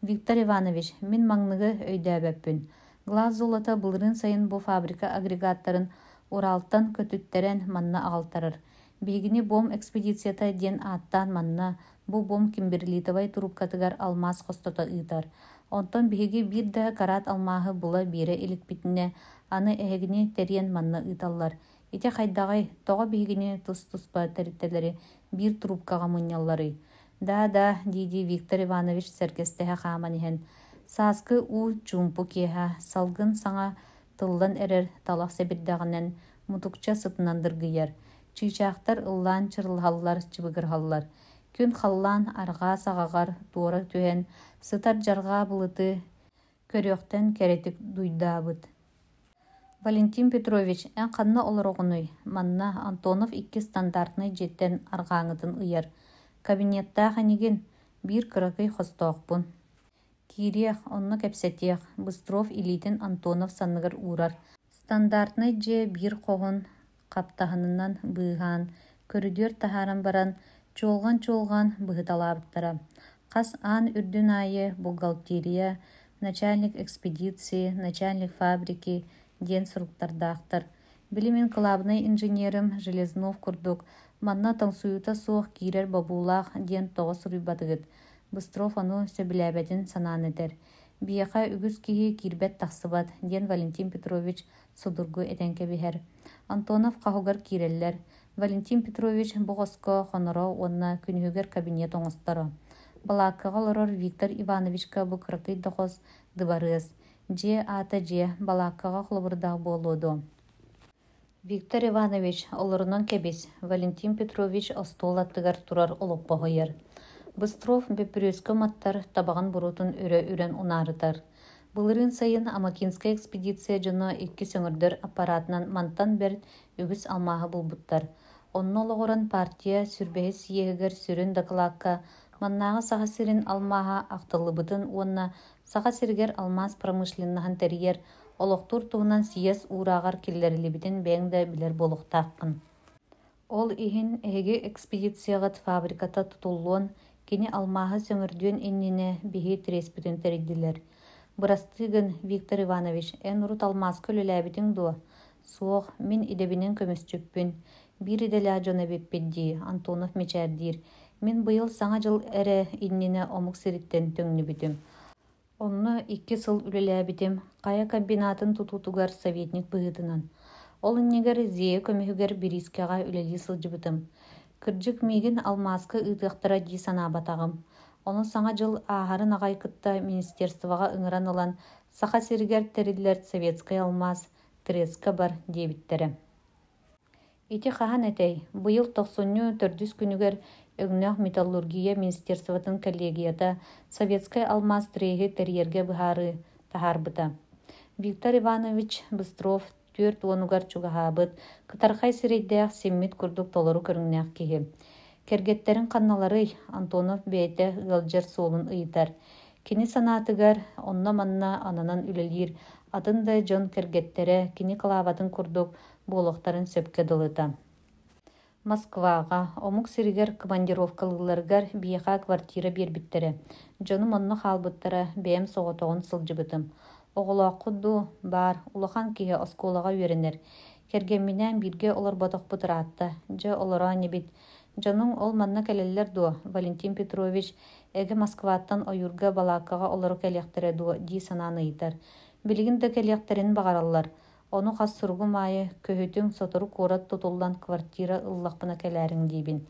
«Виктор Иванович, мин маҥныгы өйдөөбөппүн. Глаз золото былырыын сайын бу фабрика агрегаттарын Уралтан көтүттэрэн манна аҕалтарар. Биһигини буом экспедицията диэн ааттаан манна бу буом кимберлитовай трубкатыгар алмаас хостото ыытар. Онтон биһиги биир да карат алмааһы була биэрэ иликпитинэ, аны эһигини тэрийэн манна ыыталлар. Ити хайдаҕый, тоҕо биһигини тус-туспа тэрилтэлэри биир трубкаҕа мунньалларый? Да-да, дии-дии Виктор Иванович сэргэстэһэ хааман иһэн, сааскы уу чуумпу киэһэ салгын саҥа тыллан эрэр талах сэбирдэҕинэн мутукча сытынан дыргыйар, чыычаахтар ыллаан чырылаһаллар, чыбыгырыһаллар. Күн халлаан арҕаа саҕаҕар туора түһэн сытар дьарҕаа былыты көрүөхтэн кэрэтик дуйдаабыт. Валентин Петрович, эн ханна олороҕунуй? Манна Антонов икки стандартнай дьиэттэн арҕааҥҥытын ыйар. Кабинеттаах инигин, биир кыракый хостоохпун. Киириэх, онно кэпсэтиэх, Быстров илиитин Антонов санныгар уурар. Стандартнай дьиэ биир хоһун хаптаһынынан быыһаан, көрүдүөр таһааран баран, чуолҕан-чуолҕан быһыталаабыттара. Хас аан үрдүн аайы бухгалтерия, начальник экспедиции, начальник фабрики диэн суруктардаахтар. Били мин кылаабынай инженерим Железнов курдук манна тоҥсуйуута суох киирэр бобуулаах диэн тоҕо суруйбатыгыт? Быстров ону сөбүлээбэтин санаан этэр. Биһиэхэ үгүс киһи киирбэт-тахсыбат, диэн Валентин Петрович судургу этэн кэбиһэр. Антонов хоһугар киирэллэр. Валентин Петрович бу хоско хоноро уонна күнүһүгэр кабинет оҥосторо. Балааккаҕа олорор Виктор Ивановичка бу кыракый да хос дыбарыас, дьиэ аата дьиэ, балааккаҕа холобурдаах буолуо дуо? Виктор Иванович, олорунан кэбис, Валентин Петрович остуол аттыгар турар олоппоһу ыйар. Быстров бөппүрүөскэ уматтар табаҕын буруотун өрө үрэн унаарытар. Былырыын сайын Амакинскай экспедиция дьоно икки сөҥөрдөр аппаратынан мантан бэрт үгүс алмааһы булбуттар. Онно олоҕуран партия сүүрбэһис съеһигэр сүрүн дакылаакка маннааҕы Саха сирин алмааһа ахтыллыбытын уонна Саха сиригэр алмаас промышленноһын тэрийэр, олохтуур туһунан съезд уурааҕар киллэриллибитин бэйэҥ да билэр буолуохтааххын. Ол иһин эһиги экспедицияҕыт фабриката тутуллуон, кини алмааһы сөҥөрдүөн иннинэ биһи треспитин тэрийдилэр. Бырастыы гын, Виктор Иванович, эн урут алмааска үлэлээбитиҥ дуо? Суох, мин идэбинэн көмүсчүппүн. Биир идэлээх дьон эбиппит дии, Антонов мичээрдиир. Мин быйыл Саҥа дьыл эрэ иннинэ омук сириттэн төҥнүбүтүм. Онно икки сыл үлэлээбитим, хайа комбинатын тутуутугар советник быһыытынан. Ол иннигэр Зея көмүһүгэр бириискэҕэ үлэлии сылдьыбытым. Кырдьык, миигин алмааска ыытыахтара дии санаабатаҕым. Ону Саҥа дьыл ааһарын аҕай кытта министерствоҕа ыҥыран ылан, Саха сиригэр тэриллэр Советскай алмаас треска бар диэбиттэрэ. Ити хаһан этэй? Быйыл тохсунньу төрдүс күнүгэр Өҥнөөх металлургия министерствотын коллегията Советскай алмаас треһи тэрийэргэ быһаарыы таһаарбыта. Виктор Иванович Быстров түөрт уонугар чугаһаабыт, кытархай сирэйдээх, симмит курдук толору көрүҥнээх киһи. Кэргэттэриҥ ханналарый? Антонов бэйэтэ ыалдьар суолун ыйытар. Кини санаатыгар, онно-манна ананан үлэлиир атын да дьон кэргэттэрэ кини Клаватын курдук буолуохтарын сөпкө дылыта. Москваҕа, омук сиригэр командировкалыылларыгар биһиэхэ квартира биэрбиттэрэ. Дьонум онно хаалбыттара, бэйэм соҕотоҕун сылдьыбытым. Оҕолооххут дуу? Баар, улахан киһи оскуолаҕа үөрэнэр. Кэргэмминээн бииргэ олорботохпут ыраатта. Дьэ, олороо инибит. Дьонуҥ ол манна кэлэллэр дуо? Валентин Петрович эгэ Москваттан ойуурга балааккаҕа олоро кэлиэхтэрэ дуо дии санаан ыйытар. Билигин да кэлиэхтэрин баҕараллар. Ону хас суругум аайы «Көһүтүҥ, сотору куорат тутуллан квартира ыллахпына кэлээриҥ» диибин.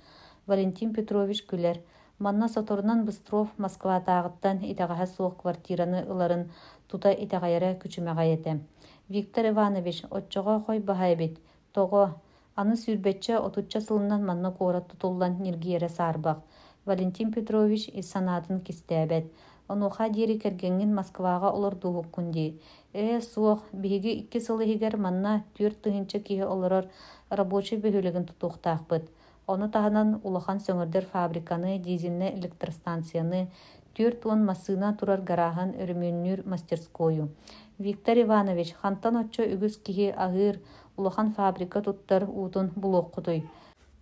Валентин Петрович күлэр. Манна соторунан Быстров Москватааҕыттан итэҕэһэ суох квартираны ыларын тута итэҕэйэрэ күчүмэҕэй этэ. Виктор Иванович, оччоҕо хой баһа эбит. Тоҕо? Аны сүүрбэччэ-отучча сылынан манна куорат тутуллан ньиргийэрэ саарбах. Валентин Петрович ис санаатын кистээбэт. Онуоха диэри кэргэҥҥин Москваҕа олордууһуккун дии. Ээ, суох, биһиги икки сыл иһигэр манна 4000 киһи олорор рабочай бөһүөлэгин тутуохтаахпыт. Ону таһынан улахан сөҥөрдөр фабриканы, дизельнэй электростанцияны, 40 массыына турар гарааһын өрөмүөннүүр мастерскойу. Виктор Иванович, хантан оччо үгүс киһи аһыыр, улахан фабрика туттар уутун булуоххутуй?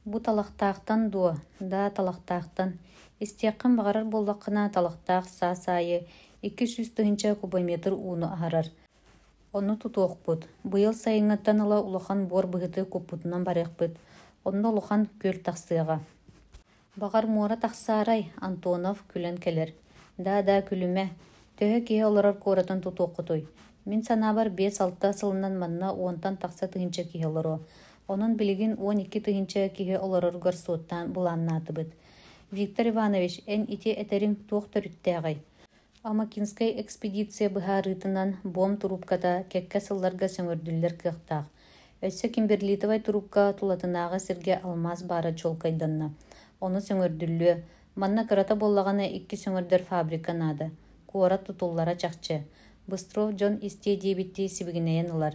Бу талахтаахтан дуо? Да, талахтаахтан. Истиэххин баҕарар буоллаххына, талахтаах саас аайы 200 000 кубометр ууну аһарар. Ону тутуохпут. Быйыл сайыҥҥыттан ыла улахан буор быһыты куппутунан барыахпыт. Онно улахан күөл тахсыаҕа. Баҕар, муора тахсаарай, Антонов күлэн кэлэр. Да-да, күлүмэ. Төһө киһи олорор куоратын тутуоххутуй? Мин санаабар, биэс-алта сылынан манна уонтан тахса тыһыынча киһи олоруо. Онон билигин 12 000 киһи олороругар суоттаан былааннаатыбыт. Виктор Иванович, эн ити этэриҥ туох төрүттээҕий? Амакинскай экспедиция быһаарыытынан, буом туруупката кэккэ сылларга сөҥөрдүллэр кыахтаах. Өссө кимберлитовай туруупка тулатынааҕы сиргэ алмаас баара чуолкайданна. Ону сөҥөрдүллүө. Манна кырата буоллаҕына икки сөҥөрдөр фабрика наада. Куорат тутуллара чахчы. Быстров дьон истиэ диэбиттии сибигинэйэн ылар.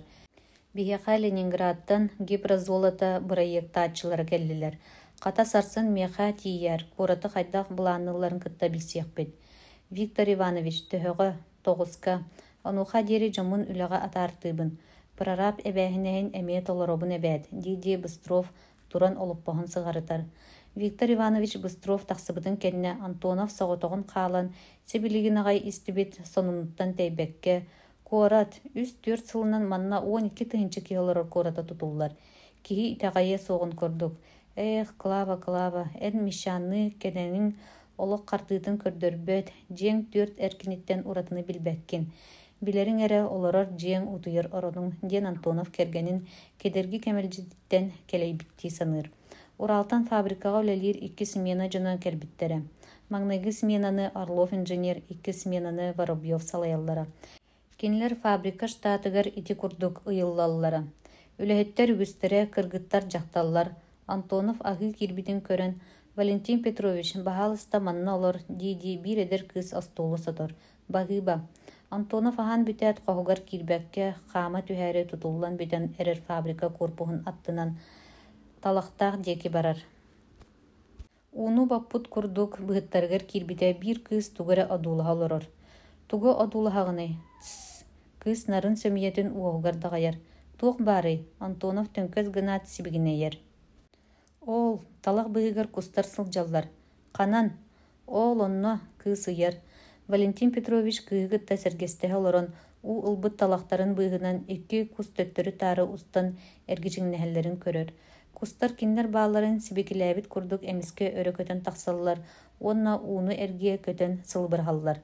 Биһиэхэ Ленинградтан Гипрозолото бырайыактааччылара кэллилэр. Хата сарсын миэхэ тиийээр, куораты хайдах былаанныылларын кытта билсиэхпит. Виктор Иванович, төһөҕө? Тоҕуска. Онуоха диэри дьоммун үлэҕэ атаартыыбын. Прораб эбээһинэһин эмиэ толоробун эбээт, дии-дии Быстров туран олоппоһун сыҕарытар. Виктор Иванович Быстров тахсыбытын кэннэ Антонов соҕотоҕун хаалан сибилигин аҕай истибит сонунуттан тэйбэккэ, Куорат, үс-түөрт сылынан манна 12 000 киһи олорор куората тутуллар. Киһи итэҕэйиэ суоҕун курдук. Ээх, Клава, Клава, эн мещанныы кэнэниҥ олох хардыытын көрдөрбөт, дьиэҥ түөрт эркиниттэн уратыны билбэккин. Билэриҥ эрэ олорор дьиэҥ утуйар оронуҥ, диэн Антонов кэргэнин кэдэрги кэмэлдьититтэн кэлэйбиттии саныыр. Уралтан фабрикаҕа үлэлиир икки смена дьоно кэлбиттэрэ. Маҥнайгы сменаны Орлов инженер, иккис сменаны Воробьев салайаллара. Кинилэр фабрика штатыгар ити курдук ыйыллаллара. Үлэһиттэр үгүстэрэ кыргыттар-дьахталлар. Антонов аһыы киирбитин көрөн, «Валентин Петрович, баһаалыста манна олор» дии-дии биир эдэр кыыс остуолу сотор. «Баһыыба». Антонов аһаан бүтээт хоһугар киирбэккэ, хаама түһээри тутуллан бүтэн эрэр фабрика корпуһун аттынан Талахтаах диэки барар. Ууну баппыт курдук быһыттарыгар киирбитэ биир кыыс тугу эрэ одуулаһа олорор. Тугу одуулаһаҕыный? Тсс! Кыыс нарын сөмүйэтин уоһугар даҕайар. Туох баарый? Антонов төҥкөс гынаат сибигинэйэр. Оол, талах быыһыгар кустар сылдьаллар. Ханан? Оол онно, кыыс ыйар. Валентин Петрович кыыһы кытта сэргэстэһэ олорон, уу ылбыт талахтарын быыһынан икки кус төттөрү-таары устан эргичиҥнэһэллэрин көрөр. Кустар кинилэр баалларын сибикилээбит курдук эмискэ өрө көтөн тахсаллар уонна ууну эргийэ көтөн сылыбырһаллар.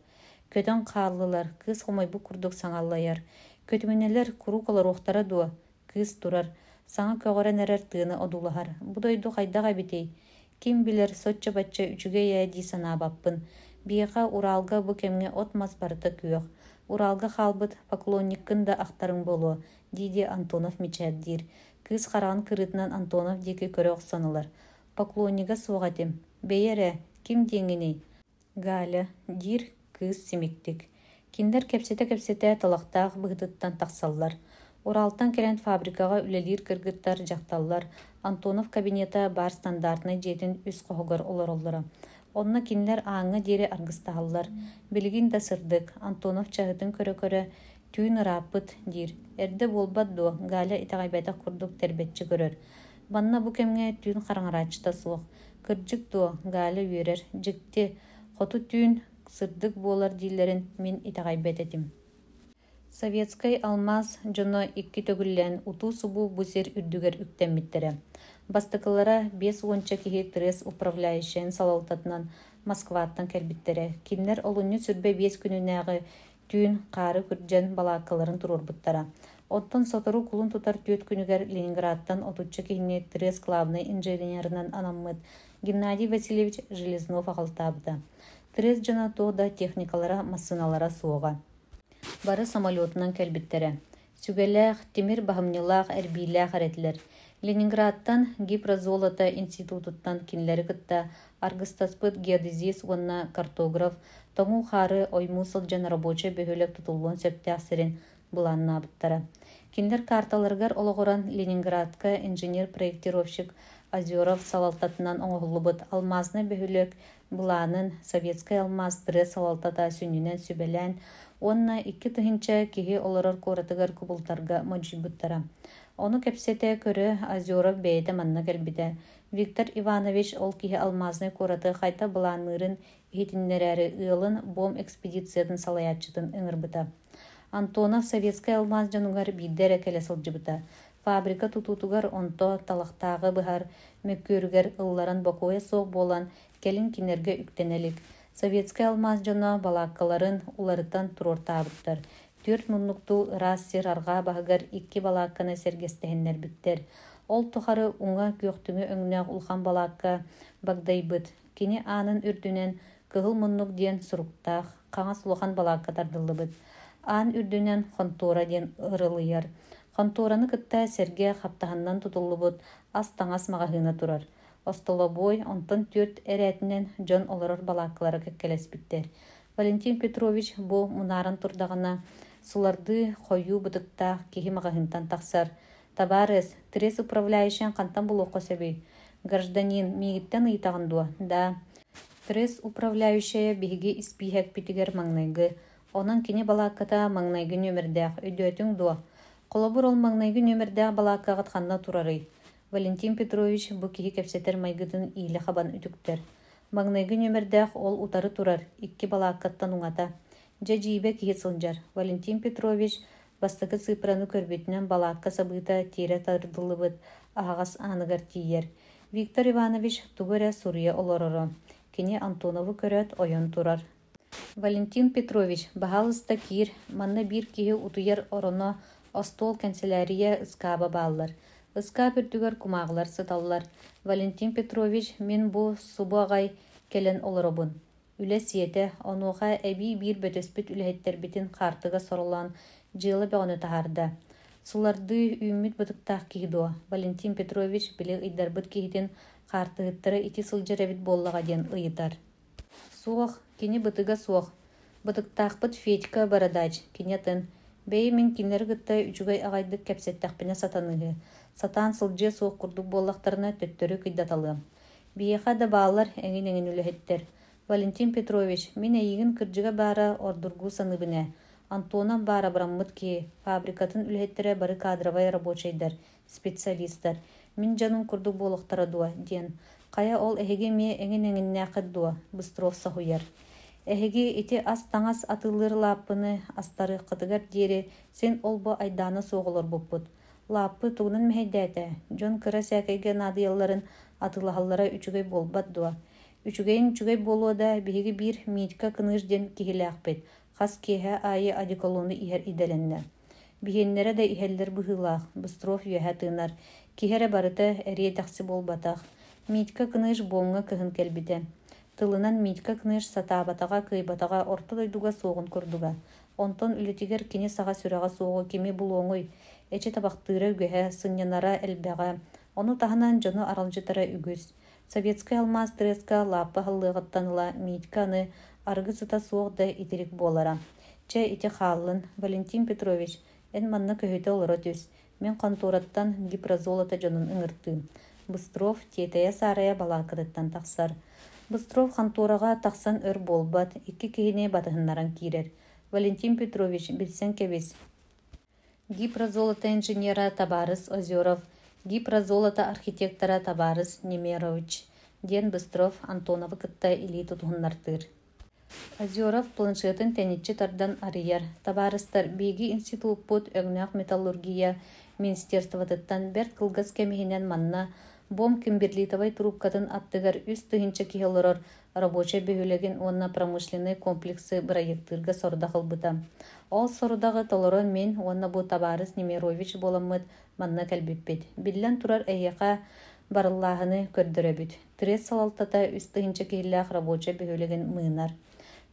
Көтөн хааллылар, кыыс хомойбут курдук саҥаллайар. Көтүмүнэлэр куруук олоруохтара дуо? Кыыс турар, саҥа көҕөрөн эрэр тыаны одуулаһар. Бу дойду хайдах эбитий? Ким билэр, соччо-бачча үчүгэй ээ дии санаабаппын. Биһиэхэ Уралга бу кэмҥэ от-мас барыта күөх. Уралга хаалбыт поклонниккын да ахтарыҥ буолуо, дии-дии Антонов мичээрдиир. Кыыс хараҕын кырыытынан Антонов диэки көрө охсон ылар. Поклоннига суох этим. Бэйи эрэ, ким диэҥҥиний? Галя, диир кыыс симиктик. Кинилэр кэпсэтэ-кэпсэтэ Талахтаах быһытыттан тахсаллар. Уралтан кэлэн фабрикаҕа үлэлиир кыргыттар, дьахталлар Антонов кабинета баар стандартнай дьиэтин үс хоһугар олороллоро. Онно кинилэр ааҥҥа диэри аргыстаһаллар. Билигин да сырдык, Антонов чаһытын көрө-көрө, «Түүн ырааппыт» диир. «Эрдэ буолбат дуо?» Галя итэҕэйбэтэх курдук тэрбэччи көрөр. Манна бу кэмҥэ түүн хараҥарааччыта суох. «Кырдьык дуо?» Галя үөрэр. «Дьикти, хоту түүн сырдык буолар дииллэрин мин итэҕэйбэт этим. Советскай алмаас дьоно икки төгүллээн утуу-субуу бу сир үрдүгэр үктэммиттэрэ. Бастакылара биэс уонча киһи трест управляющайын салалтатынан Москваттан кэлбиттэрэ. Кинилэр олунньу 25 күнүнээҕи түүн хаары күрдьэн балааккаларын туруорбуттара. Оттон сотору кулун тутар түөрт күнүгэр Ленинградтан отучча киһини трест главнай инженеринэн анаммыт Геннадий Васильевич Железнов аҕалтаабыта. Трест дьоно туох да техникалара, массыыналара суоҕа. Бары самолетунан кэлбиттэрэ. Сүгэлээх, тимир баһымньылаах, эрбиилээх эрэ этилэр. Ленинградтан Гипрозолото институтуттан кинилэри кытта аргыстаспыт геодезист уонна картограф тоҥуу хаары оймуу сылдьан рабочай бөһүөлэк тутуллуон сөптөөх сирин былааннаабыттара. Кинилэр карталарыгар олоҕуран Ленинградка инженер-проектировщик Озеров салалтатынан оҥоһуллубут алмазнай бөһүөлэк былаанын Советскай алмаас тыа салалтата сүнньүнэн сүбэлээн уонна 2000 киһи олорор куоратыгар кубулутарга модьуйбуттара. Ону кэпсэтэ көрө Озеров бэйэтэ манна кэлбитэ. Виктор Иванович ол киһи алмазнай куораты хайдах былаанныырын иһитиннэрээри ыалын буом экспедициятын салайааччытын ыҥырбыта. Антонов советскай алмаас дьонугар биирдэ эрэ кэлэ сылдьыбыта. Фабрика тутуутугар онто талахтааҕы быһар мөккүөрүгэр ылларан бокуойа суох буолан, кэлин кинилэргэ үктэнэ илик. Советскай алмаас дьоно балааккаларын уларытан туруортаабыттар. Түөрт муннуктуу ыраас сир арҕаа баһыгар икки балаакканы сэргэстэһиннэрбиттэр. Ол тухары уҥа күөхтүҥү өҥнөөх улахан балаакка багдайбыт. Кини аанын үрдүнэн «Кыһыл муннук» диэн суруктаах хаҥас улахан балаакка тардыллыбыт. Аан үрдүнэн «Хонтуора» диэн ырылыйар. Хонтуораны кытта сэргэ хаптаһынынан тутуллубут ас-таҥас маҕаһыына турар. Остолобуой, онтон түөрт эрээтинэн дьон олорор балааккалара кэккэлэспиттэр. Валентин Петрович бу мунааран турдаҕына, сулардыы хойуу бытыктаах киһи маҕаһыынтан тахсар. «Табаарыс, трест управляющайын хантан булуохха сөбүй? Гражданин, миигиттэн ыйытаҕын дуо? Да. Трест управляющайа биһиги испииһэкпитигэр маҥнайгы, онон кини балаакката маҥнайгы нүөмэрдээх, өйдөөтүҥ дуо? Холобур, ол маҥнайгы нүөмэрдээх балааккаҕыт ханна турарый? Валентин Петрович бу киһи кэпсэтэр майгытын иилэ хабан үтүктэр. Маҥнайгы нүөмэрдээх ол утары турар, икки балааккаттан уҥата. Дьэ дьиибэ киһи сылдьар. Валентин Петрович бастакы цифраны көрбүтүнэн балаакка сабыыта тиэрэ тардыллыбыт аһаҕас ааныгар тиийэр. Виктор Иванович тугу эрэ суруйа олороро. Кини Антонову көрөөт ойон турар. Валентин Петрович, баһаалыста киир, манна биир киһи утуйар ороно, остуол, кэнсэлээрийэ, ыскааба бааллар. Ыскаап үрдүгэр кумааҕылар сыталлар. Валентин Петрович, мин бу субу аҕай кэлэн олоробун. Үлэ сиэтэ, онуоха эбии биир бөтөспүт үлэһиттэрбитин хаартыга соролоон дьыала бөҕөнү таһаарда. Сулардыы үүммүт бытыктаах киһи дуо? Валентин Петрович били ыйдарбыт киһитин хаартыһыттара ити сылдьар эбит буоллаҕа диэн ыйытар. Суох, кини бытыга суох. Бытыктаахпыт Федька Бородач, кини атын. Бэйи мин кинилэри кытта үчүгэй аҕайдык кэпсэттэхпинэ сатаныыһы. Сатаан сылдьыа суох курдук буоллахтарына төттөрү кыйдаталыам. Биһиэхэ да бааллар эҥин-эҥин үлэһиттэр. Валентин Петрович, мин эйигин кырдьыга баара ордургуу саныыбын ээ. Антонов баар абыраммыт киһи, фабрикатын үлэһиттэрэ бары кадровай рабочайдар, специалистар. Мин дьонум курдук буолуохтара дуо диэн. Хайа ол эһиги эмиэ эҥин-эҥиннээххит дуо? Быстров соһуйар. Эһиги ити ас-таҥас атыылыыр лааппыны астарыаххытыгар диэри син ол-бу айдаана суох олорбуппут. Лааппы тугунан мэһэйдээтэ? Дьон кыра сээкэйгэ наадыйалларын атыылаһаллара үчүгэй буолбат дуо? Үчүгэйин үчүгэй буолуо да, биһиги биир Митька Кыныш диэн киһилээхпит, хас киэһэ аайы одеколону иһэр идэлэннэ. Биһиэннэрэ да иһэллэр быһыылаах, Быстров үөһэ тыынар. Киһи эрэ барыта эриэ-дэхси буолбатах. Митька Кыныш буомҥа кыһын кэлбитэ. Тылынан Митька Кныш сатаабатаҕа, кыайбатаҕа орто дойдуга суоҕун курдуга. Онтон үлэтигэр кини саҕа сүрэҕэ суоҕу кими булуоҥуй? Эчи табахтыыра үгэһэ, сынньанара элбэҕэ, ону таһынан дьону аралдьытара үгүс. Советскай алмаас треска лааппы аһыллыаҕыттан ыла Митька аны арыгы сыта суох да итирик буолара. Чэ, ити хааллын, Валентин Петрович, эн манна көһүтэ олоро түс, мин хонтуораттан Гипрозолото дьонун ыҥыртыым. Быстров тиэтэйэ-саарайа балааккатыттан тахсар. Быстров хонтуораҕа тахсан өр буолбат, икки киһини батыһыннаран киирэр. Валентин Петрович, билсэн кэбис, Гипрозолото инженера табаарыс Озеров, Гипрозолото архитектора табаарыс Немирович, диэн Быстров Антоновы кытта илии тутуһуннартыыр. Озеров планшетын тэниччи тардан арыйар: «Табаарыстар, биһиги институппут өҥнөөх металлургия министерствотыттан бэрт кылгас кэм иһинэн манна Бом кимберлитовай трубкатын аттыгар 3000 киһи олорор рабочай бөһүөлэгин уонна промышленнай комплексы бырайыактыырга сорудах ылбыта. Ол сорудаҕы толорон мин уонна бу табаарыс Немирович буоламмыт манна кэлбиппит. Биллэн турар, эһиэхэ барыллааһыны көрдөрөбүт. Трест салалтата 3000 киһилээх рабочай бөһүөлэгин мыынар.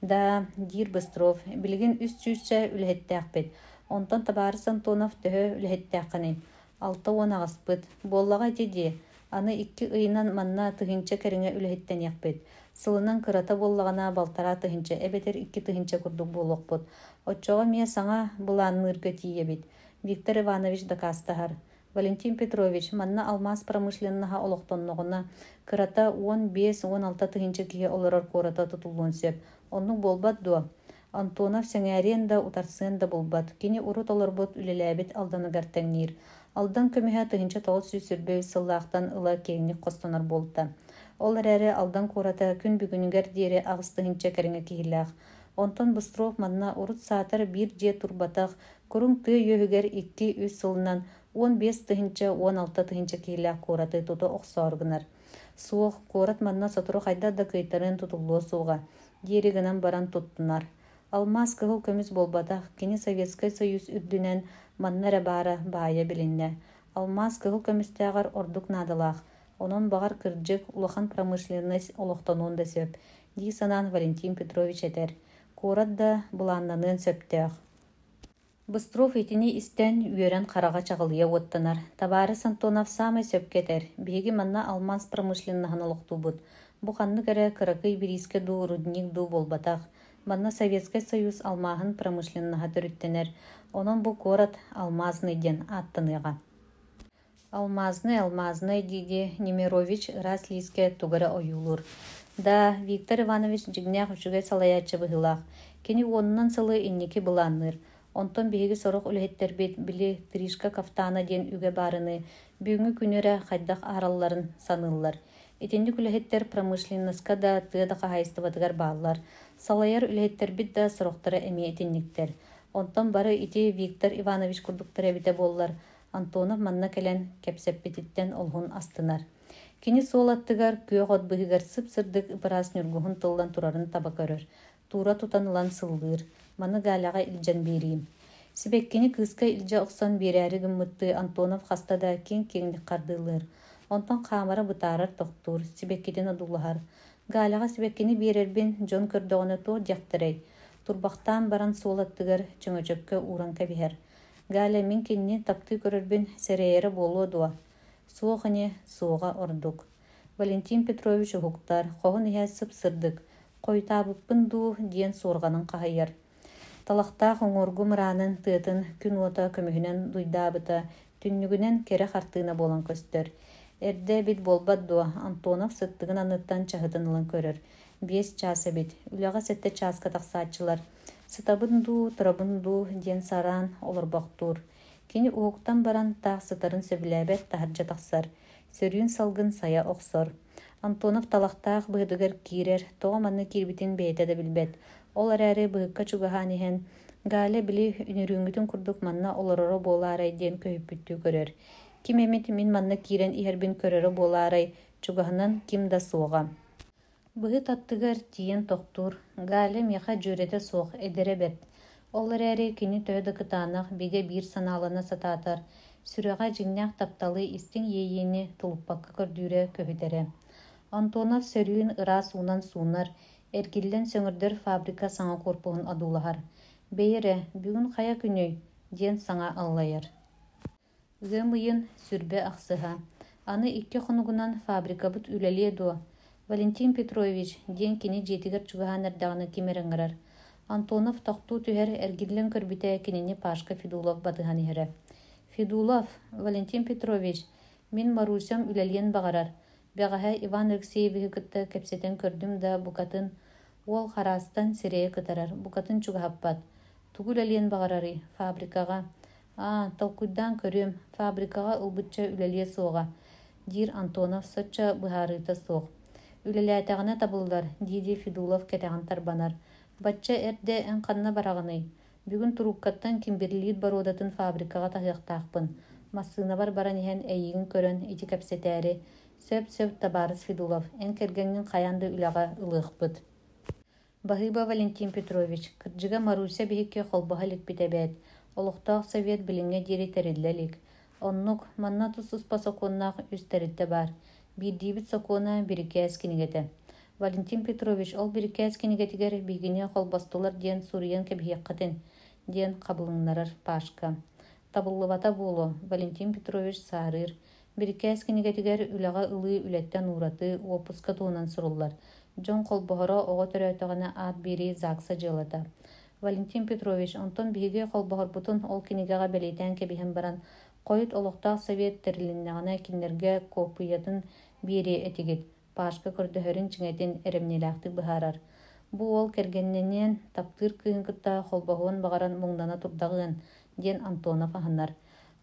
Да, диир Быстров, билигин үс сүүсчэ үлэһиттээхпит. Онтон табаарыс Антонов төһө үлэһиттээххиний? 68-пыт. Буоллаҕа ити дии. Аны икки ыйынан манна тыһыынча кэриҥэ үлэһиттэниэхпит. Сылынан кырата буоллаҕына 1,5 тыһыынча эбэтэр 2 тыһыынча курдук буолуохпут. Оччоҕо эмиэ саҥа былаанныырга тиийэбит, Виктор Иванович дакаастаһар. Валентин Петрович, манна алмаас промышленноһа олохтонноҕуна, кырата 15-16 тыһыынча киһи олорор куората тутуллуон сөп. Оннук буолбат дуо? Антонов сэҥээриэн да, утарсыан да булбат. Кини урут олорбут, үлэлээбит Алданыгар тэҥниир. Алдан көмүһэ 1923 сыллаахтан ыла киэҥник хостонор буолта. Ол эрээри Алдан куората күн бүгүнүгэр диэри 8 тыһыынча кэриҥэ киһилээх. Онтон Быстров манна урут саатар биир дьиэ турбатах, куруҥ тыа үөһүгэр 2-3 сылынан 15 тыһыынча, 16 тыһыынча киһилээх куораты тута охсоору гынар. Суох, куорат манна сотору хайдах да кыайтаран тутуллуо суоҕа, диэри гынан баран туттунар. Алмаас кыһыл көмүс буолбатах, кини Советскай Союз үрдүнэн манна эрэ баара баайа билиннэ. Алмаас кыһыл көмүстээҕэр ордук наадалаах, онон баҕар кырдьык, улахан промышленность олохтонуон да сөп, дии санаан Валентин Петрович этэр. Куорат да былааннаныан сөптөөх. Быстров итини истэн, үөрэн хараҕа чаҕылыйа уоттанар. Табаарыс Антонов саамай сөпкө этэр. Биһиги манна алмаас промышленноһын олохтуубут. Бу ханнык эрэ кыракый бириискэ дуу, рудник дуу буолбатах. Манна Советскай Союз алмааһын промышленноһа төрүттэнэр. Онон бу куорат Алмазный диэн ааттаныаҕа. Алмазный, алмазный дии-дии Немирович ыраас лиискэ тугу эрэ ойуулуур. Да, Виктор Иванович дьиҥнээх үчүгэй салайааччы быһыылаах. Кини уонунан сылы инники былаанныыр. Онтон биһиги сорох үлэһиттэрбит, били, «Тришка кафтана» диэн үгэ баарыныы, бүгүҥҥү күнү эрэ хайдах аһаралларын саныыллар. Итинник үлэһиттэр промышленноска да, тыа да хаһаайыстыбатыгар бааллар. Салайар үлэһиттэрбит да сорохторо эмиэ итинниктэр. Онтон бары ити Виктор Иванович курдуктар эбитэ буоллар, Антонов манна кэлэн кэпсэппититтэн олуһун астынар. Кини суол аттыгар күөх от быыһыгар сып-сырдык ып-ыраас ньургуһун тыллан турарын таба көрөр, туура тутан ылан сыллыыр, маны Галяҕа илдьэн биэриим. Сибэккини кыыска илдьэ охсон биэрээри гыммыттыы Антонов хаста да киэҥ-киэҥник хардыылыыр. Онтон хаамара бытаарар тохтуур, сибэккитин одуулаһар. Галяҕа сибэккини биэрэрбин дьон көрдөҕүнэ туох диэхтэрэй? Турбахтаан баран суол аттыгар чөҥөчөккө ууран кэбиһэр. Галя мин кинини таптыы көрөрбүн сэрэйэрэ буолуо дуо? Суох ини, суоҕа ордук. Валентин Петрович уһуктар, хоһун иһэ сып-сырдык, хойутаабыппын дуу диэн суорҕанын хаһыйар. Талахтаах уҥуоргу мыраанын тыатын күн уота көмүһүнэн дуйдаабыта түннүгүнэн кэрэ хартыына буолан көстөр. Эрдэ эбит буолбат дуо, Антонов сыттыгын анныттан чаһытын ылан көрөр. 5 чаас эбит, үлэҕэ 7 чааска тахсааччылар. Сытабын дуу, турабын дуу диэн сараан олорбохтуур. Кини уһуктан баран таах сытарын сөбүлээбэт таһырдьа тахсар, сөрүүн салгын сайа охсор. Антонов талахтаах быһытыгар киирэр, тоҕо манна киирбитин бэйэтэ да билбэт. Ол эрээри быһыкка чугаһаан иһэн, Галя били үнүрүүҥҥүтүн курдук манна олороро буолаарай диэн көһүппүттүү көрөр. Ким эмит мин манна киирэн иһэрбин көрөрө буолаарай, чугаһынан ким да суоҕа. Быһыт аттыгар тиийэн тохтуур, Галя миэхэ дьүөрэтэ суох, эдэрэ бэрт. Ол эрээри кини төһө да кытаанах, бигэ биир санаалана сатаатар, сүрэҕэ дьиҥнээх тапталы, истиҥ иэйиини тулуппакка көрдүүрэ көһүтэрэ. Антонов сөрүүн ыраас уунан суунар, эргиллэн сөҥөрдөр фабрика саҥа куорпуһун одуулаһар. «Бэйи эрэ, бүгүн хайа күнүй?» диэн саҥа аллайар. Ыам ыйын сүрбэ ахсыһа. Аны 2 хонугунан фабрикабыт үлэлиэ дуо? Валентин Петрович, диэн кини дьиэтигэр чугаһаан эрдэҕинэ ким эрэ ыҥырар. Антонов тохтуу түһэр, эргиллэн көрбүтэ кинини Пашка Федулов батыһан иһэрэ. «Федулов, Валентин Петрович, мин Марусям үлэлиэн баҕарар. Бэҕэһээ Иван Алексеевиһы кытта кэпсэтэн көрдүм да, букатын, уол хараастан сирэйэ кытарар, букатын чугаһаппат. Тугу үлэлиэн баҕарарый? Фабрикаҕа. Аа, толкуйдаан көрүөм, фабрикаҕа ылбычча үлэлиэ суоҕа, диир Антонов соччо быһаарыыта суох. Үлэлээтэҕинэ табыллар, дии-дии Федулов кэтэҕин тарбанар. Бачча эрдэ эн ханна бараҕыный? Бүгүн туруупкаттан кимберлит боруодатын фабрикаҕа таһыахтаахпын. Массыынабар баран иһэн эйигин көрөн ити кэпсэтээри. Сөп-сөп, табаарыс Федулов, эн кэргэҥҥин хайаан да үлэҕэ ылыахпыт. Баһыыба Валентин Петрович, кырдьыга Маруся биһикки холбоһо иликпит эбээт, олохтоох совет билиҥҥэ диэри тэриллэ илик. Оннук, манна тус-туспа сокуоннаах үс тэрилтэ баар. Биирдиибит сокуона бирикээс кинигэтэ. Валентин Петрович ол бирикээс кинигэтигэр биһигини холбостулар диэн суруйан кэбиһиэххитин, диэн хабылыннарар Пашка. Табыллыбата буолуо, Валентин Петрович саарыыр. Бирикээс кинигэтигэр үлэҕэ ылыы үлэттэн ууратыы, уоппуска туһунан суруллар. Дьон холбоһоро оҕо төрөөтөҕүнэ аат биэрии ЗАГСа дьыалата. Валентин Петрович, онтон биһиги холбоһорбутун ол кинигэҕэ бэлиэтээн кэбиһэн баран, хойут олохтоох совет тэрилиннэҕинэ кинилэргэ куоппуйатын биэриэ этигит, Пашка көрдөһөрүн чиҥэтин эрэмньилээхтик быһаарар. Бу уол кэргэннэниэн, таптыыр кыыһын кытта холбоһуон баҕаран муҥнана турдаҕыан, диэн Антонов аһынар.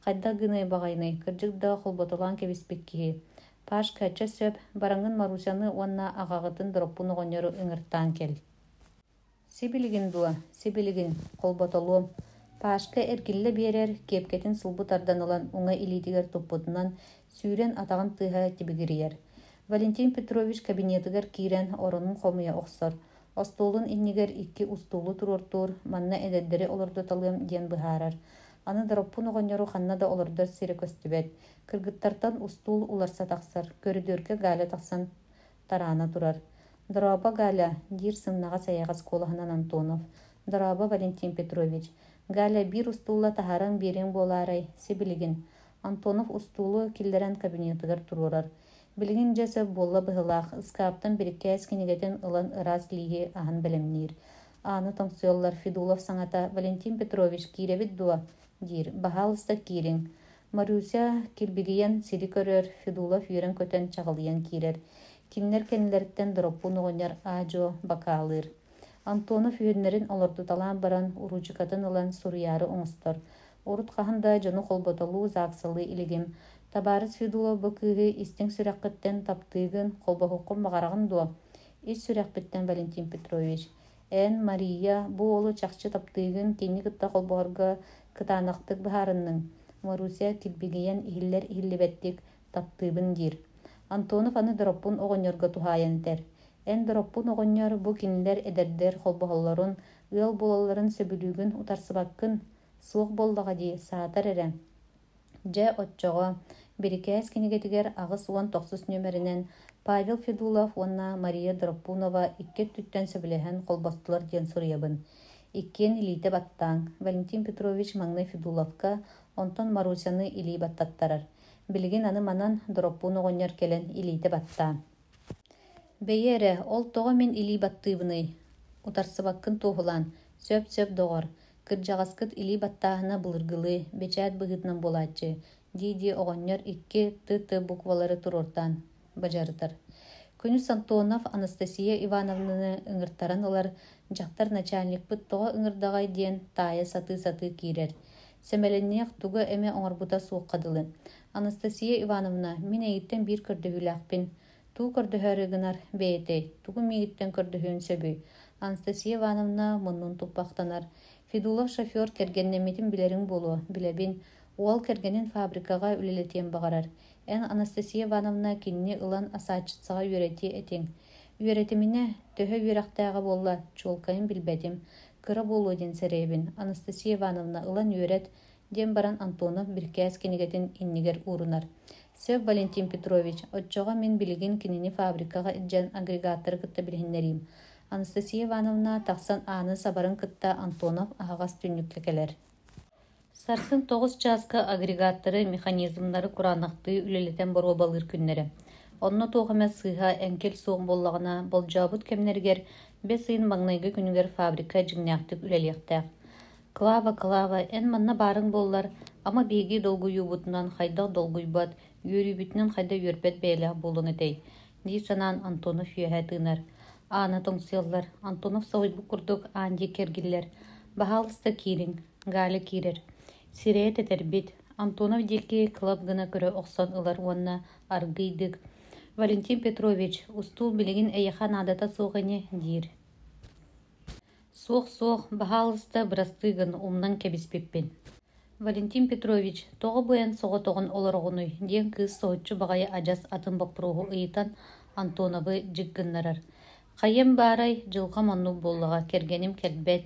Хайдах гыныай баҕайыный, кырдьык да холботолоон кэбиспит киһи. Пашка, чэ сөп, бараҥҥын Марусяны уонна аҕаҕытын Дороппун оҕонньору ыҥыртаан кэл. Сибилигин дуо, сибилигин, холботолуом. Пашка эргиллэ биэрэр, киэпкэтин сулбу тардан ылан уҥа илиитигэр туппутунан сүүрэн атаҕын тыаһа тибигирийэр. Валентин Петрович кабинетыгар киирэн оронун хомуйа охсор. Остуолун иннигэр икки устуулу туруортуур, манна эдэрдэри олордуталыам диэн быһаарар. Аны Дороппун оҕонньору ханна да олордор сирэ көстүбэт. Кыргыттартан устуул уларса тахсар, көрүдүөргэ Галя тахсан тараана турар. «Дорообо, Галя!» диир сымнаҕас эйэҕэс куолаһынан Антонов. «Дорообо, Валентин Петрович! Галя, биир устуулла таһааран биэриэҥ буолаарай, сибилигин?» Антонов устуулу киллэрэн кабинетыгар туруорар. Билигин дьэ сөп буолла быһыылаах, ыскааптан бирикээс кинигэтин ылан ыраас лииһи аһан бэлэмниир. Ааны тоҥсуйаллар Федулов саҥата «Валентин Петрович, киирэбит дуо?» диир. «Баһаалыста киириҥ». Маруся килбигийэн сири көрөр, Федулов үөрэн-көтөн чаҕылыйан киирэр. Кинилэр кэннилэриттэн Дороппуун оҕонньор аа-дьуо бакаалыыр. Антонов үөннэрин олордуталаан баран, уруучукатын ылан суруйаары оҥостор. Урут хаһан да дьону холботолуу, ЗАГСалыы илигим. Табаарыс Федулов бу кыыһы истиҥ сүрэххиттэн таптыыгын, холбоһуоххун баҕараҕын дуо? Ис сүрэхпиттэн Валентин Петрович. Эн, Мария, бу уолу чахчы таптыыгын, кинини кытта холбоһорго кытаанахтык быһаарынныҥ. Маруся килбигийэн иһиллэр-иһиллибэттик таптыыбын диир. Антонов аны Дороппун оҕонньорго туһаайан этэр: Эн Дороппун оҕонньор бу кинилэр эдэрдэр холбоһоллорун, ыал буолалларын сөбүлүүгүн утарсыбаккын? Суох буоллаҕа дии, саатар эрэ. Дьэ, оччоҕо, бирикээс кинигэтигэр 89 нүөмэринэн Павел Федулов уонна Мария Дроппунова икки өттүттэн сөбүлэһэн холбостулар диэн суруйабын. Иккиэн илиитэ баттааҥ. Валентин Петрович маҥнай Федуловка, онтон Марусяны илии баттаттарар. Билигин аны манан Дороппуун оҕонньор кэлэн илиитэ баттаа. Бэйи эрэ, ол тоҕо мин илии баттыыбыный? Утарсыбаккын туоһулаан. Сөп-сөп, доҕор. Кырдьаҕаскыт илии баттааһына былыргылыы, бэчээт быһыытынан буолааччы, дии-дии оҕонньор икки т-т буквалары туруортаан бадьарытар. Күнүс Антонов Анастасия Ивановнаны ыҥыртаран ылар, дьахтар начальникпыт тоҕо ыҥырдаҕай диэн таайа сатыы-сатыы киирэр. Сэмэлэниэх тугу эмэ оҥорбута суохха дылы. Анастасия Ивановна, мин эйигиттэн биир көрдөһүүлээхпин. Тугу көрдөһөөрү гынар бэйэтэй, тугу миигиттэн көрдөһүөн сөбүй? Анастасия Ивановна муннун туппахтанар. Федулов шофер кэргэннэммитин билэриҥ буолуо, билэбин. Уол кэргэнин фабрикаҕа үлэлэтиэн баҕарар. Эн, Анастасия Ивановна, кинини ылан асааччытсаҕа үөрэтиэ этиҥ. Үөрэтиминэ, төһө үөрэхтээҕэ буолла, чуолкайын билбэтим. Кыра буолуо диэн сэрэйэбин. Анастасия Ивановна, ылан үөрэт, диэн баран Антонов бирикээс кинигэтин иннигэр уурунар. Сөп, Валентин Петрович, оччоҕо мин билигин кинини фабрикаҕа илдьэн агрегаттары кытта билиһиннэриим. Анастасия Ивановна тахсан ааны сабарын кытта Антонов аһаҕас түннүккэ кэлэр. Сарсын 9 чааска агрегаттары, механизмнары кураанахтыы үлэлэтэн боруобалыыр күннэрэ. Онно туох эмэ сыыһа, эҥкил суох буоллаҕына, болдьообут кэмнэригэр бэс ыйын маҥнайгы күнүгэр фабрика дьиҥнээхтик үлэлиэхтээх. Клава, Клава, эн манна баарыҥ буоллар, ама биһиги долгуйуубутунан хайдах долгуйбат, үөрүүбүтүнэн хайдах үөрбэт бэйэлээх буолуоҥ этэй? дии санаан Антонов үөһэ тыынар. Ааны тоҥсуйаллар. Антонов соһуйбут курдук аан диэки эргиллэр. «Баһаалыста киириҥ» Галя киирэр. Сирэйэ тэтэрбит. Антонов диэки кылап гына көрө охсон ылар уонна аргыыйдык: «Валентин Петрович, устуул билигин эйиэхэ наадата суох ини» диир. «Суох-суох, баһаалыста, бырастыы гын, умнан кэбиспиппин» Валентин Петрович, тоҕо бу эн соҕотоҕун олороҕунуй диэн кыыс соһуччу баҕайы адьас атын боппуруоһу ыйытан Антоновы дьик гыннарар. Хайыам баарай, дьылҕам оннук буоллаҕа, кэргэним кэлбэт.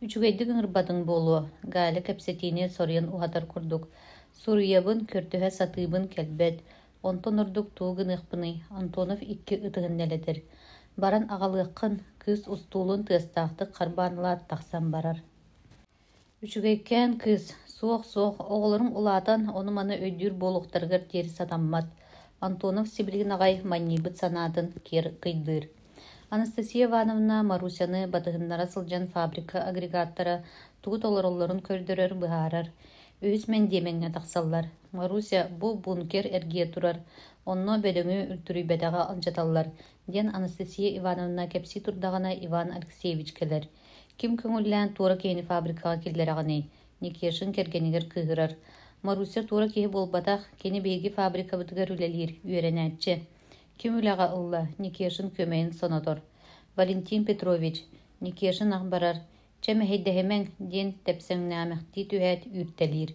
Үчүгэйдик ыҥырбатыҥ буолуо, Галя кэпсэтиини соруйан уһатар курдук. Суруйабын, көрдөһө сатыыбын кэлбэт. Онтон ордук тугу гыныахпыный, Антонов икки ытыһын нэлэтэр. Баран аҕалыаххын, кыыс устуулун тыастаахтык харбаан ылаат тахсан барар. Үчүгэйкээн кыыс, суох-суох, оҕолорум улаатан ону-маны өйдүүр буолуохтарыгар диэри сатаммат, Антонов сибилигин аҕай манньыйбыт санаатын киэр кыйдыыр. Анастасия Ивановна Марусяны батыһыннара сылдьан фабрика агрегаттара тугу толороллорун көрдөрөр, быһаарар. Үһүс мэндиэмэҥҥэ тахсаллар. Маруся бу бункер эргийэ турар, онно бөдөҥү үлтүрүйбэтэҕи алдьаталлар, диэн Анастасия Ивановна кэпсии турдаҕына Иван Алексеевич кэлэр. Ким көҥүллээн туора киһини фабрикаҕа киллэрэҕиний? Никешин кэргэнигэр кыыһырар. Маруся туора киһи буолбатах, кини биһиги фабрикабытыгар үлэлиир, үөрэнээччи. Ким үлэҕэ ылла? Никешин күөмэйин сонотор. Валентин Петрович, Никешин ах барар, чэ мэһэйдэһимэҥ диэн тэпсэҥнээмэхтии түһээт үүртэлиир.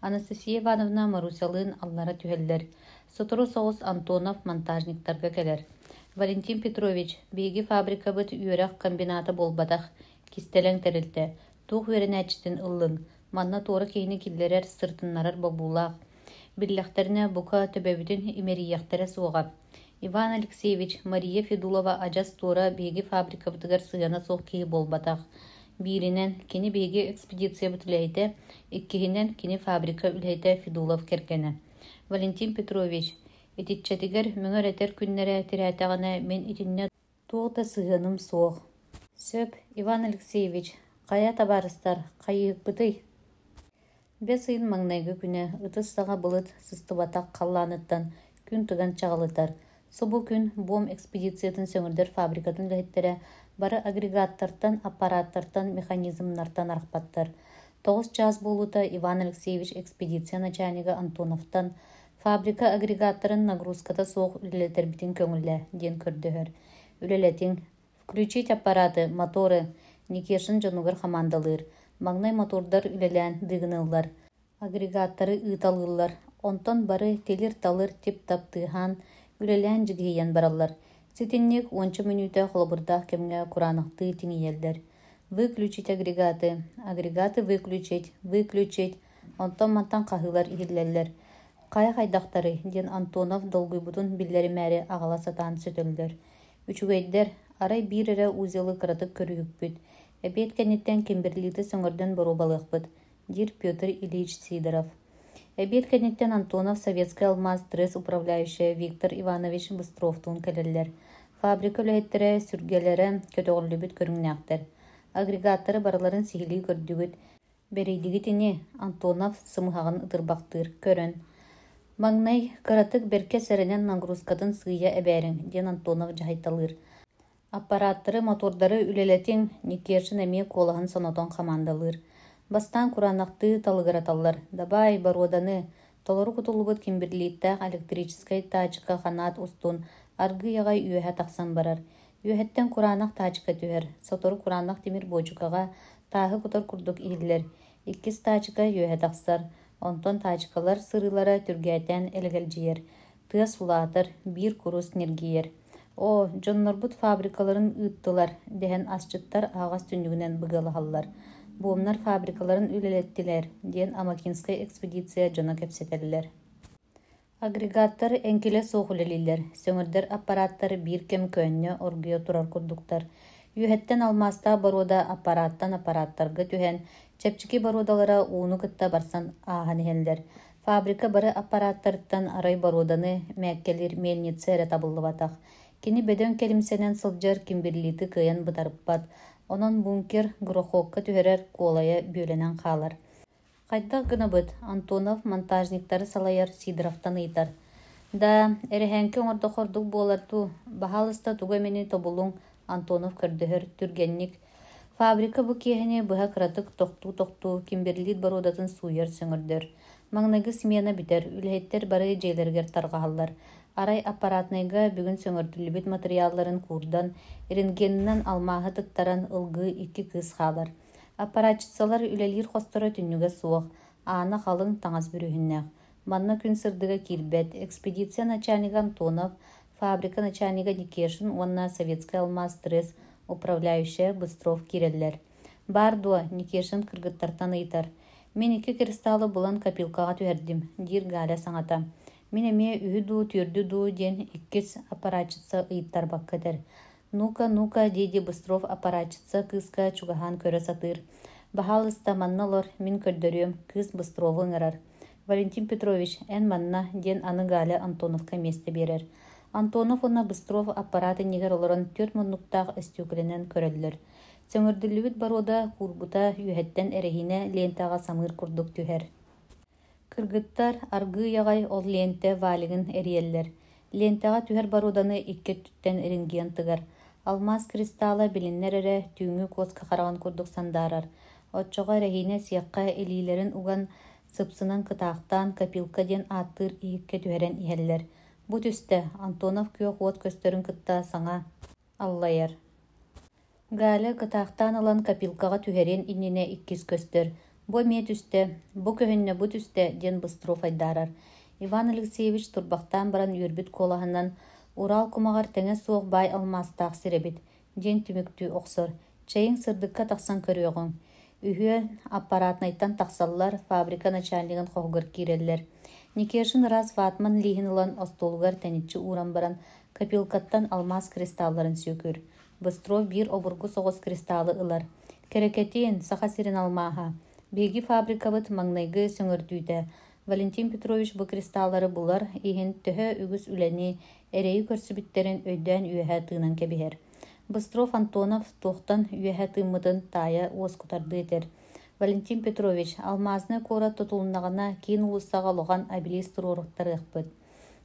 Анастасия Ивановна Марусялыын аллара түһэллэр. Сотору соҕус Антонов монтажниктарга кэлэр. Валентин Петрович, биһиги фабрикабыт үөрэх комбината буолбатах, кистэлэҥ тэрилтэ. Туох үөрэнээччитин ыллыҥ? Манна туора киһини киллэрэр, сырытыннарар бобуулаах. Биллэхтэринэ, бука, төбөбүтүн имэрийиэхтэрэ суоҕа. Иван Алексеевич, Мария Федулова адьас туора биһиги фабрикабытыгар сыһыана суох киһи буолбатах. Бииринэн, кини биһиги экспедициябыт үлэһитэ, иккиһинэн, кини фабрика үлэһитэ Федулов кэргэнэ. Валентин Петрович, итиччэтигэр мөҥөр-этэр күннэрэ тирээтэҕинэ мин итиннэ туох да сыһыаным суох. Сөп, Иван Алексеевич, хайа табаарыстар, хайыһыкпытый? Бэс ыйын маҥнайгы күнэ ытыс саҕа былыт сыстыбатах халлааныттан күн тыган чаҕылытар. Субу күн буом экспедициятын сөҥүрдэр фабрикатын үлэһиттэрэ бары агрегаттартан, аппараттартан, механизмнартан арахпаттар. Тоҕус чаас буолуута Иван Алексеевич экспедиция начальнига Антоновтан «Фабрика агрегаттарын нагрузката суох үлэлэтэрбитин көҥүллээ» диэн көрдөһөр. «Үлэлэтиҥ, Включить аппараты, моторы, Никешин дьонугар хамаандалыыр. Маҥнай мотордар үлэлээн дыыгыныыллар, агрегаттары ыыталыыллар, онтон бары тилир-талыр тип-тап тыаһаан, үлэлээн дьигиһийэн бараллар. Ситинник уонча мүнүүтэ холобурдаах кэмҥэ кураанахтыы тиҥийэллэр. Выключить агрегаты, агрегаты выключить, выключить, онтон-мантан хаһыылар иһиллэллэр. Хайа хайдахтарый диэн Антонов долгуйбутун биллэримээри аҕала сатаан сөтөллөр. Үчүгэйдэр, арай биир эрэ узелы кыратык көрүһүкпүт, эбиэт кэнниттэн Кимберлиты сөҥөрдөн боруобалыахпыт, диир Петр Ильич Сидоров. Эбиэт кэнниттэн Антонов Советскай алмаас трест управляющайа Виктор Иванович Быстровтуун кэлэллэр. Фабрика үлэһиттэрэ сүргэлэрэ көтөҕүллүбүт көрүҥнээхтэр. Агрегаттары барыларын сиһилии көрдүгүт, Бэрийдигит ини, Антонов сымыһаҕын ытырбахтыыр, көрөн: «Маҥнай кыратык бэркэ сэрэнэн нагрузкатын сыыйа эбээриҥ» диэн Антонов дьаһайталыыр. «Аппараттары, мотордары үлэлэтиҥ», Никешин эмиэ куолаһын сонотон хамаандалыыр. Бастаан кураанахтыы талыгыраталлар: «Дабаай, боруоданы!» Толору кутуллубут кимберлиттээх электрическэй таачыка ханаат устун аргыый аҕай үөһэ тахсан барар. Үөһэттэн кураанах таачыка түһэр, сотору кураанах тимир буочукаҕа тааһы кутар курдук иһиллэр. Иккис таачыка үөһэ тахсар, онтон таачыкалар сырыылара түргээтээн элэгэлдьийэр. Тыас улаатар, биир курус ньиргийэр. «Оо, дьоннорбут фабрикаларын ыыттылар» дэһэн асчыттар аһаҕас түннүгүнэн быгыалаһаллар. «Буомнар фабрикаларын үлэлэттилэр» диэн Амакинскай экспедиция дьоно кэпсэтэллэр. Агрегаттар эҥкилэ суох үлэлииллэр, сөҥөрдөр аппараттар биир кэм көөнньө оргуйа турар курдуктар. Үөһэттэн алмаастаах боруода аппараттан аппараттарга түһэн, чэпчэки боруодалара ууну кытта барсан ааһан иһэллэр. Фабрика бары аппарааттарыттан арай боруоданы мээккэлиир мельница эрэ табыллыбатах. Кини бөдөҥ кэлимсэнэн сылдьар кимберлиты кыайан бытарыппат, онон бункер грохокка түһэрэр куолайа бүөлэнэн хаалар. Хайдах гынабыт? Антонов монтажниктары салайар Сидоровтан ыйытар. Да, эрэһээҥки оҥордоххо ордук буолар дуу, баһаалыста тугу эмэни тобулуҥ, Антонов көрдөһөр, түргэнник. Фабрика бу киэһэни быһа кыратык тохтуу-тохтуу кимберлит боруодатын сууйар сөҥөрдөр. Маҥнайгы смена бүтэр, үлэһиттэр бары дьиэлэригэр тарҕаһаллар. Арай аппаратнайга бүгүн сөҥөрдүллүбүт матырыйаалларын куурдан, рентгенинэн алмааһы тыктаран ылгыы икки кыыс хаалар. Аппаратчицалар үлэлиир хосторо түннүгэ суох, аана халыҥ таҥас бүрүөһүннээх. Манна күн сырдыга киирбэт. Экспедиция начальнига Антонов, фабрика начальнига Никешин уонна Советскай алмаас трест управляющая Быстров киирэллэр. «Баар дуо?» Никешин кыргыттартан ыйытар. «Мин икки кристаллы булан копилкаҕа түһэрдим», диир Галя саҥата. «Мин эмиэ үһү дуу, түөрдү дуу» диэн иккис аппаратчица ыйыттарбакка этэр. «Ну-ка, ну-ка» дии-дии Быстров аппаратчица кыыска чугаһаан көрө сатыыр. «Баһаалыста, манна олор, мин көрдөрүөм», кыыс Быстрову ыҥырар. «Валентин Петрович, эн манна», диэн аны Галя Антоновка миэстэ биэрэр. Антонов уонна Быстров аппараат иннигэр олорон түөрт муннуктаах өстүөкүлэнэн көрөллөр. Сөҥөрдүллүбүт боруода куурбута үөһэттэн эрэһиинэ лиэнтэҕэ самыыр курдук түһэр. Кыргыттар аргыый аҕай ол лиэнтэ валигын эрийэллэр. Лиэнтэҕэ түһэр боруоданы икки өттүттэн рентген тыгар. Алмаас кристалла билиннэр эрэ түүҥҥү куоска хараҕын курдук сандаарар. Оччоҕо эрэһиинэ сиэххэ илиилэрин уган сыпсынан кытаахтаан копилка диэн ааттыыр иһиккэ түһэрэн иһэллэр. Бу түстэ, Антонов күөх уот көстөрүн кытта саҥа аллайар. Галя кытаахтаан ылан копилкаҕа түһэриэн иннинэ иккис көстөр: «Бу эмиэ түстэ, бу көһүннэ, бу түстэ» диэн Быстров айдаарар. Иван Алексеевич турбахтаан баран үөрбүт куолаһынан «Урал кумаҕар тэҥэ суох баай алмаастаах сир эбит» диэн түмүктүү охсор. «Чэйиҥ сырдыкка тахсан көрүөҕүҥ». Үһүөн аппаратнайтан тахсаллар, фабрика начальнигын хоһугар киирэллэр. Никешин ыраас ватман лииһин ылан остуолугар тэниччи ууран баран копилкаттан алмаас кристалларын сүөкүүр. Быстров биир обургу соҕус кристаллы ылар. Кэрэкэтиэн, Саха сирин алмааһа. Биһиги фабрикабыт маҥнайгы сөҥөрдүүтэ. Валентин Петрович бу кристаллары булар иһин төһө үгүс үлэни, эрэйи көрсүбүттэрин өйдөөн үөһэ тыынан кэбиһэр. Быстров Антонов туохтан үөһэ тыыммытын таайа уоскутардыы этэр. Валентин Петрович, алмазнай куорат тутулуннаҕына киин уулуссаҕа улахан обелиск туруортарыахпыт.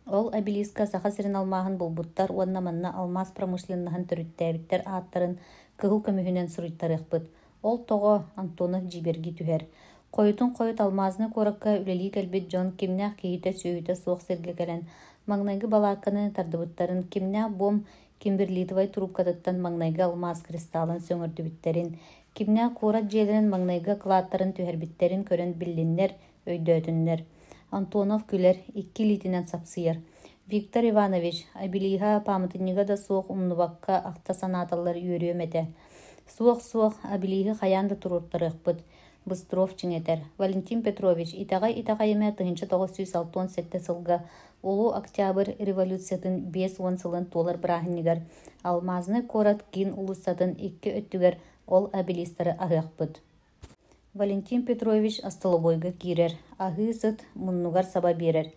Ол обелиска Саха сирин алмааһын булбуттар уонна манна алмаас промышленноһын төрүттээбиттэр ааттарын кыһыл көмүһүнэн суруйтарыахпыт. Ол тоҕо? Антонов дьиибэргии түһэр. Хойутун хойут алмаазнай куоракка үлэлии кэлбит дьон кимнээх киһитэ-сүөһүтэ суох сиргэ кэлэн маҥнайгы балаакканы тардыбыттарын, кимнээх буом кимберлитовай трубкатыттан маҥнайгы алмаас кристалын сөҥөрдүбүттэрин, кимнээх куорат дьиэлэрин маҥнайгы акылааттарын түһэрбиттэрин көрөн биллиннэр, өйдөөтүннэр. Антонов күлэр, икки илиитинэн сапсыйар. Виктор Иванович, обелиһа, пааматынньыга да суох умнубакка ахта санааталлар үөрүөм этэ. Суох-суох, обелиһы хайаан да туруортарыахпыт, Быстров чиҥэтэр. Валентин Петрович, итэҕэй-итэҕэйимэ 1967 сылга Улуу Октябрь революциятын 50 сылын туолар бырааһынньыгар Алмазнай куорат киин уулуссатын икки өттүгэр ол обелистары аһыахпыт. Валентин Петрович остолобуойга киирэр, аһыы сыт муннугар саба биэрэр: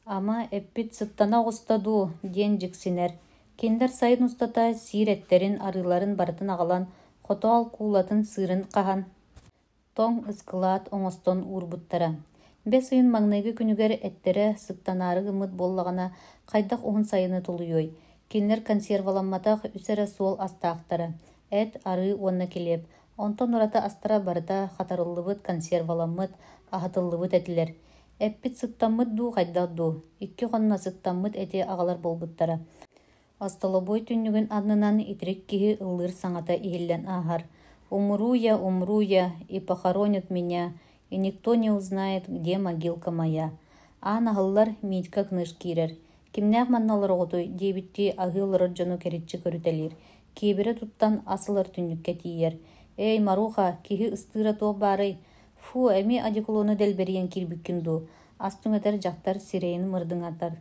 «Ама, эппит сыттана оҕуста дуу?» диэн дьиксинэр. Кинилэр сайын устата сиир эттэрин, арыыларын барытын аҕалан, хотоол куулатын сыырын хаһан, тоҥ ыскылаат оҥостон уурбуттара. Бэс ыйын маҥнайгы күнүгэр эттэрэ сыттанаары гыммыт буоллаҕына, хайдах уһун сайыны тулуйуой? Кинилэр консерваламматах үс эрэ суол астаахтара: эт, арыы уонна килиэп. Онтон ураты астара барыта хатарыллыбыт, консерваламмыт, аһатыллыбыт этилэр. Эппит сыттаммыт дуу, хайдах дуу? Икки хонно сыттаммыт эти аҕалар буолбуттара. Остолобуой түннүгүн аннынан итирик киһи ыллыыр саҥата иһиллэн ааһар: «Умру я, умру я, и похоронят меня, и никто не узнает, где могилка моя». Аан аһыллар, Митька Кныш киирэр. «Кимнээх манна олороҕутуй?» диэбиттии аһыы олорор дьону кэриччи көрүтэлиир. Киэбирэ туттан ас ылар түннүккэ тиийэр. «Эй, Маруха, киһи ыстыыра туох баарый? Фу, эмиэ одеколону дэлбэрийэн киирбиккин дуу?» Ас түҥэтэр дьахтар сирэйин мырдыҥатар.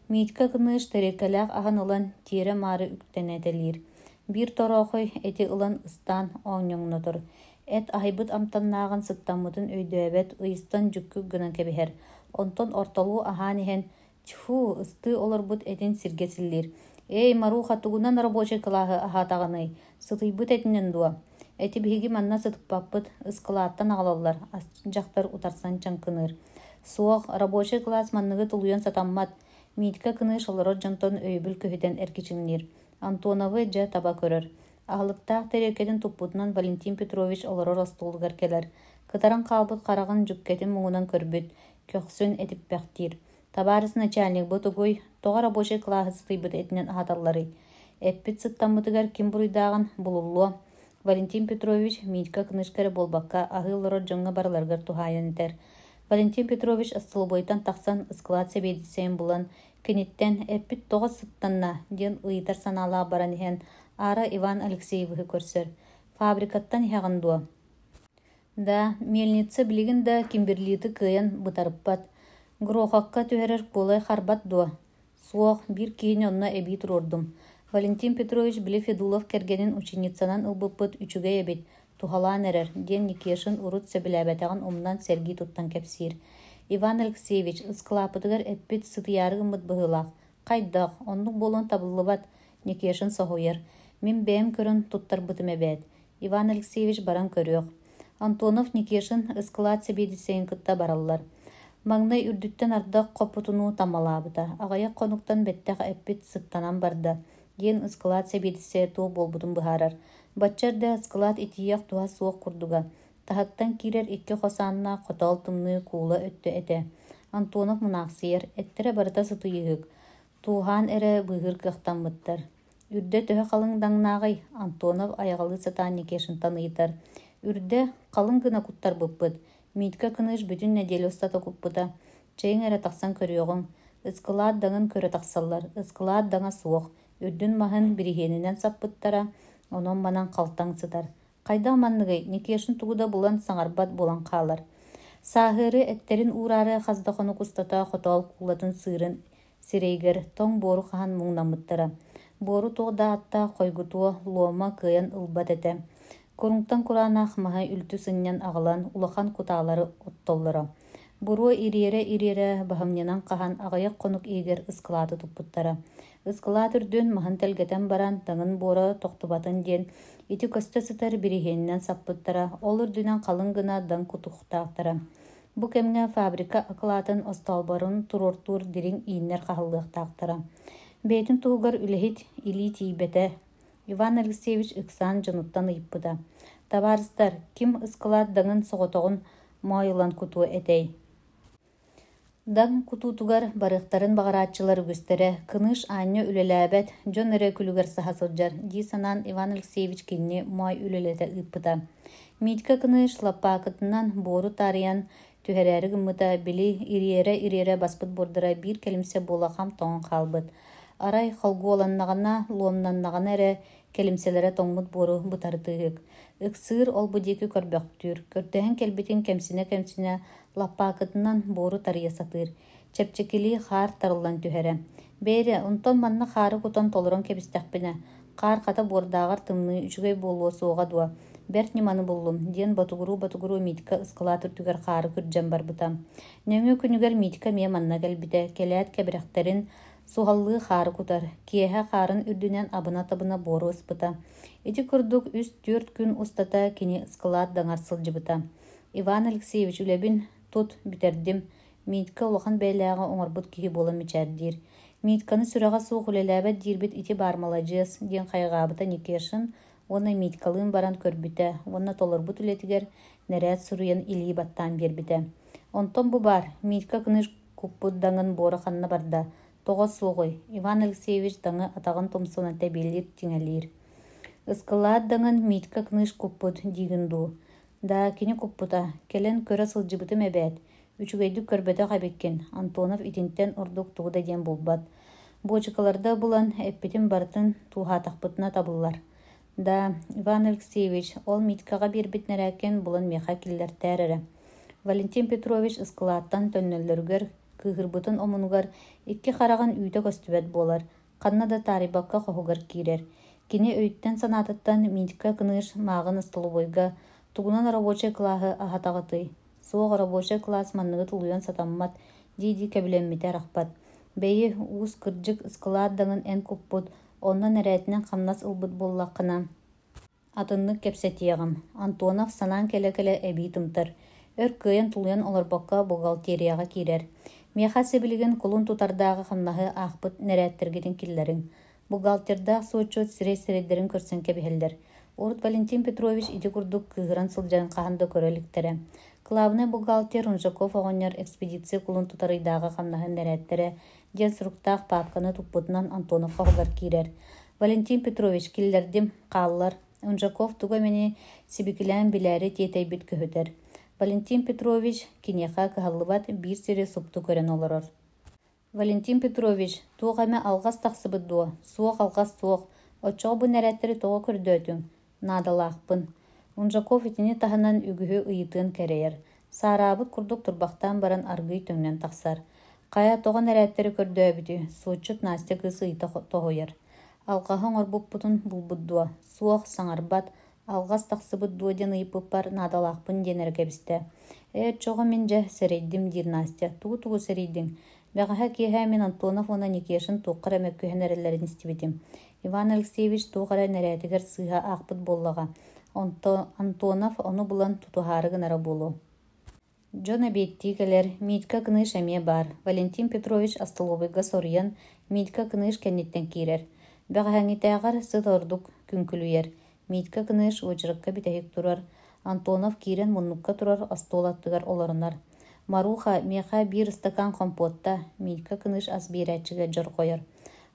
Митька Кыныш тэриэлкэлээх аһын ылан тиэрэ-маары үктэнэтэлиир. Биир тороохой эти ылан ыстаан оонньоҥнотор. Эт аһыйбыт амтаннааҕын сыттаммытын өйдөөбөт, ыйыстан дьүккүк гынан кэбиһэр. Онтон ортолуу аһаан иһэн, тьфу, ыстыы олорбут этин сиргэ силлиир. «Эй, Маруха, тугунан рабочай кылааһы аһаатаҕыный? Сытыйбыт этинэн дуо?» «Эти биһиги манна сытыппаппыт, ыскылааттан аҕалаллар», асчыт дьахтар утарсан чаҥкыныыр. «Суох, рабочай кылаас манныгы тулуйан сатаммат», Митька Кыныш олорор дьонтон өйөбүл көһүтэн эргичиҥниир. Антоновы дьэ таба көрөр. Аһылыктаах тэриэлкэтин туппутунан Валентин Петрович олорор остуолугар кэлэр. Кытаран хаалбыт хараҕын дьүккэтин муҥунан көрбүт, көхсүн этиппэхтиир. «Табаарыс начальник, бу тугуй? Тоҕо рабочай кылааһы сытыйбыт этинэн аһаталларый? Эппит сыттаммытыгар ким буруйдааҕын булуллуо?» Валентин Петрович Митька книжка эрэ буолбакка, аһыы олорор дьоҥҥо барыларыгар туһаайан этэр. Валентин Петрович остолобуойтан тахсан ыскылаат сэбиэдиссэйин булан, киниттэн «Эппит тоҕо сыттанна?» диэн ыйытар санаалаах баран иһэн, аара Иван Алексеевиһы көрсөр. «Фабрикаттан иһэҕин дуо?» «Да, мельница билигин да кимберлиты кыайан бытарыппат. Грохокка түһэрэр куолай харбат дуо?» «Суох, биир киһини онно эбии туруордум. Валентин Петрович били Федулов кэргэнин ученицанан ылбыппыт үчүгэй эбит, туһалаан эрэр», диэн Никешин урут сөбүлээбэтэҕин умнан сэргии туттан кэпсиир. Иван Алексеевич, ыскылааппытыгар эппит сытыйаары гыммыт быһыылаах. Хайдах, оннук буолуон табыллыбат, Никешин соһуйар. Мин бэйэм көрөн туттарбытым эбээт. Иван Алексеевич баран көрүөх. Антонов Никешин ыскылаат сэбиэдиссэйин кытта бараллар. Маҥнай үрдүттэн ардах хоппутунуу таммалаабыта, аҕыйах хонуктан бэттэх эппит сыттанан барда, диэн ыскылаат сэбиэдиссэйэ туох буолбутун быһаарар. Бачча эрдэ ыскылаат итийиэх туһа суох курдуга. Таһыттан киирэр икки хос ааннаах хотоол тымныы куула өттө этэ. Антонов мунаахсыйар, эттэрэ барыта сытыйыһык, тууһаан эрэ быыһыыр кыахтаммыттар. Үрдэ төһө халыҥ даҥнааҕый? Антонов айаҕалыы сатаан Никешинтан ыйытар. Үрдэ халыҥ гына куттарбыппыт. Митька Кыныш бүтүн нэдиэлэ устата куппута. Чэйиҥ эрэ тахсан көрүөҕүҥ. Ыскылаат даҥын көрө тахсаллар. Ыскылаат даҥа суох. Үрдүн маһын бириһиэнинэн саппыттара, онон-манан халтаҥ сытар. Хайдах манныгый, Никешин тугу да булан саҥарбат буолан хаалар. Сааһыары эттэрин уураары хас да хонук устата хотоол куулатын сыырын сирэйигэр тоҥ буору хаһан муҥнаммыттара. Буору туох да ааттаах хойгутуо, луома кыайан ылбат этэ. Куруҥтан кураанах маһы үлтү сынньан аҕалан улахан кутаалары оттоллоро. Буруо ириэрэ-ириэрэ баһымньынан хаһан аҕыйах хонук иһигэр ыскылааты туппуттара. Ыскылаат үрдүн маһын тэлгэтэн баран таҥын буора тохтубатын диэн ити көстө сытар бириһиэнинэн саппыттара, ол үрдүнэн халыҥ гына даҥ кутуктаахтара. Бу кэмҥэ фабрика акылаатын остоолборун туруортуур дириҥ ииннэр хаһыллыахтаахтара. Бэйэтин туһугар үлэһит илии тиийбэтэ. Иван Алексеевич ыксаан дьонуттан ыйыппыта: «Табаарыстар, ким ыскылаат даҥын соҕотоҕун моой ылан кутуо этэй?» Даҥ кутуутугар барыахтарын баҕарааччылар үгүстэрэ «Кыныш аанньа үлэлээбэт, дьон эрэ күлүгэр саһа сылдьар» дии санаан Иван Алексеевич кинини моой үлэлэтэ ыыппыта. Митька Кыныш лаппаакытынан буору таарыйан түһэрээри гыммыта, били ириэрэ-ириэрэ баспыт буордара биир кэлимсэ буола хам тоҥон хаалбыт. Арай холгуоланнаҕына, луомнаннаҕына эрэ кэлимсэлэрэ тоҥмут буору бытарытыыһык. Ыксыыр ол-бу диэки көрбөхтүүр, көрдөһөн кэлбитин кэмсинэ-кэмсинэ лаппаакытынан буору тарыйа сатыыр, чэпчэкилии хаар тарыллан түһэрэ. Бээрэ, онтон манна хаары кутан толорон кэбистэхпинэ, хаар хата буордааҕар тымныы үчүгэй буолуо суоҕа дуо, бэрт ньыманы буллум, диэн ботугуруу-ботугуруу Митька ыскылаат үрдүгэр хаары күрдьэн барбыта. Нөҥүө күнүгэр Митька эмиэ манна кэлбитэ, кэлээт кэбирэхтэрин суһаллыы хаары кутар, киэһэ хаарын үрдүнэн абына-табына буору ыспыта. Ити курдук үс-түөрт күн устата кини ыскылаат даҥар сылдьыбыта. Иван Алексеевич үлэбин тут бүтэрдим, Митька улахан бэйэлээҕи оҥорбут киһи буолан мичээрдиир. Митьканы сүрэҕэ суох үлэлээбэт диирбит ити баар маладьыас, диэн хайҕаабыта Никешин уонна Митькалыын баран көрбүтэ уонна толорбут үлэтигэр нэрээт суруйан илии баттаан биэрбитэ. Онтон бу баар, Митька кыныш куппут даҥын буора ханна барда, тоҕо суоҕуй, Иван Алексеевич даҥы атаҕын тумсунан тэбиэлиир тиҥэлиир. Ыскылаат даҥын Митька кыныш куппут диигин дуу, Да, кини куппута, кэлэн көрө сылдьыбытым эбээт, үчүгэйдик көрбөтөх эбиккин, Антонов итинтэн ордук тугу да диэн булбат. Буочукаларда булан, эппитин барытын тууһаатахпытына табыллар. Да, Иван Алексеевич, ол Митькаҕа биэрбит нэрээккин булан миэхэ киллэртээр эрэ. Валентин Петрович ыскылааттан төннөллөрүгэр кыыһырбытын омунугар икки хараҕын үүтэ көстүбэт буолар, ханна да таарыйбакка хоһугар киирэр. Кини өйүттэн-санаатыттан Митька Кыныш мааҕын остолобуойга Тугунан рабочай кылааһы аһатаҕытый? Суох рабочай кылаас манныгы тулуйуон сатаммат дии-дии кэбилэммитэ арахпат. Бэйи, уус кырдьык ыскылаат даҥын эн куппут, онно нэрээтинэн хамнас ылбыт буоллаххына, атыннык кэпсэтиэҕим, Антонов санаан кэлэ-кэлэ эбии тымтар. Өр кыайан тулуйан олорбокко бухгалтерияҕа киирэр. Миэхэ сибилигин кулун тутардааҕы хамнаһы аахпыт нэрээттэргитин киллэриҥ. Бухгалтердаах суотчут сирэй-сирэйдэрин көрсөн кэбиһэллэр. Урут Валентин Петрович ити курдук кыыһыран сылдьарын хаһан да көрө иликтэрэ. Кылаабынай бухгалтер Унжаков оҕонньор экспедиция кулун тутар ыйдааҕы хамнаһын нэрээттэрэ диэн суруктаах паапканы туппутунан Антонов хоһугар киирэр. Валентин Петрович, киллэрдим, хааллар. Унжаков тугу эмэни сибикилээн билээри тиэтэйбит көһүтэр. Валентин Петрович киниэхэ кыһаллыбат биир сири супту көрөн олорор. Валентин Петрович, туох эмэ алҕас тахсыбыт дуо? Суох, алҕас суох. Оччоҕо бу нэрээттэри тоҕо көрдөөтүҥ? Наадалаахпын. Унжаков итини таһынан үгүһү ыйытыан кэрэйэр. Саараабыт курдук турбахтаан баран аргыый төҥнөн тахсар. Хайа, тоҕо нэрээттэри көрдөөбүтүй? Суотчут Настя кыыс ыйыта тоһуйар. Алҕаһы оҥорбуппутун булбут дуо? Суох, саҥарбат. Алҕас тахсыбыт дуо диэн ыйыппыппар наадалаахпын диэн эрэ кэбистэ. Ээ, оччоҕо мин дьэ сэрэйдим, диир Настя. Тугу-тугу сэрэйдиҥ? Бэҕэһээ киэһэ мин Антонов уонна Никешин туохха эрэ мөккүһэн эрэллэрин истибитим. Иван Алексеевич туох эрэ нэрээтигэр сыыһа аахпыт буоллаҕа. Антонов ону булан тутуһаары гынара буолуо. Дьон эбиэттии кэлэр, Митька Кныш эмиэ баар. Валентин Петрович остолобуойга соруйан, Митька Кныш кэнниттэн киирэр. Бэҕэһээҥҥитээҕэр сыт ордук күҥкүлүйэр. Митька Кныш уочаракка бүтэһик турар. Антонов киирэн муннукка турар остуол аттыгар олорунар. «Маруха, миэхэ биир ыстакаан хомпуотта», Митька Кныш ас биэрээччигэ дьорҕойор.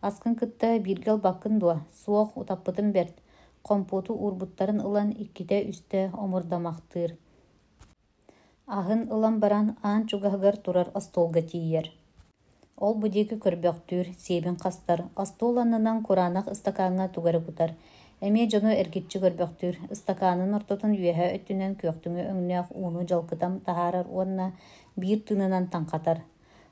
«Аскын кытта бииргэ ылбаккын дуо?» «Суох, утаппытым бэрт». Хомпуоту уурбуттарын ылан иккитэ-үстэ омурдамахтыыр. Аһын ылан баран аан чугаһыгар турар остуолга тиийэр. Ол-бу диэки көрбөхтүүр, сиэбин хастар, остуол аннынан кураанах ыстакааҥҥа тугу эрэ кутар. Эмиэ дьону эргиччи көрбөхтүүр, ыстакаанын ортотун үөһээ өттүнэн күөхтүҥү өҥнөөх ууну дьалкытан таһаарар уонна биир тыынынан таҥхатар.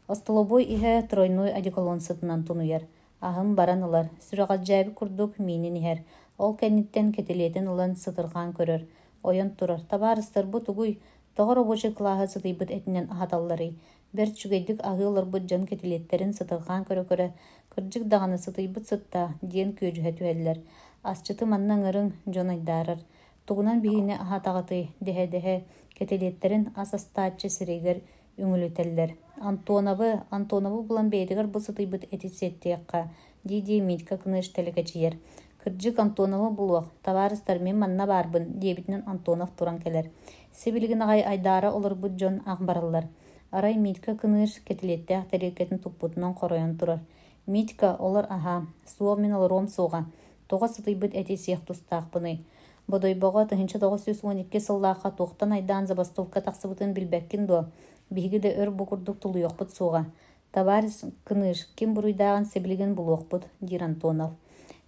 Остолобуой иһэ тройной одеколон сытынан тунуйар. Аһын баран ылар, сүрэҕэлдьээбит курдук миинин иһэр, ол кэнниттэн кэтилиэтин ылан сытырҕаан көрөр, ойон турар: «Табаарыстар, бу тугуй? Тоҕо рабочай кылааһы сытыйбыт этинэн аһаталларый?» Бэрт үчүгэйдик аһыы олорбут дьон кэтилиэттэрин сытырҕаан көрө-көрө, «Кырдьык даҕаны сытыйбыт сыттаах» диэн күөдьүһэ түһэллэр. «Асчыты манна ыҥырыҥ», дьон айдаарар. «Тугунан биһигини аһатаҕытый?» дэһэ-дэһэ, кэтилиэттэрин ас астааччы сирэйигэр үҥүлүтэллэр. «Антоновы, Антоновы булан бэйэтигэр бу сытыйбыт эти сиэттиэххэ» дии-дии Митька Кныш тэлэкэчийэр. «Кырдьык, Антоновы булуох, табаарыстар, мин манна баарбын» диэбитинэн Антонов туран кэлэр. Сибилигин аҕай айдаара олорбут дьон ах бараллар. Арай Митька Кыныш кэтилиэттээх тэриэлкэтин туппутунан хоройон турар. «Митька, олор аһаа, суох мин олоруом суоҕа, тоҕо сытыйбыт эти сиэх тустаахпыный? Бодойбоҕо 1912 сыллаахха туохтан айдаан забастовка тахсыбытын билбэккин дуо? Биһиги да өр бу курдук тулуйуохпут суоҕа. Товарищ Кыныш, ким буруйдааҕын сибилигин булуохпут, диир Антонов.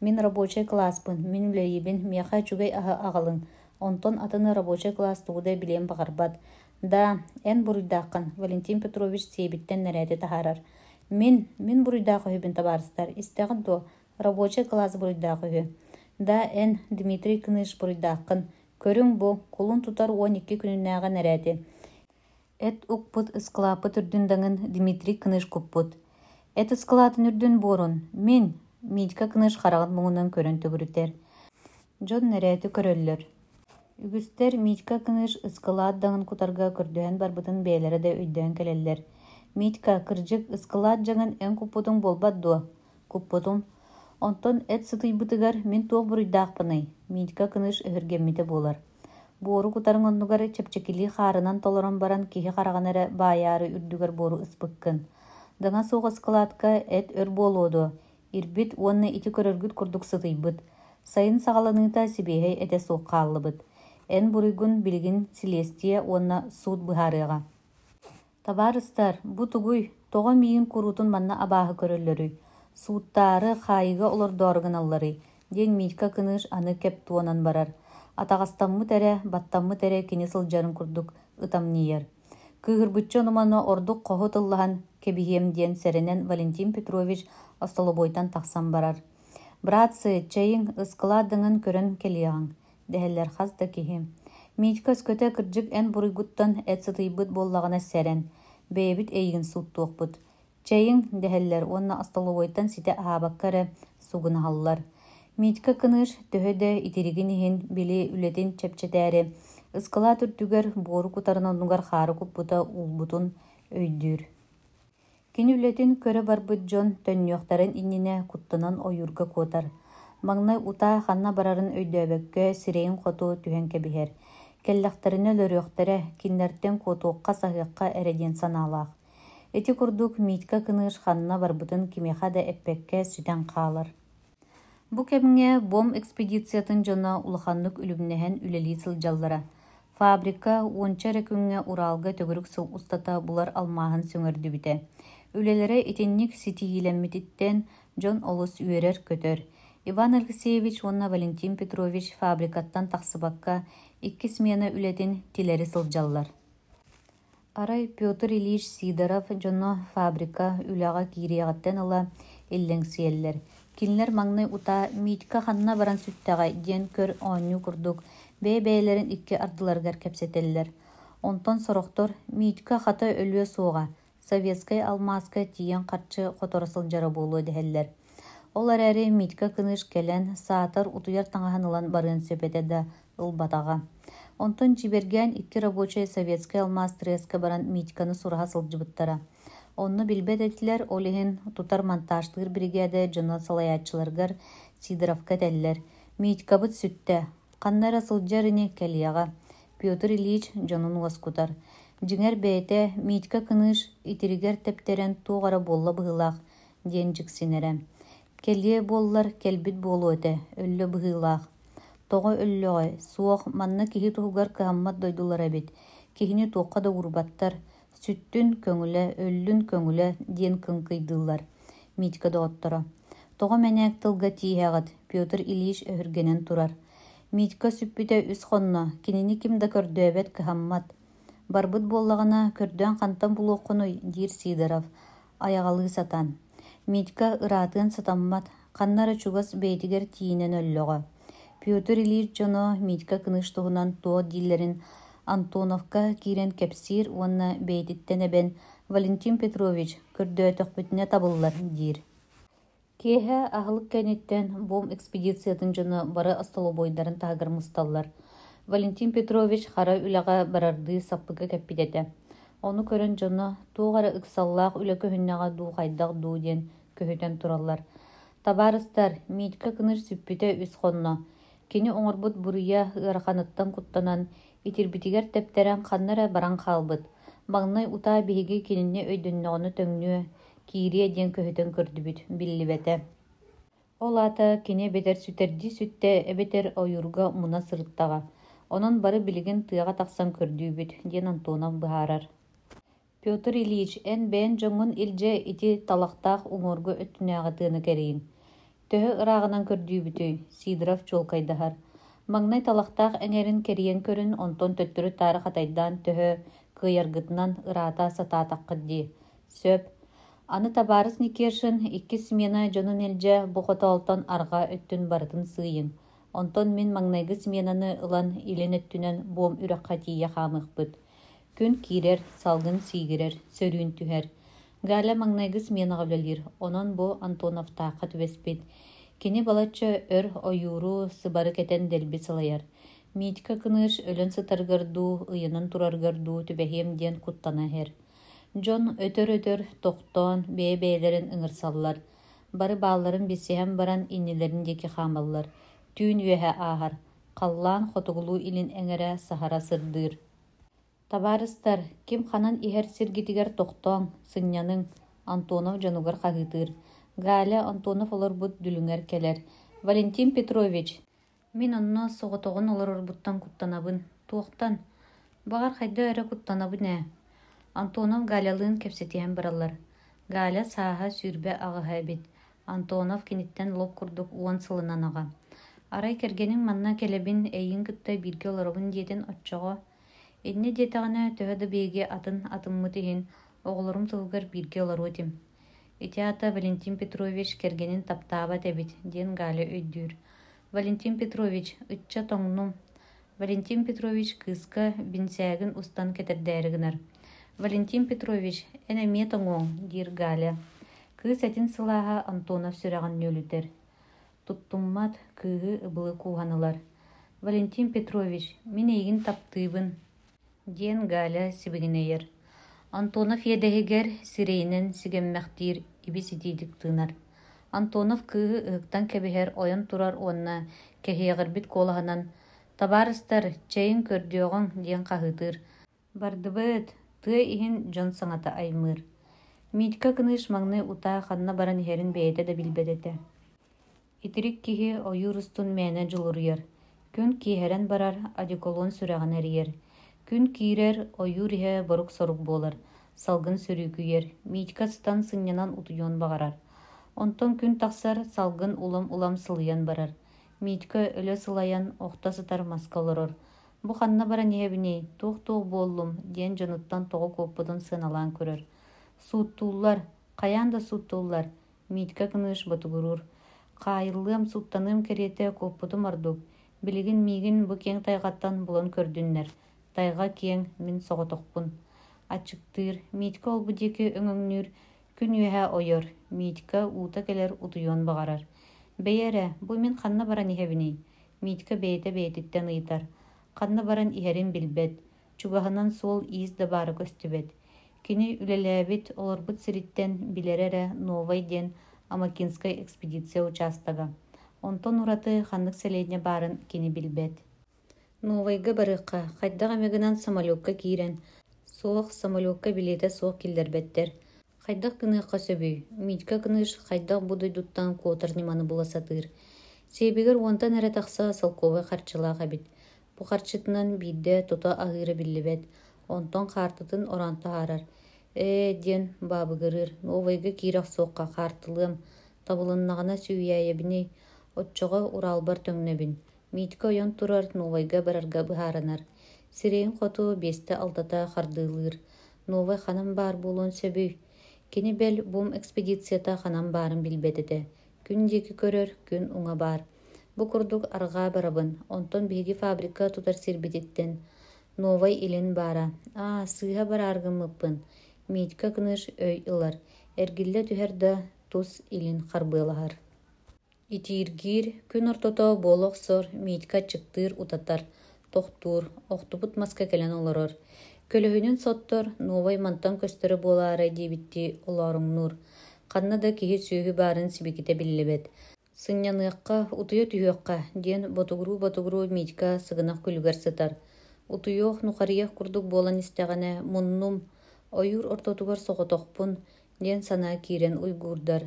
Мин рабочай кылааспын, мин үлэлиибин, миэхэ үчүгэй аһы аҕалыҥ. Онтон атыны рабочай кылаас тугу да билиэн баҕарбат. Да, эн буруйдааххын, Валентин Петрович сиэбиттэн нэрээти таһаарар. Мин, мин буруйдаах үһүбүн табаарыстар, истэҕит дуо? Рабочай кылаас буруйдаах үһү. Да, эн, Дмитрий Кныш буруйдааххын. Көрүҥ бу, кулун тутар 12 күнүнээҕи нэрээти. Эт укпут ыскылааппыт үрдүн даҥын Дмитрий Кныш куппут. Эт ыскылаатын үрдүн буорун, мин, Митька Кныш хараҕын муҥунан көрөн төгүрүтэр. Дьон нэрээти көрөллөр. Үгүстэр Митька Кныш ыскылаат даҥын кутарга көрдөһөн барбытын бэйэлэрэ да өйдөөн кэлэллэр. Митька, кырдьык, ыскылаат дьаҥын эн куппутуҥ буолбат дуо? Куппутум. Онтон эт сытыйбытыгар мин туох буруйдаахпыный? Митька Кыныш өһүргэммитэ буолар. Буору кутарыҥ оннугар чэпчэкилии хаарынан толорон баран киһи хараҕын эрэ баайаары үрдүгэр буору ыспыккын. Даҥа суох ыскылаатка эт өр буолуо дуо? Ирбит уонна ити көрөргүт курдук сытыйбыт. Сайын саҕаланыыта сибиэһэй этэ суох хааллыбыт. Эн буруйгун билигин силиэстийэ уонна суут быһаарыаҕа. Табаарыстар, бу тугуй, тоҕо миигин куруутун манна абааһы көрөллөрүй, сууттаары, хаайыыга олордоору гыналларый диэн Митька Кыныш аны кэп туонан барар. Атаҕастаммыт эрэ, баттаммыт эрэ кини сылдьарын курдук ытамньыйар. Кыыһырбычча ону-маны ордук хоһу тыллаһан кэбиһиэм диэн сэрэнэн Валентин Петрович остолобуойтан тахсан барар. «Братцы, чэйиҥ, ыскылаат дыҥын көрөн кэлиэҕиҥ» дэһэллэр хас да киһи. Митька өскөтө кырдьык эн буруйгуттан эт сытыйбыт буоллаҕына сэрэн, бэйэбит эйигин сууттуохпут. Чэйиҥ, дэһэллэр уонна остолобуойтан ситэ аһаабакка эрэ сугунаһаллар. Митька Кыныш төһө да итиригин иһин, били үлэтин чэпчэтээри, ыскылаат үрдүгэр буору кутарын оннугар хаары куппута уулбутун өйдүүр. Кини үлэтин көрө барбыт дьон төннүөхтэрин иннинэ куттанан ойуурга куотар. Маҥнай утаа ханна барарын өйдөөбөккө сирэйин хоту түһэн кэбиһэр. Кэллэхтэринэ өлөрүөхтэрэ, кинилэртэн куотуохха-саһыахха эрэ диэн санаалаах. Ити курдук Митька Кыныш ханна барбытын кимиэхэ да эппэккэ сүтэн хаалар. Бу кэмҥэ БОМ экспедициятын дьоно улаханнык үлүмнэһэн үлэлии сылдьаллара. Фабрика уонча эрэ күҥҥэ Уралга төгүрүк сыл устата булар алмааһын сөҥөрдүбүтэ. Үлэлэрэ итинник ситиһиилэммититтэн дьон олус үөрэр-көтөр. Иван Алексеевич уонна Валентин Петрович фабрикаттан тахсыбакка икки смена үлэтин тилэри сылдьаллар. Арай Петр Ильич Сидоров дьоно фабрика үлэҕэ киириэҕиттэн ыла иллэҥсийэллэр. Кинилэр маҥнай утаа «Митька ханна баран сүттэҕэй» диэн көр оонньуу курдук бэйэ-бэйэлэрин икки ардыларыгар кэпсэтэллэр. Онтон сорохтор «Митька хата өлүө суоҕа, советскай алмааска тиийэн харчы хоторо сылдьара буолуо» дэһэллэр. Ол эрээри Митька Кыныш кэлэн, саатар утуйар таҥаһын ылан барыан сөп этэ да, ылбатаҕа. Онтон дьиибэргээн икки рабочай советскай алмаас треска баран Митьканы сураһа сылдьыбыттара. Онно билбэт этилэр, ол иһин тутар-монтажтыыр биригээдэ дьоно салайааччыларыгар Сидоровка этэллэр: «Митькабыт сүттэ, ханна эрэ сылдьар ини, кэлиэҕэ». Петр Ильич дьонун уоскутар. Дьиҥэр бэйэтэ «Митька Кыныш итиригэр тэптэрэн туох эрэ буолла быһыылаах» диэн дьиксинэрэ. Кэлиэ буоллар кэлбит буолуо этэ, өллө быһыылаах. Тоҕо өллөҕөй, суох, манна киһи туһугар кыһаммат дойдулара эбит, киһини туохха да уурбаттар, сүттүн көҥүлэ, өллүн көҥүлэ диэн кыҥкыйдыыллар Митька доҕотторо. Тоҕо мэнээк тылга тииһэҕит, Петр Ильич өһүргэнэн турар. Митька сүппүтэ үс хонно, кинини ким да көрдөөбөт, кыһаммат. Барбыт буоллаҕына, көрдөөн хантан булуоххунуй, диир Сидоров, айаҕалыы сатаан. Митька ыраатыан сатаммат, ханна эрэ чугас бэйэтигэр тиийинэн өллөҕө. Петр Ильич дьоно Митька Кыныш туһунан туох дииллэрин Антоновка киирэн кэпсиир уонна бэйэтиттэн эбэн «Валентин Петрович, көрдөөтөхпүтүнэ табыллар» диир. Киэһэ аһылык кэнниттэн БОМ экспедициятын дьоно бары остолобуойдарын таһыгар мусталлар. Валентин Петрович хара үлэҕэ барардыы саппыкы кэппит этэ. Ону көрөн дьоно туох эрэ ыксаллаах үлэ көһүннэҕэ дуу хайдах дуу диэн көһүтэн тураллар. Табаарыстар, Митька Кыныш сүппүтэ үс хонно. Кини оҥорбут буруйа ыараханыттан куттанан, итирбитигэр тэптэрэн ханна эрэ баран хаалбыт. Маҥнай утаа биһиги кинини өйдөннөҕүнэ төҥнүө, киириэ диэн көһүтэн көрдүбүт, биллибэтэ. Ол аата кини эбэтэр сүтэрдии сүттэ, эбэтэр ойуурга муна сырыттаҕа. Онон бары билигин тыаҕа тахсан көрдүүбүт, диэн Антонов быһаарар. Петр Ильич, эн бэйэҥ дьоҥҥун илдьэ ити талахтаах уҥуоргу өттүнээҕи тыаны кэрийиҥ. Төһө ырааҕынан көрдүүбүтүй? Сидоров чуолкайдаһар. Маҥнай талахтаах эҥэрин кэрийэн көрүн, онтон төттөрү-таары хатайдаан төһө кыайаргытынан ыраата сатаатаххыт дии. Сөп. Аны табаарыс Никешин иккис смена дьонун илдьэ бу хотоолтон арҕаа өттүн барытын сыыйыҥ. Онтон мин маҥнайгы сменаны ылан илин өттүнэн буом үрэххэ тиийэ хаамыахпыт. Күн киирэр, салгын сиигирэр, сөрүүн түһэр. Галя маҥнайгы сменаҕа үлэлиир, онон бу Антоновтаахха түбэспит. Кини балачча өр ойууру, сыбары кэтэн дэлби сылайар. Митька Кыныш өлөн сытарыгар дуу, ыйанан турарыгар дуу түбэһиэм диэн куттана иһэр. Дьон өтөр-өтөр тохтоон бэйэ-бэйэлэрин ыҥырсаллар. Бары баалларын билсиһэн баран иннилэрин диэки хаамаллар. Түүн үөһэ ааһар. Халлаан хотугулуу-илин эҥэрэ саһара сырдыыр. Табаарыстар, ким ханан иһэр сиргитигэр тохтооҥ, сынньаныҥ, Антонов дьонугар хаһыытыыр. Галя Антонов олорбут дүлүҥэр кэлэр. Валентин Петрович, мин онно соҕотоҕун олорорбуттан куттанабын. Туохтан? Баҕар, хайдах эрэ куттанабын ээ. Антонов Галялыын кэпсэтиһэн бараллар. Галя сааһа 28 эбит. Антонов киниттэн лоп курдук уон сылынан аҕа. Арай кэргэниҥ манна кэлэбин, эйигин кытта бииргэ олоробун диэтин оччоҕо Инньэ диэтэҕинэ, төһө да биһиги атын атыммыт иһин, оҕолорум туһугар бииргэ олоруо этим. Ити аата Валентин Петрович кэргэнин таптаабат эбит диэн Галя өйдүүр. Валентин Петрович, ычча тоҥнум. Валентин Петрович кыыска бинсээгин устан кэтэрдээри гынар. «Валентин Петрович, эн эмиэ тоҥуоҥ» диир Галя. Кыыс этин сылааһа Антонов сүрэҕин нүөлүтэр. Туттуммат, кыыһы ыбылы кууһан ылар. «Валентин Петрович, мин эйигин таптыыбын» диэн Галя сибигинэйэр. Антонов иэдэһигэр сирэйинэн сигэммэхтиир, ибис-итиитик тыынар. Антонов кыыһы ыһыктан кэбиһэр, ойон турар уонна кэһиэҕирбит куолаһынан «Табаарыстар, чэйиҥ көрдүөҕүҥ» диэн хаһыытыыр. Бардыбыт, тыа иһин дьон саҥата аймыыр. Митька Кыныш маҥнай утаа ханна баран иһэрин бэйэтэ да билбэт этэ. Итирик киһи ойуур устун мээнэ дьулуруйар. Күн киэһэрэн барар, одеколон сүрэҕин эрийэр. Күн киирэр, ойуур иһэ борук-сорук буолар, салгын сөрүүкүйэр, Митька сытан сынньанан утуйуон баҕарар. Онтон күн тахсар, салгын улам-улам сылыйан барар. Митька өлө сылайан, охто сытар маска олорор. Бу ханна баран иһэбиний, туох-туох буоллум диэн дьонуттан тоҕо куоппутун сыаналаан көрөр. Сууттууллар, хайаан да сууттууллар, Митька Кыныш ботугуруур. Хаайыллыам, сууттаныам кэриэтэ куоппутум ордук. Билигин миигин бу киэҥ тайҕаттан булан көрдүннэр. Тайҕа киэҥ, мин соҕотохпун. Аччыктыыр, Митька ол-бу диэки өҥөҥнүүр, күн үөһэ ойор. Митька уута кэлэр утуйуон баҕарар. Бэйэ эрэ, бу мин ханна баран иһэбиний? Митька бэйэтэ бэйэтиттэн ыйытар. Ханна баран иһэрин билбэт. Чугаһынан суол-иис да баара көстүбэт. Кини үлэлээбит, олорбут сириттэн билэрэ эрэ Новай диэн Амакинскай экспедиция учаастага. Онтон ураты ханнык сэлиэнньэ баарын кини билбэт. Новайга барыахха, хайдах эмэ гынан самолекка киирэн, суох, самолекка билиэтэ суох киллэрбэттэр. Хайдах гыныахха сөбүй, Митька Кныш хайдах бу дойдуттан куотар ньыманы була сатыыр. Сиэбигэр уонтан эрэ тахса солкуобай харчылаах эбит. Бу харчытынан биирдэ тута аһыыра биллибэт, онтон хаартытын ороон таһаарар. «Ээ» диэн баабыгырыыр, «Новайга киирэ охсуохха, хаартылыам, табылыннаҕына сүүйээйэбиний, оччоҕо Уралбар төҥнөбүн». Митька ойон турар, Новайга барарга быһаарынар. Сирэйин хоту биэстэ-алтата хардыылыыр. Новай ханан баар буолуон сөбүй? Кини бэл бум экспедицията ханан баарын билбэт этэ. Күн диэки көрөр, күн уҥа баар. Бу курдук арҕаа барабын, онтон биһиги фабрика тутар сирбититтэн Новай Илин баара. Аа, сыыһа бараар гыммыппын, Митька Кныш өй ылар, эргиллэ түһэр да тус илин харбыалаһар. Итииргиир, күн ортото буола охсор, Митька аччыктыыр, утатар, тохтуур, охтубут маска кэлэн олорор. Көлөһүнүн соттор, Новай мантан көстөрө буолаарай диэбиттии олооруҥнуур. Ханна да киһи-сүөһү баарын сибикитэ биллибэт. Сынньаныахха, утуйа түһүөххэ диэн ботугуруу-ботугуруу Митька сыгынах күлүгэр сытар. Утуйуох, нухарыйыах курдук буолан истэҕинэ, муннум, ойуур ортотугар соҕотохпун диэн санаа киирэн уйгуурдар.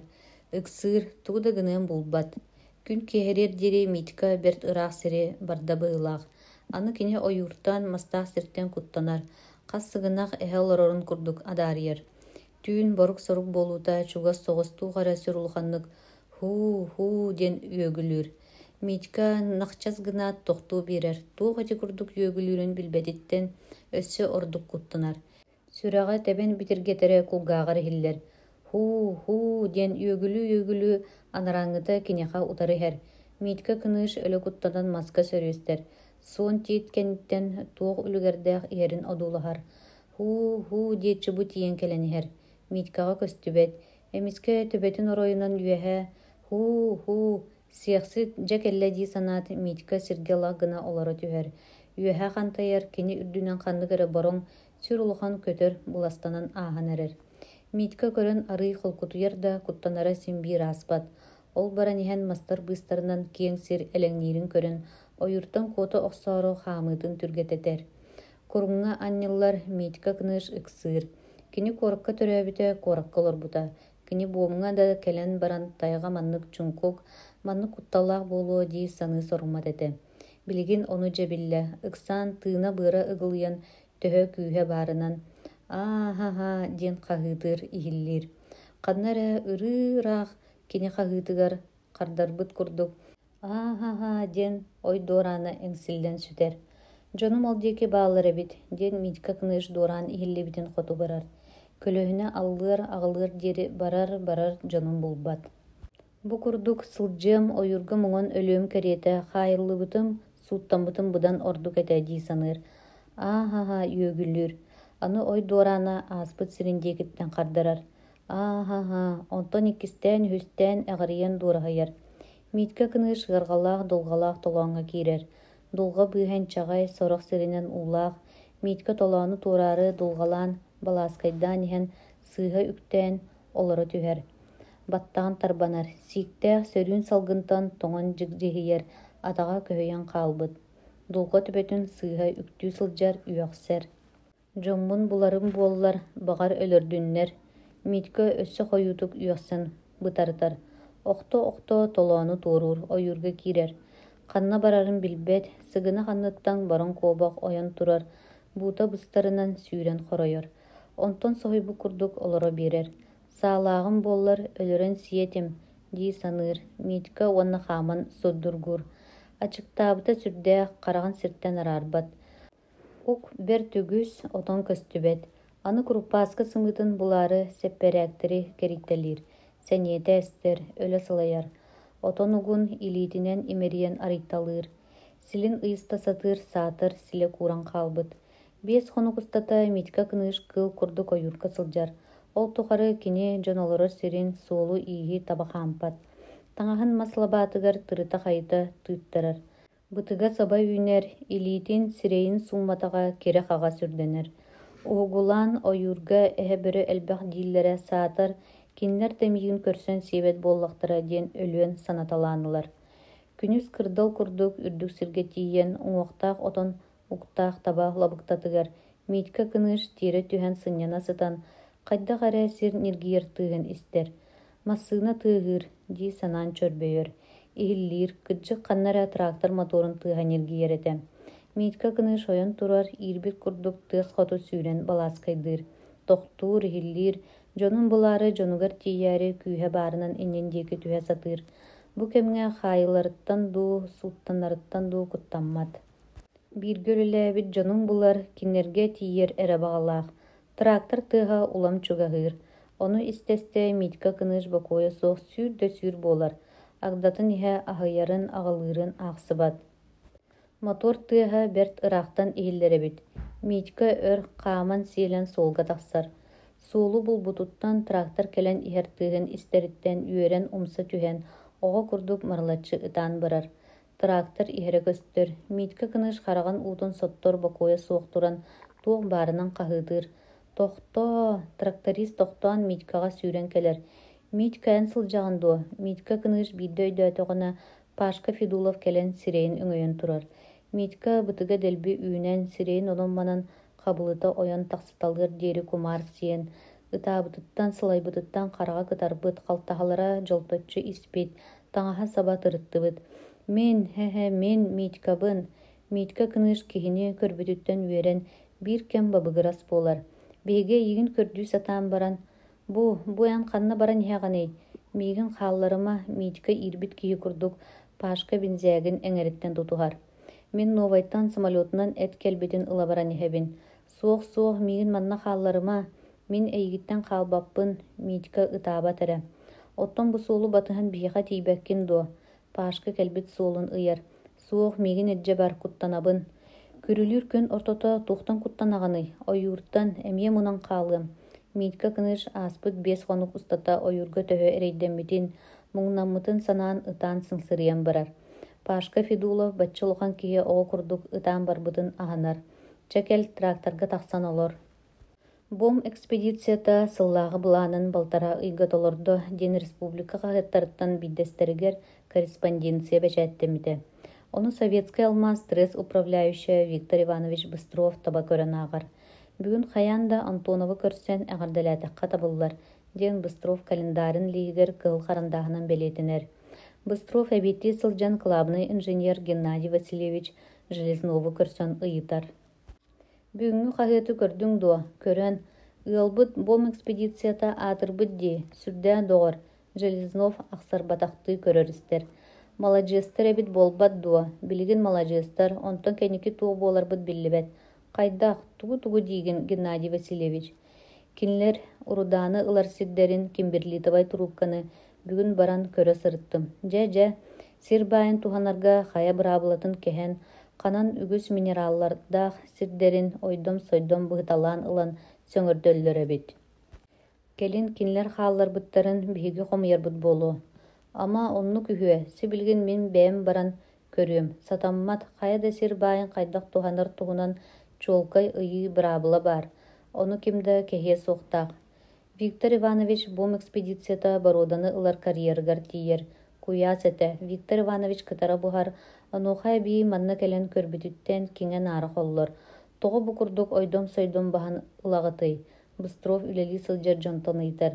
Ыксыыр, тугу да гыныан булбат. Күн киэһэриэр диэри Митька бэрт ыраах сири барда быһыылаах. Аны кини ойууртан, мастаах сиртэн куттанар, хас сыгынах эһэ олорорун курдук адаарыйар. Түүн борук-сорук буолуута чугас соҕус туох эрэ сүр улаханнык «һуу-һуу» диэн үөгүлүүр. Митька нахчас гынаат тохтуу биэрэр, туох ити курдук үөгүлүүрүн билбэтиттэн өссө ордук куттанар. Сүрэҕэ тэбэн битиргэтэрэ кулгааҕар иһиллэр. «Һуу-һуу» диэн үөгүлүү-үөгүлүү анарааҥҥыта киниэхэ утары иһэр. Митька кыныш өлө куттанан маска сөрүөстэр, суон тиит кэнниттэн туох үлүгэрдээх иһэрин одуулаһар. «Һуу-һуу» диэччи бу тиийэн кэлэн иһэр. Митькаҕа көстүбэт. Эмискэ төбөтүн оройунан үөһэ «Һуу-һуу, сиэхсит дьэ кэллэ» дии санаат, Митька сиргэ лах гына олоро түһэр. Үөһэ хантайар, кини үрдүнэн ханнык эрэ бороҥ, сүр улахан көтөр быластанан ааһан эрэр. Митька көрөн арыый холкутуйар да, куттанара син биир ааспат. Ол баран иһэн мастар быыстарынан киэҥ сир элэҥниирин көрөн, ойууртан куота охсоору хаамыытын түргэтэтэр. Куруҥҥа анньыллар Митька Кныш ыксыыр. Кини куоракка төрөөбүтэ, куоракка олорбута. Кини буомҥа да кэлэн баран тайҕа маннык чуҥкук, маннык кутталлаах буолуо дии саныы соруммат этэ. Билигин ону дьэ биллэ, ыксаан тыына-быара ыгылыйан төһө күүһэ баарынан «Аа-ха-ха» диэн хаһыытыыр, иһиллиир. Ханна эрэ ырыы-ыраах кини хаһыытыгар хардарбыт курдук «Аа-ха-ха» диэн ой дуораана эҥсиллэн сүтэр. «Дьонум ол диэки бааллар эбит» диэн Митька Кныш дуораан иһиллибитин хоту барар. Көлөһүнэ аллыар-аҕылыар диэри барар-барар дьонун булбат. Бу курдук сылдьыам, ойуурга муҥан өлүөм кэриэтэ, хаайыллыбытым, сууттаммытым быдан ордук этэ дии саныыр. Аа-һа-һа үөгүлүүр. Аны ой дуораана ааспыт сирин диэкиттэн хардарар. Аа-һа-һа, онтон иккистээн-үһүстээн эҕирийэн дуораһыйар. Митька Кыныш ыарҕалаах дулҕалаах толооҥҥо киирэр. Дулҕа быыһа инчэҕэй, сорох сиринэн уулаах. Митька толоону туораары дулҕалаан, балааскайдаан иһэн сыыһа үктээн, олоро түһэр. Баттаҕын тарбанар, сииктээх сөрүүн салгынтан тоҥон дьигдьиһийэр, атаҕа көһүйэн хаалбыт. Дулҕа төбөтүн сыыһа үктүү сылдьар, үөхсэр. Дьоммун буларым буоллар, баҕар өлөрдүннэр, Митька өссө хойуутук үөхсэн бытарытар. Охто-охто толоону туоруур, ойуурга киирэр. Ханна барарын билбэт, сыгынах анныттан бороҥ куобах ойон турар, буута быстарынан сүүрэн хоройор. Онтон соһуйбут курдук олоро биэрэр. Саалааҕым буоллар, өлөрөн сиэ этим, дии саныыр Митька уонна хааман сурдургуур. Ачыктаабыта сүрдээх, хараҕын сиртэн араарбат. Ук бэрт үгүс, отон көстүбэт. Аны куруппааскы сымыытын булаары сэппэрээктэри кэрийтэлиир, сэниэтэ эстэр, өлө сылайар. Отон угун илиитинэн имэрийэн арыйталыыр. Силин ыйыста сатыыр саатар силэ кууран хаалбыт. 5 хонук устата Митька Кыныш кыыл курдук ойуурга сылдьар. Ол тухары кини дьон олорор сирин, суолу-ииһи таба хаампат. Таҥаһын мас лабаатыгар тырыта-хайыта тыыттарар. Бытыга саба үүнэр, илиитин, сирэйин суумматаҕа кирэ-хаҕа сүрдэнэр. Уһугулаан ойуурга эһэ-бөрө элбэх дииллэрэ саатар, кинилэр да миигин көрсөн сиэбэт буоллахтара диэн өлүөн санаталаан ылар. Күнүс кырдал курдук үрдүк сиргэ тиийэн, уҥуохтаах отон уктаах таба лабыктатыгар Митька Кыныш тиэрэ түһэн сынньана сытан, хайдах эрэ сир ньиргийэр тыаһын истэр. Массыына тыаһыыр дии санаан чөрбөйөр, иһиллиир, кырдьык ханна эрэ трактор мотуорун тыаһа ньиргийэр этэ. Митька Кыныш ойон турар, иирбит курдук тыас хоту сүүрэн балааскайдыыр. Тохтуур, иһиллиир, дьонун булаары дьонугар тиийээри күүһэ баарынан иннин диэки түһэ сатыыр. Бу кэмҥэ хаайыларыттан дуу, сууттанарыттан дуу куттаммат. Бииргэ үлэлээбит дьонун булар, кинилэргэ тиийэр эрэ баҕалаах. Трактор тыаһа улам чугаһыыр. Ону истэ-истэ Митька Кыныш бокуойа суох сүүр да сүүр буолар, агдатын иһэ аһыйарын, аҕылыырын аахсыбат. Мотуор тыаһа бэрт ыраахтан иһиллэр эбит. Митька өр хааман-сиэлэн суолга тахсар. Суолу булбутуттан трактор кэлэн иһэр тыаһын истэриттэн үөрэн умса түһэн, оҕо курдук марылаччы ытаан барар. Трактор иһэрэ көстөр, Митька Кыныш хараҕын уутун соттор бокуойа суох туран, туох баарынан хаһыытыыр: «Тохтоо!» Тракторист тохтоон Митькаҕа сүүрэн кэлэр: «Митька, эн сылдьаҕын дуо?» Митька Кыныш биирдэ өйдөөтөҕүнэ, Пашка Федулов кэлэн сирэйин өҥөйөн турар. Митька бытыга дэлби үүнэн, сирэйин онон-манан хабылыта ойон тахсыталыар диэри кумаар сиэн, ытаабытыттан, сылайбытыттан хараҕа кытарбыт, халтаһалара дьолточчу испит, таҥаһа-саба тырыттыбыт. «Мин, һэ-һэ, мин Митькабын!» Митька Кыныш киһини көрбүтүттэн үөрэн, биир кэм бабыгырас буолар. «Биһиги эйигин көрдүү сатаан баран, бу, бу эн ханна баран иһэҕиний? Миигин хаалларыма, Митька иирбит киһи курдук Пашка бинзээгин эҥэриттэн тутуһар. Мин Новайтан самолетунан эт кэлбитин ыла баран иһэбин. Суох-суох, миигин манна хаалларыма, мин эйигиттэн хаалбаппын, Митька ытаабат эрэ. Оттон бу суолу батыһан биһиэхэ тиийбэккин дуо? Пашка кэлбит суолун ыйар. Суох, миигин илдьэ бар, куттанабын. Күрүлүүр күн ортото туохтан куттанаҕыный? Ойууртан, эмиэ мунан хаалыам. Митька Кыныш ааспыт 5 хонук устата ойуурга төһө эрэйдэммитин, муҥнаммытын санаан ытаан сыҥсырыйан барар. Пашка Федулов бачча улахан киһи оҕо курдук ытаан барбытын аһынар. Чэ кэл, тракторга тахсан олор. Бом экспедицията сыллааҕы былаанын балтараа ыйга толордо диэн республика хаһыаттарыттан биирдэстэригэр корреспонденция бэчээттэммитэ. Ону Советскай алмаас стресс управляющайа Виктор Иванович Быстров таба көрөн ааҕар. Бүгүн хайаан да Антоновы көрсөн эҕэрдэлээтэххэ табыллар, диэн Быстров календарын лииһигэр кыһыл харандааһынан бэлиэтэнэр. Быстров эбиэттии сылдьан кылаабынай инженер Геннадий Васильевич Железнову көрсөн ыйытар. Бүгүҥҥү хаһыаты көрдүҥ дуо? Көрөн. Ыалбыт бом экспедицията аатырбыт дии, сүрдээх доҕор, Железнов ахсарбатахтыы көрөр-истэр. Маладьыастар эбит буолбат дуо? Билигин маладьыастар, онтон кэнники туох буоларбыт биллибэт. Хайдах, тугу-тугу диигин, Геннадий Васильевич? Кинилэр урудааны ылар сирдэрин Кимберлитовай трубканы бүгүн баран көрө сырыттым. Дьэ-дьэ, Сир баайын туһанарга хайа быраабылатын кэһэн, ханан үгүс минераллардаах сирдэрин ойдом-сойдом быһыталаан ылан сөҥөрдөллөр эбит. Кэлин кинилэр хаалларбыттарын биһиги хомуйарбыт буолуо. Ама, оннук үһүө, сибилигин мин бэйэм баран көрүөм. Сатаммат, хайа да сир баайын хайдах туһанар туһунан чуолкай ыйыы быраабыла баар. Ону ким да кэһиэ суохтаах. Виктор Иванович Бом экспедицията боруоданы ылар карьерыгар тиийэр. Куйаас этэ. Виктор Иванович кытара буһар, онуоха эбии манна кэлэн көрбүтүттэн киҥэ-наара холлор. Тоҕо бу курдук ойдом-сойдом баһан ылаҕытый? Быстров үлэлии сылдьар дьонтон ыйытар.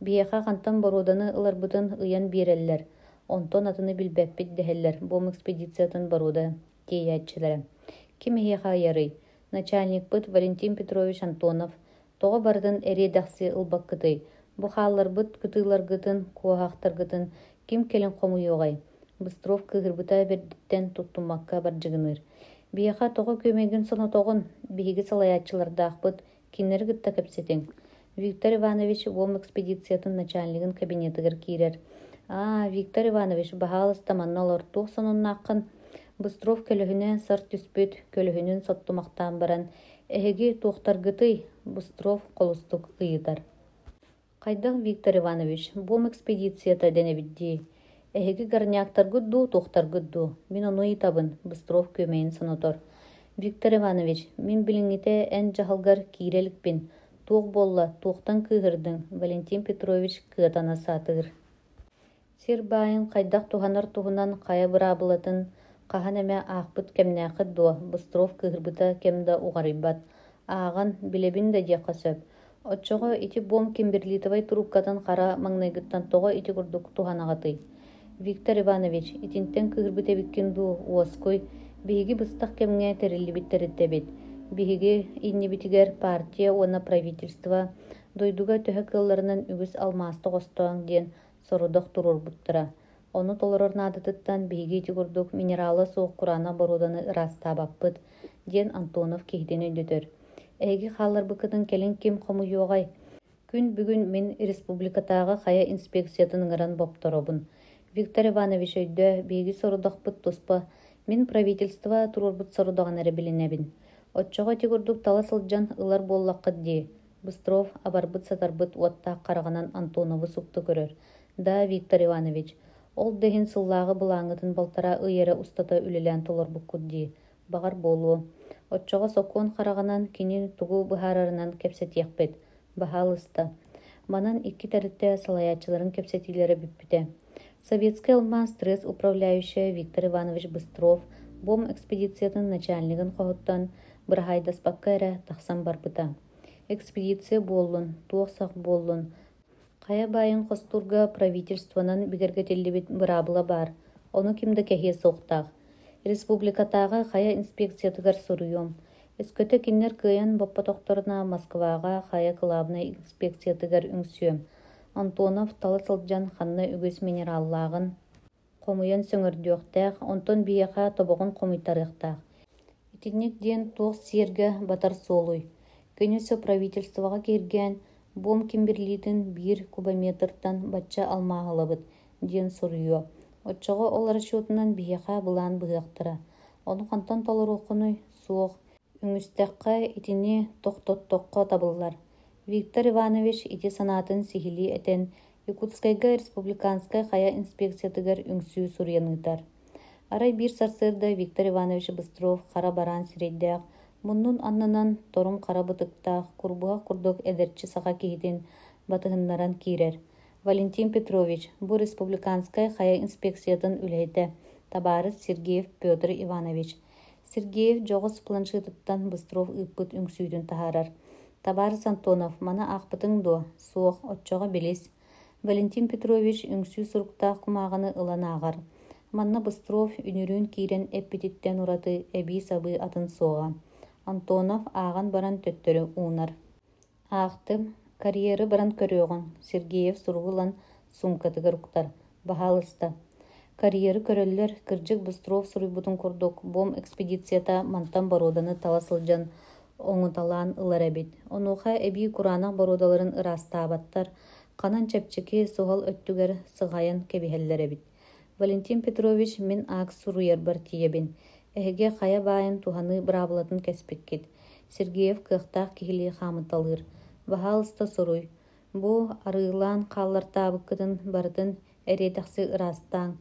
Биһиэхэ хантан боруоданы ыларбытын ыйан биэрэллэр. Онтон атыны билбэппит дэһэллэр Бом экспедициятын боруода тиэйээччилэрэ. Ким эһиэхэ ыйарый? Начальникпыт Валентин Петрович Антонов тоҕо барытын эриэ-дэхси ылбаккытый? Бу хаалларбыт кытыыларгытын, куоһаахтаргытын ким кэлин хомуйуоҕай? Быстров кыыһырбыта бэрдиттэн туттуммакка бардьыгыныыр. Биһиэхэ тоҕо күөмэйгин сонотоҕун? Биһиги салайааччылардаахпыт, кинилэри кытта кэпсэтиҥ. Виктор Иванович ВОМ экспедициятын начальнигын кабинетыгар киирэр. «Аа, Виктор Иванович, баһаалыста манна олор, туох сонуннааххын?» Быстров көлөһүнэ сар түспүт, көлөһүнүн соттумахтаан баран, «Эһиги туохтаргытый?» Быстров холустук ыйытар. «Хайдах, Виктор Иванович, буом экспедицията дэнэбит дии. Эһиги горняктаргыт дуу, туохтаргыт дуу? Мин ону ыйытабын», Быстров күөмэйин сонотор. «Виктор Иванович, мин билиҥҥитэ эн дьаһалгар киирэ иликпин. Туох буолла, туохтан кыыһырдыҥ?» Валентин Петрович кыатана сатыыр. Сир баайын хайдах туһанар туһунан хайа быраабылатын хаһан эмэ аахпыт кэмнээххит дуо? Быстров кыыһырбыта кэм да уҕарыйбат. Ааҕан, билэбин да диэххэ сөп. Оччоҕо ити буом кимберлитовай трубкатын хара маҥнайгыттан тоҕо ити курдук туһанаҕытый? Виктор Иванович, итинтэн кыыһырбыт эбиккин дуу, уоскуй. Биһиги быстах кэмҥэ тэриллибит тэрилтэбит. Биһиги иннибитигэр партия уонна правительство дойдуга төһө кыалларынан үгүс алмааста хостоон диэн сорудах туруорбуттара. Ону толорор наадатыттан биһиги ити курдук минерала суох кураанах боруоданы ыраастаабаппыт, диэн Антонов киһитин өйдөтөр. Эһиги хаалларбыккытын кэлин ким хомуйуоҕай? Күн бүгүн мин республикатааҕы хайа инспекциятын ыҥыран бопторобун. Виктор Иванович өйдөө, биһиги сорудахпыт туспа. Мин правительство туруорбут сорудаҕын эрэ билинэбин. Оччоҕо ити курдук тала сылдьан ылар буоллаххыт дии. Быстров абарбыт-сатарбыт уоттаах хараҕынан Антоновы супту көрөр. «Да, Виктор Иванович, ол да иһин сыллааҕы былааҥҥытын балтараа ый эрэ устата үлэлээн толорбуккут дии. Баҕар буолуо. Оччоҕо сокуон хараҕынан кини тугу быһаарарынан кэпсэтиэхпит. Баһаалыста». Манан икки тэрилтэ салайааччыларын кэпсэтиилэрэ бүппүтэ. Советскай алмаас трест управляющайа Виктор Иванович Быстров БОМ экспедициятын начальнигын хоһуттан быраһаайдаспакка эрэ тахсан барбыта. Экспедиция буоллун, туох сах буоллун, хайа баайын хостуурга правительствонан бигэргэтиллибит быраабыла баар, ону ким да кэһиэ суохтаах. Республикатааҕы хайа инспекциятыгар суруйуом. Өскөтө кинилэр кыайан боппотохторуна Москваҕа хайа кылаабынай инспекциятыгар үҥсүөм. Антонов тала сылдьан ханна үгүс минераллааҕын хомуйан сөҥөрдүөхтээх, онтон биһиэхэ тобоҕун хомуйтарыахтаах. Итинник диэн туох сиэргэ батар суолуй? Кини өссө правительствоҕа киһиргээн, буом кимберлитин биир кубометртан бачча алмааһы ылабыт диэн суруйуо. Оччоҕо ол расчетунан биһиэхэ былаан быһыахтара. Ону хантан толоруоххунуй? Суох. Үҥүстэххэ, итини тохтоттоххо табыллар. Виктор Иванович ити санаатын сиһилии этэн, Якутскайга республиканскай хайа инспекциятыгар үҥсүү суруйан ыытар. Арай биир сарсыарда Виктор Иванович Быстров хара бараан сирэйдээх, муннун аннынан торум хара бытыктаах, курбуһах курдук эдэрчи саха киһитин батыһыннаран киирэр. Валентин Петрович, бу республиканскай хайа инспекциятын үлэһитэ, табаарыс Сергеев Петр Иванович. Сергеев дьоҕус планшетыттан Быстров ыыппыт үҥсүүтүн таһаарар. «Табаарыс Антонов, маны аахпытыҥ дуо?» «Суох, оччоҕо билис». Валентин Петрович үҥсүү суруктаах кумааҕыны ылан ааҕар. Манна Быстров үнүрүүн киирэн эппититтэн ураты эбии-сабыы атын суоҕа. Антонов ааҕан баран төттөрү уунар. Аахтым, карьеры баран көрүөҕүҥ, Сергеев суругу ылан суумкатыгар уктар. Баһаалыста. Карьеры көрөллөр, кырдьык Быстров суруйбутун курдук, бом экспедицията мантан боруоданы тала сылдьан оҥуталаан ылар эбит. Онуоха эбии кураанах боруодаларын ыраастаабаттар, ханан чэпчэки суһал өттүгэр сыҕайан кэбиһэллэр эбит. Валентин Петрович, мин акт суруйарбар тиийэбин. Эһиги хайа баайын туһаныы быраабылатын кэспиккит. Сергеев кыахтаах киһилии хаамыталыыр. Баһаалыста суруй. Бу арыылаан хааллартаабыккытын барытын эриэ-дэхси ыраастааҥ.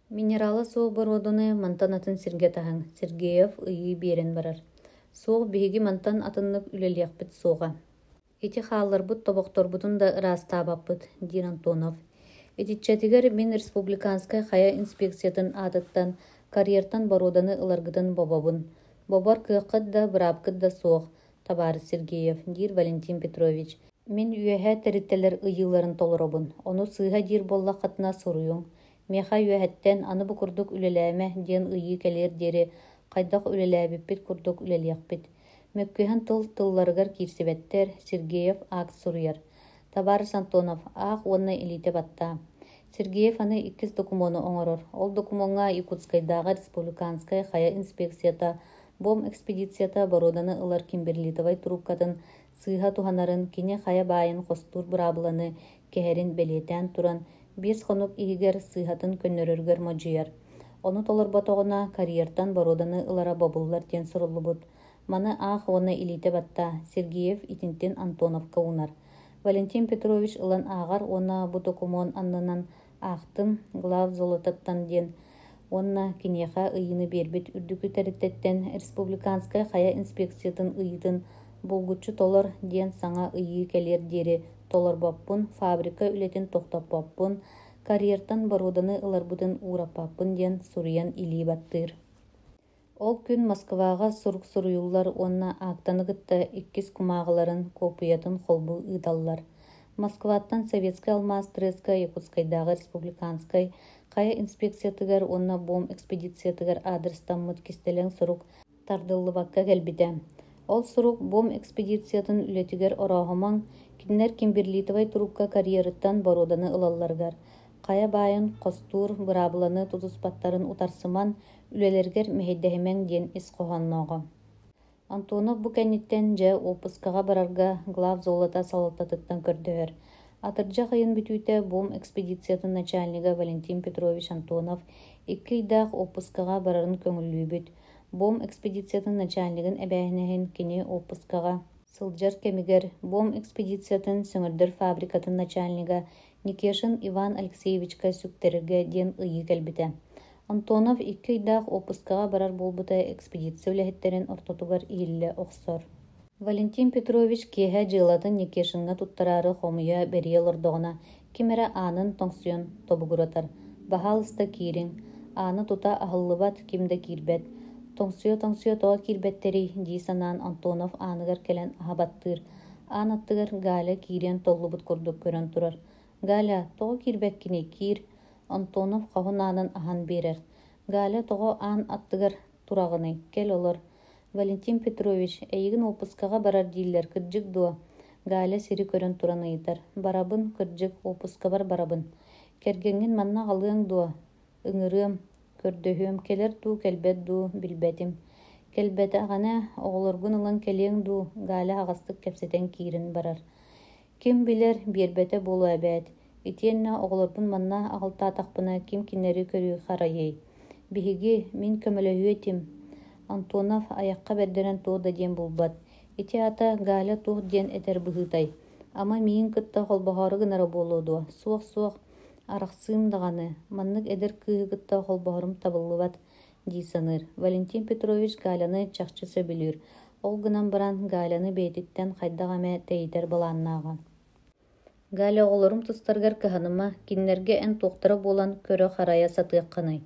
Минерала суох боруоданы мантан атын сиргэ таһыҥ, Сергеев ыйыы биэрэн барар. Суох, биһиги мантан атыннык үлэлиэхпит суоҕа. Ити хаалларбыт тобохторбутун да ыраастаабаппыт, диир Антонов. Итиччэтигэр мин республиканскай хайа инспекциятын аатыттан карьертан боруоданы ыларгытын бобобун. Бобор кыаххыт да, быраапкыт да суох, табаарыс Сергеев, диир Валентин Петрович. Мин үөһээ тэрилтэлэр ыйыыларын толоробун, ону сыыһа диир буоллаххытына суруйуҥ. Миэхэ үөһэттэн аны бу курдук үлэлээмэ диэн ыйыы кэлиэр диэри хайдах үлэлээбиппит курдук үлэлиэхпит. Мөккүһэн тыл тылларыгар киирсибэттэр, Сергеев акт суруйар. Табаарыс Антонов, аах уонна илиитэ баттаа. Сергеев аны иккис докумуону оҥорор. Ол докумуоҥҥа Якутскайдааҕы республиканскай хайа инспекцията бом экспедицията боруоданы ылар кимберлитовай трубкатын сыыһа туһанарын, кини хайа баайын хостуур быраабыланы кэһэрин бэлиэтээн туран, 5 хонук иһигэр сыыһатын көннөрөрүгэр модьуйар. Ону толорботоҕуна, карьертан боруоданы ылара бобуллар диэн суруллубут. Маны аах уонна илиитэ баттаа, Сергеев итинтин Антоновка уунар. Валентин Петрович ылан ааҕар уонна бу докумуон аннынан аахтым, главзолототтан диэн уонна киниэхэ ыйыыны биэрбит үрдүкү тэрилтэттэн республиканскай хайа инспекциятын ыйыытын булгуччу толор диэн саҥа ыйыы кэлиэр диэри толорбоппун, фабрика үлэтин тохтоппоппун, карьертан боруоданы ыларбытын уураппаппын диэн суруйан илии баттыыр. Ол күн Москваҕа сурук суруйуллар уонна аактаны кытта иккис кумааҕыларын куоппуйатын холбуу ыыталлар. Москваттан Советскай алмаас треска Якутскайдааҕы республиканскай хайа инспекциятыгар уонна бом экспедициятыгар аадырыстаммыт кистэлэҥ сурук тардыллыбакка кэлбитэ. Ол сурук бом экспедициятын үлэтигэр орооһумаҥ, кинилэр кимберлитовай трубка карьерыттан боруоданы ылалларыгар, хайа баайын хостуур быраабыланы тутуспаттарын утарсыман, үлэлэригэр мэһэйдэһимэҥ диэн ис хоһооннооҕо. Антонов бу кэнниттэн дьэ уоппускаҕа барарга главзолото салалтатыттан көрдөһөр. Атырдьах ыйын бүтүүтэ бом экспедициятын начальнига Валентин Петрович Антонов 2 ыйдаах уоппускаҕа барарын көҥүллүүбүт. Бом экспедициятын начальнигын эбээһинэһин кини уоппускаҕа сылдьар кэмигэр бом экспедициятын сөҥөрдөр фабрикатын начальнига Никешин Иван Алексеевичка сүктэрэргэ диэн ыйыы кэлбитэ. Антонов 2 ыйдаах уоппускаҕа барар буолбута экспедиция үлэһиттэрин ортотугар иһиллэ охсор. Валентин Петрович киэһэ дьыалатын Никешиҥҥа туттараары хомуйа бэрийэ олордоҕуна, ким эрэ аанын тоҥсуйан тобугуратар: «Баһаалыста киириҥ». Аана тута аһыллыбат, ким да киирбэт. Тоҥсуйа-тоҥсуйа тоҕо киирбэттэрий дии санаан Антонов ааныгар кэлэн аһа баттыыр. Аан аттыгар Галя киириэн толлубут курдук көрөн турар. «Галя, тоҕо киирбэккиний, киир!» Антонов хоһун аанын аһан биэрэр. «Галя, тоҕо аан аттыгар тураҕыный, кэл олор. Валентин Петрович, эйигин уоппускаҕа барар дииллэр, кырдьык дуо?» Галя сири көрөн туран ыйытар. «Барабын, кырдьык, уоппускабар барабын. Кэргэҥҥин манна аҕалыаҥ дуо? Ыҥырыам, көрдөһүөм, кэлэр дуу, кэлбэт дуу, билбэтим. Кэлбэтэҕинэ, оҕолоргун ылан кэлиэҥ дуу?» Галя аһаҕастык кэпсэтэн киирэн барар. Ким билэр, биэрбэтэ буолуо эбээт. Итиэннэ оҕолорбун манна аҕалтаатахпына ким кинилэри көрүүй-харайыай? Биһиги, мин көмөлөһүө этим. Антонов айахха бэрдэрэн туох да диэн булбат. Ити аата Галя туох диэн этэр быһыытай? Ама миигин кытта холбоһоору гынара буолуо дуо? Суох-суох, арахсыым даҕаны. Маннык эдэр кыыһы кытта холбоһорум табыллыбат дии саныыр. Валентин Петрович Галяны чахчы сөбүлүүр. Ол гынан баран Галяны бэйэтиттэн хайдах эмэ тэйитэр былааннааҕа. Галя оҕолорум тустарыгар кыһаныма, кинилэргэ эн туохтара буолан көрө-харайа сатыаххыный?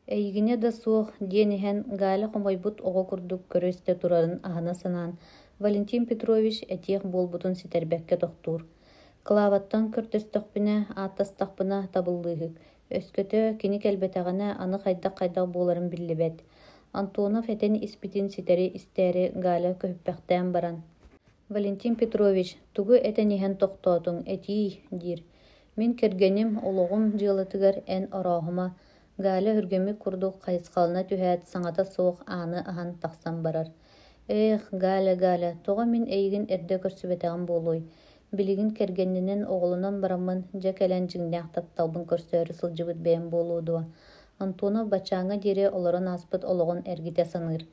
Эйигинэ да суох, диэн иһэн Галя хомойбут оҕо курдук көрө-истэ турарын аһына санаан, Валентин Петрович этиэх буолбутун ситэрбэккэ тохтуур. Клаваттан көрдөстөхпүнэ, ааттастахпына табыллыыһык, өскөтө кини кэлбэтэҕинэ аны хайдах-хайдах буоларым биллибэт. Антонов этэн испитин ситэри истээри Галя көһүппэхтээн баран «Валентин Петрович, тугу этэн иһэн тохтоотуҥ, этиий» диир. «Мин кэргэним, олоҕум дьыалатыгар эн орооһума» Галя үргэммит курдук хайысхалана түһээт, саҥата суох ааны аһан тахсан барар. «Ээх, Галя, Галя, тоҕо мин эйигин эрдэ көрсүбэтэҕим буолуой? Билигин кэргэннэнэн, оҕолонон бараммын, дьэ кэлэн дьиҥнээх тапталбын көрсөөрү сылдьыбыт бэйэм буолуо дуо? Антонов баччааҥҥа диэри олорон ааспыт олоҕун эргитэ саныыр.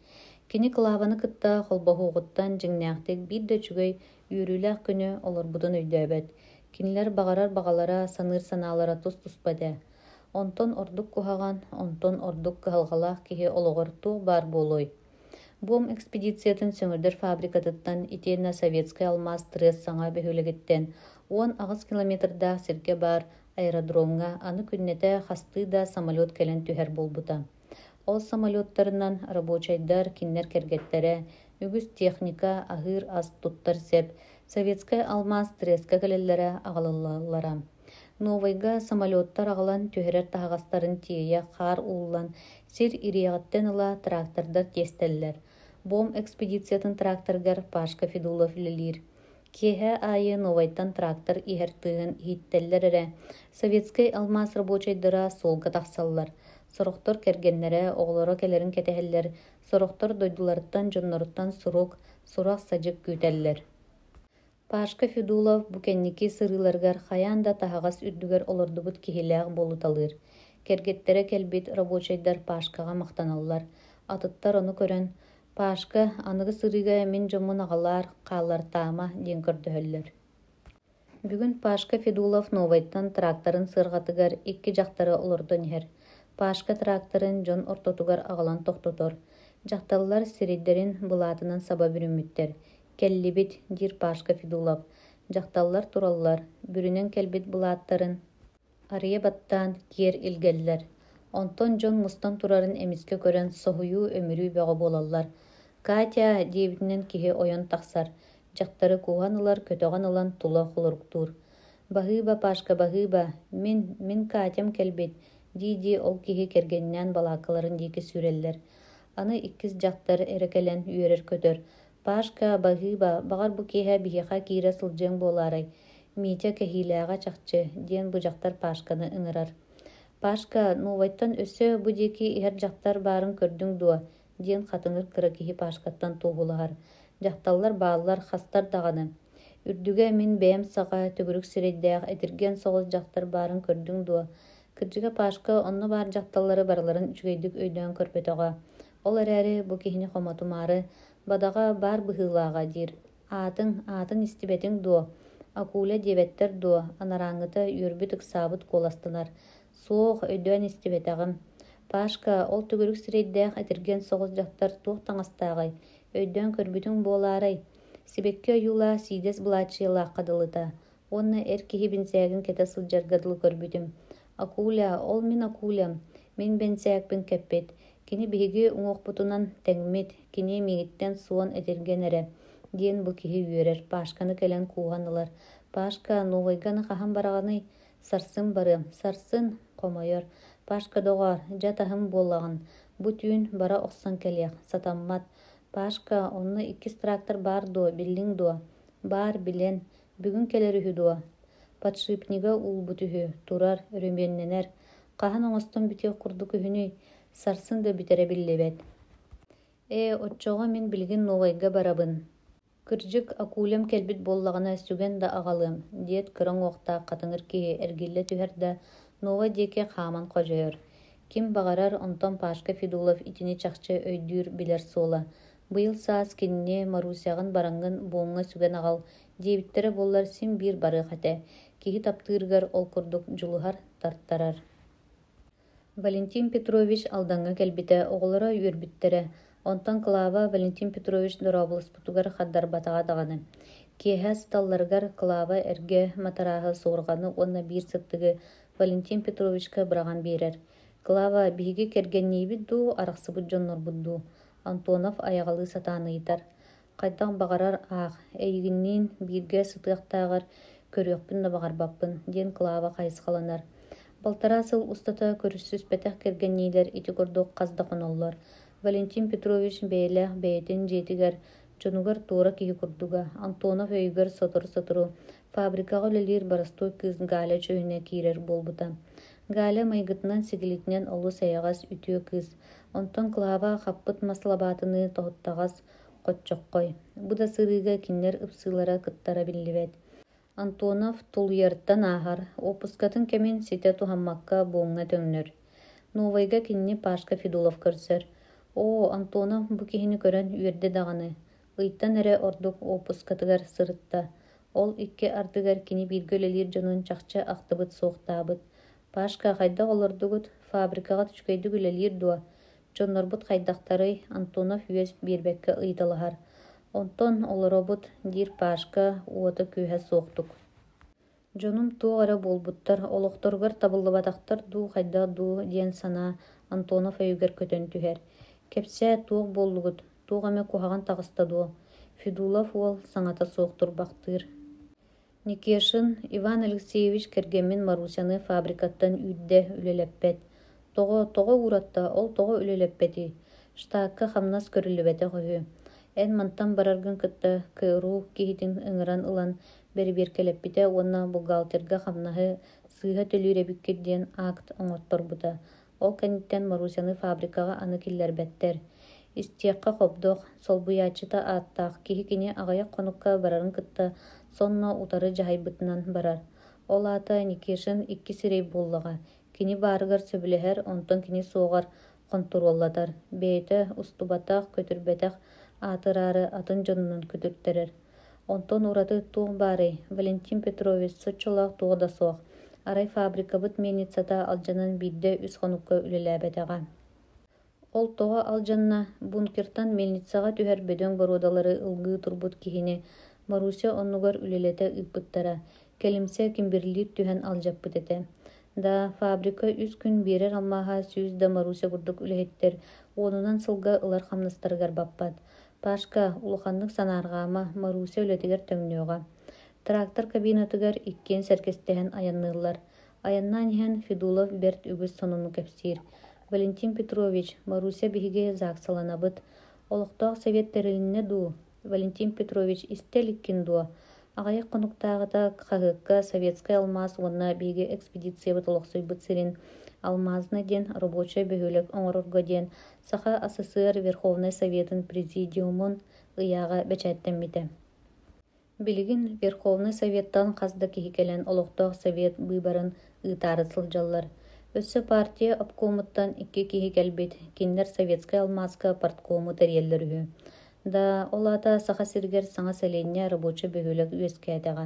Кини Клаваны кытта холбоһуоҕуттан дьиҥнээхтик биир да үчүгэй, үөрүүлээх күнү олорбутун өйдөөбөт. Кинилэр баҕарар баҕалара, саныыр санаалара тус-туспа этэ. Онтон ордук куһаҕан, онтон ордук кыһалҕалаах киһи олоҕор туох баар буолуой? Буом экспедициятын сөҥүрдэр фабрикатыттан итиэннэ Советскай алмаас трест саҥа бөһүөлэгиттэн 18 километрдаах сиргэ баар аэродромҥа аны күннэтэ хастыы да самолет кэлэн түһэр буолбута. Ол самолеттарынан рабочайдар, кинилэр кэргэттэрэ, үгүс техника, аһыыр ас, туттар сэп Советскай алмаас тресткэ кэлэллэрэ аҕалыллаллара. Новайга самолеттар аҕалан түһэрэр таһаҕастарын тиэйэ хаар ууллан, сир ириэҕиттэн ыла трактордар тиэстэллэр. Бом экспедициятын тракторыгар Пашка Федулов үлэлиир. Киэһэ аайы Новайтан трактор иһэр тыаһын иһиттэллэр эрэ, советскай алмаас рабочайдара суолга тахсаллар. Сорохтор кэргэннэрэ, оҕолоро кэлэрин кэтэһэллэр, сорохтор дойдуларыттан, дьонноруттан сурук, сурах-садьык күүтэллэр. Пашка Федулов бу кэнники сырыыларыгар хайаан да таһаҕас үрдүгэр олордубут киһилээх буолуталыыр. Кэргэттэрэ кэлбит рабочайдар Пашкаҕа махтаналлар. Атыттар ону көрөн, «Пашка, аныгы сырыыга мин дьоммун аҕалаар, хааллартаама» диэн көрдөһөллөр. Бүгүн Пашка Федулов Новайтан тракторын сыарҕатыгар икки дьахтары олордон иһэр. Пашка тракторын дьон ортотугар аҕалан тохтотор. Дьахталлар сирэйдэрин былаатынан саба бүрүммүттэр. «Кэллибит», диир Пашка Федулов. Дьахталлар тураллар, бүрүнэн кэлбит былааттарын арыйа баттаан киэр илгэллэр. Онтон дьон мустан турарын эмискэ көрөн соһуйуу-өмүрүү бөҕө буолаллар. «Катя!» диэбитинэн киһи ойон тахсар, дьахтары кууһан ылар, көтөҕөн ылан тула холоруктуур. «Баһыыба, Пашка, баһыыба! Мин, мин Катям кэлбит!» дии-дии ол киһи кэргэнинээн балааккаларын диэки сүүрэллэр. Аны иккис дьахтар эрэ кэлэн үөрэр-көтөр, «Пашка, баһыыба, баҕар бу киэһэ биһиэхэ киирэ сылдьыаҥ буолаарай? Митя кэһиилээҕэ чахчы», диэн бу дьахтар Пашканы ыҥырар. «Пашка, Новайтан өссө бу диэки иһэр дьахтар баарын көрдүҥ дуо?» диэн хатыҥыр кыра киһи Пашкаттан туоһулаһар. Дьахталлар бааллар, хастар даҕаны. Үрдүгэ мин бэйэм саҕа төгүрүк сирэйдээх этиргэн соҕус дьахтар баарын көрдүҥ дуо? Кырдьыга Пашка онно баар дьахталлары барыларын үчүгэйдик өйдөөн көрбөтөҕө. Ол эрээри бу киһини хомотумаары, бадаҕа баар быһыылааҕа диир. Аатыҥ, аатын истибэтиҥ дуо? Акуля диэбэттэр дуо? Анарааҥҥыта үөрбүт-ыксаабыт куоластанар. Суох, өйдөөн истибэтэҕим. Пашка, ол төгүрүк сирэйдээх этиргэн соҕус дьахтар туох таҥастааҕый? Өйдөөн көрбүтүҥ буолаарай? Сибэкки ойуулаах сиидэс былааччыйалаахха дылыта. Уонна эр киһи бинсээгин кэтэ сылдьарга дылы көрбүтүм. Акуля, ол мин Акулям. Мин бинсээкпин кэппит. Кини биһиги уҥуохпутунан тэҥмит, кини миигиттэн суон этиргэн эрэ, диэн бу киһи үөрэр, Пашканы кэлэн кууһан ылар. Пашка, Новайганы хаһан бараҕыный? Сарсын барыам. Сарсын, хомойор. Пашка доҕоор, дьэ таһым буоллаҕын. Бу түүн бара охсон кэлиэх. Сатаммат. Пашка, онно иккис трактор баар дуо, биллиҥ дуо? Баар, билэн. Бүгүн кэлэр үһү дуо? Подшипнига уулбут үһү, турар, өрөмүөннэнэр. Хаһан оҥостон бүтүөх курдук үһүнүй? Сарсын да бүтэрэ биллибэт. Ээ, оччоҕо мин билигин Новайга барабын. Кырдьык, Акулям кэлбит буоллаҕына сүгэн да аҕалыам, диэт кыра уҥуохтаах хатыҥыр киһи эргиллэ түһэр да, Новай диэки хааман ходьойор. Ким баҕарар, онтон Пашка Федулов итини чахчы өйдүүр, билэр суола. Быйыл саас кинини Марусяҕын бараҥҥын буомҥа сүгэн аҕал диэбиттэрэ буоллар син биир барыах этэ. Киһи таптыырыгар ол курдук дьулуһар, тартарар. Валентин Петрович Алдаҥҥа кэлбитэ, оҕолоро үөрбүттэрэ. Онтон Клава Валентин Петрович дорооболоспутугар хардарбатаҕа даҕаны. Киэһэ сыталларыгар Клава эргэ матарааһы, суорҕаны уонна биир сыттыгы Валентин Петровичка быраҕан биэрэр. «Клава, биһиги кэргэнниибит дуу, арахсыбыт дьоннорбут дуу?» Антонов айаҕалыы сатаан ыйытар. Хайдах баҕарар аах, эйигинниин бииргэ сытыахтааҕар көрүөхпүн да баҕарбаппын, диэн Клава хайысхаланар. Балтараа сыл устата көрүсүспэтэх кэргэнниилэр ити курдук хас да хоноллор. Валентин Петрович бэйэлээх бэйэтин дьиэтигэр дьонугар туора киһи курдуга, Антонов өйүгэр сотору-сотору фабрикаҕа үлэлиир боростуой кыыс Галя чөһүнэ киирэр буолбута. Галя майгытынан-сигилитинэн олус эйэҕэс, үтүө кыыс. Онтон Клава хаппыт мас лабаатыныы тоһуттаҕас, хоччоххой. Бу да сырыыга кинилэр ыпсыылара кыттара биллибэт. Антонов тулуйарыттан ааһар, уоппускатын кэмин ситэ туһаммакка буомҥа төҥнөр. Новайга кинини Пашка Федулов көрсөр. Оо, Антонов бу киһини көрөн үөрдэ даҕаны. Ыйтан эрэ ордук уоппускатыгар сырытта. Ол икки ардыгар кини бииргэ үлэлиир дьонун чахчы ахтыбыт-суохтаабыт. «Пашка, хайдах олордугут? Фабрикаҕыт үчүгэйдик үлэлиир дуо? Дьоннорбут хайдахтарый?» Антонов үөс биэрбэккэ ыйыталаһар. «Онтон олоробут», диир Пашка уота-күүһэ суохтук. Дьонум туох эрэ буолбуттар, олохторугар табыллыбатахтар дуу, хайдах дуу диэн санаа Антонов өйүгэр көтөн түһэр. «Кэпсээ, туох буоллугут? Туох эмэ куһаҕан таҕыста дуо?» Федулов уол саҥата суох турбахтыыр. Никешин Иван Алексеевич кэргэммин Марусяны фабрикаттан үүрдэ, үлэлэппэт. Тоҕо, тоҕо ууратта, ол тоҕо үлэлэппэтий? Штакка хамнас көрүллүбэтэх үһү. Эн мантан бараргын кытта КРУ киһитин ыҥыран ылан бэрэбиэркэлэппитэ уонна бухгалтерга хамнаһы сыыһа төлүүр эбиккит диэн акт оҥотторбута. Ол кэнниттэн Марусяны фабрикаҕа аны киллэрбэттэр. Истиэххэ хобдох, солбуйааччыта ааттаах киһи кини аҕыйах хонукка барарын кытта сонно утары дьаһайбытынан барар. Ол аата Никишин икки сирэй буоллаҕа, кини баарыгар сөбүлэһэр, онтон кини суоҕар хонтуруоллатар, бэйэтэ устубатах, көтүрбэтэх аатыраары атын дьонунан көтүртэрэр. Онтон ураты туох баарый, Валентин Петрович соччолоох туох да суох. Арай фабрикабыт мельницата алдьанан биирдэ үс хонукка үлэлээбэтэҕэ. Ол тоҕо алдьанна, бункертан мельницаҕа түһэр бөдөҥ боруодалары ылгыы турбут киһини Маруся оннугар үлэлэтэ ыыппыттара, кэлимсэ кимберлит түһэн алдьаппыт этэ. Да, фабрика үс күн биэрэр алмааһа 100 да Маруся курдук үлэһиттэр уонунан сылга ылар хамнастарыгар баппат. Пашка, улаханнык санаарҕаама, Маруся үлэтигэр төҥнүөҕэ. Трактор кабинатыгар иккиэн сэргэстэһэн айанныыллар. Айаннаан иһэн Федулов бэрт үгүс сонуну кэпсиир. Валентин Петрович, Маруся биһиги ЗАГСаланабыт. Олохтоох совет тэрилиннэ дуу? Валентин Петрович, истэ иликкин дуо? Аҕыйах хонуктааҕыта хаһыакка «Советскай алмаас» уонна биһиги экспедициябыт олохсуйбут сирин Алмазна диэн рабочай бөһүөлэк оҥорорго диэн Саха АССР Верховнай Советын Президиумун ыйааҕа бэчээттэммитэ. Билигин Верховнай Советтан хас да киһи кэлэн олохтоох совет быыбарын ыытаары сылдьаллар. Өссө партия обкомуттан икки киһи кэлбит, кинилэр Советскай алмааска парткому тэрийэллэр үһү. Да, ол аата Саха сиригэр саҥа сэлиэнньэ рабочай бөһүөлэк үөскээтэҕэ.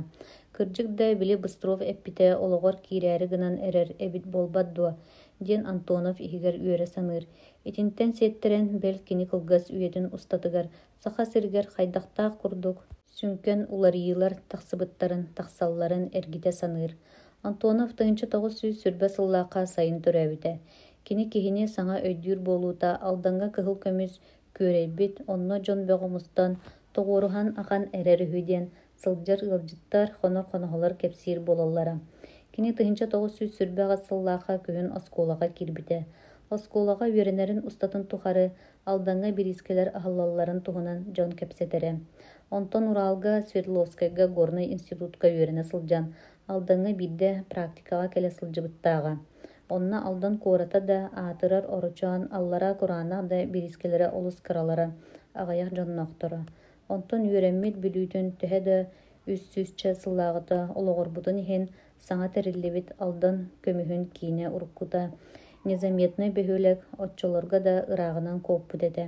Кырдьык да, били Быстров эппитэ олоҕор киирээри гынан эрэр эбит буолбат дуо, диэн Антонов иһигэр үөрэ саныыр. Итинтэн сиэттэрэн, бэл кини кылгас үйэтин устатыгар Саха сиригэр хайдахтаах курдук сүҥкэн уларыйыылар тахсыбыттарын, тахсалларын эргитэ саныыр. Антонов 1920 сыллаахха сайын төрөөбүтэ. Кини киһини саҥа өйдүүр буолуута Алдаҥҥа кыһыл көмүс күөрэйбит, онно дьон бөҕө мустан, тоҕуоруһан ахан эрэр үһү диэн сылдьар ыалдьыттар, хонор хоноһолор кэпсиир буолаллара. Кини 1928 сыллаахха күһүн оскуолаҕа киирбитэ. Оскуолаҕа үөрэнэрин устатын тухары Алдаҥҥа бириискэлэр аһыллалларын туһунан дьон кэпсэтэрэ. Онтон Уралга, Свердловскайга горнай институтка үөрэнэ сылдьан, Алдаҥҥа биирдэ практикаҕа кэлэ сылдьыбыттааҕа. Онно Алдан куората да, аатырар Орочоон, Аллараа Кураанах да бириискэлэрэ олус кыралара, аҕыйах дьонноохторо. Онтон үөрэммит Бүлүүтүн төһө да үс сүүсчэ сыллааҕыта олоҕурбутун иһин, саҥа тэриллибит Алдан көмүһүн киинэ уруккута Незаметнай бөһүөлэк оччолорго да ырааҕынан куоппут этэ.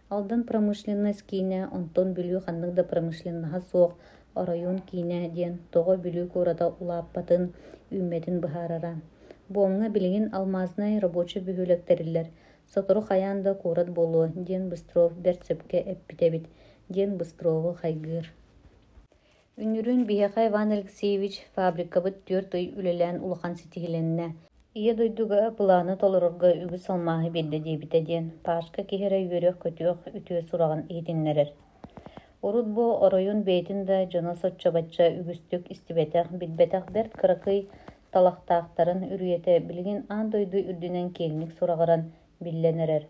Алдан промышленность киинэ, онтон Бүлүү ханнык да промышленноһа суох оройуон киинэ диэн тоҕо Бүлүү куората улааппатын, үүммэтин быһаарара. Буомҥа билигин алмазнай рабочай бөһүөлэк тэриллэр, сотору хайаан да куорат буолуо диэн Быстров бэрт сөпкө эппит эбит диэн Быстрову хайгыыр. Үнүрүүн биһиэхэ Иван Алексеевич фабрикабыт 4 ый үлэлээн улахан ситиһилэннэ. Ийэ дойдуга былааны толорорго үгүс алмааһы биэрдэ диэбитэ диэн Пашка киһи эрэ үөрүөх-көтүөх үтүө сураҕын иһитиннэрэр. Урут бу оройуон бэйэтин да дьоно соччо-бачча үгүстүк истибэтэх, билбэтэх бэрт кыракый талахтаахтарын үрүйэтэ билигин аан дойду үрдүнэн киэҥник сураҕыран биллэн эрэр.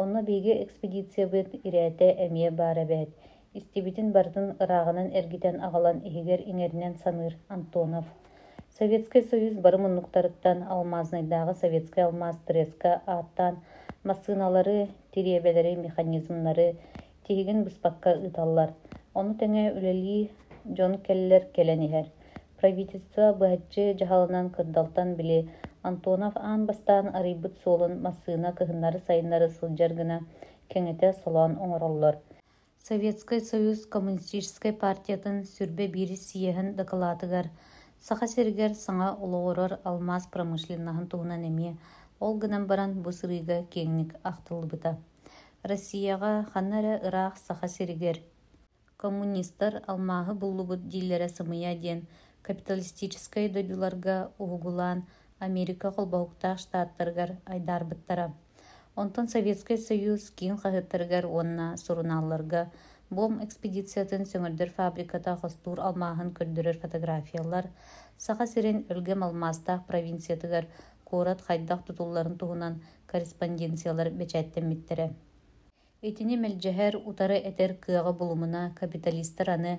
Онно биһиги экспедициябыт ирээтэ эмиэ баар эбээт. Истибитин барытын ырааҕынан эргитэн аҕалан иһигэр иҥэринэн саныыр Антонов. Советскай Союз бары муннуктарыттан Алмазнайдааҕы Советскай алмаас треска ааттаан массыыналары, тириэбэлэри, механизмнары тиһигин быспакка ыыталлар. Ону тэҥэ үлэлии дьон кэллэр кэлэн иһэр. Правительство быһаччы дьаһалынан кырдалтан били Антонов аан бастаан арыйбыт суолун массыына кыһыннары-сайыннары сылдьар гына кэҥэтэ солоон оҥороллор. Советскай Союз Коммунистическай партиятын 21-ис съеһин дакылаатыгар Саха сиригэр саҥа олоҕурар алмаас промышленноһын туһунан эмиэ ол гынан баран бу сырыыга киэҥник ахтыллыбыта. Россияҕа ханна эрэ ыраах Саха сиригэр коммунистар алмааһы буллубут дииллэрэ сымыйа диэн капиталистическай дойдуларга уһугулаан Америка Холбоһуктаах Штаттарыгар айдаарбыттара. Онтон Советскай Союз киин хаһыаттарыгар уонна сурунаалларга Бом экспедициятын сөҥөрдөр фабриката хостуур алмааһын көрдөрөр фотографиялар, Саха сирин өлгөм алмаастаах провинциятыгар куорат хайдах тутулларын туһунан корреспонденциялар бэчээттэммиттэрэ. Итини мэлдьэһэр, утары этэр кыаҕы булумуна капиталистар аны,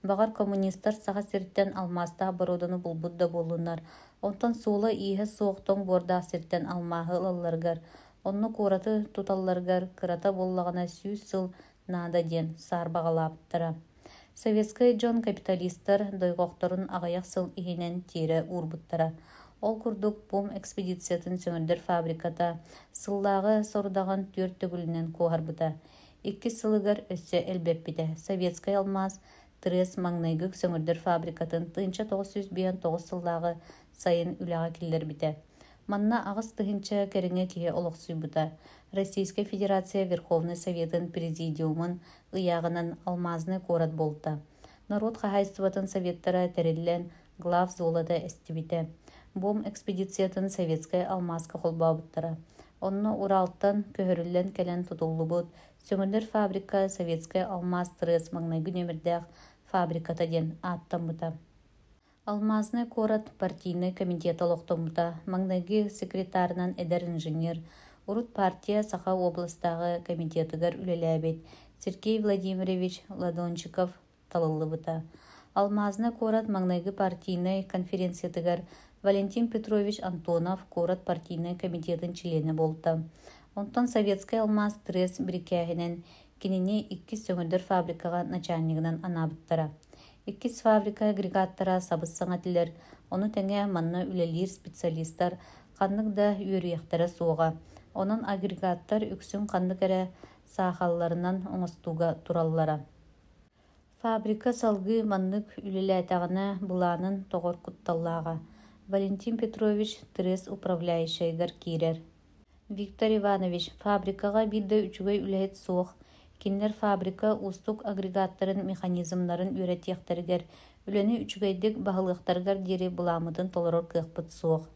баҕар, коммунистар Саха сириттэн алмаастаах боруоданы булбут да буоллуннар, онтон суола-ииһэ суох тоҥ буордаах сиртэн алмааһы ылалларыгар, онно куораты туталларыгар кырата буоллаҕына 100 сыл наада диэн саарбаҕалаабыттара. Советскай дьон капиталистар дойҕохторун аҕыйах сыл иһинэн тиэрэ уурбуттара. Ол курдук Пом экспедициятын сөҥөрдөр фабриката сыллааҕы сорудаҕын түөрт төгүлүнэн куоһарбыта. Иккис сылыгар өссө элбэппитэ. Советскай алмаас трест маҥнайгы сөҥөрдөр фабрикатын 1959 сыллааҕы сайын үлэҕэ киллэрбитэ. Манна 8000 кэриҥэ киһи олохсуйбута. Российскай Федерация Верховнай Советын Президиумун ыйааҕынан Алмазный куорат буолта. Норуот хаһаайыстыбатын советтара тэриллэн главзолото эстибитэ. Бом экспедициятын Советскай алмааска холбообуттара. Онно Уралтан көһөрүллэн кэлэн тутуллубут сөҥөрдөр фабрика Советскай алмаас трест маҥнайгы нүөмэрдээх фабриката диэн ааттаммыта. Алмазный куорат партийнай комитета олохтоммута. Маҥнайгы секретарынан эдэр инженер, урут партия Саха областааҕы комитетыгар үлэлээбит Сергей Владимирович Ладончиков талыллыбыта. Алмазный куорат маҥнайгы партийнай конференциятыгар Валентин Петрович Антонов куорат партийнай комитетын чилиэнэ буолта. Онтон Советскай алмаас трест бирикээһинэн кинини иккис сөҥөрдөр фабрикаҕа начальнигынан анаабыттара. Иккис фабрика агрегаттара сабыс-саҥа этилэр, ону тэҥэ манна үлэлиир специалистар ханнык да үөрүйэхтэрэ суоҕа. Онон агрегаттар үксүн ханнык эрэ саахалларынан оҥостууга тураллара. Фабрика салгыы маннык үлэлээтэҕинэ былаанын тоҕор кутталлааҕа. Валентин Петрович трест управляющайыгар киирэр. Виктор Иванович, фабрикаҕа биир да үчүгэй үлэһит суох. Кинилэр фабрика уустук агрегаттарын механизмнарын үөрэтиэхтэригэр, үлэни үчүгэйдик баһылыахтарыгар диэри былааммытын толорор кыахпыт суох.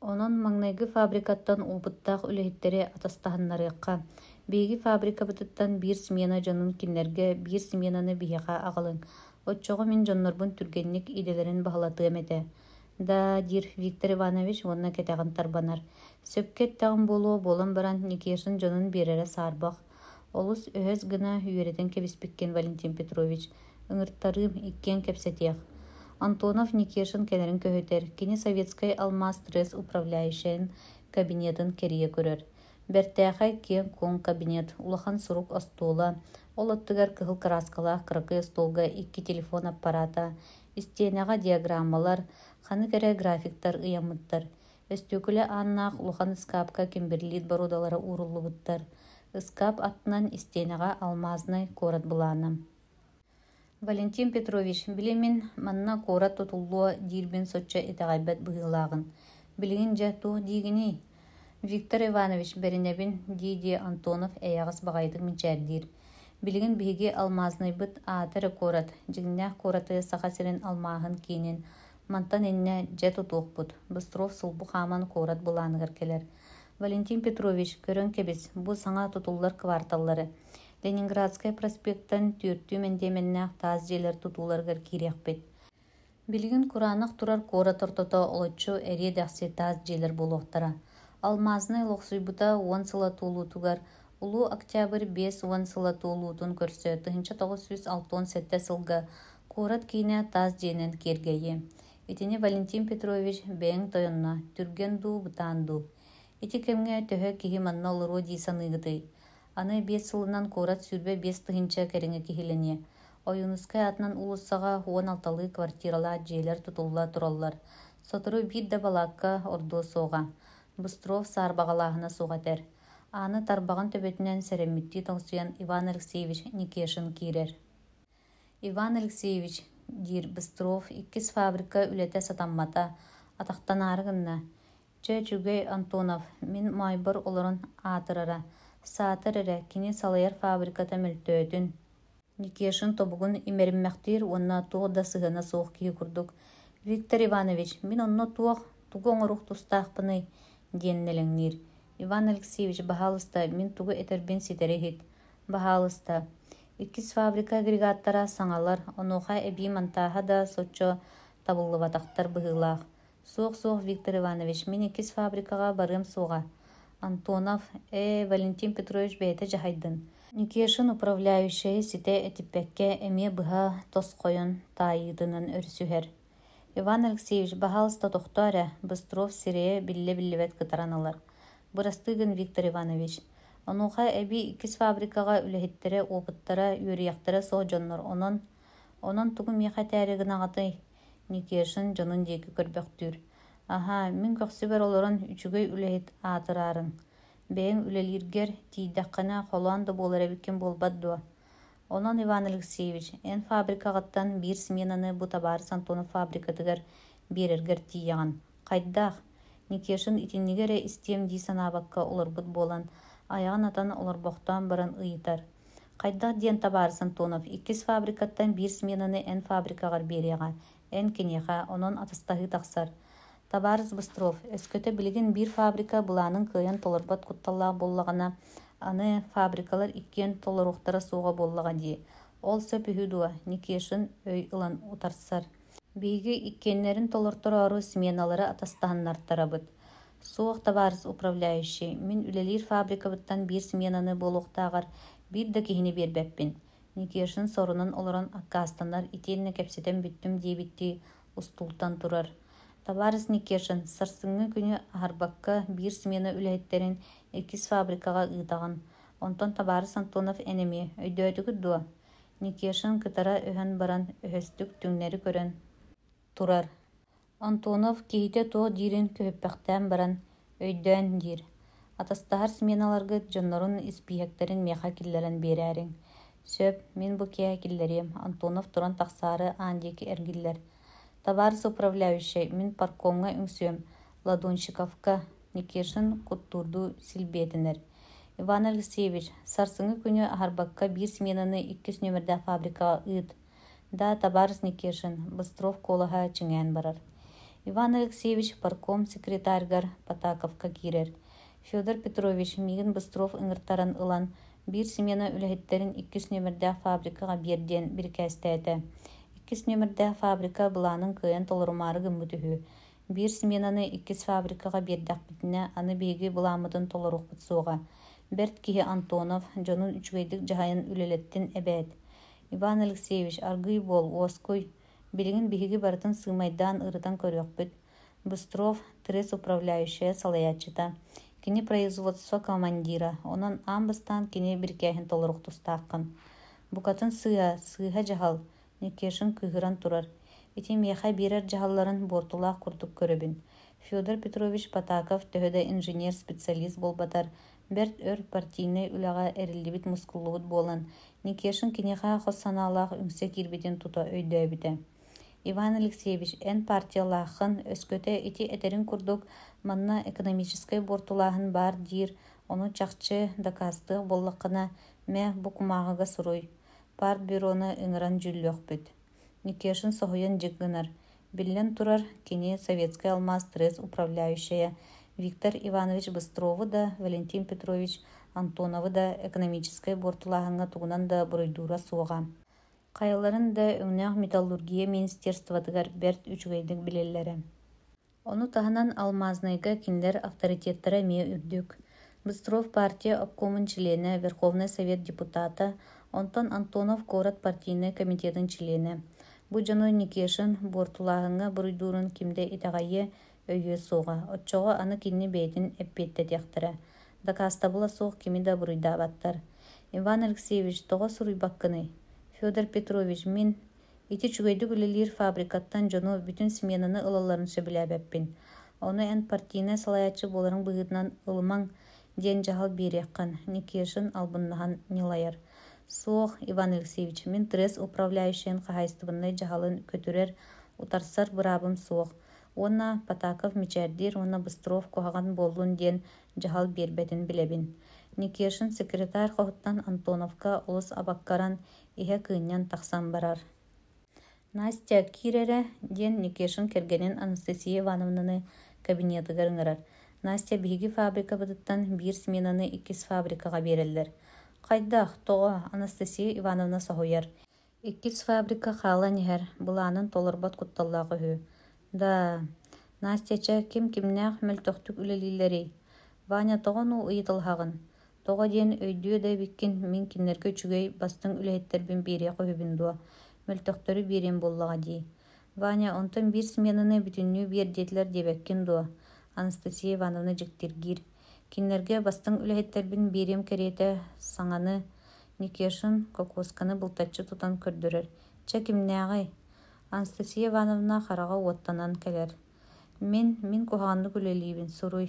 Онон маҥнайгы фабрикаттан опыттаах үлэһиттэри атастаһыннарыахха. Биһиги фабрикабытыттан биир смена дьонун кинилэргэ, биир сменаны биһиэхэ аҕалыҥ. Оччоҕо мин дьоннорбун түргэнник идэлэрин баһылатыам этэ. Да, диир Виктор Иванович уонна кэтэҕин тарбанар. Сөпкө эттэҕим буолуо буолан баран Никешин дьонун биэрэрэ саарбах. Олус өһөс гына үөрэтэн кэбиспиккин, Валентин Петрович. Ыҥыртарыым, иккиэн кэпсэтиэх. Антонов Никешин кэлэрин көһүтэр, кини Советскай алмаас трест управляющайын кабинетын кэрийэ көрөр. Бэртээхэй киэҥ-куоҥ кабинет, улахан сурук остуола, ол аттыгар кыһыл кырааскалаах кыракый остуолга икки телефон аппарата, истиэнэҕэ диаграммалар, ханнык эрэ графиктар ыйаммыттар. Өстүөкүлэ ааннаах улахан ыскаапка кимберлит боруодалара ууруллубуттар. Ыскаап аттынан истиэнэҕэ алмазнай куорат былаана. Валентин Петрович, били мин манна куорат тутуллуо диирбин соччо итэҕэйбэт быһыылааҕын. Билигин дьэ туох диигиний? Виктор Иванович, бэринэбин, дии-дии Антонов эйэҕэс баҕайытык мичээрдиир. Билигин биһиги алмаазнайбыт аата эрэ куорат, дьиҥнээх куораты Саха сирин алмааһын киинин мантан иннэ дьэ тутуохпут. Быстров сулбу хааман куорат былааныгар кэлэр. Валентин Петрович, көрөн кэбис, бу саҥа тутуллар кварталлары. Ленинградскай проспектан түөртүү мэндиэмэннээх таас дьиэлэр тутууларыгар киириэхпит. Билигин кураанах турар куорат ортото олоччу эриэ-дэхси таас дьиэлэр буолуохтара. Алмаазнай олохсуйбута 10 сыла туолуутугар Улуу Октябрь 50 сыла туолуутун көрсө 1967 сылга куорат киинэ таас дьиэнэн киэргэйиэ. Итини Валентин Петрович бэйэҥ тойонно, түргэн дуу, бытаан дуу. Ити кэмҥэ төһө киһи манна олоруо дии саныыгытый? Аны 5 сылынан куорат 25 000 кэриҥэ киһилэниэ. Ойуунускай аатынан уулуссаҕа 16-лыы квартиралаах дьиэлэр тутулла тураллар. Сотору биир да балаакка ордуо суоҕа, Быстров саарбаҕалааһына суох этэр. Ааны тарбаҕын төбөтүнэн сэрэммиттии тоҥсуйан Иван Алексеевич Никешин киирэр. Иван Алексеевич, диир Быстров, иккис фабрика үлэтэ сатаммата, атахтанаары гынна. Чэ, үчүгэй Антонов, мин моойбор олорон аатырара. Саатар эрэ, кини салайар фабриката мөлтөөтүн. Никешин тобугун имэриммэхтиир уонна туох да сыһыана суох киһи курдук: «Виктор Иванович, мин онно туох, тугу оҥоруох тустаахпыный?» диэн нэлэҥниир. «Иван Алексеевич, баһаалыста, мин тугу этэрбин ситэри иһит. Баһаалыста. Иккис фабрика агрегаттара саҥалар, онуоха эбии монтааһа да соччо табыллыбатахтар быһыылаах. Суох-суох, Виктор Иванович, мин иккис фабрикаҕа барыам суоҕа. Антонов, ээ, Валентин Петрович бэйэтэ дьаһайдын. Никешин управляющайы ситэ этиппэккэ эмиэ быһа тосхойон таайыытынан өрүсүһэр. Иван Алексеевич, баһаалыста тохтоо эрэ, Быстров сирэйэ биллэ-биллибэт кытаран ылар. Бырастыы гын, Виктор Иванович. Онуоха эбии иккис фабрикаҕа үлэһиттэрэ, опыттара, үөрүйэхтэрэ суох дьоннор, онон... Онон тугу миэхэ этээри гынаҕытый? Никешин дьонун диэки көрбөхтүүр: «Аһаа, мин көхсүбэр олорон үчүгэй үлэһит аатыраарыҥ. Бэйэҥ үлэлииргэр тиийдэххинэ холоон да буолар эбиккин буолбат дуо? Онон, Иван Алексеевич, эн фабрикаҕыттан биир сменаны бу табаарыс Антонов фабрикатыгар биэрэргэр тиийэҕин. Хайдах?» Никешин итинниги эрэ истиэм дии санаабакка олорбут буолан, айаҕын атан олорбохтоон баран ыйытар: Хайдах диэн табаарыс Антонов иккис фабрикаттан биир сменаны эн фабрикаҕар биэриэҕэ, эн киниэхэ, онон атастаһыы тахсар. Табаарыс Быстров, өскөтө билигин биир фабрика былаанын кыайан толорбот кутталлаах буоллаҕына, аны фабрикалар иккиэн толоруохтара суоҕа буоллаҕа дии. Ол сөп үһү дуо? Никешин өй ылан утарсар. Биһиги иккиэннэрин толортороору сменалары атастаһыннартарабыт. Суох, табаарыс управляющай, мин үлэлиир фабрикабыттан биир сменаны буолуохтааҕар биир да киһини биэрбэппин, Никешин сорунан олорон аккаастанар итиэннэ кэпсэтэн бүттүм диэбиттии устуултан турар. Табаарыс Никешин, сарсыҥҥы күнү аһарбакка биир смена үлэһиттэрин иккис фабрикаҕа ыытаҕын. Онтон табаарыс Антонов эн эмиэ, өйдөөтүгүт дуо? Никешин кытара өһөн баран өһөстүк түҥнэри көрөн турар. Антонов киһитэ туох диирин көһүппэхтээн баран, өйдөөн диир: «Атастаһар сменаларгыт дьоннорун испииһэктэрин миэхэ киллэрэн биэрээриҥ». «Сөп, мин бу киэһэ киллэриэм», Антонов туран тахсаары аан диэки эргиллэр. «Табаарыс управляющай, мин паркомҥа үҥсүөм, Ладонщиковка», Никешин куттуурдуу силбиэтэнэр. «Иван Алексеевич, сарсыҥҥы күнү аһарбакка биир сменаны иккис нүөмэрдээх фабрикаҕа ыыт». Да, табаарыс Никешин, Быстров куолаһа чиҥээн барар. Иван Алексеевич парком секретарьгар Потаковка киирэр. Федор Петрович миигин Быстров ыҥыртаран ылан, биир смена үлэһиттэрин иккис нүөмэрдээх фабрикаҕа биэр диэн бирикээстээтэ. Иккис нүөмэрдээх фабрика былаанын кыайан толорумаары гыммыт үһү. Биир сменаны иккис фабрикаҕа биэрдэхпитинэ, аны биһиги былааммытын толоруохпут суоҕа. Бэрт киһи Антонов дьонун үчүгэйдик дьаһайан үлэлэттин эбээт. Иван Алексеевич, аргыый буол, уоскуй. Билигин биһиги барытын сыымайдаан ырытан көрүөхпүт. Быстров, трест управляющайа салайааччыта. Кини производство командира, онон аан бастаан кини бирикээһин толоруох тустааххын. Букатын сыыһа, сыыһа дьаһал, Никешин кыыһыран турар. Ити миэхэ биэрэр дьаһалларын буортулаах курдук көрөбүн. Федор Петрович Потаков төһө да инженер-специалист буолбатар, бэрт өр партийнай үлэҕэ эриллибит-мускуллубут буолан, Никешин киниэхэ хос санаалаах үҥсэ киирбитин тута өйдөөбүтэ. Иван Алексеевич, эн партиялааххын, өскөтө ити этэриҥ курдук манна экономическай буортулааһын баар диир, ону чахчы дакаастыах буоллаххына, мэ, бу кумааҕыга суруй. Партбюрону ыҥыран дьүүллүөхпүт. Никешин соһуйан дьик гынар. Биллэн турар, кини Советскай алмаас трест управляющайа Виктор Иванович Быстрову да, Валентин Петрович Антоновы да экономическай буортулааһыҥҥа тугунан да буруйдуура суоҕа. Хайаларын да өҥнөөх металлургия министерствотыгар бэрт үчүгэйдик билэллэрэ. Ону таһынан Алмазнайга кинилэр авторитеттара эмиэ үрдүк. Быстров партия обкомун чилиэнэ, Верховнай Совет депутата, онтон Антонов куорат партийнай комитетын чилиэнэ. Бу дьону Никешин буортулааһыҥҥа буруйдуурун ким да итэҕэйиэ, өйүө суоҕа. Оччоҕо аны кинини бэйэтин эппиэттэтиэхтэрэ. Дакаастабыла суох кими да буруйдаабаттар. Иван Алексеевич, тоҕо суруйбаккыный? Федор Петрович, мин ити үчүгэйдик үлэлиир фабрикаттан дьону бүтүн сменаны ылалларын сөбүлээбэппин. Ону эн партийнай салайааччы буоларыҥ быһыытынан ылымаҥ диэн дьаһал биэриэххин, Никешин албыннаһан ньылайар. Суох, Иван Алексеевич, мин трест управляющайын хаһаайыстыбаннай дьаһалын көтүрэр, утарсар быраабым суох. Уонна Потаков мичээрдиир уонна Быстров куһаҕан буоллун диэн дьаһал биэрбэтин билэбин. Никешин секретарь хоһуттан Антоновка олус абаккаран, иһэ кыынньан тахсан барар. «Настя, киир эрэ», диэн Никешин кэргэнин Анастасия Ивановнаны кабинетыгар ыҥырар. «Настя, биһиги фабрикабытыттан биир сменаны иккис фабрикаҕа биэрэллэр». «Хайдах? Тоҕо?» Анастасия Ивановна соһуйар. Иккис фабрика хаалан иһэр, былаанын толорбот кутталлаах үһү. «Да, Настя, чэ, ким кимнээх мөлтөхтүк үлэлииллэрий? Ваня, тоҕо ону ыйыталаһаҕын? Тоҕо диэн өйдүө да эбиккин, мин кинилэргэ үчүгэй, бастыҥ үлэһиттэрбин биэриэх үһүбүн дуо? Мөлтөхтөрү биэриэм буоллаҕа дии. Ваня, онтон биир сменаны бүтүннүү биэр диэтилэр диэбэккин дуо? Анастасия Ивановна дьиктиргиир. Кинилэргэ бастыҥ үлэһиттэрбин биэриэм кэриэтэ саҥаны Никешин кокуосканы былтаччы тутан көрдөрөр. Чэ, кимнээҕий? Анастасия Ивановна хараҕа уоттанан кэлэр. Мин, мин куһаҕаннык үлэлиибин, суруй.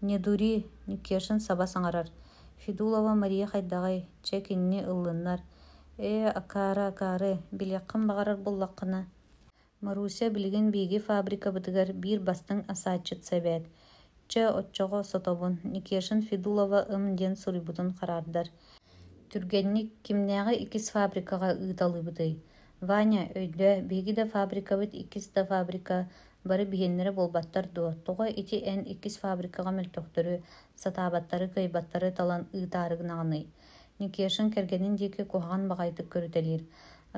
Не дури, Никешин саба саҥарар. Федулова Мария хайдаҕый? Чэ, кинини ыллыннар. Ээ, акаары, акаары, билиэххин баҕарар буоллаххына. Маруся билигин биһиги фабрикабытыгар биир бастыҥ асааччытса эбээт. Чэ, оччоҕо сотобун, Никешин Федулова ым диэн суруйбутун хараардар. Түргэнник кимнээҕи иккис фабрикаҕа ыыталыыбытый? Ваня, өйдөө, биһиги да фабрикабыт иккис да фабрика бары биһиэннэрэ буолбаттар дуо? Тоҕо ити эн иккис фабрикаҕа мөлтөхтөрү, сатаабаттары, кыайбаттары талан ыытаары гынаҕыный? Никешин кэргэнин диэки куһаҕан баҕайытык көрүтэлиир.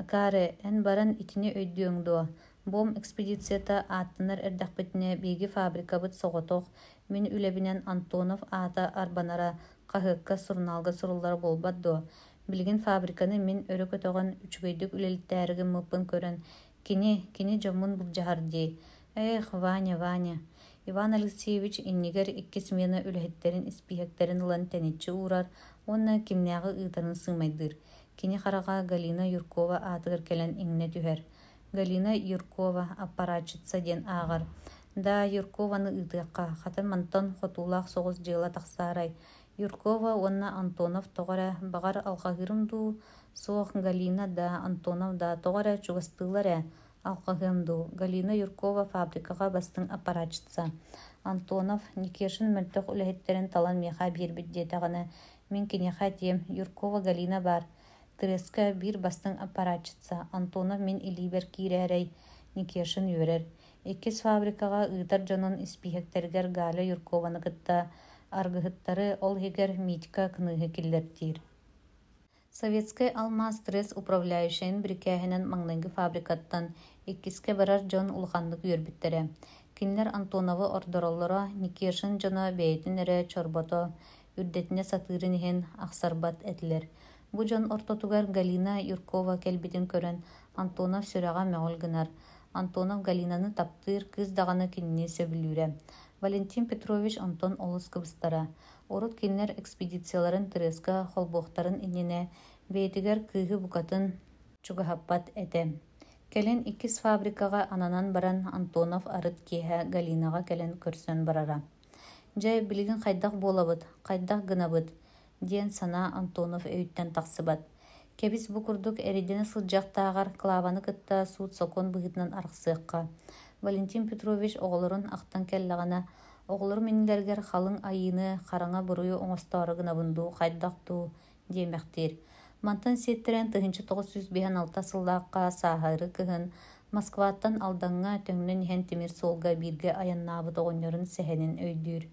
Акаары, эн баран итини өйдүөҥ дуо? Бом экспедицията ааттанар эрдэхпитинэ биһиги фабрикабыт соҕотох, мин үлэбинэн Антонов аата арбанара хаһыакка, сурунаалга суруллара буолбат дуо? Билигин фабриканы мин өрө көтөҕөн, үчүгэйдик үлэлэтээри гыммыппын көрөн, кини, кини дьоммун былдьаһар дии. Эх, Ваня, Ваня! Иван Алексеевич иннигэр икки смена үлэһиттэрин испииһэктэрин ылан тэниччи уурар уонна кимнээҕи ыытарын сыымайдыыр. Кини хараҕа Галина Юркова аатыгар кэлэн иҥнэ түһэр. Галина Юркова аппаратчица диэн ааҕар. Да, Юркованы ыытыахха, хата мантан хотуулаах соҕус дьыала тахсаарай. Юркова уонна Антонов тоҕо эрэ, баҕар, алҕаһыырым дуу, суох Галина да, Антонов да тоҕо эрэ чугастыыллар ээ, алҕаһыам дуу. Галина Юркова фабрикаҕа бастыҥ аппаратчица. Антонов Никешин мөлтөх үлэһиттэрин талан миэхэ биэрбит диэтэҕинэ, мин киниэхэ этиэм, Юркова Галина баар, Треска биир бастыҥ аппаратчица, Антонов мин илиибэр киирээрэй, Никешин үөрэр. Иккис фабрикаҕа ыытар дьонун испииһэктэригэр Галя Юркованы кытта аргыһыттары, ол иһигэр Митька Кныыһы киллэртиир. Советскай алмаас трест управляющайын бирикээһинэн маҥнайгы фабрикаттан иккискэ барар дьон улаханнык үөрбүттэрэ. Кинилэр Антоновы ордороллоро, Никешин дьоно бэйэтин эрэ чорбото, үрдэтинэ сатыырын иһин ахсарбат этилэр. Бу дьон ортотугар Галина Юркова кэлбитин көрөн, Антонов сүрэҕэ мөҕүл гынар. Антонов Галинаны таптыыр, кыыс даҕаны кинини сөбүлүүрэ. Валентин Петрович онтон олус кыбыстара. Урут кинилэр экспедицияларын Треска холбуохтарын иннинэ бэйэтигэр кыыһы букатын чугаһаппат этэ. Кэлин иккис фабрикаҕа ананан баран Антонов арыт киэһэ Галинаҕа кэлэн көрсөн барара. Дьэ, билигин хайдах буолабыт, хайдах гынабыт? диэн санаа Антонов өйүттэн тахсыбат. Кэбис бу курдук эрэйдэнэ сылдьыахтааҕар Клаваны кытта суут-сокуон быһыытынан арахсыахха. Валентин Петрович оҕолорун ахтан кэллэҕинэ, оҕолорум иннилэригэр халыҥ айыыны, хараҥа буруйу оҥостоору гынабын дуу, хайдах дуу диэмэхтиир. Мантан сиэттэрэн 1956 сыллаахха сааһыары кыһын Москваттан Алдаҥҥа төҥнөн иһэн тимир суолга бииргэ айаннаабыт оҕонньорун сэһэнин өйдүүр.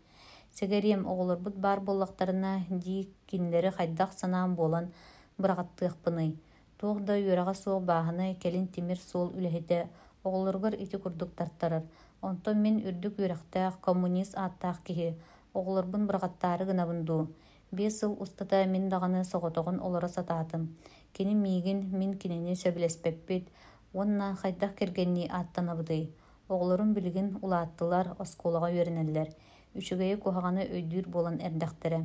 Сэгэриэм, оҕолорбут баар буоллахтарына дии кинилэри хайдах санаам буолан быраҕаттыахпыный? Туох да үөрэҕэ суох бааһынай, кэлин тимир суол үлэһитэ оҕолоругар ити курдук тартарар. Онтон мин үрдүк үөрэхтээх, коммунист ааттаах киһи, оҕолорбун быраҕаттаары гынабын дуу? 5 сыл устата мин даҕаны соҕотоҕун олоро сатаатым. Кини миигин, мин кинини сөбүлэспэппит уонна хайдах кэргэннии ааттанабытый? Оҕолорум билигин улааттылар, оскуолаҕа үөрэнэллэр. Үчүгэйи-куһаҕаны өйдүүр буолан эрдэхтэрэ.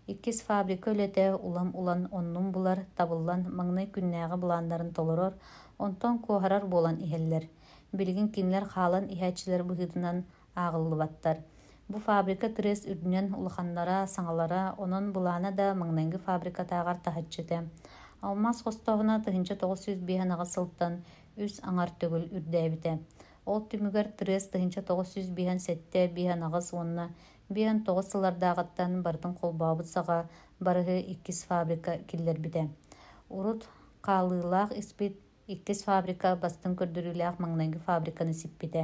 Иккис фабрика үлэтэ улам-улам оннун булар, табыллан маҥнай күннээҕи былааннарын толорор, онтон куоһарар буолан иһэллэр. Билигин кинилэр хаалан иһээччилэр быһыытынан ааҕыллыбаттар. Бу фабрика трест үрдүнэн улаханнара, саҥалара, онон былаана да маҥнайгы фабрикатааҕар таһыччы этэ. Алмаас хостооһуна 1958 сылтан үс аҥар төгүл үрдээбитэ. Ол түмүгэр трест 1957-58 уонна 59 сыллардааҕыттан барытын холбообут саҕа барыһы иккис фабрика киллэрбитэ. Урут хаалыылаах испит иккис фабрика бастыҥ көрдөрүүлээх маҥнайгы фабриканы сиппитэ.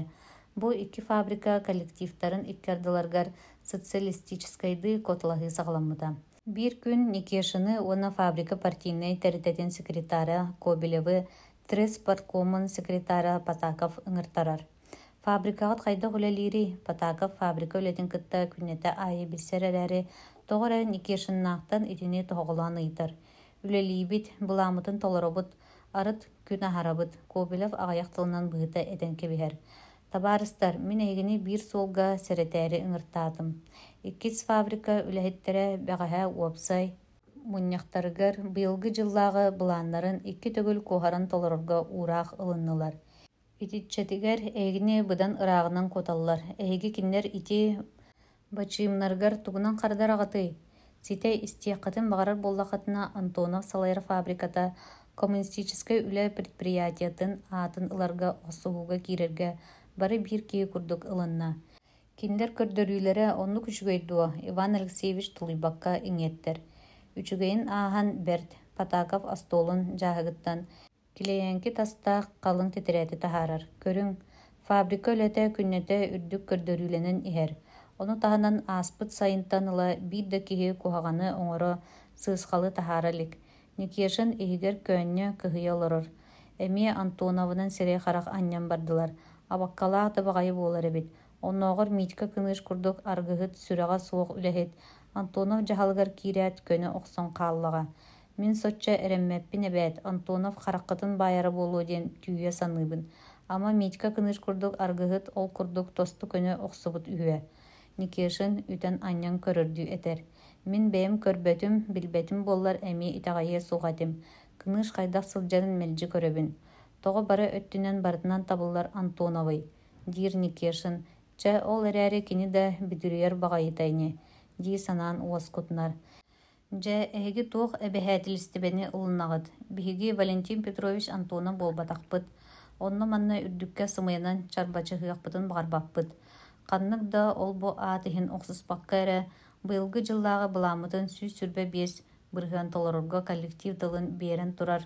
Бу икки фабрика коллективтарын икки ардыларыгар социалистическайдыы куоталаһыы саҕаламмыта. Биир күн Никешины уонна фабрика партийнай тэрилтэтин секретара Кобелевы трест парткомун секретара Потаков ыҥыртарар. Фабрикаҕыт хайдах үлэлиирий? Потаков фабрика үлэтин кытта күннэтэ аайы билсэр эрээри, тоҕо эрэ Никешиннаахтан итини тоһоҕолоон ыйытар. Үлэлиибит, былааммытын толоробут, арыт күн аһарабыт, Кобелев аҕыйах тылынан быһыта этэн кэбиһэр. Табаарыстар, мин эһигини биир суолга сэрэтээри ыҥыртаатым. Иккис фабрика үлэһиттэрэ бэҕэһээ уопсай мунньахтарыгар быйылгы дьыллааҕы былааннарын икки төгүл куоһаран толорорго уураах ылыннылар. Итиччэтигэр эһигини быдан ырааҕынан куоталлар. Эһиги кинилэр ити бачыымнарыгар тугунан хардараҕытый? Ситэ истиэххитин баҕарар буоллаххытына, Антонов салайар фабриката коммунистическай үлэ предприятиетын аатын ыларга охсуһууга киирэргэ бары биир киһи курдук ылынна. Кинилэр көрдөрүүлэрэ оннук үчүгэй дуо? Иван Алексеевич тулуйбакка иҥиэттэр. Үчүгэйин ааһан бэрт, Потаков остуолун дьааһыгыттан Килэйэҥки тастаах халыҥ тэтэрээти таһаарар. Көрүҥ, фабрика үлэтэ күннэтэ үрдүк көрдөрүүлэнэн иһэр. Ону таһынан ааспыт сайынтан ыла биир да киһи куһаҕаны оҥоро, сыысхалы таһаара илик. Никешин иһигэр көөнньө кыһыйа олорор. Эмиэ Антоновынан сирэй-харах анньан бардылар. Абаккалаах да баҕайы буолар эбит. Оннооҕор Митька Кыныш курдук аргыһыт, сүрэҕэ суох үлэһит Антонов дьаһалыгар киирээт көнө охсон хааллаҕа. Мин соччо эрэммэппин эбээт, Антонов хараххытын баайара буолуо диэн түүйэ саныыбын. Ама Митька Кыныш курдук аргыһыт ол курдук тосту көнө охсубут үһүө? Никешин үтэн-анньан көрөрдүү этэр. Мин бэйэм көрбөтүм, билбэтим буоллар эмиэ итэҕэйиэ суох этим. Кыныш хайдах сылдьарын мэлдьи көрөбүн. Тоҕо бары өттүнэн барытынан табыллар Антоновый? диир Никешин. Чэ, ол эрээри кини да бүдүрүйэр баҕайыта ини, дии санаан уоскутунар. Дьэ, эһиги туох эбэһээтилистибэни ылынаҕыт? Биһиги Валентин Петрович Антонов буолбатахпыт. Онно-манна үрдүккэ сымыйанан чарбачыһыахпытын баҕарбаппыт. Ханнык да ол-бу аат иһин охсуспакка эрэ, быйылгы дьыллааҕы былааммытын 125% толорорго коллектив тылын биэрэн турар.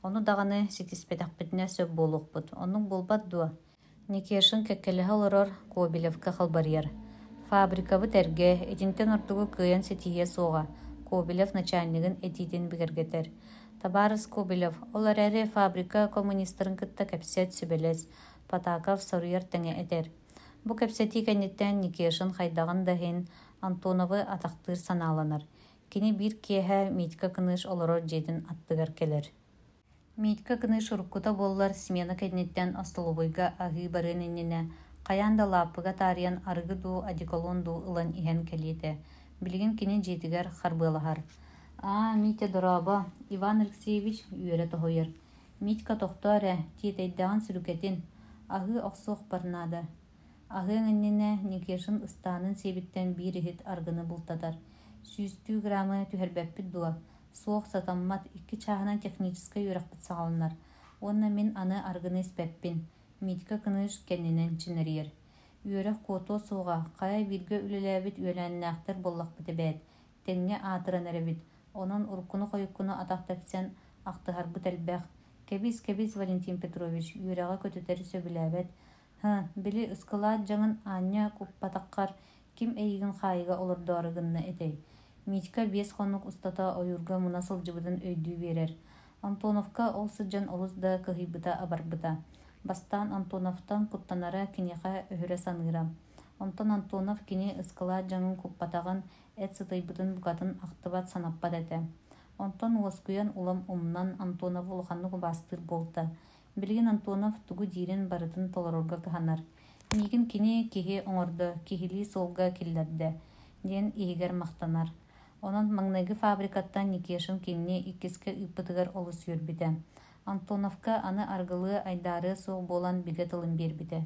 Ону даҕаны ситиспэтэхпитинэ сөп буолуохпут. Оннук буолбат дуо? Никешин кэккэлэһэ олорор Кобелевка халбарыйар. «Фабрикабыт эргэ, итинтэн ордугу кыайан ситиһиэ суоҕа», Кобелев начальнигын этиитин бигэргэтэр. «Табаарыс Кобелев, ол эрээри фабрика коммунистарын кытта кэпсэт, сүбэлэс», Потаков соруйар тэҥэ этэр. Бу кэпсэтии кэнниттэн Никешин хайдаҕын да иһин Антоновы атахтыыр санааланар. Кини биир киэһэ Митька Кыныш олорор дьиэтин аттыгар кэлэр. Митька Кыныш уруккута буоллар смена кэнниттэн остолобуойга аһыы барыан иннинэ хайаан да лааппыга таарыйан арыгы дуу, одеколон дуу ылан иһэн кэлиэ этэ. Билигин кини дьиэтигэр харбыалаһар. «Аа, Митя, дорообо!» Иван Алексеевич үөрэ тоһуйар. «Митька, тохтоо эрэ, тиэтэйдэҕин сүрүкэтин, аһыы охсуохпар наада». Аһыаҥ иннинэ Никешин ыстаанын сиэбиттэн биир иһит арыгыны бултатар. Сүүстүү грамы түһэрбэппит дуо? Суох, сатаммат, икки чааһынан техническэй үөрэхпит саҕаланар. Уонна мин аны арыгыны испэппин, Митька Кыныш кэннинэн чинэрийэр. Үөрэх куотуо суоҕа, хайа бииргэ үлэлээбит үөлээннээхтэр буоллахпыт эбээт, тэҥҥэ аатыран эрэбит, онон уруккуну-хойуккуну атах тэпсэн ахтыһарбыт элбэх. Кэбис, кэбис, Валентин Петрович, үөрэҕи көтүтэри сөбүлээбэт. Һы, били ыскылаат дьаҥын аанньа куппатаххар ким эйигин хаайыыга олордоору гынна этэй? Митька биэс хонук устата ойуурга муна сылдьыбытын өйдүү биэрэр. Антоновка ол сылдьан олус да кыһыйбыта-абарбыта. Бастаан Антоновтан куттанара киниэхэ өһүрэ саныыра. Онтон Антонов кини ыскылаат дьаҥын куппатаҕын, эт сытыйбытын букатын ахтыбат, санаппат этэ. Онтон уоскуйан улам умнан Антоновы улаханнык убаастыыр буолта. Билигин Антонов тугу диирин барытын толорорго кыһанар. Миигин кини киһи оҥордо, киһилии суолга киллэрдэ диэн иһигэр махтанар. Онон маҥнайгы фабрикаттан Никешин кинини иккискэ ыыппытыгар олус үөрбүтэ. Антоновка аны арыгылыа, айдаарыа суох буолан бигэ тылын биэрбитэ.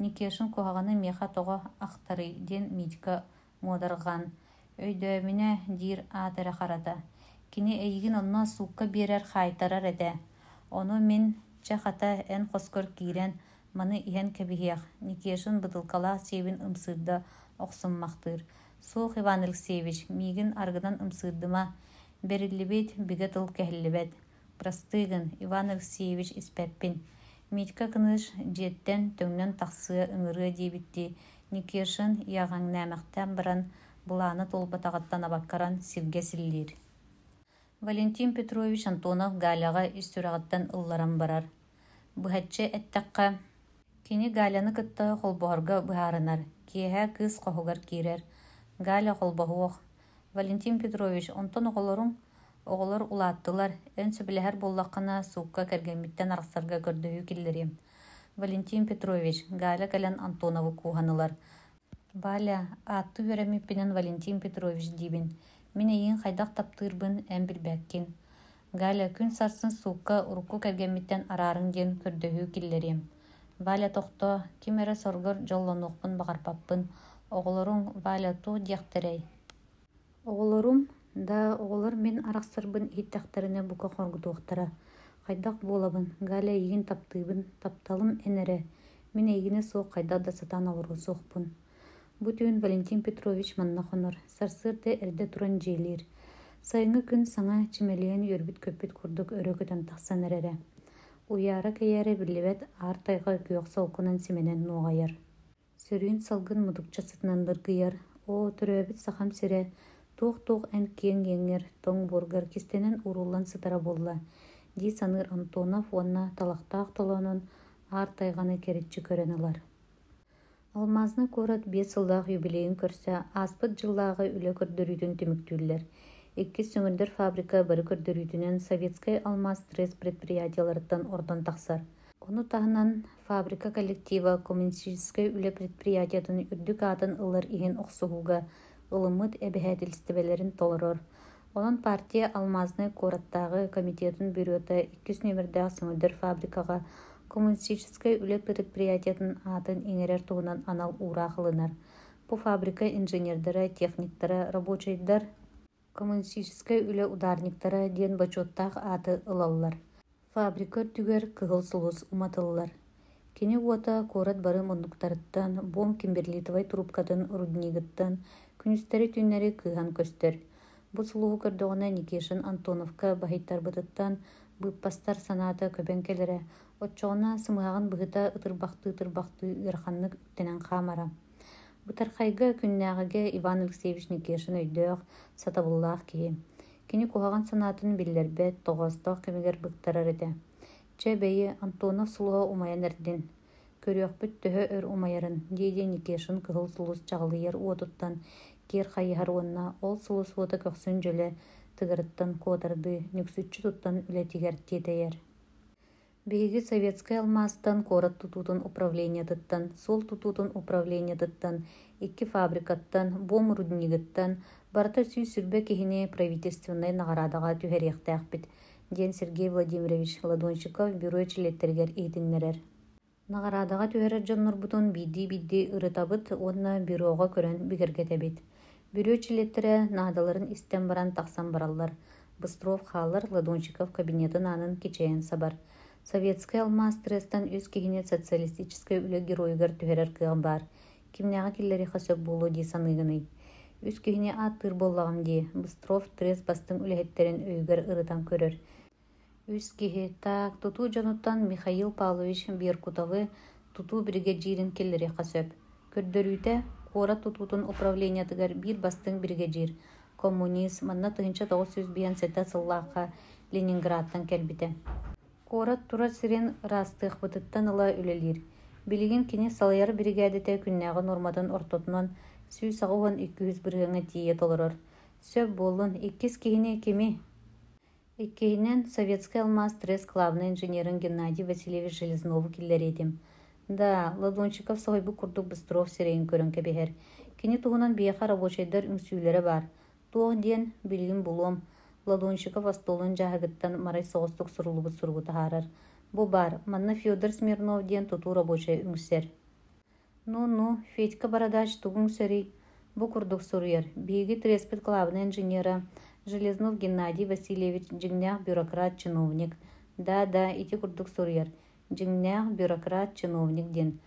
Никешин куһаҕаны миэхэ тоҕо ахтарый диэн Митька муодарҕаан, «Өйдөөмүнэ» диир аат эрэ харата. Кини эйигин онно суукка биэрэр хаайтарар этэ. Ону мин, чэ хата, эн хоскор киирэн, маны иһэн кэбиһиэх, Никешин бытыылкалаах сиэбин ымсыырда охсуммахтыыр. Суох, Иван Алексеевич, миигин арыгынан ымсыырдыма, бэриллибит бигэ тыл кэһиллибэт. Бырастыы гын, Иван Алексеевич испэппин. Митька Кыныш дьиэттэн төҥнөн тахсыа ыҥырыа диэбиттии Никешин иэҕэҥнээмэхтээн баран, былаана туолбатаҕыттан абаккаран сиргэ силлиир. Валентин Петрович Антонов Галяҕа ис сүрэҕиттэн ылларан барар. Быһаччы эттэххэ, кини Галяны кытта холбоһорго быһаарынар. Киэһэ кыыс хоһугар киирэр. Галя холбоһуох. Валентин Петрович, онтон оҕолоруҥ? Оҕолор улааттылар, эн сөбүлэһэр буоллаххына, суукка кэргэммиттэн арахсарга көрдөһүү киллэриэм. Валентин Петрович, Галя кэлэн Антоновы кууһан ылар. Валя, ааттыы үөрэммиппинэн Валентин Петрович диибин. Мин эйигин хайдах таптыырбын эн билбэккин. Галя, күн сарсын суукка урукку кэргэммиттэн араарыҥ диэн көрдөһүү киллэриэм. Валя, тохтоо, ким эрэ соргор дьоллонуохпун баҕарбаппын. Оҕолоруҥ, Валя, туох диэхтэрэй? Оҕолорум, да оҕолор мин арахсарбын иһиттэхтэринэ бука хоргутуохтара. Хайдах буолабын, Галя эйигин таптыыбын, тапталым эн эрэ, мин эйигинэ суох хайдах да сатаан олоруо суохпун. Бу түүн Валентин Петрович манна хонор, сарсыарда эрдэ туран дьиэлиир. Сайыҥҥы күн саҥа чимэлийэн үөрбүт-көппүт курдук өрө көтөн тахсан эрэрэ. Уйаара-кэйээрэ биллибэт аар тайҕа күөх солкунан симэнэн нуоҕайар. Сөрүүн салгын мутукча сытынан дыргыйар, оо, төрөөбүт Сахам сирэ, туох-туох эн киэҥ иэҥҥэр, тоҥ буоргар кистэнэн ууруллан сытара буолла, дии саныыр Антонов уонна талахтаах толоонун аар тайҕаны кэриччи көрөн ылар. Алмазнай куорат 5 сыллаах юбилейын көрсө ааспыт дьыллааҕы үлэ көрдөрүүтүн түмүктүүллэр. Иккис сөҥүрдэр фабрика бары көрдөрүүтүнэн Советскай алмаас трест предприятиеларыттан ордон тахсар. Ону таһынан фабрика коллектива коммунистическай үлэ предприятиетын үрдүк аатын ылар иһин охсуһууга ылыммыт эбэһээтилистибэлэрин толорор. Онон партия Алмазнай куораттааҕы комитетын бюрота иккис нүөмэрдээх сөҥүрдэр фабрикаҕа коммунистическай үлэ предприятиетын аатын иҥэрэр туһунан анал уураах ылынар. Бу фабрика инженердэрэ, техниктара, рабочайдар Коммунистическай үлэ ударниктара диэн бочуоттаах ааты ылаллар. Фабрика үрдүгэр кыһыл сулус уматыллар. Кини уота куорат бары муннуктарыттан, буом кимберлитовай трубкатын руднигыттан күнүстэри-түүннэри кыыһан көстөр. Бу сулуһу көрдөҕүнэ Никишин Антоновка баһыйтарбытыттан быыппастар санаата көбөн кэлэрэ, оччоҕуна сымыһаҕын быһыта ытырбахтыы-ытырбахтыы ыараханнык үктэнэн хаамара. Бытархайга күннээҕигэ Иван Алексеевич Никешин өйдөөх, сатабыллаах киһи. Кини куһаҕан санаатын биллэрбэт, тоҕоостоох кэмигэр быктарар этэ. Чэ, бэйи, Антонов сулуһа умайан эрдин. Көрүөхпүт төһө өр умайарын, дии-дии Никешин кыһыл сулус чаҕылыйар уотуттан киэр хайыһар уонна ол сулус уота көхсүн дьөлө тыгарыттан куотардыы нүксүччү туттан үлэтигэр тиэтэйэр. Биһиги Советскай алмаастан, куорат тутуутун управлениетыттан, суол тутуутун управлениетыттан, икки фабрикаттан, буом руднигыттан барыта 120 киһини правительственнай наҕараадаҕа түһэриэхтээхпит, диэн Сергей Владимирович Ладонщиков бюро чилиэттэригэр иһитиннэрэр. Наҕараадаҕа түһэрэр дьоннорбутун биирдии-биирдии ырытабыт уонна бюроҕа көрөн бигэргэтэбит. Бюро чилиэттэрэ наадаларын истэн баран тахсан бараллар. Быстров хаалар, Ладонщиков кабинетын аанын кичэйэн сабар. Советскай алмаас трестан үс киһини социалистическай үлэ геройугар түһэрэр кыах баар. Кимнээҕи киллэриэххэ сөп буолуо дии саныыгыный? Үс киһини ааттыыр буоллаҕым дии, Быстров трест бастыҥ үлэһиттэрин өйүгэр ырытан көрөр. Үс киһи, таак, тутуу дьонуттан Михаил Павлович Беркутовы тутуу биригэдьиирин киллэриэххэ сөп. Көрдөрүүтэ, куорат тутуутун управлениетыгар биир бастыҥ биригэдьиир, коммунист, манна 1957 сыллаахха Ленинградтан кэлбитэ. Куорат турар сирин ыраастыахпытыттан ыла үлэлиир. Билигин кини салайар биригээдэтэ күннээҕи нуорматын ортотунан 182 бырыһыаҥҥа тиийэ толорор. Сөп буоллун, иккис киһини кими? Иккиһинэн, Советскай алмаас трест главнай инженерин Геннадий Васильевич Железнову киллэриэтим. Да, Ладонщиков соһуйбут курдук Быстров сирэйин көрөн кэбиһэр. Кини туһунан биһиэхэ рабочайдар үҥсүүлэрэ баар. Туох диэн, билигин булуом, Лодонщиков остуолун дьааһыгыттан марай соҕустук суруллубут суругу таһаарар. Бу баар, манна Федор Смирнов диэн тутуу рабочай үҥсэр. Ну-ну, Федька Бородач тугу үҥсэрий? Бу курдук суруйар: Биһиги треспит главнай инженера Железнов Геннадий Васильевич дьиҥнээх бюрократ-чиновник. Да-да, ити курдук суруйар. Дьиҥнээх бюрократ-чиновник диэн.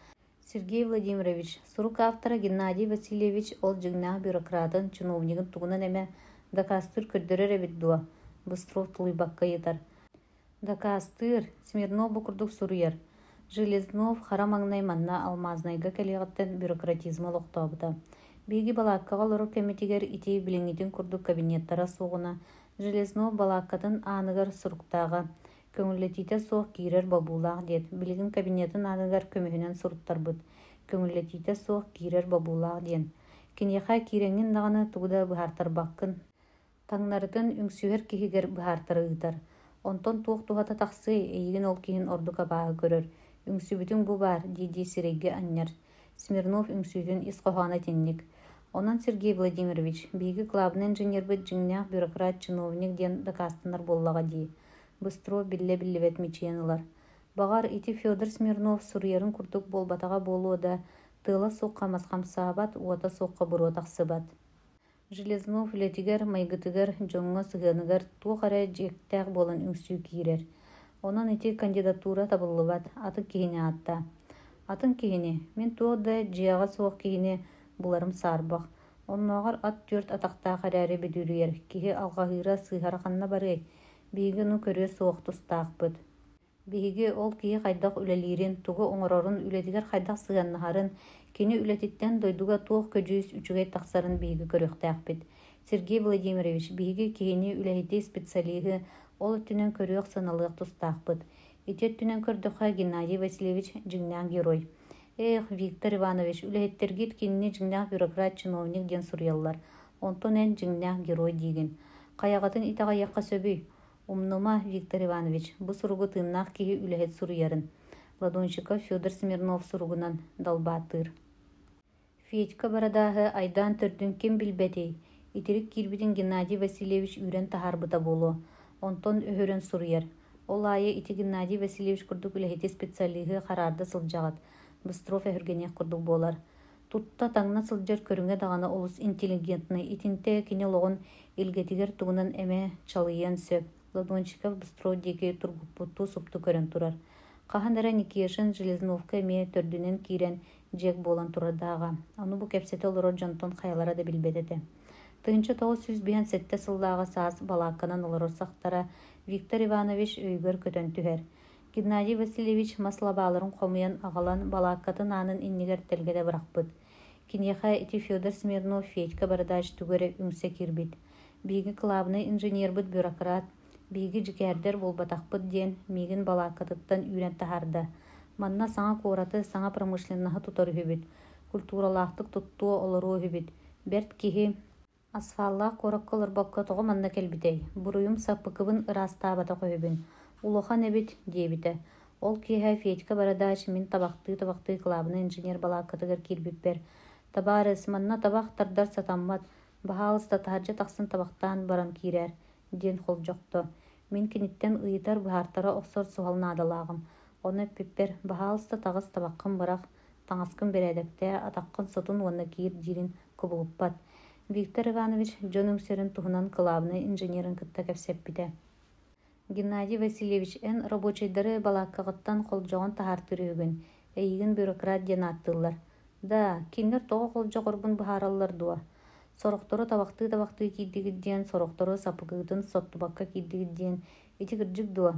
Сергей Владимирович, сурук автора Геннадий Васильевич ол дьиҥнээх бюрокраатын, чиновнигын тугунан эмэ дакаастыыр көрдөрөр эбит дуо? Быстров тулуйбакка ыйытар. Дакаастыыр, Смирнов бу курдук суруйар. Железнов хара маҥнай манна Алмазнайга кэлиэҕиттэн бюрократизмы олохтообута. Биһиги балааккаҕа олорор кэммитигэр ити билиҥҥитин курдук кабинеттара суоҕуна Железнов балааккатын ааныгар суруктааҕа Көҥүллэтиитэ суох киирэр бобуулаах диэт, билигин кабинетын ааныгар көмүһүнэн суруттарбыт. Көҥүллэтиитэ суох киирэр бобуулаах диэн. Киниэхэ киирэҥҥин даҕаны тугу да быһаартарбаккын. Таҥнарытын үҥсүһэр киһигэр быһаартара ыытар. Онтон туох туһата тахсыай, эйигин ол киһин ордук абааһы көрөр. Үҥсүбүтүҥ бу баар дии-дии сирэйгэ анньар. Смирнов үҥсүүтүн ис хоһооно итинник. Онон Сергей Владимирович, биһиги главнай инженербит дьиҥнээх бюрократ-чиновник диэн дакаастанар буоллаҕа дии. Быстров биллэ-биллибэт мичийэн ылар. Баҕар, ити Федор Смирнов суруйарын курдук буолбатаҕа буолуо да, тыала суохха мас хамсаабат, уота суохха буруо тахсыбат. Железнов үлэтигэр, майгытыгар, дьоҥҥо сыһыаныгар туох эрэ дьиэктээх буолан үҥсүү киирэр. Онон ити кандидатура табыллыбат, атын киһини ааттаа. Атын киһини, мин туох да дьиэҕэ суох киһини буларым саарбах. Оннооҕор ат түөрт атахтаах эрээри бүдүрүйэр, киһи алҕаһыыра, сыыһара ханна барыай? Биһиги ону көрүө суох тустаахпыт. Биһиги ол киһи хайдах үлэлиирин, тугу оҥорорун, үлэтигэр хайдах сыһыаннаһарын, кини үлэтиттэн дойдуга туох көдьүүс үчүгэй тахсарын биһиги көрүөхтээхпит. Сергей Владимирович, биһиги киһини, үлэһити, специалиһы ол өттүнэн көрүөх, сыаналыах тустаахпыт. Ити өттүнэн көрдөххө, Геннадий Васильевич дьиҥнээх герой. Эх, Виктор Иванович, үлэһиттэргит кинини дьиҥнээх бюрократ-чиновник диэн суруйаллар. Онтон эн дьиҥнээх герой диигин. Хайаҕытын итэҕэйиэххэ сөбүй? Умнума, Виктор Иванович, бу суругу тыыннаах киһи үлэһит суруйарын. Ладонщиков Федор Смирнов суругунан далбаатыыр. Федька Барадааһы айдаан төрдүн ким билбэтий? Итирик киирбитин Геннадий Васильевич үүрэн таһаарбыта буолуо. Онтон өһөрөн суруйар. Ол аайы ити Геннадий Васильевич курдук үлэһити специалиһы хараарда сылдьаҕыт. Быстров өһүргэниэх курдук буолар. Тутта таҥна сылдьар көрүҥэ даҕаны олус интеллигентнэй, итинтэ кини олоҕун илгэтигэр тугунан эмэ чалыйыан сөп, Ладонщиков Быстров диэки тургуппуттуу супту көрөн турар. Хаһан эрэ Никешин Железновка эмиэ төрдүнэн киирэн дьиэк буолан турардааҕа, ону бу кэпсэтэ олорор дьонтон хайалара да билбэт этэ. 1957 сыллааҕы саас балаакканан олорор сахтара Виктор Иванович өйүгэр көтөн түһэр. Геннадий Васильевич мас лабааларын хомуйан аҕалан балааккатын аанын иннигэр тэлгэтэ бырахпыт. Киниэхэ ити Федор Смирнов Федька Бородач тугу эрэ үҥсэ киирбит. Биһиги кылаабынай инженербит бюрократ, биһиги дьикээрдэр буолбатахпыт диэн миигин балааккатыттан үүрэн таһаарда. Манна саҥа куораты, саҥа промышленноһы тутар үһүбүт. Культуралаахтык туттуо олоруо үһүбүт. Бэрт киһи Асфаллаах куоракка олорбокко тоҕо манна кэлбитэй, буруйум саппыкыбын ыраастаабатах үһүбүн, улахан эбит диэбитэ. Ол киэһэ Федька Бородач мин табахтыы-табахтыы кылаабынай инженер балааккатыгар киирбиппэр: «Табаарыс, манна табах тардар сатаммат, баһаалыста таһырдьа тахсан табахтаан баран киирээр» диэн холдьохто. Мин киниттэн ыйытар, быһаартара охсор суһал наадалааҕым. Ону эппиппэр: «Баһаалыста таҕыс, табаххын бырах, таҥаскын бэрээдэктээ, атаххын сотун уонна киир» диирин кубулуппат. Виктор Иванович дьон үҥсэрин туһунан кылаабынай инженерин кытта кэпсэппитэ. Геннадий Васильевич, эн рабочайдары балааккаҕыттан холдьоҕон таһаартыыр үһүгүн. Эйигин бюрократ диэн ааттыыллар. Да, кинилэр тоҕо холдьоҕорбун быһаараллар дуо? Сорохтору табахтыы-табахтыы киирдигит диэн, сорохтору саппыкыгытын соттубакка киирдигит диэн. Ити кырдьык дуо?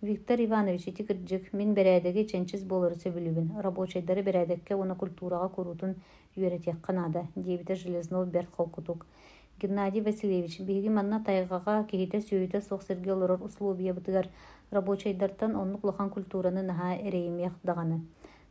Виктор Иванович, ити кырдьык, мин бэрээдэги чэнчис буолары сөбүлүүбүн, рабочайдары бэрээдэккэ уонна культураҕа куруутун үөрэтиэххэ наада, диэбитэ Железнов бэрт холкутук. Геннадий Васильевич, биһиги манна тайҕаҕа киһитэ-сүөһүтэ суох сиргэ олорор условиябытыгар рабочайдартан оннук улахан культураны наһаа эрэйимиэх даҕаны.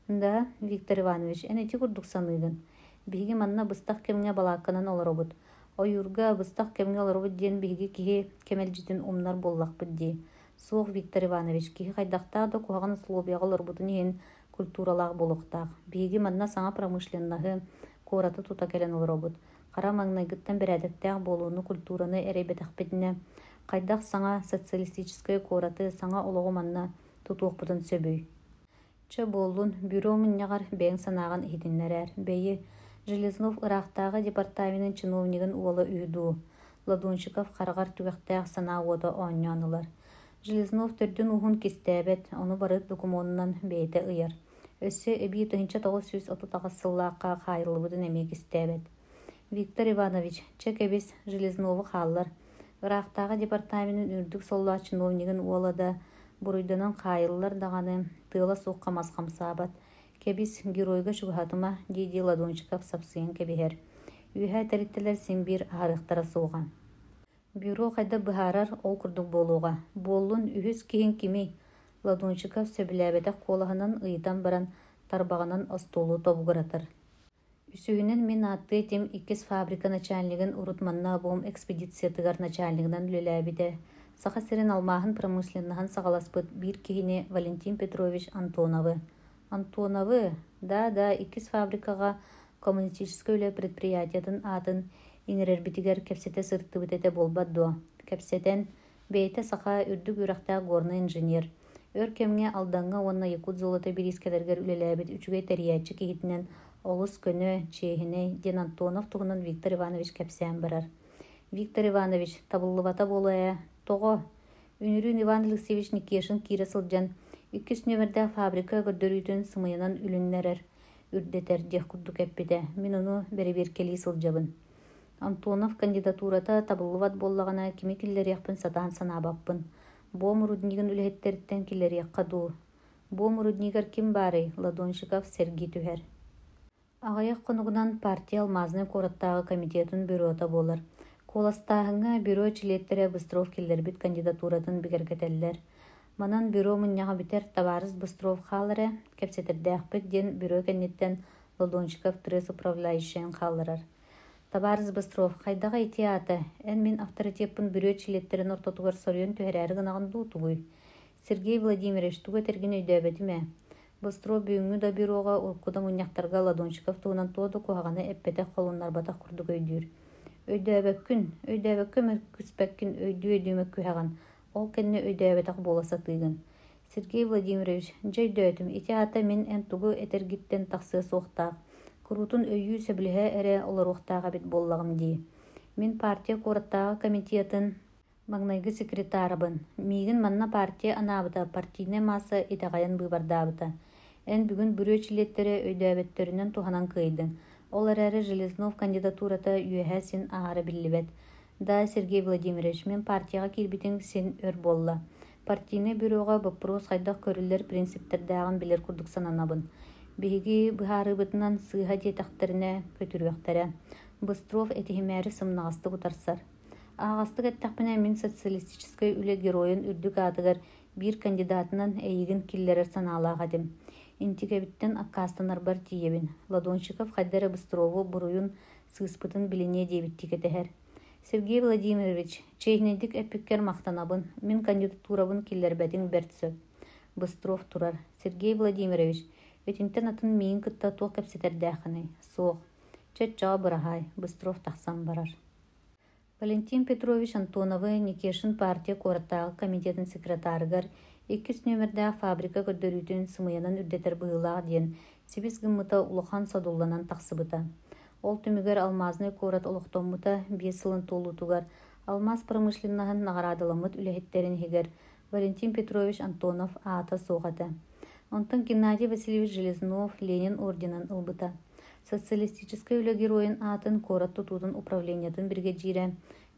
Да, Виктор Иванович, эн ити курдук саныыгын. Биһиги манна быстах кэмҥэ балаакканан олоробут. Ойуурга быстах кэмҥэ олоробут диэн биһиги киһи кэмэлдьитин умнар буоллахпыт дии. Суох, Виктор Иванович, киһи хайдахтаах да куһаҕан условияҕа олорбутун иһин культуралаах буолуохтаах. Биһиги манна саҥа промышленноһы, куораты тута кэлэн олоробут. Хара маҥнайгыттан бэрээдэктээх буолууну, культураны эрэйбэтэхпитинэ, хайдах саҥа социалистическай куораты, саҥа олоҕу манна тутуохпутун сөбүй? Чэ, буоллун, бюро мунньаҕар бэйэҥ санааҕын иһитиннэрээр. Бэйи, Железнов ыраахтааҕы департаменын чиновнигын уола үһү дуу? Ладонщиков хараҕар түгэхтээх санаа уота оонньоон ылар. Железнов төрдүн-ууһун кистээбэт, ону бары докумуонунан бэйэтэ ыйар. Өссө эбии 1938 сыллаахха хаайыллыбытын эмиэ кистээбэт. Виктор Иванович, чэ кэбис, Железнову хааллар. Ыраахтааҕы департаменын үрдүк соллоох чиновнигын уола да, буруйданан хаайыллар даҕаны, тыала суохха мас хамсаабат. Кэбис, геройга чугаһатыма, дии-дии Ладончиков сапсыйан кэбиһэр. Үөһээ тэрилтэлэр син биир аһарыахтара суоҕа. Бюро хайдах быһаарар, ол курдук буолуоҕа. Буоллун, үһүс киһиҥ кимий? Ладончиков сөбүлээбэтэх куолаһынан ыйытан баран, тарбаҕынан остуолу тобугуратар. Үсүһүнэн мин ааттыа этим иккис фабрика начальнигын урут манна обом экспедициятыгар начальнигынан үлэлээбитэ, Саха сирин алмааһын промышленноһын саҕаласпыт биир киһини Валентин Петрович Антоновы. Антоновы, да-да, иккис фабрикаҕа коммунистическай үлэ предприятиетын аатын иҥэрэрбитигэр кэпсэтэ сырыттыбыт этэ буолбат дуо? Кэпсэтэн, бэйэтэ саха үрдүк үөрэхтээх горнай инженер. Өр кэмҥэ Алдаҥҥа уонна Якутзолото бириискэлэригэр үлэлээбит үчүгэй тэрийээччи киһитинэн олус көнө, чиэһинэй, диэн Антонов туһунан Виктор Иванович кэпсээн барар. Виктор Иванович, табыллыбата буолуо ээ. Тоҕо? Үнүрүүн Иван Алексеевич Никешин киирэ сылдьан, иккис нүөмэрдээх фабрика көрдөрүүтүн сымыйанан үлүннэрэр, үрдэтэр диэх курдук эппитэ. Мин ону бэрэбиэркэлии сылдьабын. Антонов кандидатурата табыллыбат буоллаҕына, кими киллэриэхпин сатаан санаабаппын. Буом руднигын үлэһиттэриттэн киллэриэххэ дуу? Буом руднигар ким баарый? Ладонщиков сэргии түһэр. Аҕыйах хонугунан партия Алмазнай куораттааҕы комитетын бюрота буолар. Куоластааһыҥҥа бюро чилиэттэрэ Быстров киллэрбит кандидатуратын бигэргэтэллэр. Манан бюро мунньаҕа бүтэр, табаарыс Быстров хаал эрэ, кэпсэтэрдээхпит диэн бюро кэнниттэн Ладонщиков трест управляющайын хаалларар. Табаарыс Быстров, хайдаҕа ити аата? Эн мин авторитеппын бүрүө чилиэттэрин ортотугар соруйан түһэрээри гынаҕын дуу тугуй? Сергей Владимирович, тугу этэргин өйдөөбөтүм ээ. Быстров бүгүҥҥү да бюроҕа, урукку да мунньахтарга Ладонщиков туһунан туох да куһаҕаны эппэтэх, холуннарбатах курдук өйдүүр. Өйдөөбөккүн, өйдөөбөккө мөккүспэккин, өйдүү-өйдүү мөккүһэҕин, ол кэннэ өйдөөбөтөх буола сатыыгын. Сергей Владимирович, дьэ өйдөөтүм, ити аата мин эн тугу этэргиттэн тахсыа суохтаах, куруутун өйүү сөбүлэһэ эрэ олоруохтаах эбит буоллаҕым дии. Мин партия куораттааҕы комитетын маҥнайгы секретарабын. Миигин манна партия анаабыта, партийнай маасса итэҕэйэн быыбардаабыта. Эн бүгүн бүрүө чилиэттэрэ өйдөөбөттөрүнэн туһанан кыайдыҥ. Ол эрээри Железнов кандидатурата үөһэ син аһара биллибэт. Да, Сергей Владимирович, мин партияҕа киирбитиҥ син өр буолла. Партийнай бюроҕа боппуруос хайдах көрүллэр принциптэрдээҕин билэр курдук сананабын. Биһиги быһаарыыбытынан сыыһа диэтэхтэринэ, көтүрүөхтэрэ. Быстров этиһимээри сымнаҕастык утарсар. Аһаҕастык эттэхпинэ, мин социалистическай үлэ геройун үрдүк аатыгар биир кандидатынан эйигин киллэрэр санаалаах этим. Интикэбиттэн аккаастанарбар тиийэбин. Ладонщиков хайда эрэ Быстрову буруйун сыыспытын билиниэ диэбиттии кэтэһэр. Сергей Владимирович, чиэһинэйдик эппиккэр махтанабын. Мин кандидатурабын киллэрбэтиҥ бэрт сөп. Быстров турар. Сергей Владимирович, итинтэн атын миигин кытта туох кэпсэтэрдээххиний? Суох. Чэ, оччоҕо быраһаай. Быстров тахсан барар. Валентин Петрович Антоновы Никешин партия куораттааҕы комитетын секретарыгар иккис нүөмэрдээх фабрика көрдөрүүтүн сымыйанан үрдэтэр быһыылаах диэн сибис гыммыта улахан содулланан тахсыбыта. Ол түмүгэр Алмазнай куорат олохтоммута 5 сылын туолуутугар алмаас промышленноһын наҕараадаламмыт үлэһиттэрин иһигэр Валентин Петрович Антонов аата суох этэ. Онтон Геннадий Васильевич Железнов Ленин орденын ылбыта. Социалистическай үлэ геройун аатын куорат тутуутун управлениетын биригэдьиирэ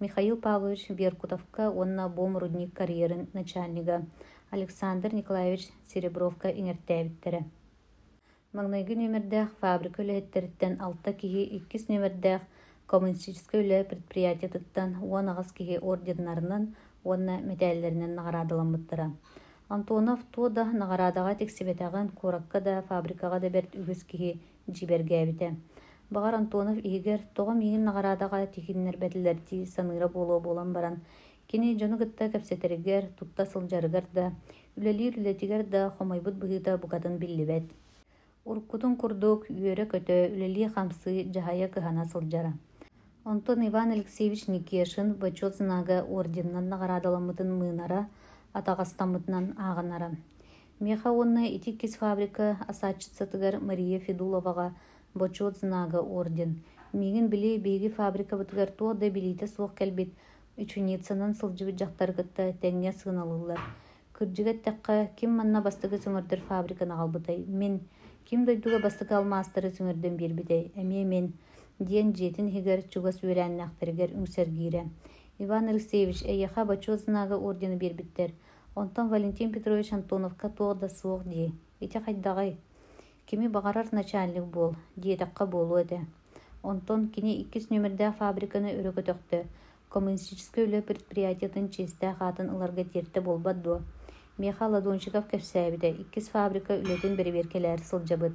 Михаил Павлович Беркутовка уонна Бом-рудник карьерын начальнига Александр Николаевич Серебровка иҥэртээбиттэрэ. Маҥнайгы нүөмэрдээх фабрика үлэһиттэриттэн алта киһи иккис нүөмэрдээх коммунистическай үлэ предприятиетыттан 18 киһи орденнарынан уонна мэтээллэринэн наҕараадаламмыттара. Антонов туох да наҕараадаҕа тиксибэтэҕин куоракка да, фабрикаҕа да бэрт үгүс киһи дьиибэргээбитэ. Баҕар, Антонов иһигэр тоҕо миигин наҕараадаҕа тиһиннэрбэтилэр дии саныыра буолуо буолан баран, кини дьону кытта кэпсэтэригэр, тутта сылдьарыгар да, үлэлиир үлэтигэр да хомойбут быһыыта букатын биллибэт. Уруккутун курдук үөрэ-көтө, үлэлии-хамсыы, дьаһайа-кыһана сылдьара. Онтон Иван Алексеевич Никешин Бочуот Знага орденынан наҕараадаламмытын мыынара, атаҕастаммытынан ааҕынара. Миэхэ уонна ити иккис фабрика асааччыцатыгар Мария Федуловаҕа Бочуот Знага орден. Миигин били биһиги фабрикабытыгар туох да билиитэ суох кэлбит ученицанан сылдьыбыт дьахтары кытта тэҥҥэ сыаналыыллар. Кырдьыга эттэххэ, ким манна бастакы сөҥөрдөр фабриканы аҕалбытай? Мин. Ким дойдуга бастакы алмаастары сөҥөрдөн биэрбитэй? Эмиэ мин, диэн дьиэтин иһигэр чугас үөлээннээхтэригэр үҥсэргиирэ. Иван Алексеевич, эйиэхэ Бочуот Знага ордены биэрбиттэр. Онтон Валентин Петрович Антоновка туох да суох дии. Ити хайдаҕый? Кими баҕарар начальник буол, диэтэххэ буолуо этэ. Онтон кини иккис нүөмэрдээх фабриканы өрө көтөхтө, коммунистическай үлэ предприятиетын чиэстээх аатын ыларга тиэртэ буолбат дуо? Миэхэ Ладонщиков кэпсээбитэ, иккис фабрика үлэтин бэрэбиэркэлээри сылдьабыт.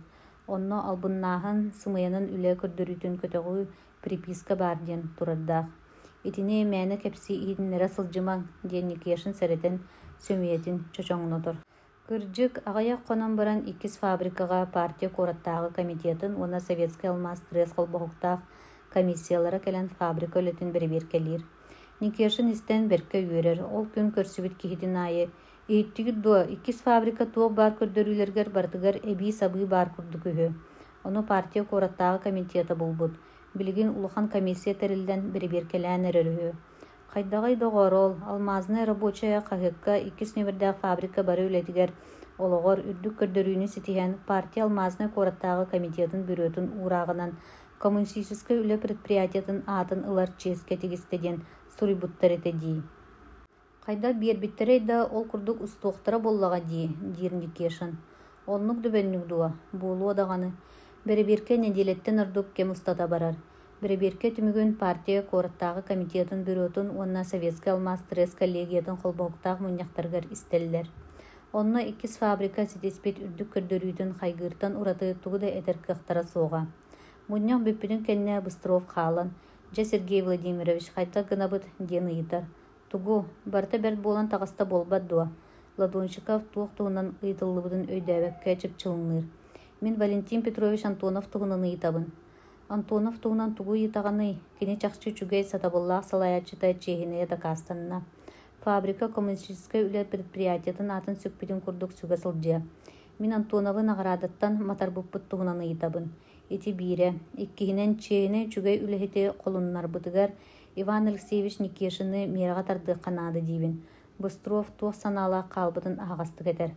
Онно албыннааһын, сымыйанан үлэ көрдөрүүтүн көтөҕүү, приписка баар диэн турардаах. Итини мээнэ кэпсии иһитиннэрэ сылдьымаҥ, диэн Никешин сэрэтэн сөмүйэтин чочоҥнотор. Кырдьык, аҕыйах хонон баран иккис фабрикаҕа партия куораттааҕы комитетын уонна Советскай алмаас трест холбоһуктаах комиссиялара кэлэн фабрика үлэтин бэрэбиэркэлиир. Никешин истэн бэркэ үөрэр, ол күн көрсүбүт киһитин аайы «Иһиттигит дуо, иккис фабрика туох баар көрдөрүүлэригэр барытыгар эбии-сабыы баар курдук үһү. Ону партия куораттааҕы комитета булбут. Билигин улахан комиссия тэриллэн бэрэбиэркэлээн эрэр үһү. Хайдаҕый доҕоор ол, «Алмазная рабочая» хаһыакка иккис нүөмэрдээх фабрика бары үлэтигэр, олоҕор үрдүк көрдөрүүнү ситиһэн, партия Алмазнай куораттааҕы комитетын бюротун уурааҕынан коммунистическай үлэ предприятиетын аатын ылар чиэскэ тигистэ диэн суруйбуттар этэ дии. Хайдах биэрбиттэрэй да, ол курдук устуохтара буоллаҕа дии, диир Никешин. Оннук дөбөннүк дуо? Буолуо даҕаны. Бэрэбиэркэ нэдиэлэттэн ордук кэм устата барар. Бэрэбиэркэ түмүгүн партия куораттааҕы комитетын бюротун уонна Советскай алмаас трест коллегиятын холбоһуктаах мунньахтарыгар истэллэр. Онно иккис фабрика ситиспит үрдүк көрдөрүүтүн хайгыыртан ураты тугу да этэр кыахтара суоҕа. Мунньах бүппүтүн кэннэ Быстров хаалан, «Дьэ, Сергей Владимирович, хайдах гынабыт?» диэн ыйытар. Тугу, барыта бэрт буолан таҕыста буолбат дуо? Ладонщиков туох туһунан ыйытыллыбытын өйдөөбөккө чыпчылыҥныыр. Мин Валентин Петрович Антонов туһунан ыйытабын. Антонов туһунан тугу ыйытаҕыный? Кини чахчы үчүгэй, сатабыллаах салайааччыта чиэһинэйэ дакаастанна. Фабрика коммунистическай үлэ предприятиетын аатын сүкпүтүн курдук сүгэ сылдьыа. Мин Антоновы наҕараадаттан матарбыппыт туһунан ыйытабын. Ити биирэ. Иккиһинэн, чиэһинэй үчүгэй үлэһити холуннарбытыгар Иван Алексеевич Никешины миэрэҕэ тардыахха наада диибин, Быстров туох санаалаах хаалбытын аһаҕастык этэр.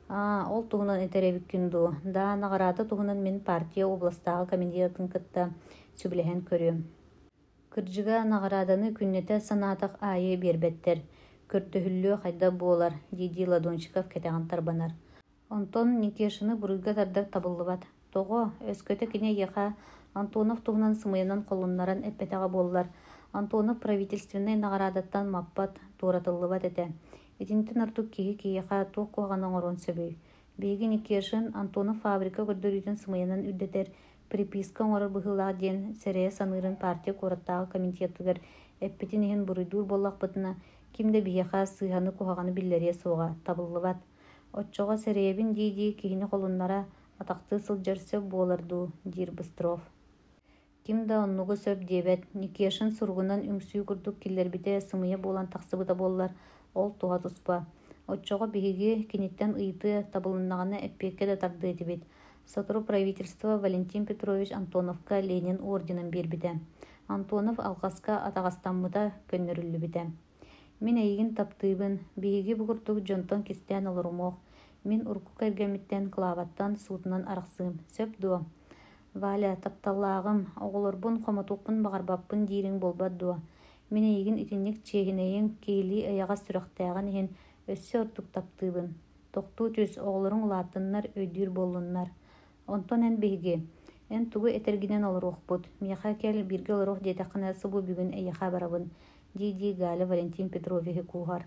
Аа, ол туһунан этэр эбиккин дуу? Даа, наҕараада туһунан мин партия областааҕы комитетын кытта сүбэлэһэн көрүөм. Кырдьыга, наҕарааданы күннэтэ санаатах аайы биэрбэттэр. Көрдөһүллүө хайдах буолар, дии-дии Ладонщиков кэтэҕин тарбанар. Онтон Никешины буруйга тардар табыллыбат. Тоҕо? Өскөтө кини эйиэхэ Антонов туһунан сымыйанан холуннаран эппэтэҕэ буоллар, Антонов правительственнай наҕараадаттан маппат, туоратыллыбат этэ. Итинтэн ордук киһи киһиэхэ туох куһаҕаны оҥоруон сөбүй? Биһиги Никешин Антонов фабрика көрдөрүүтүн сымыйанан үрдэтэр, приписка оҥорор быһыылаах диэн сэрэйэ саныырын партия куораттааҕы комитетыгар эппитин иһин буруйдуур буоллахпытына, ким да биһиэхэ сыыһаны-куһаҕаны биллэриэ суоҕа, табыллыбат. Оччоҕо сэрэйэбин дии-дии киһини холуннара, атахтыы сылдьар сөп буолар дуу, диир Быстров. Ким да оннугу сөп диэбэт, Никешин суругунан үҥсүү курдук киллэрбитэ сымыйа буолан тахсыбыта буоллар, ол туһа туспа. Оччоҕо биһиги киниттэн ыйытыа, табылыннаҕына эппиэккэ да тардыа этибит. Сотору правительство Валентин Петрович Антоновка Ленин орденын биэрбитэ. Антонов алҕаска атаҕастаммыта көннөрүллүбүтэ. Мин эйигин таптыыбын, биһиги бу курдук дьонтон кистээн олорумуох, мин урукку кэргэммиттэн Клаваттан суутунан арахсыым, сөп дуо? Валя, тапталлааҕым, оҕолорбун хомотуохпун баҕарбаппын диириҥ буолбат дуо? Мин эйигин итинник чиэһинэйиҥ, киһилии эйэҕэс сүрэхтээҕин иһин өссө ордук таптыыбын. Тохтуу түс, оҕолоруҥ улааттыннар, өйдүүр буоллуннар. Онтон эн биһиги, эн тугу этэргинэн олоруохпут, миэхэ кэл, бииргэ олоруох диэтэххинэ субу бүгүн эйиэхэ барабын, дии-дии Галя Валентин Петровиһы кууһар.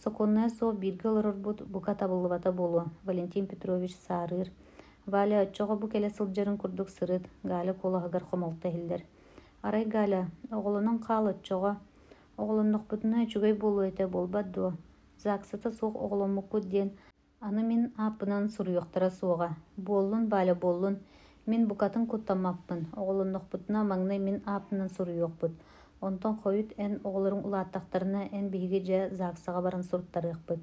Сокуоннайа суох бииргэ олорорбут бука табыллыбата буолуо, Валентин Петрович саарыыр. Валя, оччоҕо бу кэлэ сылдьарын курдук сырыт, Галя куолаһыгар хомолто иһиллэр. Арай Галя, оҕолонон хаал оччоҕо. Оҕолоннохпутуна үчүгэй буолуо этэ буолбат дуо? ЗАГСата суох оҕоломмуккут диэн. Аны мин ааппынан суруйуохтара суоҕа. Буоллун, Валя, буоллун. Мин букатын куттаммаппын. Оҕолоннохпутуна маҥнай мин ааппынан суруйуохпут. Онтон хойут эн оҕолоруҥ улааттахтарына эн биһиги дьэ ЗАГСаҕа баран суруттарыахпыт.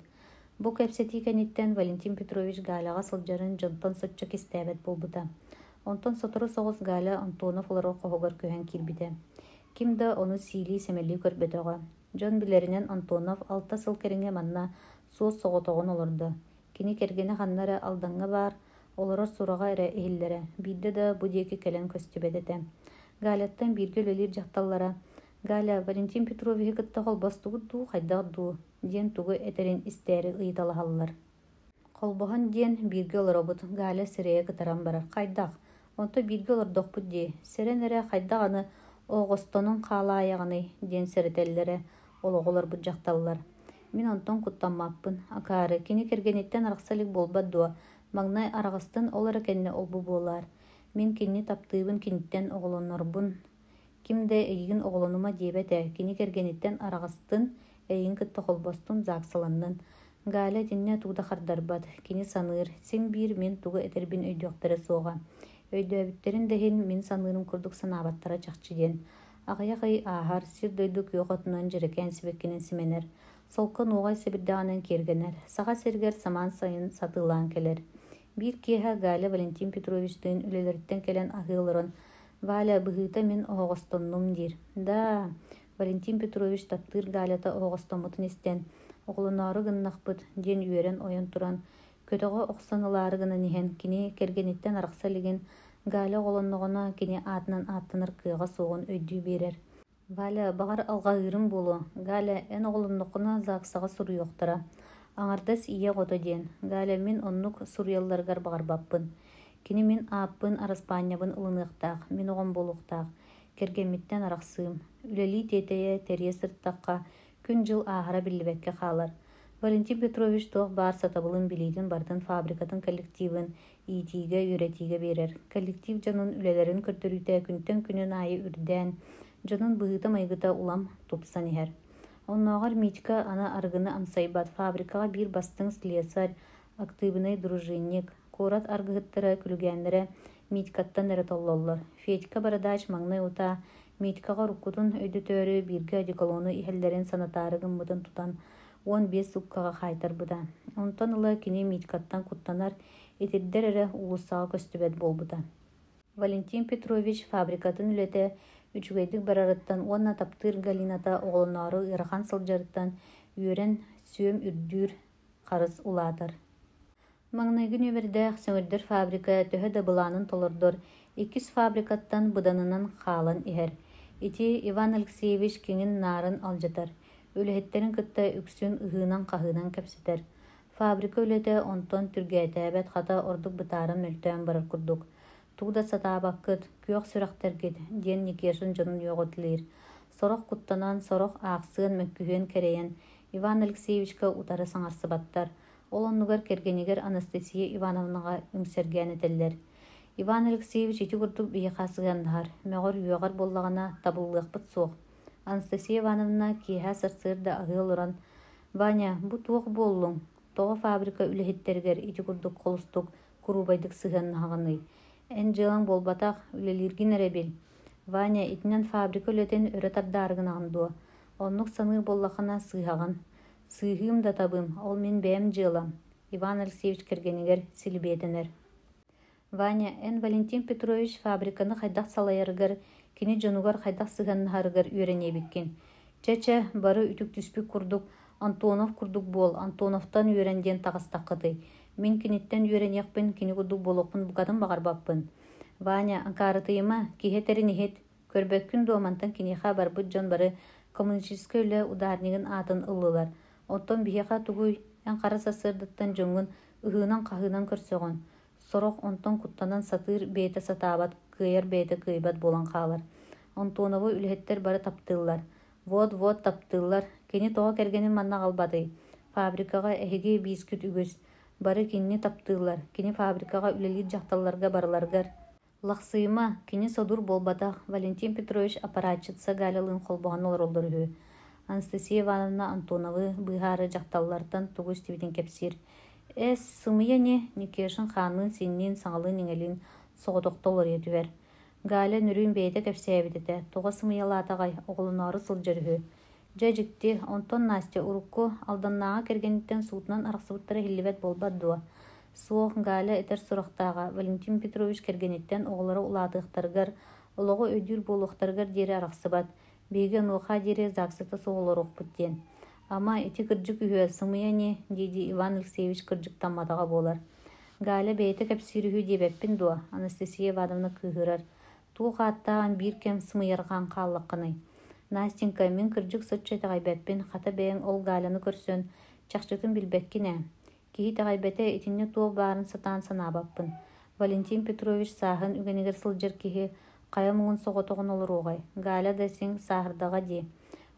Бу кэпсэтии кэнниттэн Валентин Петрович Галяҕа сылдьарын дьонтон соччо кистээбэт буолбута. Онтон сотору соҕус Галя Антонов олорор хоһугар көһөн киирбитэ. Ким да ону сиилии-сэмэлии көрбөтөҕө. Дьон билэринэн Антонов 6 сыл кэриҥэ манна суос-соҕотоҕун олордо. Кини кэргэнэ ханна эрэ Алдаҥҥа баар, олорор сураҕа эрэ иһиллэрэ, биирдэ да бу диэки кэлэн көстүбэт этэ. Галяттан бииргэ үлэлиир дьахталлара «Галя, Валентин Петровиһы кытта холбостугут дуу, хайдах дуу?» диэн тугу этэрин истээри ыйыталаһаллар. Холбоһон диэн бииргэ олоробут, Галя сирэйэ кытаран барар. Хайдах? Онто бииргэ олордохпут дии, сэрэн эрэ хайдах аны оҕостонон хаалаайаҕыный диэн сэрэтэллэрэ олоҕу олорбут дьахталлар. Мин онтон куттаммаппын. Акаары, кини кэргэниттэн арахса илик буолбат дуо? Маҥнай араҕыстын, ол эрэ кэннэ ол-бу буолаар. Мин кинини таптыыбын, киниттэн оҕолонорбун. Ким да эйигин оҕолонума диэбэт ээ, кини кэргэниттэн араҕыстын, эйигин кытта холбостун, ЗАГСаланнын. Галя итиннэ тугу да хардарбат, кини саныыр, син биир мин тугу этэрбин өйдүөхтэрэ суоҕа. Өйдөөбүттэрин да иһин мин саныырым курдук санаабаттара чахчы диэн. Аҕыйах ый ааһар, сир-дойду күөх отунан дьэрэкээн сибэккинэн симэнэр, солко нуоҕай сэбирдэҕинэн киэргэнэр, Саха сиригэр самаан сайын сатыылаан кэлэр. Биир киэһэ Галя Валентин Петровичтыын үлэлэриттэн кэлэн аһыы олорон «Валя, быһыыта мин оһоҕостоннум» диир. «Да-а» Валентин Петрович таптыыр Галята оһоҕостоммутун истэн, «Оҕолоноору гыннахпыт» диэн үөрэн ойон туран, көтөҕө охсон ылаары гынан иһэн, кини кэргэниттэн арахса илигин, Галя оҕолонноҕуна кини аатынан ааттанар кыаҕа суоҕун өйдүү биэрэр. Валя, баҕар, алҕаһыырым буолуо. Галя, эн оҕолонноххуна ЗАГСаҕа суруйуохтара. Аҥардас ийэ оҕото диэн. Галя, мин оннук суруйалларыгар баҕарбаппын. Кини мин ааппын, араспаанньабын ылыныахтаах, мин оҕом буолуохтаах. Кэргэммиттэн арахсыым. Үлэлии тиэтэйэ, тэрийэ сырыттахха, күн-дьыл ааһара биллибэккэ хаалар. Валентин Петрович туох баар сатабылын, билиитин барытын фабрикатын коллективын иитиигэ, үөрэтиигэ биэрэр. Коллектив дьонун үлэлэрин көрдөрүүтэ күнтэн күнүн аайы үрдээн, дьонун быһыыта-майгыта улам тупсан иһэр. Оннооҕор Митька аны арыгыны амсайбат, фабрикаҕа биир бастыҥ слесарь, актыыбынай дружинник, куорат аргыһыттара, күлүгээннэрэ Митькаттан эрэ толлоллор. Федька бородач маҥнай утаа Митькаҕа уруккутун өйдөтөөрү бииргэ одеколону иһэллэрин санатаары гыммытын тутан 15 сууккаҕа хаайтарбыта. Онтон ыла кини Митькаттан куттанар, итирдэр эрэ уулуссаҕа көстүбэт буолбута. Валентин Петрович фабрикатын үлэтэ үчүгэйдик барарыттан уонна таптыыр Галината оҕолоноору ыарахан сылдьарыттан үөрэн сүөм үрдүүр, харыс улаатар. Маҥнайгы нүөмэрдээх сөҥүрдэр фабрика төһө да былаанын толордор, иккис фабрикаттан быданынан хаалан иһэр. Ити Иван Алексеевич киҥин-наарын алдьатар, үлэһиттэрин кытта үксүн ыһыынан-хаһыынан кэпсэтэр. Фабрика үлэтэ онтон түргээтээбэт, хата ордук бытааран мөлтөөн барар курдук. Тугу да сатаабаккыт, күөх сүрэхтэргит, диэн Никешин дьонун үөҕүтэлиир. Сорох куттанан, сорох аахсыан, мөккүһүөн кэрэйэн, Иван Алексеевичка утары саҥарсыбаттар. Ол оннугар кэргэнигэр Анастасия Ивановнаҕа үҥсэргээн этэллэр: «Иван Алексеевич ити курдук биһиэхэ сыһыаннаһар, мөҕөр-үөҕэр буоллаҕына табыллыахпыт суох». Анастасия Ивановна киэһэ сарсыарда аһыы олорон: «Ваня, бу туох буоллуҥ? Тоҕо фабрика үлэһиттэригэр ити курдук холустук, куруубайдык сыһыаннаһаҕыный? Эн дьыалаҥ буолбатах, үлэлииргин эрэ бил. Ваня, итинэн фабрика үлэтин өрө тардаары гынаҕын дуо? Оннук саныыр буоллаххына сыыһаҕын. Сыыһыым да табыым, ол мин бэйэм дьыалам, Иван Алексеевич кэргэнигэр силбиэтэнэр. Ваня, эн Валентин Петрович фабриканы хайдах салайарыгар, кини дьонугар хайдах сыһыаннаһарыгар үөрэниэбиккин. Чэ-чэ, бары үтүктүспүт курдук, Антонов курдук буол, Антоновтан үөрэн диэн таҕыстаххытый. Мин киниттэн үөрэниэхпин, кини курдук буолуохпун букатын баҕарбаппын. Ваня, акаарытыйыма, киһи этэрин иһит. Көрбөккүн дуо, мантан киниэхэ барбыт дьон бары коммунистическай үлэ ударнигын аатын ыллылар. Оттон биһиэхэ тугуй, эн хара сарсыардаттан дьоҥҥун ыһыынан-хаһыынан көрсөҕүн. Сорох онтон куттанан сатыыр бэйэтэ сатаабат, кыайар бэйэтэ кыайбат буолан хаалар. Антоновы үлэһиттэр бары таптыыллар. Вот-вот таптыыллар. Кини тоҕо кэргэнин манна аҕалбатый? Фабрикаҕа эһиги биискит үгүс. Бары кинини таптыыллар. Кини фабрикаҕа үлэлиир дьахталларга барыларыгар Лахсыйыма, кини содур буолбатах, Валентин Петрович аппаратчица Галялыын холбоһон олороллор үһү. Анастасия Ивановна Антоновы быыһаары дьахталлартан тугу истибитин кэпсиир. Эс, сымыйа ини, Никешин хаанныын-сиинниин, саҥалыын-иҥэлиин соҕотохто уларыйа түһэр. Галя нөрүүн бэйэтэ кэпсээбит этэ, тоҕо сымыйалаатаҕай, оҕолоноору сылдьар үһү. Дьэ дьикти, онтон Настя урукку Алданнааҕы кэргэниттэн суутунан арахсыбыттара иһиллибэт буолбат дуо? Суох, Галя этэр сурахтааҕа, Валентин Петрович кэргэниттэн оҕолоро улаатыахтарыгар, олоҕу өйдүүр буолуохтарыгар диэри арахсыбат, биһиги онуоха диэри ЗАГСата суох олоруохпут диэн. Ама, ити кырдьык үһүө, сымыйа ини, дии-дии Иван Алексеевич кырдьыктамматаҕа буолар. Галя бэйэтэ кэпсиир үһү диэбэппин дуо? Анастасия Ивановна кыыһырар. Туох ааттааҕын биир кэм сымыйарҕаан хааллаххыный? Настенька, мин кырдьык соччо итэҕэйбэппин, хата бэйэҥ ол Галяны көрсөн, чахчытын билбэккин ээ. Киһи итэҕэйбэтэ итиннэ туох баарын сатаан санаабаппын. Валентин Петрович сааһын үгэнигэр сылдьар киһи хайа муҥун соҕотоҕун олоруоҕай, Галя да син сааһырдаҕа дии.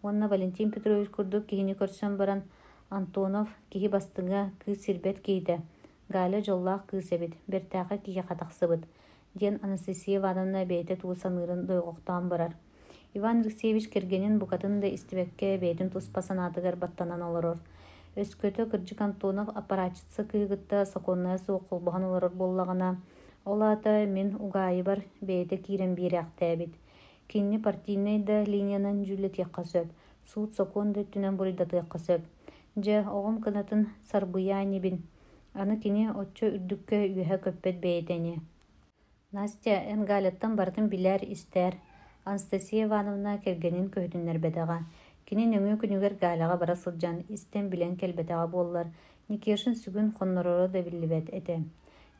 Уонна Валентин Петрович курдук киһини көрсөн баран, Антонов киһи бастыҥа, кыыс сирбэт киһитэ. Галя дьоллоох кыыс эбит, бэртээхэй киһиэхэ тахсыбыт, диэн Анастасия Ивановна бэйэтэ тугу саныырын дойҕохтоон барар. Иван Алексеевич кэргэнин букатын да истибэккэ бэйэтин туспа санаатыгар баттанан олорор. Өскөтө кырдьык Антонов аппаратчица кыыһы кытта сокуоннайа суох холбоһон олорор буоллаҕына, ол аата мин угаайыбар бэйэтэ киирэн биэрээхтээбит. Кинини партийнай да линиянан дьүүллэтиэххэ сөп, суут-сокуон да өттүнэн буруйдатыахха сөп. Дьэ, оҕом кынатын сарбыйаа инибин. Аны кини оччо үрдүккэ үөһэ көппөт бэйэтэ ини. Настя, эн Галяттан барытын билээр, истээр. Анастасия Ивановна кэргэнин көһүтүннэрбэтэҕэ. Кини нөҥүө күнүгэр Галяҕа бара сылдьан, истэн-билэн кэлбэтэҕэ буоллар, Никешин сүгүн хоннороро да биллибэт этэ.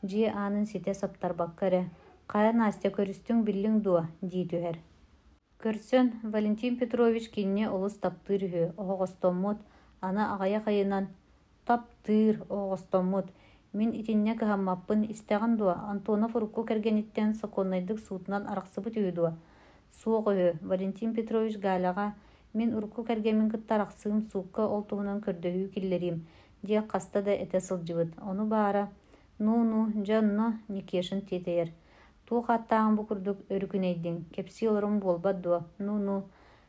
Дьиэ аанын ситэ саптарбакка эрэ, «Хайа, Настя, көрүстүҥ, биллиҥ дуо?» дии түһэр. Көрсөн, Валентин Петрович кинини олус таптыыр үһү, оһоҕостоммут, аны аҕыйах ыйынан Таптыыр, оҕостоммут. Мин итиннэ кыһаммаппын, истэҕин дуо, Антонов урукку кэргэниттэн сокуоннайдык суутунан арахсыбыт үһү дуо? Суох үһү. Валентин Петрович Галяҕа «Мин урукку кэргэммин кытта арахсыым, суукка ол туһунан көрдөһүү киллэриим» диэн хаста да этэ сылдьыбыт. Ону баара «Ну-ну, дьэ онно» Никешин тиэтэйэр. «Туох ааттааҕын бу курдук өрүкүнэйдиҥ, кэпсии олорон буолбат дуо? Ну-ну,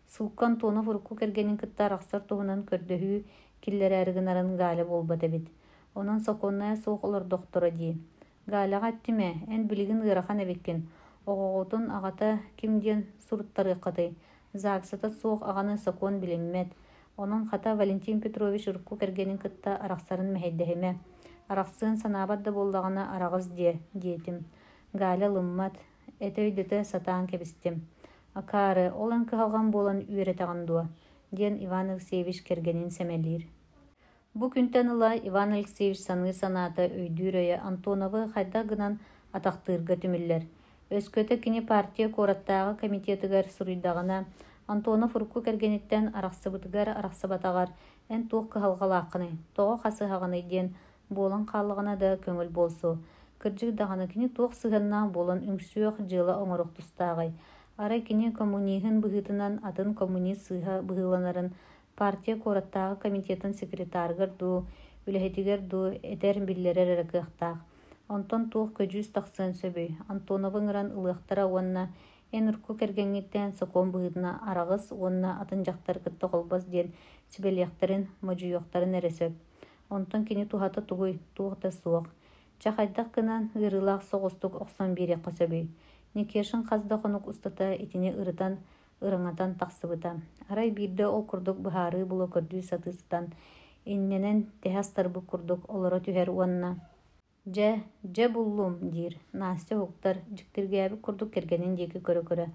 Суукка Антонов урукку кэргэнин кытта арахсар туһунан көрдөһүү киллэрээри гынарын Галя буолбат эбит. Онон сокуоннайа суох олордохторо дии. Галяҕа эттим ээ, эн билигин ыарахан эбиккин. Оҕоҕутун аҕата ким диэн суруттарыаххытый? ЗАГСата суох аҕаны сокуон билиммэт. Онон хата Валентин Петрович урукку кэргэнин кытта арахсарын мэһэйдэһимэ. Арахсыан санаабат да буоллаҕына араҕыс диэ, диэтим. Галя ылыммат, этэ өйдөтө сатаан кэбистим. Акаары, ол эн кыһалҕаҥ буолан үөрэтэҕин дуо? диэн Иван Алексеевич кэргэнин сэмэлиир. Бу күнтэн ыла Иван Алексеевич саныыр санаата, өйдүүр өйө Антоновы хайдах гынан атахтыырга түмүллэр. Өскөтө кини партия куораттааҕы комитетыгар суруйдаҕына, Антонов урукку кэргэниттэн арахсыбытыгар арахсыбатаҕар эн туох кыһалҕалааххыный, тоҕо хасыһаҕыный диэн буолан хааллаҕына да көҥүл буолсу. Кырдьык даҕаны кини туох сыһыаннаах буолан үҥсүөх, дьыала оҥоруох тустааҕый? Арай кини коммуниһын быһыытынан атын коммунист сыыһа быһыыланарын партия куораттааҕы комитетын секретарыгар дуу, үлэһитигэр дуу этэр, биллэрэр эрэ кыахтаах. Онтон туох көдьүүс тахсыан сөбүй? Антоновы ыҥыран ылыахтара уонна эн урукку кэргэҥҥиттэн сокуон быһыытынан араҕыс уонна атын дьахтары кытта холбос диэн сүбэлиэхтэрин, модьуйуохтарын эрэ сөп. Онтон кини туһата тугуй, туох да суох. Чэ, хайдах гынан ыарыылаах соҕустук охсон биэриэххэ сөбүй? Никешин хас да хонук устата итини ырытан, ырыҥатан тахсыбыта. Арай биирдэ ол курдук быһаарыы була көрдүү сатыы сытан, иннэнэн тэһэ астарбыт курдук олоро түһэр уонна «Дьэ, дьэ буллум» диир. Настя уһуктар, дьиктиргээбит курдук кэргэнин диэки көрө-көрө: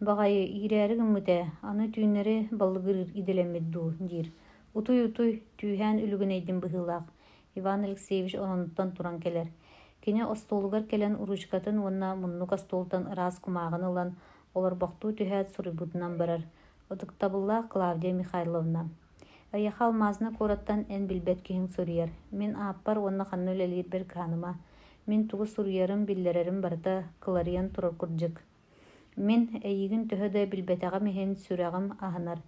«Баҕайы, иирээри гыммыт ээ, аны түүннэри баллыгырыыр идэлэммит дуу» диир. «Утуй-утуй, түүһээн үлүгүнэйдим быһыылаах» Иван Алексеевич ононуттан туран кэлэр. Кини остуолугар кэлэн уруучукатын уонна муннук остуолтан ыраас кумааҕыны ылан, олорбохтуу түһээт суруйбутунан барар: «Ытыктабыллаах Клавдия Михайловна, Эйиэхэ Алмазный куораттан эн билбэт киһиҥ суруйар. Мин ааппар уонна ханна үлэлиирбэр кыһаныма. Мин тугу суруйарым, биллэрэрим барыта кыларыйан турар курдук. Мин, эйигин төһө да билбэтэҕим иһин, сүрэҕим аһынар.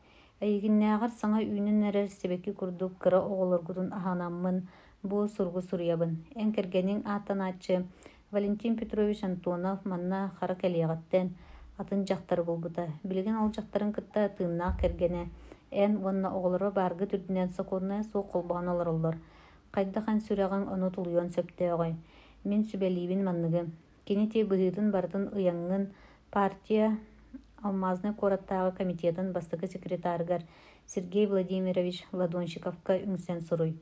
Эйигиннээҕэр саҥа үүнэн эрэр сибэкки курдук кыра оҕолоргутун аһынаммын бу суругу суруйабын. Эн кэргэниҥ ааттанааччы Валентин Петрович Антонов манна хара кэлиэҕиттэн атын дьахтары булбута. Билигин ол дьахтарын кытта тыыннаах кэргэнэ эн уонна оҕолоро бааргыт үрдүнэн сокуоннайа суох холбоһон олороллор. Хайдах эн сүрэҕиҥ ону тулуйуон сөптөөҕүй? Мин сүбэлиибин манныгы. Кини ити быһыытын барытын ыйаҥҥын, партия Алмазнай куораттааҕы комитетын бастакы секретарыгар Сергей Владимирович Ладонщиковка үҥсэн суруй.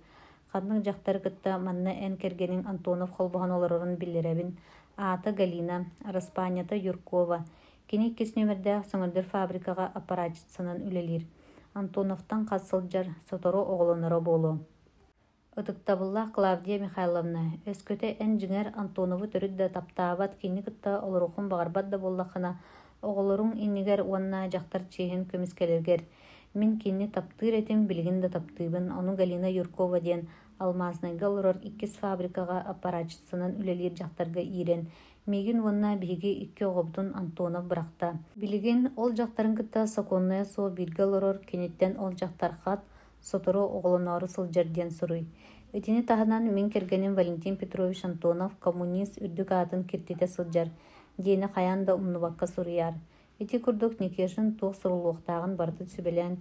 Ханнык дьахтары кытта манна эн кэргэниҥ Антонов холбоһон олорорун биллэрэбин. Аата Галина, араспаанньата Юркова. Кини иккис нүөмэрдээх сөҥөрдөр фабрикаҕа аппаратчицанан үлэлиир. Антоновтан хас сылдьар, сотору оҕолоноро буолуо. Ытыктабыллаах Клавдия Михайловна, өскөтө эн дьиҥэр Антоновы төрүт да таптаабат, кинини кытта олоруоххун баҕарбат да буоллаххына, оҕолоруҥ иннигэр уонна дьахтар чиэһин көмүскэлэргэр мин кинини таптыыр этим, билигин да таптыыбын, ону Галина Юркова диэн Алмазнайга олорор иккис фабрикаҕа аппаратчицанан үлэлиир дьахтарга иирэн, миигин уонна биһиги икки оҕобутун Антонов бырахта. Билигин ол дьахтарын кытта сокуоннайа суох бииргэ олорор, киниттэн ол дьахтар хат, сотору оҕолоноору сылдьар диэн суруй. Итини таһынан мин кэргэним Валентин Петрович Антонов коммунист үрдүк аатын киртитэ сылдьар диэни хайаан да умнубакка суруйаар. Ити курдук Никешин туох суруллуохтааҕын барытын сүбэлээн,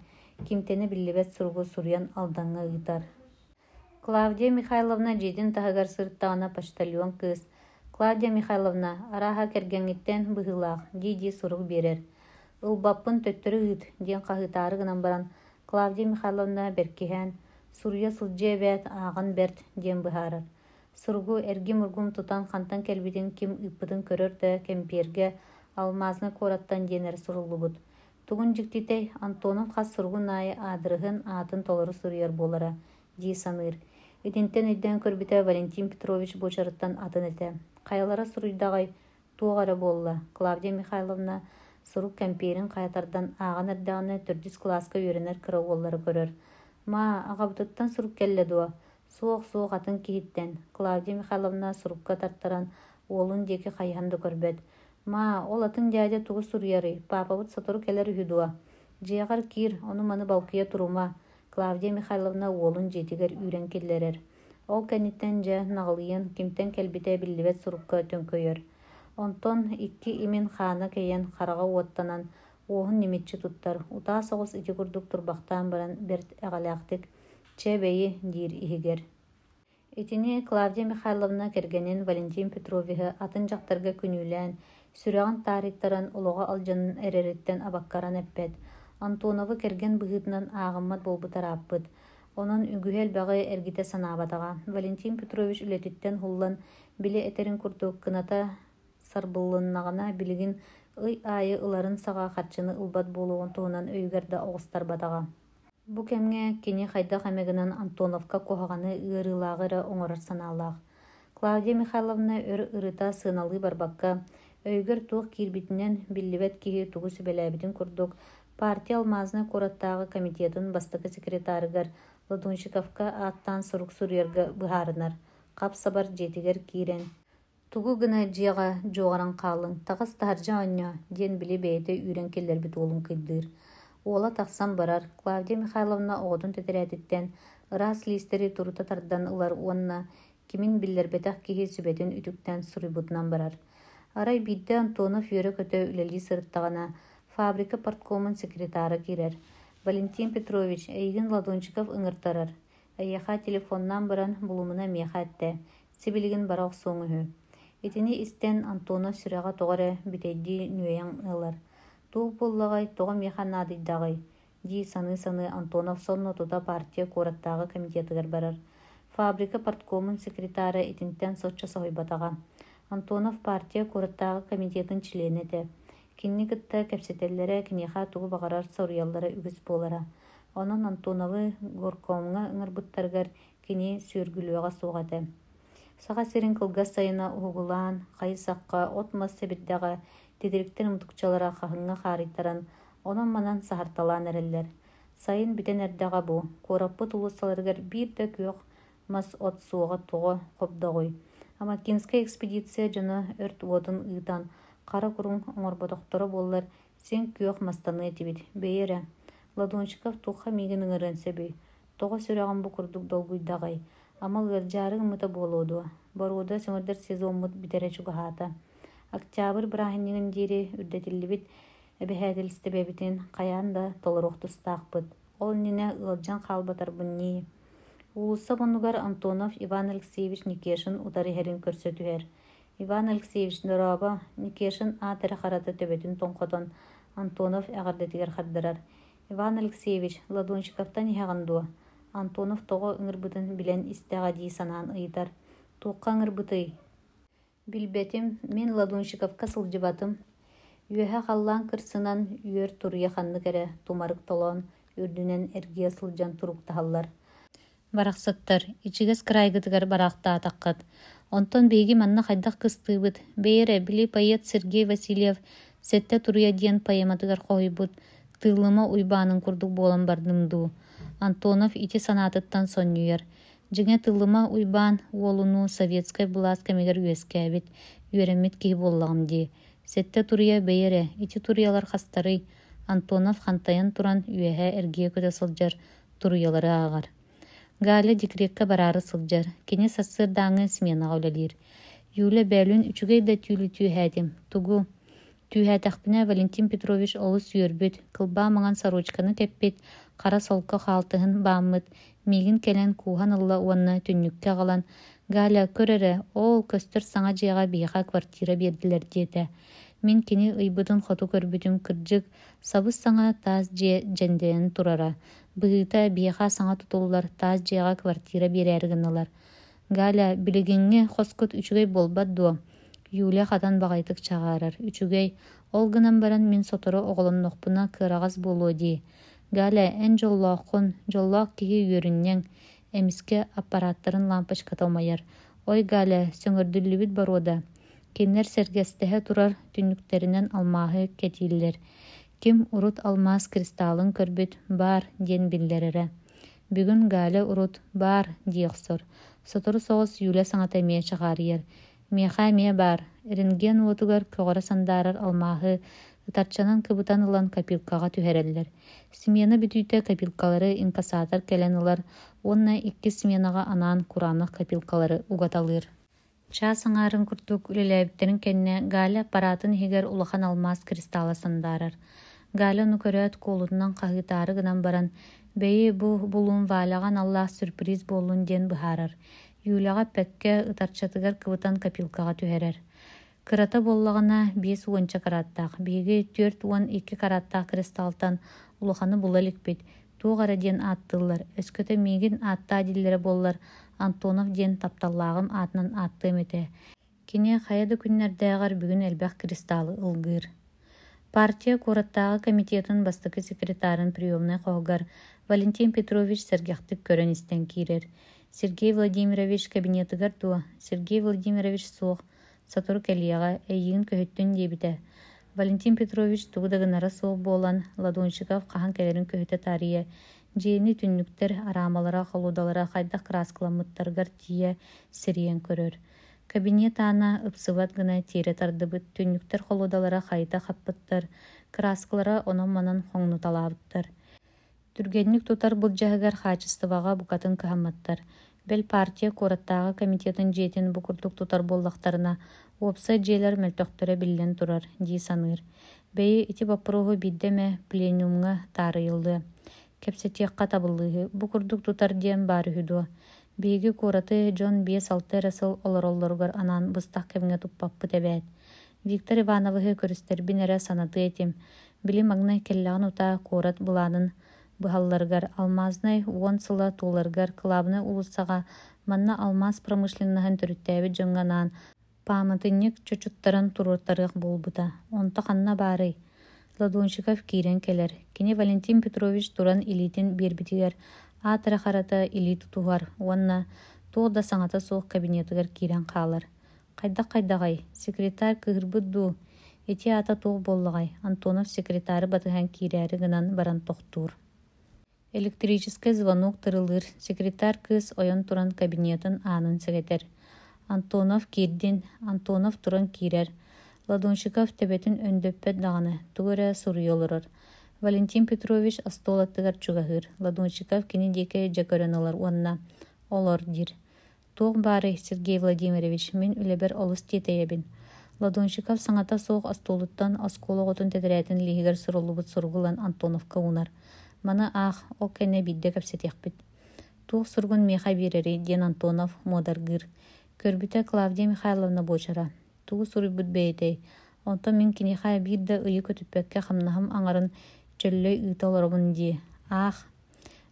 кимтэнэ биллибэт суругу суруйан Алдаҥҥа ыытар. Клавдия Михайловна дьиэтин таһыгар сырыттаҕына почтальон кыыс «Клавдия Михайловна, арааһа кэргэҥҥиттэн быһыылаах» дии-дии сурук биэрэр. «Ылбаппын төттөрү ыыт» диэн хаһыытаары гынан баран Клавдия Михайловна бэркиһээн «Суруйа сылдьыа эбээт, ааҕан бэрт» диэн быһаарар. Суругу эргим-ургум тутан хантан кэлбитин ким ыыппытын көрөр да кэмпиэргэ «Алмазнай куораттан» диэн эрэ суруллубут. Тугун дьиктитэй, Антонов хас суругун аайы аадырыһын, аатын толору суруйар буолара дии саныыр. Итинтэн өйдөөн көрбүтэ Валентин Петрович буочарыттан атын этэ. Хайалара суруйдаҕай, туох эрэ буолла, Клавдия Михайловна сурук кэмпиэрин хайа тардан ааҕан эрдэҕинэ төрдүс кылааска үөрэнэр кыра уоллары көрөр. «Маа, аҕабытыттан сурук кэллэ дуо?» «Суох, суох, атын киһиттэн», Клавдия Михайловна сурукка тартаран уолун диэки хайыһан да көрбөт. «Маа, ол атын дядя тугу суруйарый, паапабыт сотору кэлэр үһү дуо?» «Дьиэҕэр киир, ону-маны балкыйа турума», Клавдия Михайловна уолун дьиэтигэр үүрэн киллэрэр. Ол кэнниттэн дьэ наҕылыйан, кимтэн кэлбитэ биллибэт сурукка төҥкөйөр. Онтон икки имин хаана кэйэн, хараҕа уоттанан, уоһун ньимиччи туттар, утаа соҕус ити курдук турбахтаан баран бэрт эҕэлээхтик «Чэ, бэйи» диир иһигэр. Итини Клавдия Михайловна кэргэнин Валентин Петровиһы атын дьахтарга күнүүлээн, сүрэҕин таарыйтаран олоҕо алдьанан эрэриттэн абаккаран эппэт. Антоновы кэргэн быһыытынан ааҕыммат буолбута ырааппыт. Онон үгүһү-элбэҕи эргитэ санаабатаҕа. Валентин Петрович үлэтиттэн уһуллан, били этэрин курдук, кыната сарбыллыннаҕына билигин ый аайы ыларын саҕа харчыны ылбат буолуоҕун туһунан өйүгэр да оҕустарбатаҕа. Бу кэмҥэ кини хайдах эмэ гынан Антоновка куһаҕаны, ыарыылааҕы эрэ оҥорор санаалаах. Клавдия Михайловна өр ырыта сыаналыы барбакка, өйүгэр туох киирбитинэн, биллибэт киһи тугу сүбэлээбитин курдук, партия Алмазнай куораттааҕы комитетын бастакы секретарыгар Ладонщиковка ааттаан сурук суруйарга быһаарынар, хап-сабар дьиэтигэр киирэн «Тугу гына дьиэҕэ дьуоҕаран хааллыҥ, таҕыс таһырдьа оонньоо» диэн били бэйэтэ үүрэн киллэрбит уолун кыйдыыр. Уола тахсан барар, Клавдия Михайловна оҕотун тэтэрээтиттэн ыраас лиистэри турута тардан ылар уонна кимин биллэрбэтэх киһи сүбэтин үтүктэн суруйбутунан барар. Арай биирдэ Антонов үөрэ-көтө үлэлии сырыттаҕына, фабрика парткомун секретара киирэр. «Валентин Петрович, эйигин Ладончиков ыҥыртарар. Эйиэхэ телефоннаан баран булумуна миэхэ эттэ, сибилигин бара охсуоҥ үһү. Итини истэн Антонов сүрэҕэ тоҕо эрэ бүтэйдии нүөйэн ылар. Туох буоллаҕай, тоҕо миэхэ наадыйдаҕай? дии саныы-саныы Антонов сонно тута партия куораттааҕы комитетыгар барар. Фабрика парткомун секретара итинтэн соччо соһуйбатаҕа. Антонов партия куораттааҕы комитетын чилиэнэ этэ. Кинини кытта кэпсэтэллэрэ, киниэхэ тугу баҕарар соруйаллара үгүс буолара. Онон Антоновы горкомҥа ыҥырбыттарыгар кини сүөргүлүөҕэ суох этэ. Саха сирин кылгас сайына уһугулаан, хайы-сахха от-мас сэбирдэҕэ, титириктэр мутукчалара хаһыҥҥа хаарыйтаран, онон-манан саһарталаан эрэллэр. Сайын бүтэн эрдэҕэ бу, куораппыт уулуссаларыгар биир да күөх мас-от суоҕа тоҕо хобдоҕуй? Амакинскай экспедиция дьоно өрт уотун ыытан, хара куруҥ оҥорботохторо буоллар, син күөх мастаныа этибит. Бэйи эрэ, Ладонщиков туохха миигин ыҥырыан сөбүй? Тоҕо сүрэҕим бу курдук долгуйдаҕай? Ама ыалдьаары гыммыта буолуо дуо? Боруода сөҥөрдөр сезоммут бүтэрэ чугаһаата. Октябрь бырааһынньыгын диэри үрдэтиллибит эбэһээтэлистибэбитин хайаан да толоруох тустаахпыт. Ол иннинэ ыалдьан хаалбатарбын ньии. Уулусса муннугар Антонов Иван Алексеевич Никешин утары иһэрин көрсө түһэр. Иван Алексеевич, дорообо! Никешин аат эрэ харата төбөтүн тоҥхотон Антонов эҕэрдэтигэр хардарар. Иван Алексеевич, Ладонщиковтан иһэҕин дуо? Антонов тоҕо ыҥырбытын билэн истэҕэ дии санаан ыйытар. Туохха ыҥырбытый? Билбэтим, мин Ладонщиковка сылдьыбатым. Үөһэ халлаан кырсынан үөр туруйа ханнык эрэ тумарык толоон үрдүнэн эргийэ сылдьан туруктаһаллар. Барахсаттар, ичигэс кыраайгытыгар бараахтаатаххыт. Онтон биһиги манна хайдах кыстыыбыт? Бэйи эрэ, били поэт Сергей Васильев «Сэттэ туруйа» диэн поэматыгар хоһуйбут Тыыллыма Уйбаанын курдук буолан бардым дуу? Антонов ити санаатыттан сонньуйар. Дьиҥэ Тыллыма Уйбаан уолунуу советскай былаас кэмигэр үөскээбит, үөрэммит киһи буоллаҕым дии. Сэттэ туруйа бэйи эрэ, ити туруйалар хастарый? Антонов хантайан туран үөһэ эргийэ көтө сылдьар туруйалары ааҕар. Галя декреккэ бараары сылдьар, кини сарсыардааҥҥы сменаҕа үлэлиир. Юля бөөлүүн үчүгэй да түүлү түүһээтим. Тугу? Түүһээтэхпинэ Валентин Петрович олус үөрбүт, кылбаа маҥан сорочканы кэппит, хара солко хаалтыһын бааммыт, миигин кэлэн кууһан ылла уонна түннүккэ аҕалан «Галя, көр эрэ, оол көстөр саҥа дьиэҕэ биһиэхэ квартира биэрдилэр» диэтэ. Мин кини ыйбытын хоту көрбүтүм, кырдьык, сабыс-саҥа таас дьиэ дьэндэйэн турара. Быһыыта, биһиэхэ саҥа тутуллар таас дьиэҕэ квартира биэрээри гыннылар. Галя, билигиҥҥи хоскут үчүгэй буолбат дуо? Юля хатан баҕайытык чаҕаарар. Үчүгэй, ол гынан баран мин сотору оҕолоннохпуна кыараҕас буолуо дии. Галя, эн дьоллооххун, дьоллоох киһи үөрүнньэҥ. Эмискэ аппараттарын лампочката умайар. Ой, Галя, сөҥөрдүллүбүт боруода. Кинилэр сэргэстэһэ турар түннүктэринэн алмааһы кэтииллэр. Ким урут алмаас кристалын көрбүт, баар диэн биллэрэрэ. Бүгүн Галя урут «Баар» дии охсор. Сотору соҕус Юля саҥата эмиэ чаҕаарыйар. «Миэхэ эмиэ баар, рентген уотугар көҕөрө сандаарар алмааһы ытарчанан кыбытан ылан копилкаҕа түһэрэллэр. Смена бүтүүтэ копилкалары инкассатор кэлэн ылар уонна иккис сменаҕа анаан кураанах копилкалары угаталыыр. Чаас аҥаарын курдук үлэлээбиттэрин кэннэ Галя аппараатын иһигэр улахан алмаас кристалла сандаарар. Галя ону көрөөт, куолутунан хаһыытаары гынан баран, «Бэйи, бу булуум Валяҕа аналлаах сюрприз буоллун» диэн быһаарар. Юляҕа эппэккэ, ытарчатыгар кыбытан копилкаҕа түһэрэр. Кырата буоллаҕына 50 карааттаах, биһиги 42 карааттаах кристалтан улаханы була иликпит, туох эрэ диэн ааттыыллар, өскөтө миигин ааттаа дииллэрэ буоллар, Антонов диэн тапталлааҕым аатынан ааттыам этэ. Кини хайа да күннэрдээҕэр бүгүн элбэх кристалы ылгыыр. Партия куораттааҕы комитетын бастакы секретарын приемнай хоһугар Валентин Петрович сэргэхтик көрөн-истэн киирэр. Сергей Владимирович кабинетыгар дуо? Сергей Владимирович суох, сотору кэлиэҕэ, эйигин көһүттүн диэбитэ. Валентин Петрович тугу да гынара суох буолан, Ладонщиков хаһан кэлэрин көһүтэ таарыйа, дьиэни түннүктэр араамалара, холуодалара хайдах кырааскаламмыттарыгар тиийэ сирийэн көрөр. Кабинет аана ыпсыбат гына тиэрэ тардыбыт, түннүктэр холуодалара хайыта хаппыттар, кырааскалара онон-манан хоҥнуталаабыттар. Түргэнник тутар былдьаһыгар хаачыстыбаҕа букатын кыһамматтар. Бэл партия куораттааҕы комитетын дьиэтин бу курдук тутар буоллахтарына, уопсай дьиэлэр мөлтөхтөрө биллэн турар дии саныыр. Бэйи ити боппуруоһу биирдэ эмэ пленумҥа таарыйыллыа. Кэпсэтиэххэ табыллыыһы, бу курдук тутар диэн баар үһү дуо? Биһиги куораты дьон биэс-алта эрэ сыл олороллоругар анаан быстах кэмҥэ туппаппыт эбээт. Виктор Ивановиһы көрүстэрбин эрэ санатыа этим. Били маҥнай кэллэҕин утаа куорат былаанын быһалларыгар Алмазнай уон сыла туоларыгар кылаабынай уулуссаҕа манна алмаас промышленноһын төрүттээбит дьоҥҥо анаан пааматынньык чочуттаран туруортарыах буолбута. Онто ханна баарый? Ладонщиков киирэн кэлэр. Кини Валентин Петрович туран илиитин биэрбитигэр аат эрэ харата илии тутуһар уонна туох да саҥата суох кабинетыгар киирэн хаалар. Хайдах-хайдаҕай, секретарь кыыһырбыт дуу? Ити аата туох буоллаҕай, Антонов секретары батыһан киирээри гынан баран тохтуур. Электрическэй звонок тырылыыр, секретарь кыыс ойон туран кабинетын аанын сэгэтэр. Антонов киирдин, Антонов туран киирэр. Ладонщиков төбөтүн өндөппөт даҕаны, тугу эрэ суруйа олорор. Валентин Петрович остуол аттыгар чугаһыыр. Ладонщиков кини диэки дьэ көрөн ылар уонна «Олор» диир. Туох баарый, Сергей Владимирович, мин үлэбэр олус тиэтэйэбин. Ладонщиков саҥата суох остуолуттан оскуола оҕотун тэтэрээтин илииһигэр суруллубут суругу ылан Антоновка уунар. Маны аах, ол кэннэ биирдэ кэпсэтиэхпит. Туох суругун миэхэ биэрэрий диэн Антонов муодаргыыр. Көрбүтэ Клавдия Михайловна буочара. Тугу суруйбут бэйэтэй? Онтон мин киниэхэ биир да ыйы көтүппэккэ хамнаһым аҥарын чөллөй ыыта олоробун дии. Аах.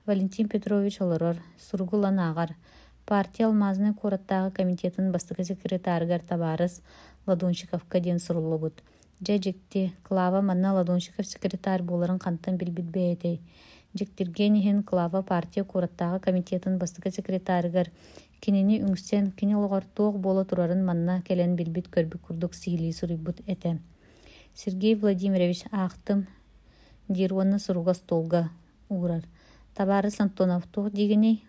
Валентин Петрович олорор, суругу ылан ааҕар. Партия Алмазный куораттааҕы комитетын бастакы секретарыгар табаарыс Ладонщиковка диэн суруллубут. Дьэ дьикти, Клава манна Ладонщиков секретарь буоларын хантан билбит бэйэтэй? Дьиктиргиэн иһин Клава партия куораттааҕы комитетын бастакы секретарыгар кинини үҥсэн, кини олоҕор туох буола турарын манна кэлэн билбит-көрбүт курдук сиһилии суруйбут этэ. Сергей Владимирович аахтым диир уонна суруга остуолга уурар. Табаарыс Антонов туох диигиний?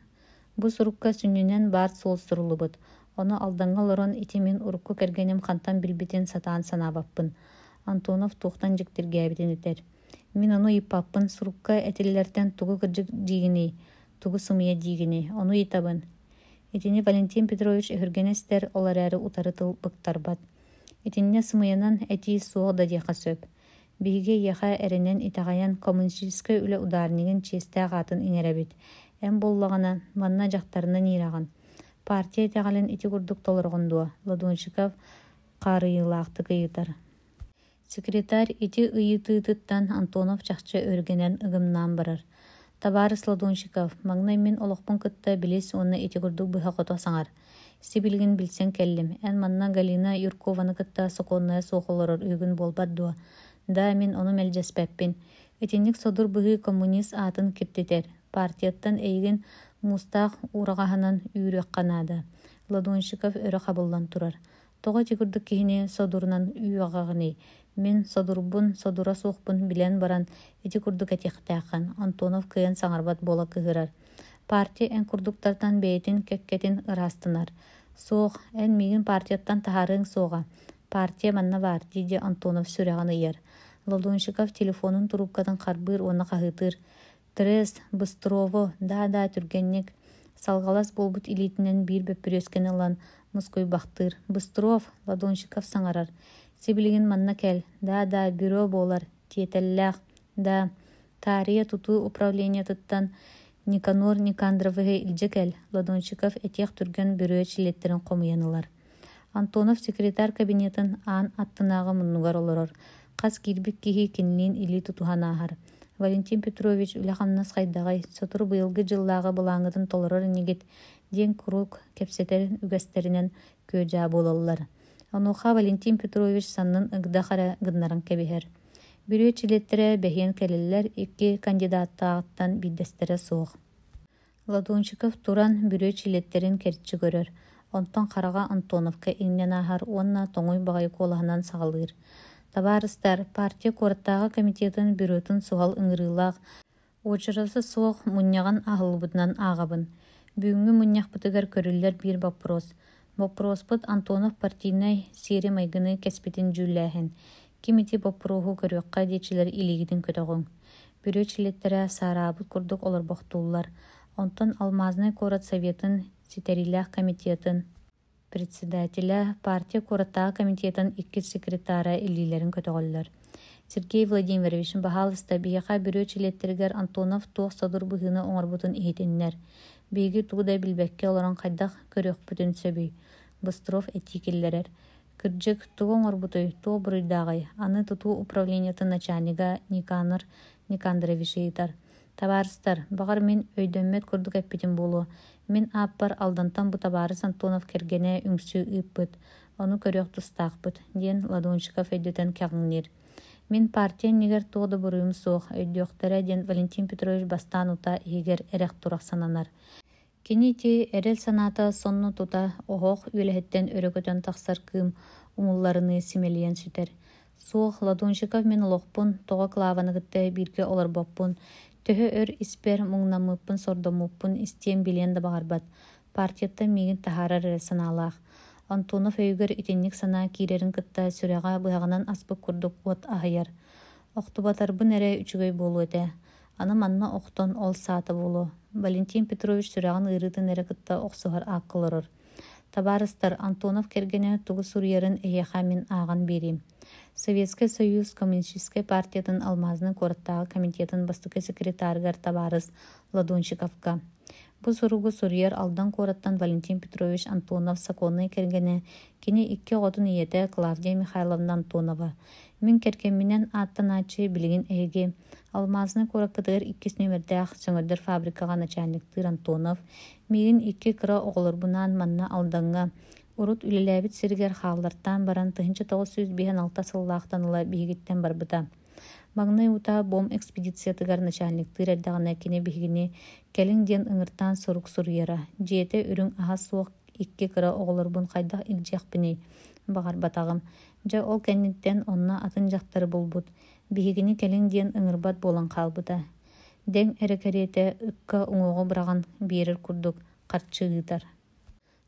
Бу сурукка сүнньүнэн баар суол суруллубут. Ону Алдаҥҥа олорон ити мин урукку кэргэним хантан билбитин сатаан санаабаппын. Антонов туохтан дьиктиргээбитин этэр. Мин ону ыйыппаппын сурукка этиллэртэн тугу кырдьык диигиний, тугу сымыйа диигиний, ону ыйытабын. Итини Валентин Петрович өһүргэнэ истэр, ол эрээри утары тыл быктарбат. Итиннэ сымыйанан этии суох да диэххэ сөп. Биһиги эйиэхэ эрэнэн итэҕэйэн коммунистическай үлэ ударнигын чиэстээх аатын иҥэрэбит. Эн буоллаҕына, манна дьахтарынан иирэҕин. Партия итэҕэлин ити курдук толороҕун дуо? Ладонщиков хаарыйыылаахтык ыйытар. Секретарь ити ыйытыытыттан Антонов чахчы өргөнөн ыгымнаан барар. Табаарыс Ладонщиков, маҥнай мин олохпун кытта билис уонна ити курдук быһа-хото саҥар. Сибилигин билсэн кэллим, эн манна Галина Юркованы кытта сокуоннайа суох олорор үһүгүн буолбат дуо? Да, мин ону мэлдьэспэппин. Итинник содур быһыы коммунист аатын киртитэр. Партияттан эйигин муустаах ураҕаһынан үүрүөххэ наада. Ладонщиков өрө хабыллан турар. Тоҕо ити курдук киһини содурунан үөҕэҕиний? Мин содурбун, содура суохпун билэн баран ити курдук этиэхтээххин, Антонов кыайан саҥарбат буола кыһырар. Партия эн курдуктартан бэйэтин кэккэтин ыраастанар. Суох, эн миигин партияттан таһаарыаҥ суоҕа. Партия манна баар, дии-дии Антонов сүрэҕин ыйар. Лодунщиков телефонун туруупкатын харбыыр уонна хаһыытыыр. Трест, Быстрово, да-да, түргэнник. Салҕалас буолбут илиитинэн биир бөппүрүөскэни ылан мускуйбахтыыр. Быстров, Ладонщиков саҥарар. Сибилигин манна кэл. Да-да, бюро буолар. Тиэтэллээх. Да. Таарыйа тутуу управлениетыттан Никанор Никандровиһы илдьэ кэл, Ладонщиков этиэх түргэн бүрүө чилиэттэрин хомуйан ылар. Антонов секретарь кабинетын аан аттынааҕы муннугар олорор. Хас киирбит киһи кинилиин илии тутуһан ааһар. Валентин Петрович үлэ-хамнас хайдаҕый, сотору быйылгы дьыллааҕы былааҥҥытын толорор инигит диэн куруук кэпсэтэр үгэстэринэн күө-дьаа буолаллар. Онуоха Валентин Петрович саннын ыгдах эрэ гыннаран кэбиһэр. Бүрүө чилиэттэрэ бэһиэн кэлэллэр, икки кандидаттааҕыттан биирдэстэрэ суох. Ладонщиков туран бүрүө чилиэттэрин кэрчи көрөр, онтон хараҕа Антоновка иҥнэн ааһар уонна тоҥуй баҕайы куолаһынан саҕалыыр: «Табаарыстар, партия куораттааҕы комитетын бюротун суһал ыҥырыылаах уочарата суох мунньаҕын аһыллыбытынан ааҕабын. Бүгүҥҥү мунньахпытыгар көрүллэр биир боппуруос. Боппуруоспут Антонов партийнай сиэри-майгыны кэспитин дьүүллээһин. Ким ити боппуруоһу көрүөххэ диэччилэр илиигитин көтөҕүҥ. Бүрүө чилиэттэрэ саараабыт курдук олорбохтууллар. Онтон Алмазный куорат Советын ситэриилээх комитетын председателэ, партия куораттааҕы комитетын иккис секретара илиилэрин көтөҕөллөр. Сергей Владимирович, баһаалыста, биһиэхэ бүрүө чилиэттэригэр Антонов туох содур быһыыны оҥорбутун иһитиннэр. Биһиги тугу да билбэккэ олорон хайдах көрүөхпүтүн сөбүй? Быстров этии киллэрэр. Кырдьык, тугу оҥорбутуй, туох буруйдааҕый? Аны тутуу управлениетын начальнига Никанор Никандрович ыйытар. Табаарыстар, баҕар мин өйдөммөт курдук эппитим буолуо. Мин ааппар Алдантан бу табаарыс Антонов кэргэнэ үҥсүү ыыппыт, ону көрүөх тустаахпыт, диэн Ладонщиков өйдөтөн кэҕиҥниир. Мин партия иннигэр туох да буруйум суох, өйдүөхтэрэ диэн Валентин Петрович бастаан утаа иһигэр эрэх-турах сананар. Кини ити эрэл санаата сонно тута оһох үөлэһиттэн өрө көтөн тахсар кыым умулларыныы симэлийэн сүтэр. Суох, Ладонщиков мин олохпун, тоҕо Клаваны кытта бииргэ олорбоппун, төһө өр испэр муҥнаммыппын-сордоммуппун истиэн-билиэн да баҕарбат, партияттан миигин таһаарар эрэ санаалаах. Антонов өйүгэр итинник санаа киирэрин кытта сүрэҕэ быһаҕынан аспыт курдук уот аһыйар. Охтубатарбын эрэ үчүгэй буолуо этэ. Аны манна охтон ол саата буолуо. Валентин Петрович сүрэҕин ыарыытын эрэ кытта охсуһар аакка олорор. Табаарыстар, Антонов кэргэнэ тугу суруйарын эһиэхэ мин ааҕан биэриим. Советскай Союз Коммунистическай партиятын Алмазный куораттааҕы комитетын бастакы секретарыгар табаарыс Ладонщиковка. Бу суругу суруйар Алдан куораттан Валентин Петрович Антонов сокуоннай кэргэнэ, кини икки оҕотун ийэтэ Клавдия Михайловна Антонова. Мин кэргэмминэн ааттанааччы билигин эһиги Алмазнай куораккытыгар иккис нүөмэрдээх сөҥөрдөр фабрикаҕа начальниктыыр Антонов миигин икки кыра оҕолорбунаан манна Алдаҥҥа урут үлэлээбит сиригэр хааллартаан баран 1956 сыллаахтан ыла биһигиттэн барбыта. Маҥнай утаа бом экспедициятыгар начальниктыыр эрдэҕинэ кини биһигини кэлиҥ диэн ыҥыртаан сурук суруйара, дьиэтэ үрүҥ аһа суох икки кыра оҕолорбун хайдах илдьиэхпиний, баҕарбатаҕым. Дьэ ол кэнниттэн онно атын дьахтары булбут, биһигини кэлиҥ диэн ыҥырбат буолан хаалбыта. Дэҥ эрэ кэриэтэ ыкка уҥуоҕу быраҕан биэрэр курдук харчы ыытар.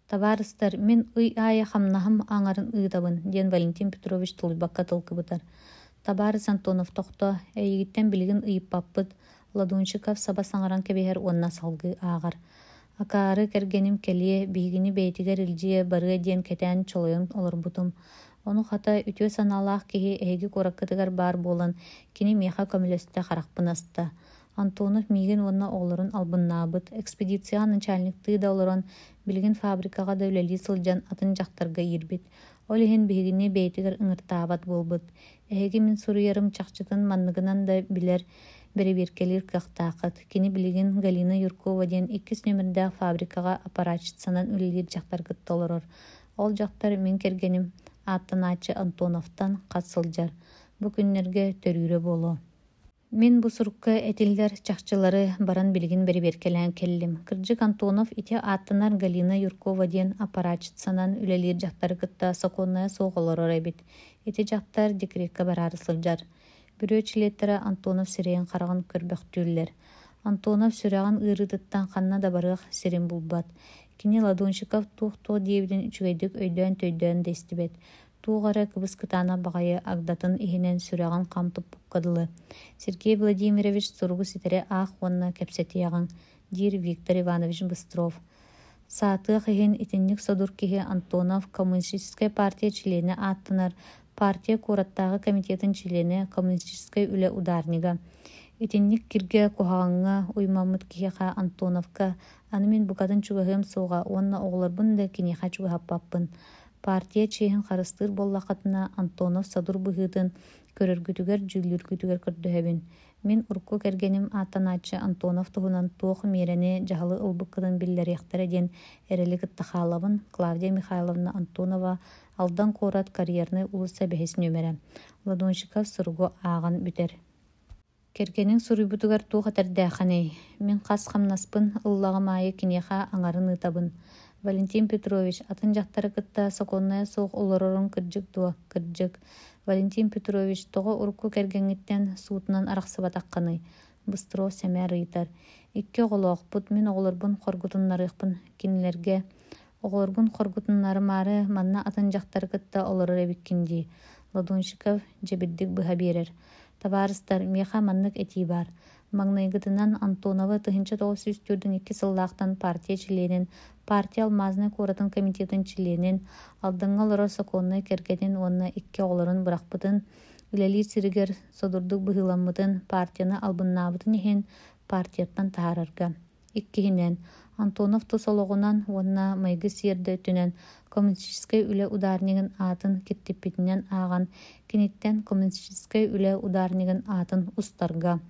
Табаарыстар, мин ый аайы хамнаһым аҥарын ыытабын, диэн Валентин Петрович тулуйбакка тыл кыбытар. Табаарыс Антонов тохтоо, эйигиттэн билигин ыйыппаппыт, Ладунщиков саба саҥаран кэбиһэр уонна салгыы ааҕар. Акаары кэргэним кэлиэ, биһигини бэйэтигэр илдьиэ барыа диэн кэтээн чолойон олорбутум. Ону хата үтүө санаалаах киһи эһиги куораккытыгар баар буолан, кини миэхэ көмөлөстө харахпын аста. Антонов миигин уонна оҕолорун албыннаабыт, экспедицияҕа начальниктыы да олорон, билигин фабрикаҕа да үлэлии сылдьан атын дьахтарга иирбит. Ол иһин биһигини бэйэтигэр ыҥыртаабат буолбут. Эһиги мин суруйарым чахчытын манныгынан да билэр, бэрэбиэркэлиир кыахтааххыт. Кини билигин Галина Юркова диэн иккис нүөмэрдээх фабрикаҕа аппаратчицанан үлэлиир дьахтар кытта олорор. Ол дьахтар мин кэргэним ааттанааччы Антоновтан хат сылдьар. Бу күннэргэ төрүүрэ буолуо. Мин бу сурукка этиллэр чахчылары баран билигин бэрэбиэркэлээн кэллим. Кырдьык Антонов ити ааттанар Галина Юркова диэн аппаратчицанан үлэлиир дьахтары кытта сокуоннайа суох олорор эбит. Ити дьахтар декреккэ бараары сылдьар. Бүрүө чилиэттэрэ Антонов сирэйин-хараҕын көрбөхтүүллэр. Антонов сүрэҕин ыарыытыттан ханна да барыах сирин булбат. Кини Ладонщиков туох-туох диэбитин үчүгэйдик өйдөөн-төйдөөн да истибэт. Туох эрэ кыбыс-кытаанах баҕайы агдатын иһинэн сүрэҕин хам туппукка дылы: «Сергей Владимирович суругу ситэри аах уонна кэпсэтиэҕиҥ», диир Виктор Иванович Быстров. Саатыах иһин итинник содур киһи Антонов Коммунистическай партия чилиэнэ ааттанар, партия куораттааҕы комитетын чилиэнэ, коммунистическай үлэ ударнига. Итинник киргэ куһаҕаҥҥа уймаммыт киһиэхэ Антоновка аны мин букатын чугаһыам суоҕа уонна оҕолорбун да киниэхэ чугаһаппаппын. Партия чиэһин харыстыыр буоллаххытына, Антонов содур быһыытын көрөргүтүгэр, дьүүллүүргүтүгэр көрдөһөбүн. Мин урукку кэргэним ааттанааччы Антонов туһунан туох миэрэни, дьаһалы ылбыккытын биллэриэхтэрэ диэн эрэли кытта хаалабын. Клавдия Михайловна Антонова, Алдан куорат, Карьернай уулусса бэһис нүөмэрэ. Ладонщиков суругу ааҕан бүтэр. Кэргэниҥ суруйбутугар туох этэрдээххиний? Мин хас хамнаспын ыллаҕым аайы киниэхэ аҥарын ыытабын. Валентин Петрович, атын дьахтары кытта сокуоннайа суох олороруҥ кырдьык дуо? Кырдьык. Валентин Петрович, тоҕо урукку кэргэҥҥиттэн суутунан арахсыбатаххыный? Быстров сэмээр ыйытар. Икки оҕолоохпут, мин оҕолорбун хоргутуннарыахпын кинилэргэ. Оҕолоргун хоргутуннарымаары манна атын дьахтары кытта олорор эбиккин дии, Ладонщиков дьэбирдик быһа биэрэр. Табаарыстар, миэхэ маннык этии баар. Маҥнайгытынан Антоновы 1942 сыллаахтан партия чилиэнин, партия Алмазнай куоратын комитетын чилиэнин, Алдаҥҥа олорор сокуоннай кэргэнин уонна икки оҕолорун бырахпытын, үлэлиир сиригэр содурдук быһыыламмытын, партияны албыннаабытын иһин партияттан таһаарарга. Иккиһинэн, Антонов тус олоҕунан уонна майгы-сиэр да өттүнэн коммунистическай үлэ ударнигын аатын киртиппитинэн ааҕан, киниттэн коммунистическай үлэ ударнигын аатын устарга.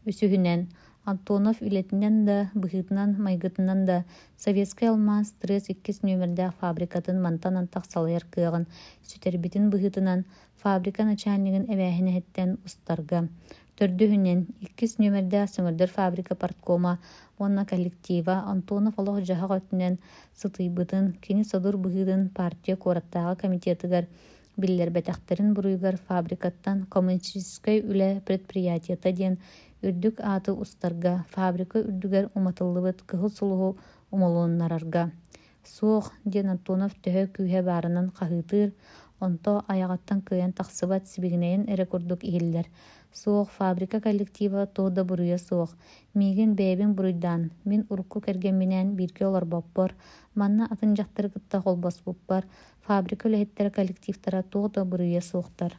Үсүһүнэн, Антонов үлэтинэн да, быһыытынан-майгытынан да Советскай алмаас Стресс иккис нүөмэрдээх фабрикатын мантан антах салайар кыаҕын сүтэрбитин быһыытынан фабрика начальнигын эбээһинэһиттэн устарга. Төрдүһүнэн, иккис нүөмэрдээх сөҥөрдөр фабрика парткома уонна коллектива Антонов олох-дьаһах өттүнэн сытыйбытын, кини содур быһыытын партия куораттааҕы комитетыгар биллэрбэтэхтэрин буруйугар фабрикаттан коммунистическай үлэ предприятиета диэн үрдүк ааты устарга, фабрика үрдүгэр уматыллыбыт кыһыл сулуһу умулуннарарга. Суох, диэн Антонов төһө күүһэ баарынан хаһыытыыр, онто айаҕыттан кыайан тахсыбат сибигинэйин эрэ курдук иһиллэр. Суох, фабрика коллектива туох да буруйа суох. Миигин бэйэбин буруйдаан, мин урукку кэргэмминээн бииргэ олорбоппор, манна атын дьахтары кытта холбоспуппар, фабрика үлэһиттэрэ коллективтара туох да буруйа суохтар.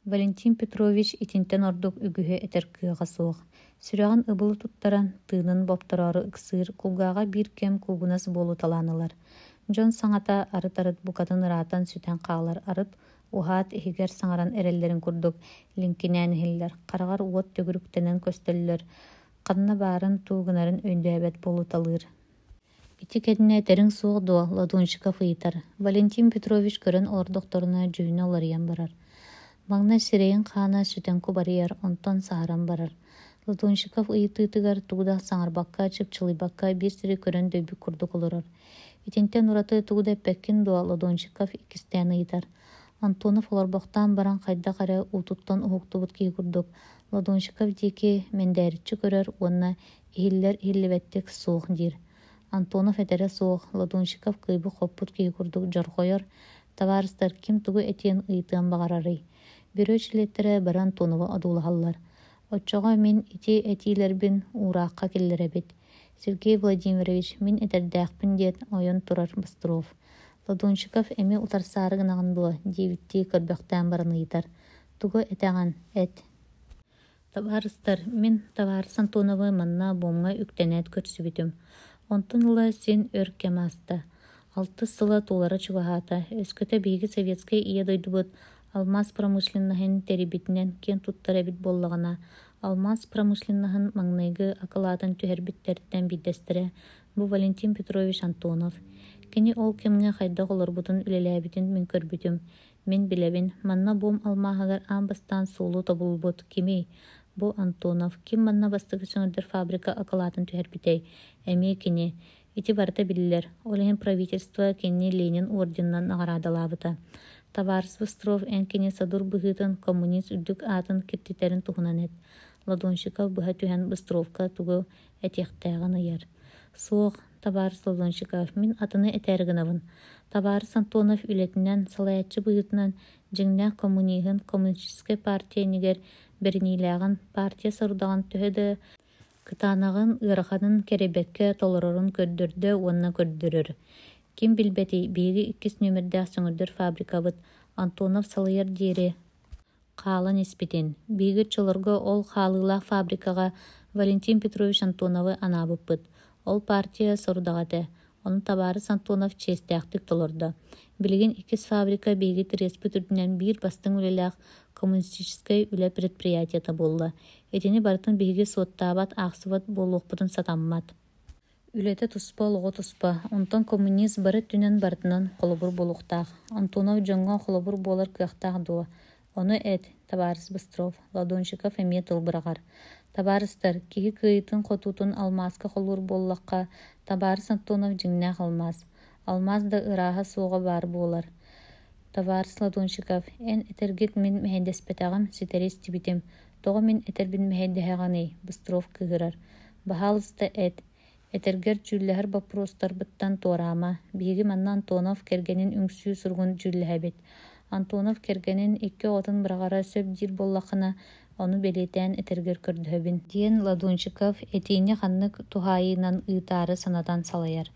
Валентин Петрович итинтэн ордук үгүһү этэр кыаҕа суох. Сүрэҕин ыбылы туттаран, тыынын боптороору ыксыыр, кулгааҕа биир кэм куугунас буолуталаан ылар. Дьон саҥата арыт-арыт букатын ыраатан сүтэн хаалар, арыт уһаат иһигэр саҥаран эрэллэрин курдук лиҥкинээн иһиллэр, хараҕар уот төгүрүктэнэн көстөллөр, ханна баарын, тугу гынарын өйдөөбөт буолуталыыр. Ити кэннэ этэриҥ суох дуо? Лодунщиков ыйытар. Валентин Петрович көрөн олордохторуна дьүһүнэ уларыйан барар. Маҥнай сирэйин хаана сүтэн кубарыйар, онтон саһаран барар. Лодунщиков ыйытыытыгар тугу да саҥарбакка, чыпчылыйбакка биир сири көрөн дөйбүт курдук олорор. Итинтэн ураты тугу да эппэккин дуо? Лодунщиков иккистээн ыйытар. Антонов олорбохтоон баран хайдах эрэ уутуттан уһуктубут киһи курдук Лодунщиков диэки мэндээриччи көрөр уонна иһиллэр-иһиллибэттик суох диир. Антонов этэрэ суох, Лодунщиков кыайбыт-хоппут киһи курдук дьорҕойор, табаарыстар ким тугу этиэн ыйытыан баҕарарый? Бюро чилиэттэрэ бары Антоновы одуулаһаллар. Оччоҕо мин ити этиилэрбин уураахха киллэрэбит. Сергей Владимирович, мин этэрдээхпин диэт ойон турар Быстров. Лодунщиков эмиэ утарсаары гынаҕын дуо диэбиттии көрбөхтөөн баран ыйытар. Тугу этэҕин, эт. Табаарыстар, мин табаарыс Антоновы манна буомҥа үктэнээт көрсүбүтүм. Онтон ыла син өр кэм ааста. Алтыс сыла туолара чугаһаата. Өскөтө биһиги советскай Ийэ дойдубут алмаас промышленноһын тэрийбитинэн киэн туттар эбит буоллаҕына, алмаас промышленноһын маҥнайгы акылаатын түһэрбиттэриттэн биирдэстэрэ бу Валентин Петрович Антонов. Кини ол кэмҥэ хайдах олорбутун, үлэлээбитин мин көрбүтүм. Мин билэбин, манна буом алмааһыгар аан бастаан суолу тобулбут кимий? Бу Антонов. Ким манна бастакы сөҥөрдөр фабрика акылаатын түһэрбитэй? Эмиэ кини. Ити барыта биллэр. Ол иһин правительство кинини Ленин орденынан наҕараадалаабыта. Табаарыс Быстров эн кини содур быһыытын коммунист үрдүк аатын киртитэрин туһунан эт. Ладонщиков быһа түһэн Быстровка тугу этиэхтээҕин ыйар. Суох, табаарыс Лазонщиков, мин атыны этээри гынабын. Табаарыс Антонов үлэтинэн, салайааччы быһыытынан дьиҥнээх коммуниһын коммунистическай партия иннигэр бэриниилээҕин, партия сорудаҕын төһө да кытаанаҕын, ыараханын кэрэйбэккэ толорорун көрдөрдө уонна көрдөрөр. Ким билбэтий, биһиги иккис нүөмэрдээх сөҥөрдөр фабрикабыт Антонов салайар диэри хаалан испитин, биһиги оччолорго ол хаалыылаах фабрикаҕа Валентин Петрович Антоновы анаабыппыт. Ол партия сорудаҕа этэ, ону табаарыс Антонов чиэстээхтик толордо. Билигин иккис фабрика биһиги треспит үрдүнэн биир бастыҥ үлэлээх коммунистическай үлэ предприятиета буолла. Итини барытын биһиги суоттаабат, аахсыбат буолуохпутун сатаммат. Үлэтэ туспа, олоҕо туспа. Онтон коммунист бары өттүнэн барытынан холобур буолуохтаах. Антонов дьоҥҥо холобур буолар кыахтаах дуо? Ону эт, табаарыс Быстров, Ладонщиков эмиэ тыл быраҕар. Табаарыстар, киһи кыайыытын-хотуутун алмааска холуур буоллахха, табаарыс Антонов дьиҥнээх алмаас. Алмаас да ырааһа суоҕа баар буолар. Табаарыс Ладонщиков, эн этэргит мин мэһэйдэспэтэҕим, ситэри истибитим. Тоҕо мин этэрбин мэһэйдэһэҕиний? Быстров кыыһырар. Баһаалыста эт, этэргэр дьүүллэһэр боппуруостарбыттан туораама. Биһиги манна Антонов кэргэнин үҥсүү суругун дьүүллэһэбит. Антонов кэргэнин икки оҕотун быраҕара сөп диир буоллаххына, ону бэлиэтээн этэргэр көрдөһөбүн, диэн Ладонщиков этиини ханнык туһаайыынан ыытаары санатан салайар.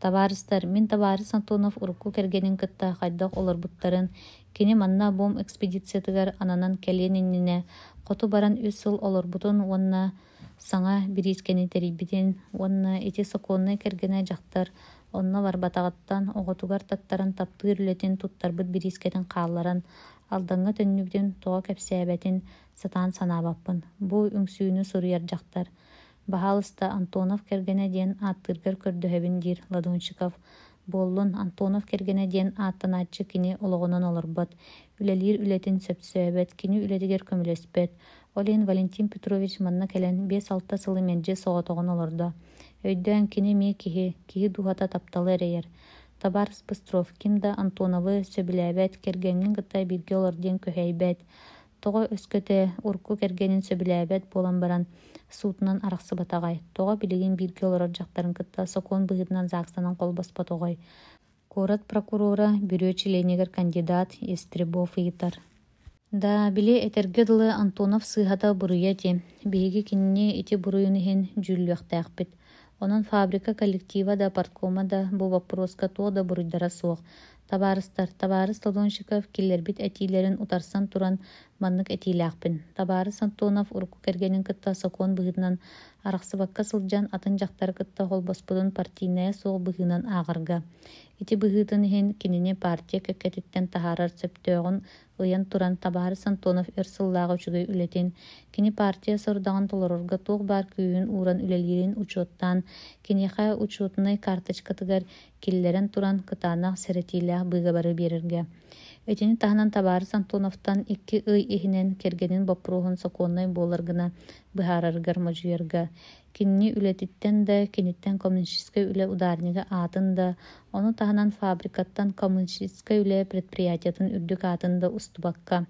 Табаарыстар, мин табаарыс Антонов урукку кэргэнин кытта хайдах олорбуттарын, кини манна бом экспедициятыгар ананан кэлиэн иннинэ хоту баран үс сыл олорбутун уонна саҥа бириискэни тэрийбитин уонна ити сокуоннай кэргэнэ дьахтар онно барбатаҕыттан оҕотугар таттаран таптыыр үлэтин туттарбыт бириискэтин хаалларан Алдаҥҥа төннүбүтүн тоҕо кэпсээбэтин сатаан санаабаппын. Бу үҥсүүнү суруйар дьахтар Баһаалыста, Антонов кэргэнэ диэн ааттыыргар көрдөһөбүн диир Ладонщиков. Буоллун, Антонов кэргэнэ диэн ааттанааччы кини олоҕунан олорбот, үлэлиир үлэтин сөпсөөбөт, кини үлэтигэр көмөлөспөт. Ол иһин Валентин Петрович манна кэлэн биэс-алта сылы мэлдьи соҕотоҕун олордо. Өйдөөн, кини эмиэ киһи, киһи дууһата тапталы эрэйэр. Табаарыс Быстров, ким да Антоновы сөбүлээбэт, кэргэҥҥин кытта бииргэ олор диэн күһэйбэт. Тоҕо өскөтө урукку кэргэнин сөбүлээбэт буолан баран суутунан арахсыбатаҕай? Тоҕо билигин бииргэ олорор дьахтарын кытта сокуон быһыытынан ЗАГСанан холбоспотоҕой? Куорат прокурора бүрүө чилиэнигэр кандидат Ястребов ыйытар. Да, били этэргэ дылы Антонов сыыһата буруйа ити. Биһиги кинини ити буруйун иһин дьүүллүөхтээхпит. Онон фабрика коллектива да, парткома да бу боппуруоска туох да буруйдара суох. Табаарыстар, табаарыс Ладонщиков киллэрбит этиилэрин утарсан туран маннык этиилээхпин. Табаарыс Антонов урукку кэргэнин кытта сокуон быһыытынан арахсыбакка сылдьан атын дьахтары кытта холбоспутун партийнайа суох быһыынан ааҕарга. Ити быһыытын иһин кинини партия кэккэтиттэн таһаарар сөптөөҕүн ыйан туран, табаарыс Антонов өр сыллааҕы үчүгэй үлэтин, кини партия сорудаҕын толорорго туох баар күүһүн ууран үлэлиирин учуоттаан, киниэхэ учуотунай карточкатыгар киллэрэн туран кытаанах сэрэтиилээх быыгабары биэрэргэ. Итини таһынан табаарыс Антоновтан 2 ый иһинэн кэргэнин боппуруоһун сокуоннай буолар гына быһаарарыгар модьуйарга, кинини үлэтиттэн да, киниттэн коммунистическай үлэ ударнига аатын да, ону таһынан фабрикаттан коммунистическай үлэ предприятиетын үрдүк аатын да устубакка.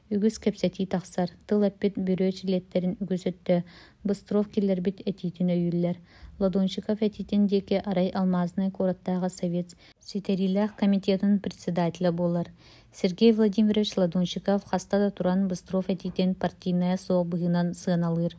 Үгүс кэпсэтии тахсар, тыл эппит бюро чилиэттэрин үгүс өттө Быстров киллэрбит этиитин өйүүллэр. Ладонщиков этиитин диэки арай Алмазнай куораттааҕы совет ситэриилээх комитетын председателэ буолар Сергей Владимирович Ладонщиков хаста да туран Быстров этиитин партийнайа суох быһыынан сыаналыыр,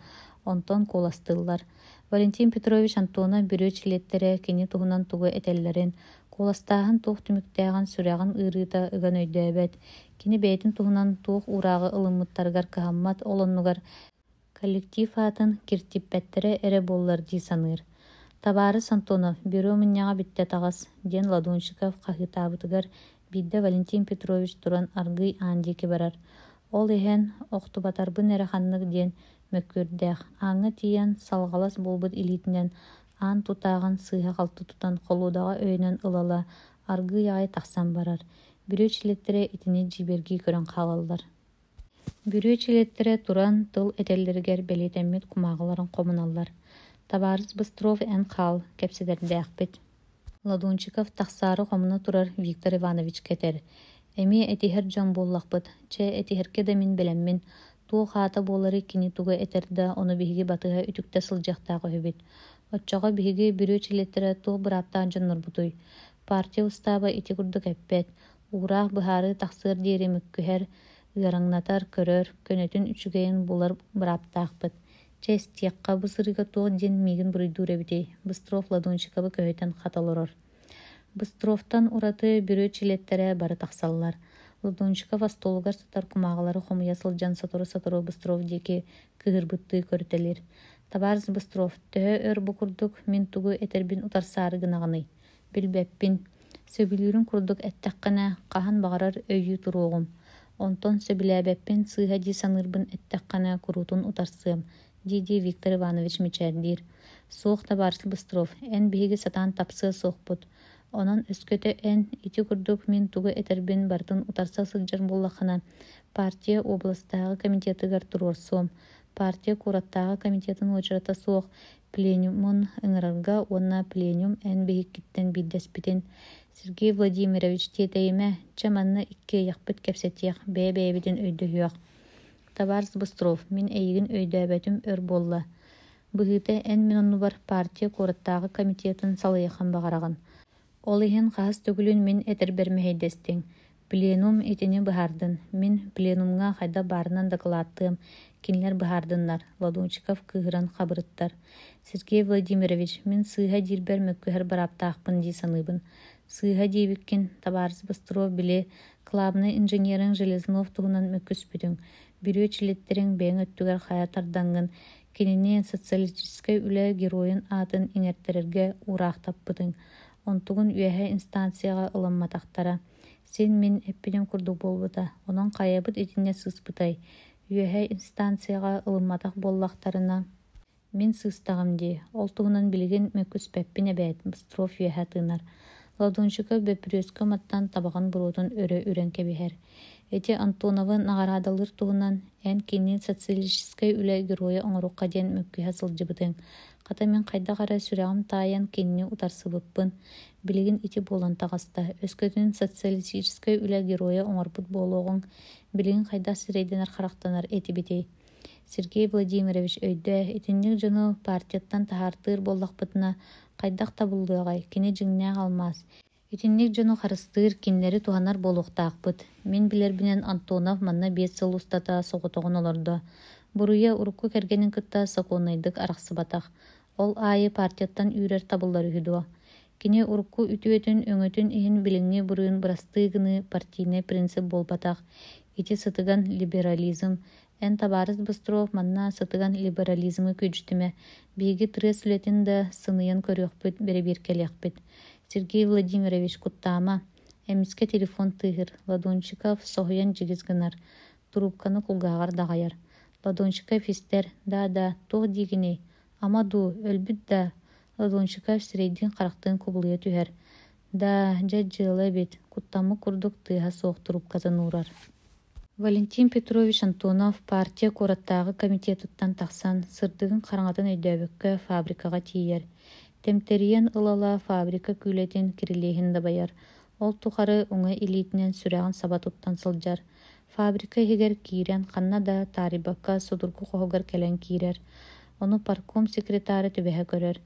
онтон куоластыыллар. Валентин Петрович Антонов бюро чилиэттэрэ кини туһунан тугу этэллэрин, куоластааһын туох түмүктээҕин сүрэҕин ыарыыта ыган өйдөөбөт, кини бэйэтин туһунан туох уурааҕы ылыммыттарыгар кыһаммат, ол оннугар коллектив аатын киртиппэттэрэ эрэ буоллар дии саныыр. «Табаарыс Антонов, бюро мунньаҕа бүттэ таҕыс», диэн Ладонщиков хаһыытаабытыгар биирдэ Валентин Петрович туран аргыый аан диэки барар. Ол иһэн «охтубатарбын эрэ ханнык» диэн мөккүөрдээх, ааҥҥа тиийэн салҕалас буолбут илиитинэн аан тутааҕын сыыһа-халты тутан холуодаҕа өйөнөн ыла-ыла аргыый аҕай тахсан барар. Бюро чилиэттэрэ итини дьиибэргии көрөн хаалаллар. Бюро чилиэттэрэ туран тыл этэллэригэр бэлиэтэммит кумааҕыларын хомуналлар. «Табаарыс Быстров, эн хаал, кэпсэтэрдээхпит» Ладончиков тахсаары хомуна турар Виктор Ивановичка этэр: «Эмиэ этиһэр дьон буоллахпыт, чэ, этиһэргэ да мин бэлэммин, туох аата буоларый кини тугу этэр да, ону биһиги батыһа үтүктэ сылдьыахтаах үһүбүт. Оччоҕо биһиги бюро чилиэттэрэ туох бырааптаах дьоннорбутуй? Партия устааба ити курдук эппэт, уураах быһаарыы тахсыар диэри мөккүһэр, ыараҥнатар, көрөр, көнөтүн үчүгэйин булар бырааптаахпыт. Чэ, истиэххэ, бу сырыыга туох диэн миигин буруйдуур эбитий?» Быстров Ладонщиковы көһүтэн хат олорор. Быстровтан ураты бюро чилиэттэрэ бары тахсаллар. Ладонщиков остуолугар сытар кумааҕылары хомуйа сылдьан сотору-сотору Быстров диэки кыыһырбыттыы көрүтэлиир. «Табаарыс Быстров, төһө өр бу курдук мин тугу этэрбин утарсаары гынаҕыный? Билбэппин. Сөбүлүүрүн курдук эттэххинэ, хаһан баҕарар өйүү туруоҕум. Онтон сөбүлээбэппин сыыһа дии саныырбын эттэххинэ, куруутун утарсыам, дии-дии Виктор Иванович мичээрдиир. Суох, табаарыс Быстров, эн биһиги сатаан тапсыа суохпут. Онон өскөтө эн ити курдук мин тугу этэрбин барытын утарса сылдьар буоллаххына, партия областааҕы комитетыгар туруорсуом. Партия куораттааҕы комитетын уочарата суох пленумун ыҥырарга уонна пленум эн биһиккиттэн биирдэспитин Сергей Владимирович тиэтэйимэ, чэ манна иккиэйэхпит кэпсэтиэх, бэйэ-бэйэбитин өйдөһүөх. Табаарыс Быстров, мин эйигин өйдөөбөтүм өр буолла. Быһыыта, эн мин оннубар партия куораттааҕы комитетын салайыаххын баҕараҕын. Ол иһин хаһыс төгүлүн мин этэрбэр мэһэйдэстиҥ. Пленум итини быһаардын, мин пленумҥа хайдах баарынан дакылааттыам, кинилэр быһаардыннар, Ладончиков кыыһыран хабырыттар. Сергей Владимирович, мин сыыһа диирбэр мөккүһэр бырааптаахпын дии саныыбын. Сыыһа диэбиккин, табаарыс Быстров били главнай инженериҥ Железнов туһунан мөккүспүтүҥ, бүрүө чилиэттэриҥ бэйэҥ өттүгэр хайа тардаҥҥын, кинини социалистическай үлэ геройун аатын иҥэртэрэргэ уураахтаппытыҥ, онтугун үөһэ инстанцияҕа ылымматахтара. Син мин эппитим курдук буолбута, онон хайабыт итиннэ сыыспытай? Үөһэ инстанцияҕа ылымматах буоллахтарына, мин сыыстаҕым дии, ол туһунан билигин мөккүспэппин эбээт, Быстров үөһэ тыынар. Ладонщиков бөппүрүөскэ уматтан табаҕын буруотун өрө үрэн кэбиһэр. Ити Антоновы наҕараадалыыр туһунан эн кини социалистическай үлэ геройа оҥоруохха диэн мөккүһэ сылдьыбытыҥ. Хата мин хайдах эрэ сүрэҕим таайан кинини утарсыбыппын. Билигин ити буолан таҕыста. Өскөтүн социалистическай үлэ геройа оҥорбут буолуоҕуҥ, билигин хайдах сирэйдэнэр-харахтанар этибитий? Сергей Владимирович, өйдөө, итинник дьону партияттан таһаартыыр буоллахпытына, хайдах табыллыаҕай, кини дьиҥнээх алмаас. Итинник дьону харыстыыр, кинилэри туһанар буолуохтаахпыт. Мин билэрбинэн Антонов манна 5 сыл устата соҕотоҕун олордо. Буруйа урукку кэргэнин кытта сокуоннайдык арахсыбатах. Ол аайы партияттан үүрэр табыллар үһү дуо? Кини урукку үтүөтүн, өҥөтүн иһин билиҥҥи буруйун бырастыы гыныы партийнай принцип буолбатах. Ити сытыган либерализм. Эн, табаарыс Быстров, манна сытыган либерализмы күөдьүтүмэ. Биһиги трест үлэтин да сыныйан көрүөхпүт, бэрэбиэркэлиэхпит. Сергей Владимирович, куттаама. Эмискэ телефон тыаһыыр. Ладонщиков соһуйан дьигис гынар. Трубканы кулгааҕар даҕайар. Ладонщиков истэр: «Да-да, туох диигиний? Ама дуу, өлбүт да?» Ладонщиков сирэйдиин-харахтыын кубулуйа түһэр. «Да, дьэ дьыала эбит», куттаммыт курдук тыаһа суох трубкатын уурар. Валентин Петрович Антонов партия куораттааҕы комитетыттан тахсан, сырдыгын-хараҥатын өйдөөбөккө фабрикаҕа тиийэр. Тэмтэрийэн ыла-ыла фабрика күүлэтин кирилиэһин дабайар. Ол тухары уҥа илиитинэн сүрэҕин саба туттан сылдьар. Фабрика иһигэр киирэн ханна да таарыйбакка судургу хоһугар кэлэн киирэр. Ону партком секретара түбэһэ көрөр.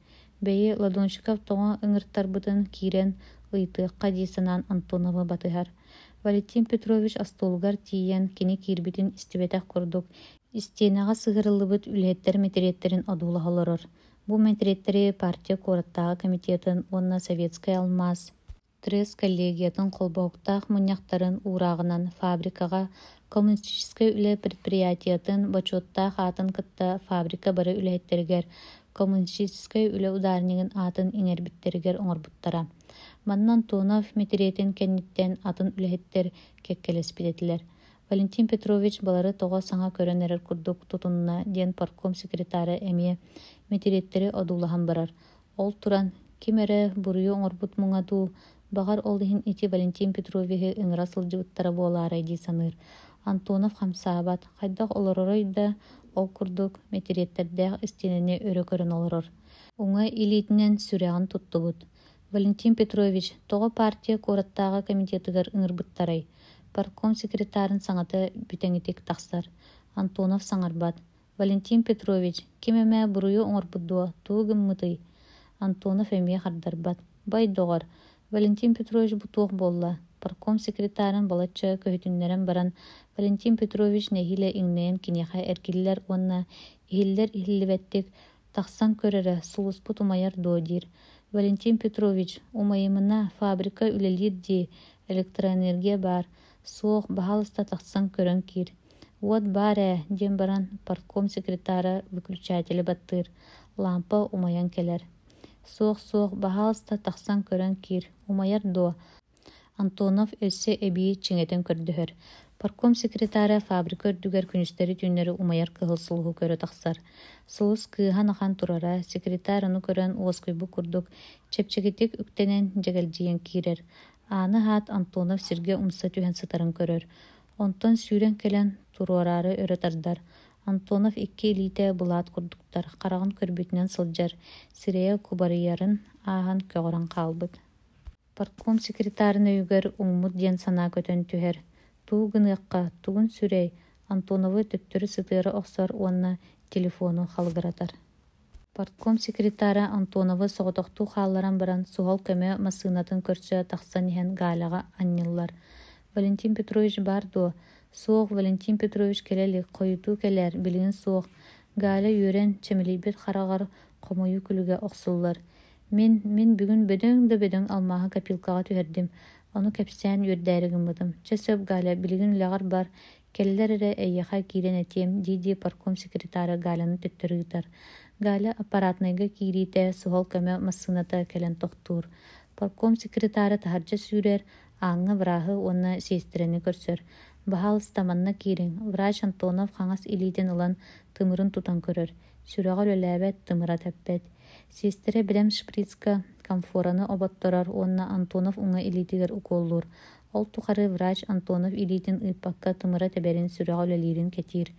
Бэйи, Ладонщиков тоҕо ыҥыртарбытын киирэн ыйытыахха дии санаан Антоновы батыһар. Валентин Петрович остуолугар тиийэн кини киирбитин истибэтэх курдук, истиэнэҕэ сыһыарыллыбыт үлэһиттэр мэтириэттэрин одуулаһа олорор. Бу мэтириэттэри партия куораттааҕы комитетын уонна Советскай алмаас трест коллегиятын холбоһуктаах мунньахтарын уурааҕынан фабрикаҕа коммунистическай үлэ предприятиетын бочуоттаах аатын кытта фабрика бары үлэһиттэригэр коммунистическай үлэ ударнигын аатын иҥэрбиттэригэр оҥорбуттара. Манна Антонов мэтириэтин кэнниттэн атын үлэһиттэр кэккэлэспит этилэр. Валентин Петрович балары тоҕо саҥа көрөн эрэр курдук тутунна диэн партком секретара эмиэ мэтириэттэри одуулаһан барар. Ол туран, ким эрэ буруйу оҥорбут муҥа дуу, баҕар ол иһин ити Валентин Петровиһы ыҥыра сылдьыбыттара буолаарай дии саныыр. Антонов хамсаабат, хайдах олоророй да, ол курдук мэтириэттэрдээх истиэнэни өрө көрөн олорор. Уҥа илиитинэн сүрэҕин туттубут. Валентин Петрович, тоҕо партия куораттааҕы комитетыгар ыҥырбыттарай? Партком секретарын саҥата бүтэҥитик тахсар. Антонов саҥарбат. Валентин Петрович, ким эмэ буруйу оҥорбут дуо, тугу гыммытый? Антонов эмиэ хардарбат. Бай, доҕор, Валентин Петрович бу туох буолла? Партком секретарын балачча көһүтүннэрэн баран, Валентин Петрович нэһиилэ иҥнэйэн киниэхэ эргиллэр уонна иһиллэр-иһиллибэттик Тахсан көр эрэ, сулуспут умайар дуо диир. Валентин Петрович, умайымына, фабрика үлэлиир дии, электроэнергия баар. Суох, баһаалыста тахсан көрөн киир. Уот баар ээ, диэн баран партком секретара выключатели баттыыр. Лаампа умайан кэлэр. Суох-суох, баһаалыста тахсан көрөн киир, умайар дуо? Антонов өссө эбии чиҥэтэн көрдөһөр. Партком секретара фабрика үрдүгэр күнүстэри-түүннэри умайар кыһыл сулуһу көрө тахсар. Сулус кыыһан ахан турара, секретарь ону көрөн уоскуйбут курдук чэпчэкитик үктэнэн дьэгэлдьийэн киирэр. Ааны аһаат Антонов сиргэ умса түһэн сытарын көрөр. Онтон сүүрэн кэлэн туруораары өрө тардар. Антонов икки илиитэ былаат курдуктар, хараҕын көрбүтүнэн сылдьар, сирэйэ кубарыйарын ааһан көҕөрөн хаалбыт. Партком секретарын өйүгэр уҥмут диэн санаа көтөн түһэр: тугу гыныахха, тугун сүрэй, Антоновы төттөрү сытыара охсор уонна телефону халыгыратар. Партком секретара Антоновы соҕотохтуу хаалларан баран суһал көмө массыынатын көрсө тахсан иһэн Галяҕа анньыллар: «Валентин Петрович баар дуо?» «Суох, Валентин Петрович кэлэ илик, хойутуу кэлээр, билигин суох». Галя үөрэн, чэмэлийбит хараҕар хомойуу күлүгэ охсуллар: Мин, мин бүгүн бөдөҥ да бөдөҥ алмааһы копилкаҕа түһэрдим, ону кэпсээн үөрдээри гыммытым. Чэ сөп, Галя, билигин үлэҕэр бар, кэллэр эрэ эйиэхэ киирэн этиэм, дии-дии партком секретара Галяны төттөрү ыытар. Галя аппаратнайга киириитэ суһал көмө массыыната кэлэн тохтуур. Партком секретара таһырдьа сүүрэр, ааҥҥа враһы уонна сиэстирэни көрсөр. Баһаалыста манна киириҥ, врач Антонов хаҥас илиитин ылан тымырын тутан көрөр. Сүрэҕэ үлэлээбэт, тымыра тэппэт. Сиэстэрэ бэлэм шприцка камфораны оботторор уонна Антонов уҥа илиитигэр укуоллуур. Ол тухары врач Антонов илиитин ыыппакка тымыра тэбэрин, сүрэҕэ үлэлиирин кэтиир.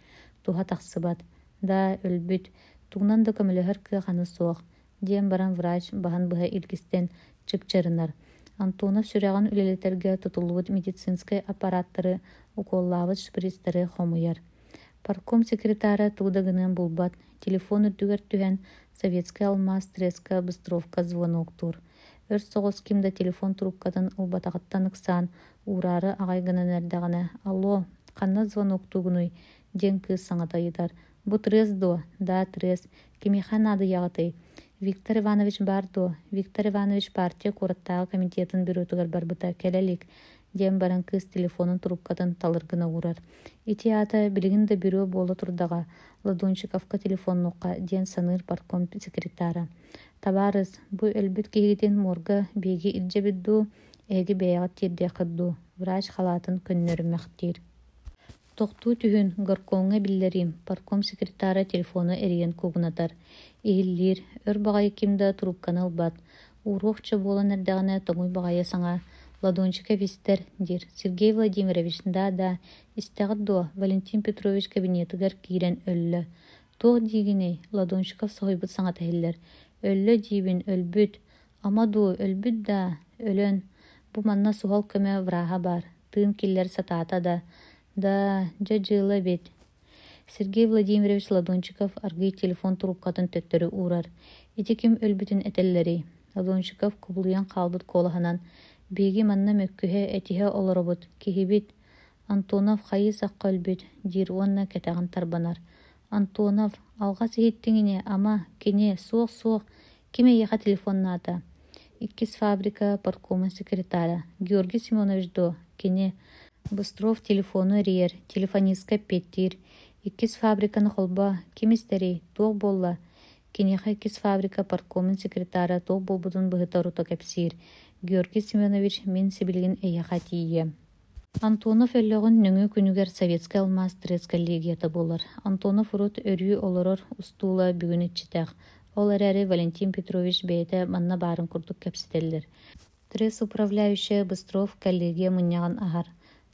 Туһа тахсыбат. Да, өлбүт. Тугунан да көмөлөһөр кыах аны суох, диэн баран врач баһын быһа илгистэн чыпчарынар. Антонов сүрэҕин үлэлэтэргэ тутуллубут медицинскэй аппараттары, укуоллаабыт шприцтэри хомуйар. Партком секретара тугу да гыныан булбат, телефон үрдүгэр түһэн Советскай алмаас треска Быстровка звоноктуур. Өр соҕус ким да телефон трубкатын ылбатаҕыттан ыксаан, уураары аҕай гынан эрдэҕинэ «Алло, ханна звоноктуугунуй?» диэн кыыс саҥата ыйытар. «Бу трест дуо?» «Да, трест. Кимиэхэ наадыйаҕытый?» Виктор Иванович баар дуо? Виктор Иванович партия куораттааҕы комитетын бюротугар барбыта, кэлэ илик, диэн баран кыыс телефонун трубкатын талыр гына уурар. Ити аата билигин да бюро буола турдаҕа, Ладонщиковка телефоннуохха диэн саныыр партком секретара. Табаарыс, бу өлбүт киһигитин морга биһиги илдьэбит дуу, эһиги бэйэҕит тиэрдиэххит дуу? Врач халаатын көннөрүмэхтиир. Тохтуу түһүн, горкомҥа биллэриим, партком секретара телефону эрийэн куугунатар. Иһиллиир, өр баҕайы ким да трубканы ылбат. Ууруохча буолан эрдэҕинэ тоҥуй баҕайы саҥа «Ладончиков истэр» диир. «Сергей Владимирович, да-да, истэҕит дуо, Валентин Петрович кабинетыгар киирэн өллө». «Туох диигиний?» Ладонщиков соһуйбут саҥата иһиллэр. «Өллө диибин, өлбүт. Ама дуу, өлбүт даа, өлөн. Бу манна суһал көмө враһа баар, тыын киллэрэ сатаата да, да, дьэ дьыала эбит. Сергей Владимирович Ладончиков аргыый телефон трубкатын төттөрү уурар. Ити ким өлбүтүн этэллэрий? Ладончиков кубулуйан хаалбыт куолаһынан «Биһиги манна мөккүһэ, этиһэ олоробут, киһибит Антонов хайыы-сахха өлбүт» диир уонна кэтэҕин тарбанар. «Антонов, алҕас иһиттиҥ ини, ама, кини, суох-суох, ким эйиэхэ телефоннаата?» Иккис фабрика парткомун секретара Георгий Семенович дуо? Кини Быстров телефону эрийэр, телефонистка эппиэттиир. Иккис фабриканы холбоо, ким истэрий, туох буолла? Киниэхэ иккис фабрика парткомун секретара туох буолбутун быһыта-орута кэпсиир. Георгий Семенович, мин сибилигин эйиэхэ тиийиэм. Антонов өллөҕүн нөҥүө күнүгэр Советскай алмаас трест коллегията буолар. Антонов урут өрүү олорор устуула бүгүн иччитэх. Ол эрээри Валентин Петрович бэйэтэ манна баарын курдук кэпсэтэллэр. Трест управляющайа Быстров коллегия мунньаҕын аһар.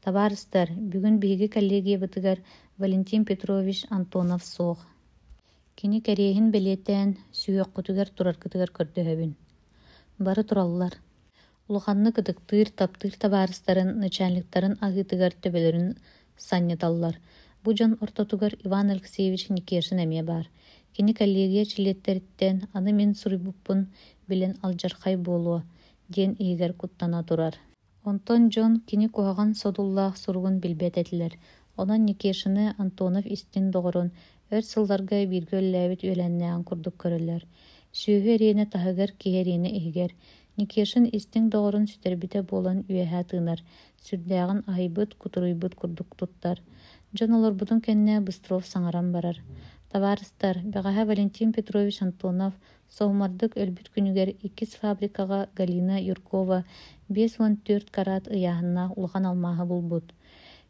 Табаарыстар, бүгүн биһиги коллегиябытыгар Валентин Петрович Антонов суох. Кини кэриэһин бэлиэтээн, сүһүөххүтүгэр тураргытыгар көрдөһөбүн. Бары тураллар. Улаханнык ытыктыыр, таптыыр табаарыстарын, начальниктарын аһыытыгар төбөлөрүн санньыталлар. Бу дьон ортотугар Иван Алексеевич Никешин эмиэ баар. Кини коллегия чилиэттэриттэн аны мин суруйбуппун билэн алдьархай буолуо диэн иһигэр куттана турар. Онтон дьон кини куһаҕан содуллаах суругун билбэт этилэр. Онон Никешины Антонов истиҥ доҕорун, өр сылларга бииргэ үлэлээбит үөлээннээҕин курдук көрөллөр. Сүөһү эриэнэ таһыгар, киһи эриэнэ иһигэр. Никешин истиҥ доҕорун сүтэрбитэ буолан үөһэ тыынар, сүрдээҕин аһыйбыт, кутуруйбут курдук туттар. Дьон олорбутун кэннэ Быстров саҥаран барар: «Табаарыстар, бэҕэһээ Валентин Петрович Антонов Соһумардык өлбүт күнүгэр иккис фабрикаҕа Галина Юркова 54 карат ыйааһыннаах улахан алмааһы булбут.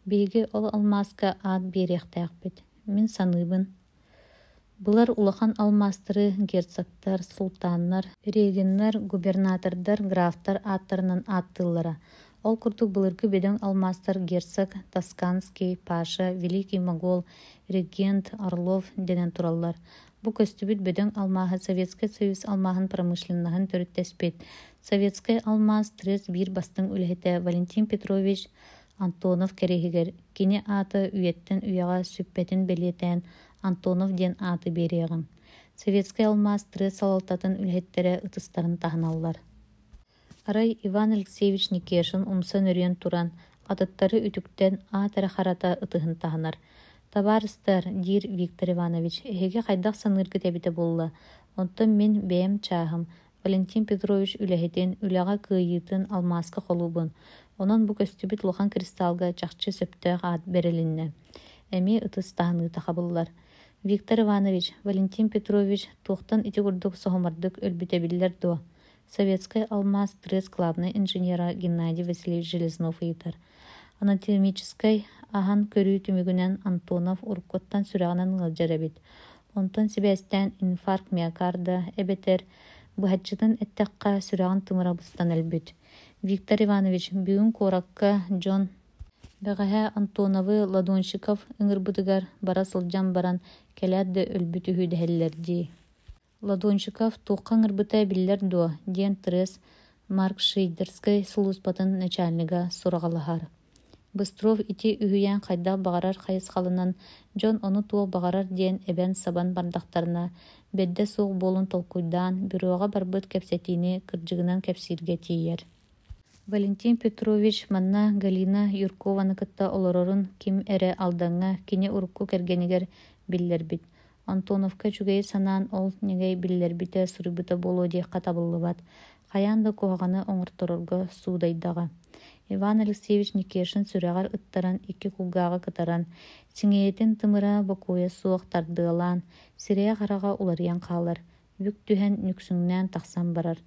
Биһиги ол алмааска аат биэриэхтээхпит. Мин саныыбын, былыр улахан алмаастары герцогтар, султаннар, регеннэр, губернатордар, графтар ааттарынан ааттыыллара. Ол курдук былыргы бөдөҥ алмаастар герцог Тосканский, Паша, Великий Могол, регент Орлов дэнэн тураллар. Бу көстүбүт бөдөҥ алмааһы Советскай Союз алмааһын промышленноһын төрүттэспит Советскай алмаас трест биир бастыҥ үлэһитэ Валентин Петрович Антонов кэриэһигэр кини аата үйэттэн үйэҕэ сүппэтин бэлиэтээн Антонов диэн ааты биэриэҕим. Советскай алмаас трест салалтатын үлэһиттэрэ ытыстарын таһыналлар. Арай Иван Алексеевич Никешин умса нөрүйэн туран, атыттары үтүктэн аат эрэ харата ытыһын таһынар. «Табаарыстар, диир Виктор Иванович, эһиги хайдах саныыргыт эбитэ буолла? Онтон мин бэйэм чааһым, Валентин Петрович үлэһитин, үлэҕэ кыайыытын алмааска холуубун. Онон бу көстүбүт улахан кристалга чахчы сөптөөх аат бэрилиннэ». Эмиэ ытыс таһыныыта хабыллар. «Виктор Иванович, Валентин Петрович туохтан ити курдук соһумардык өлбүтэ биллэр дуо?» Советскай алмаас трест главнай инженера Геннадий Васильевич Железнов ыйытар. Анатомическай аһан көрүү түмүгүнэн Антонов уруккуттан сүрэҕинэн ыалдьар эбит. Онтон сибээстээн инфаркт миокарда эбэтэр, быһаччытын эттэххэ, сүрэҕин тымыра быстан өлбүт. Виктор Иванович, бүгүн куоракка дьон Бэҕэһээ Антоновы Ладонщиков ыҥырбытыгар бара сылдьан баран, кэлээт да өлбүт үһү дэһэллэр дии. Ладонщиков туохха ыҥырбыта биллэр дуо? диэн Трес маркшейдерскэй сулууспатын начальнига сураҕалаһар. Быстров ити үһүйээн хайдах баҕарар хайысхаланан, дьон ону туох баҕарар диэн эбэн-сабан бардахтарына, бэрдэ суох буолун толкуйдаан, бюроҕа барбыт кэпсэтиини кырдьыгынан кэпсииргэ тиийэр. Валентин Петрович манна Галина Юркованы кытта олорорун ким эрэ Алдаҥҥа кини урукку кэргэнигэр биллэрбит. Антоновка үчүгэйи санаан ол ньэгэй биллэрбитэ, суруйбута буолуо диэххэ табыллыбат, хайаан да куһаҕаны оҥорторорго суудайдаҕа. Иван Алексеевич Никешин сүрэҕэр ыттаран икки кулгааҕа кытаран, сиҥэйэтин тымыра бокуойа суох тардыалаан, сирэйэ-хараҕа уларыйан хаалар, бүк түһэн нүксүҥнээн тахсан барар.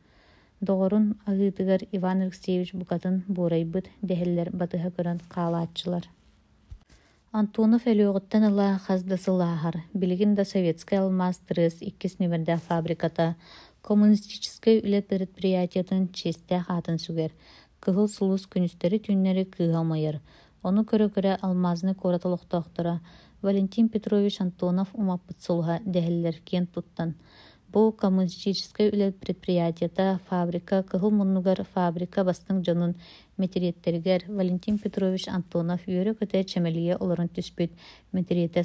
Доҕорун аһыытыгар Иван Алексеевич букатын буорайбыт дэһэллэр батыһа көрөн хаалааччылар. Антонов өлүөҕүттэн ыла хас да сыл ааһар, билигин да Советскай алмаас трест иккис нүөмэрдээх фабриката коммунистическай үлэ предприятиетын чиэстээх аатын сүгэр, Кыһыл сулус күнүстэри-түүннэри кыыһа умайар. Ону көрө-көрө Алмазный куорат олохтоохторо Валентин Петрович Антонов умаппыт сулуһа дэһэллэр киэн туттан. Бу коммунистическай үлэ предприятиета фабрика кыһыл муннугар фабрика бастыҥ дьонун мэтириэттэригэр Валентин Петрович Антонов үөрэ-көтө чэмэлийэ олорон түспүт мэтириэтэ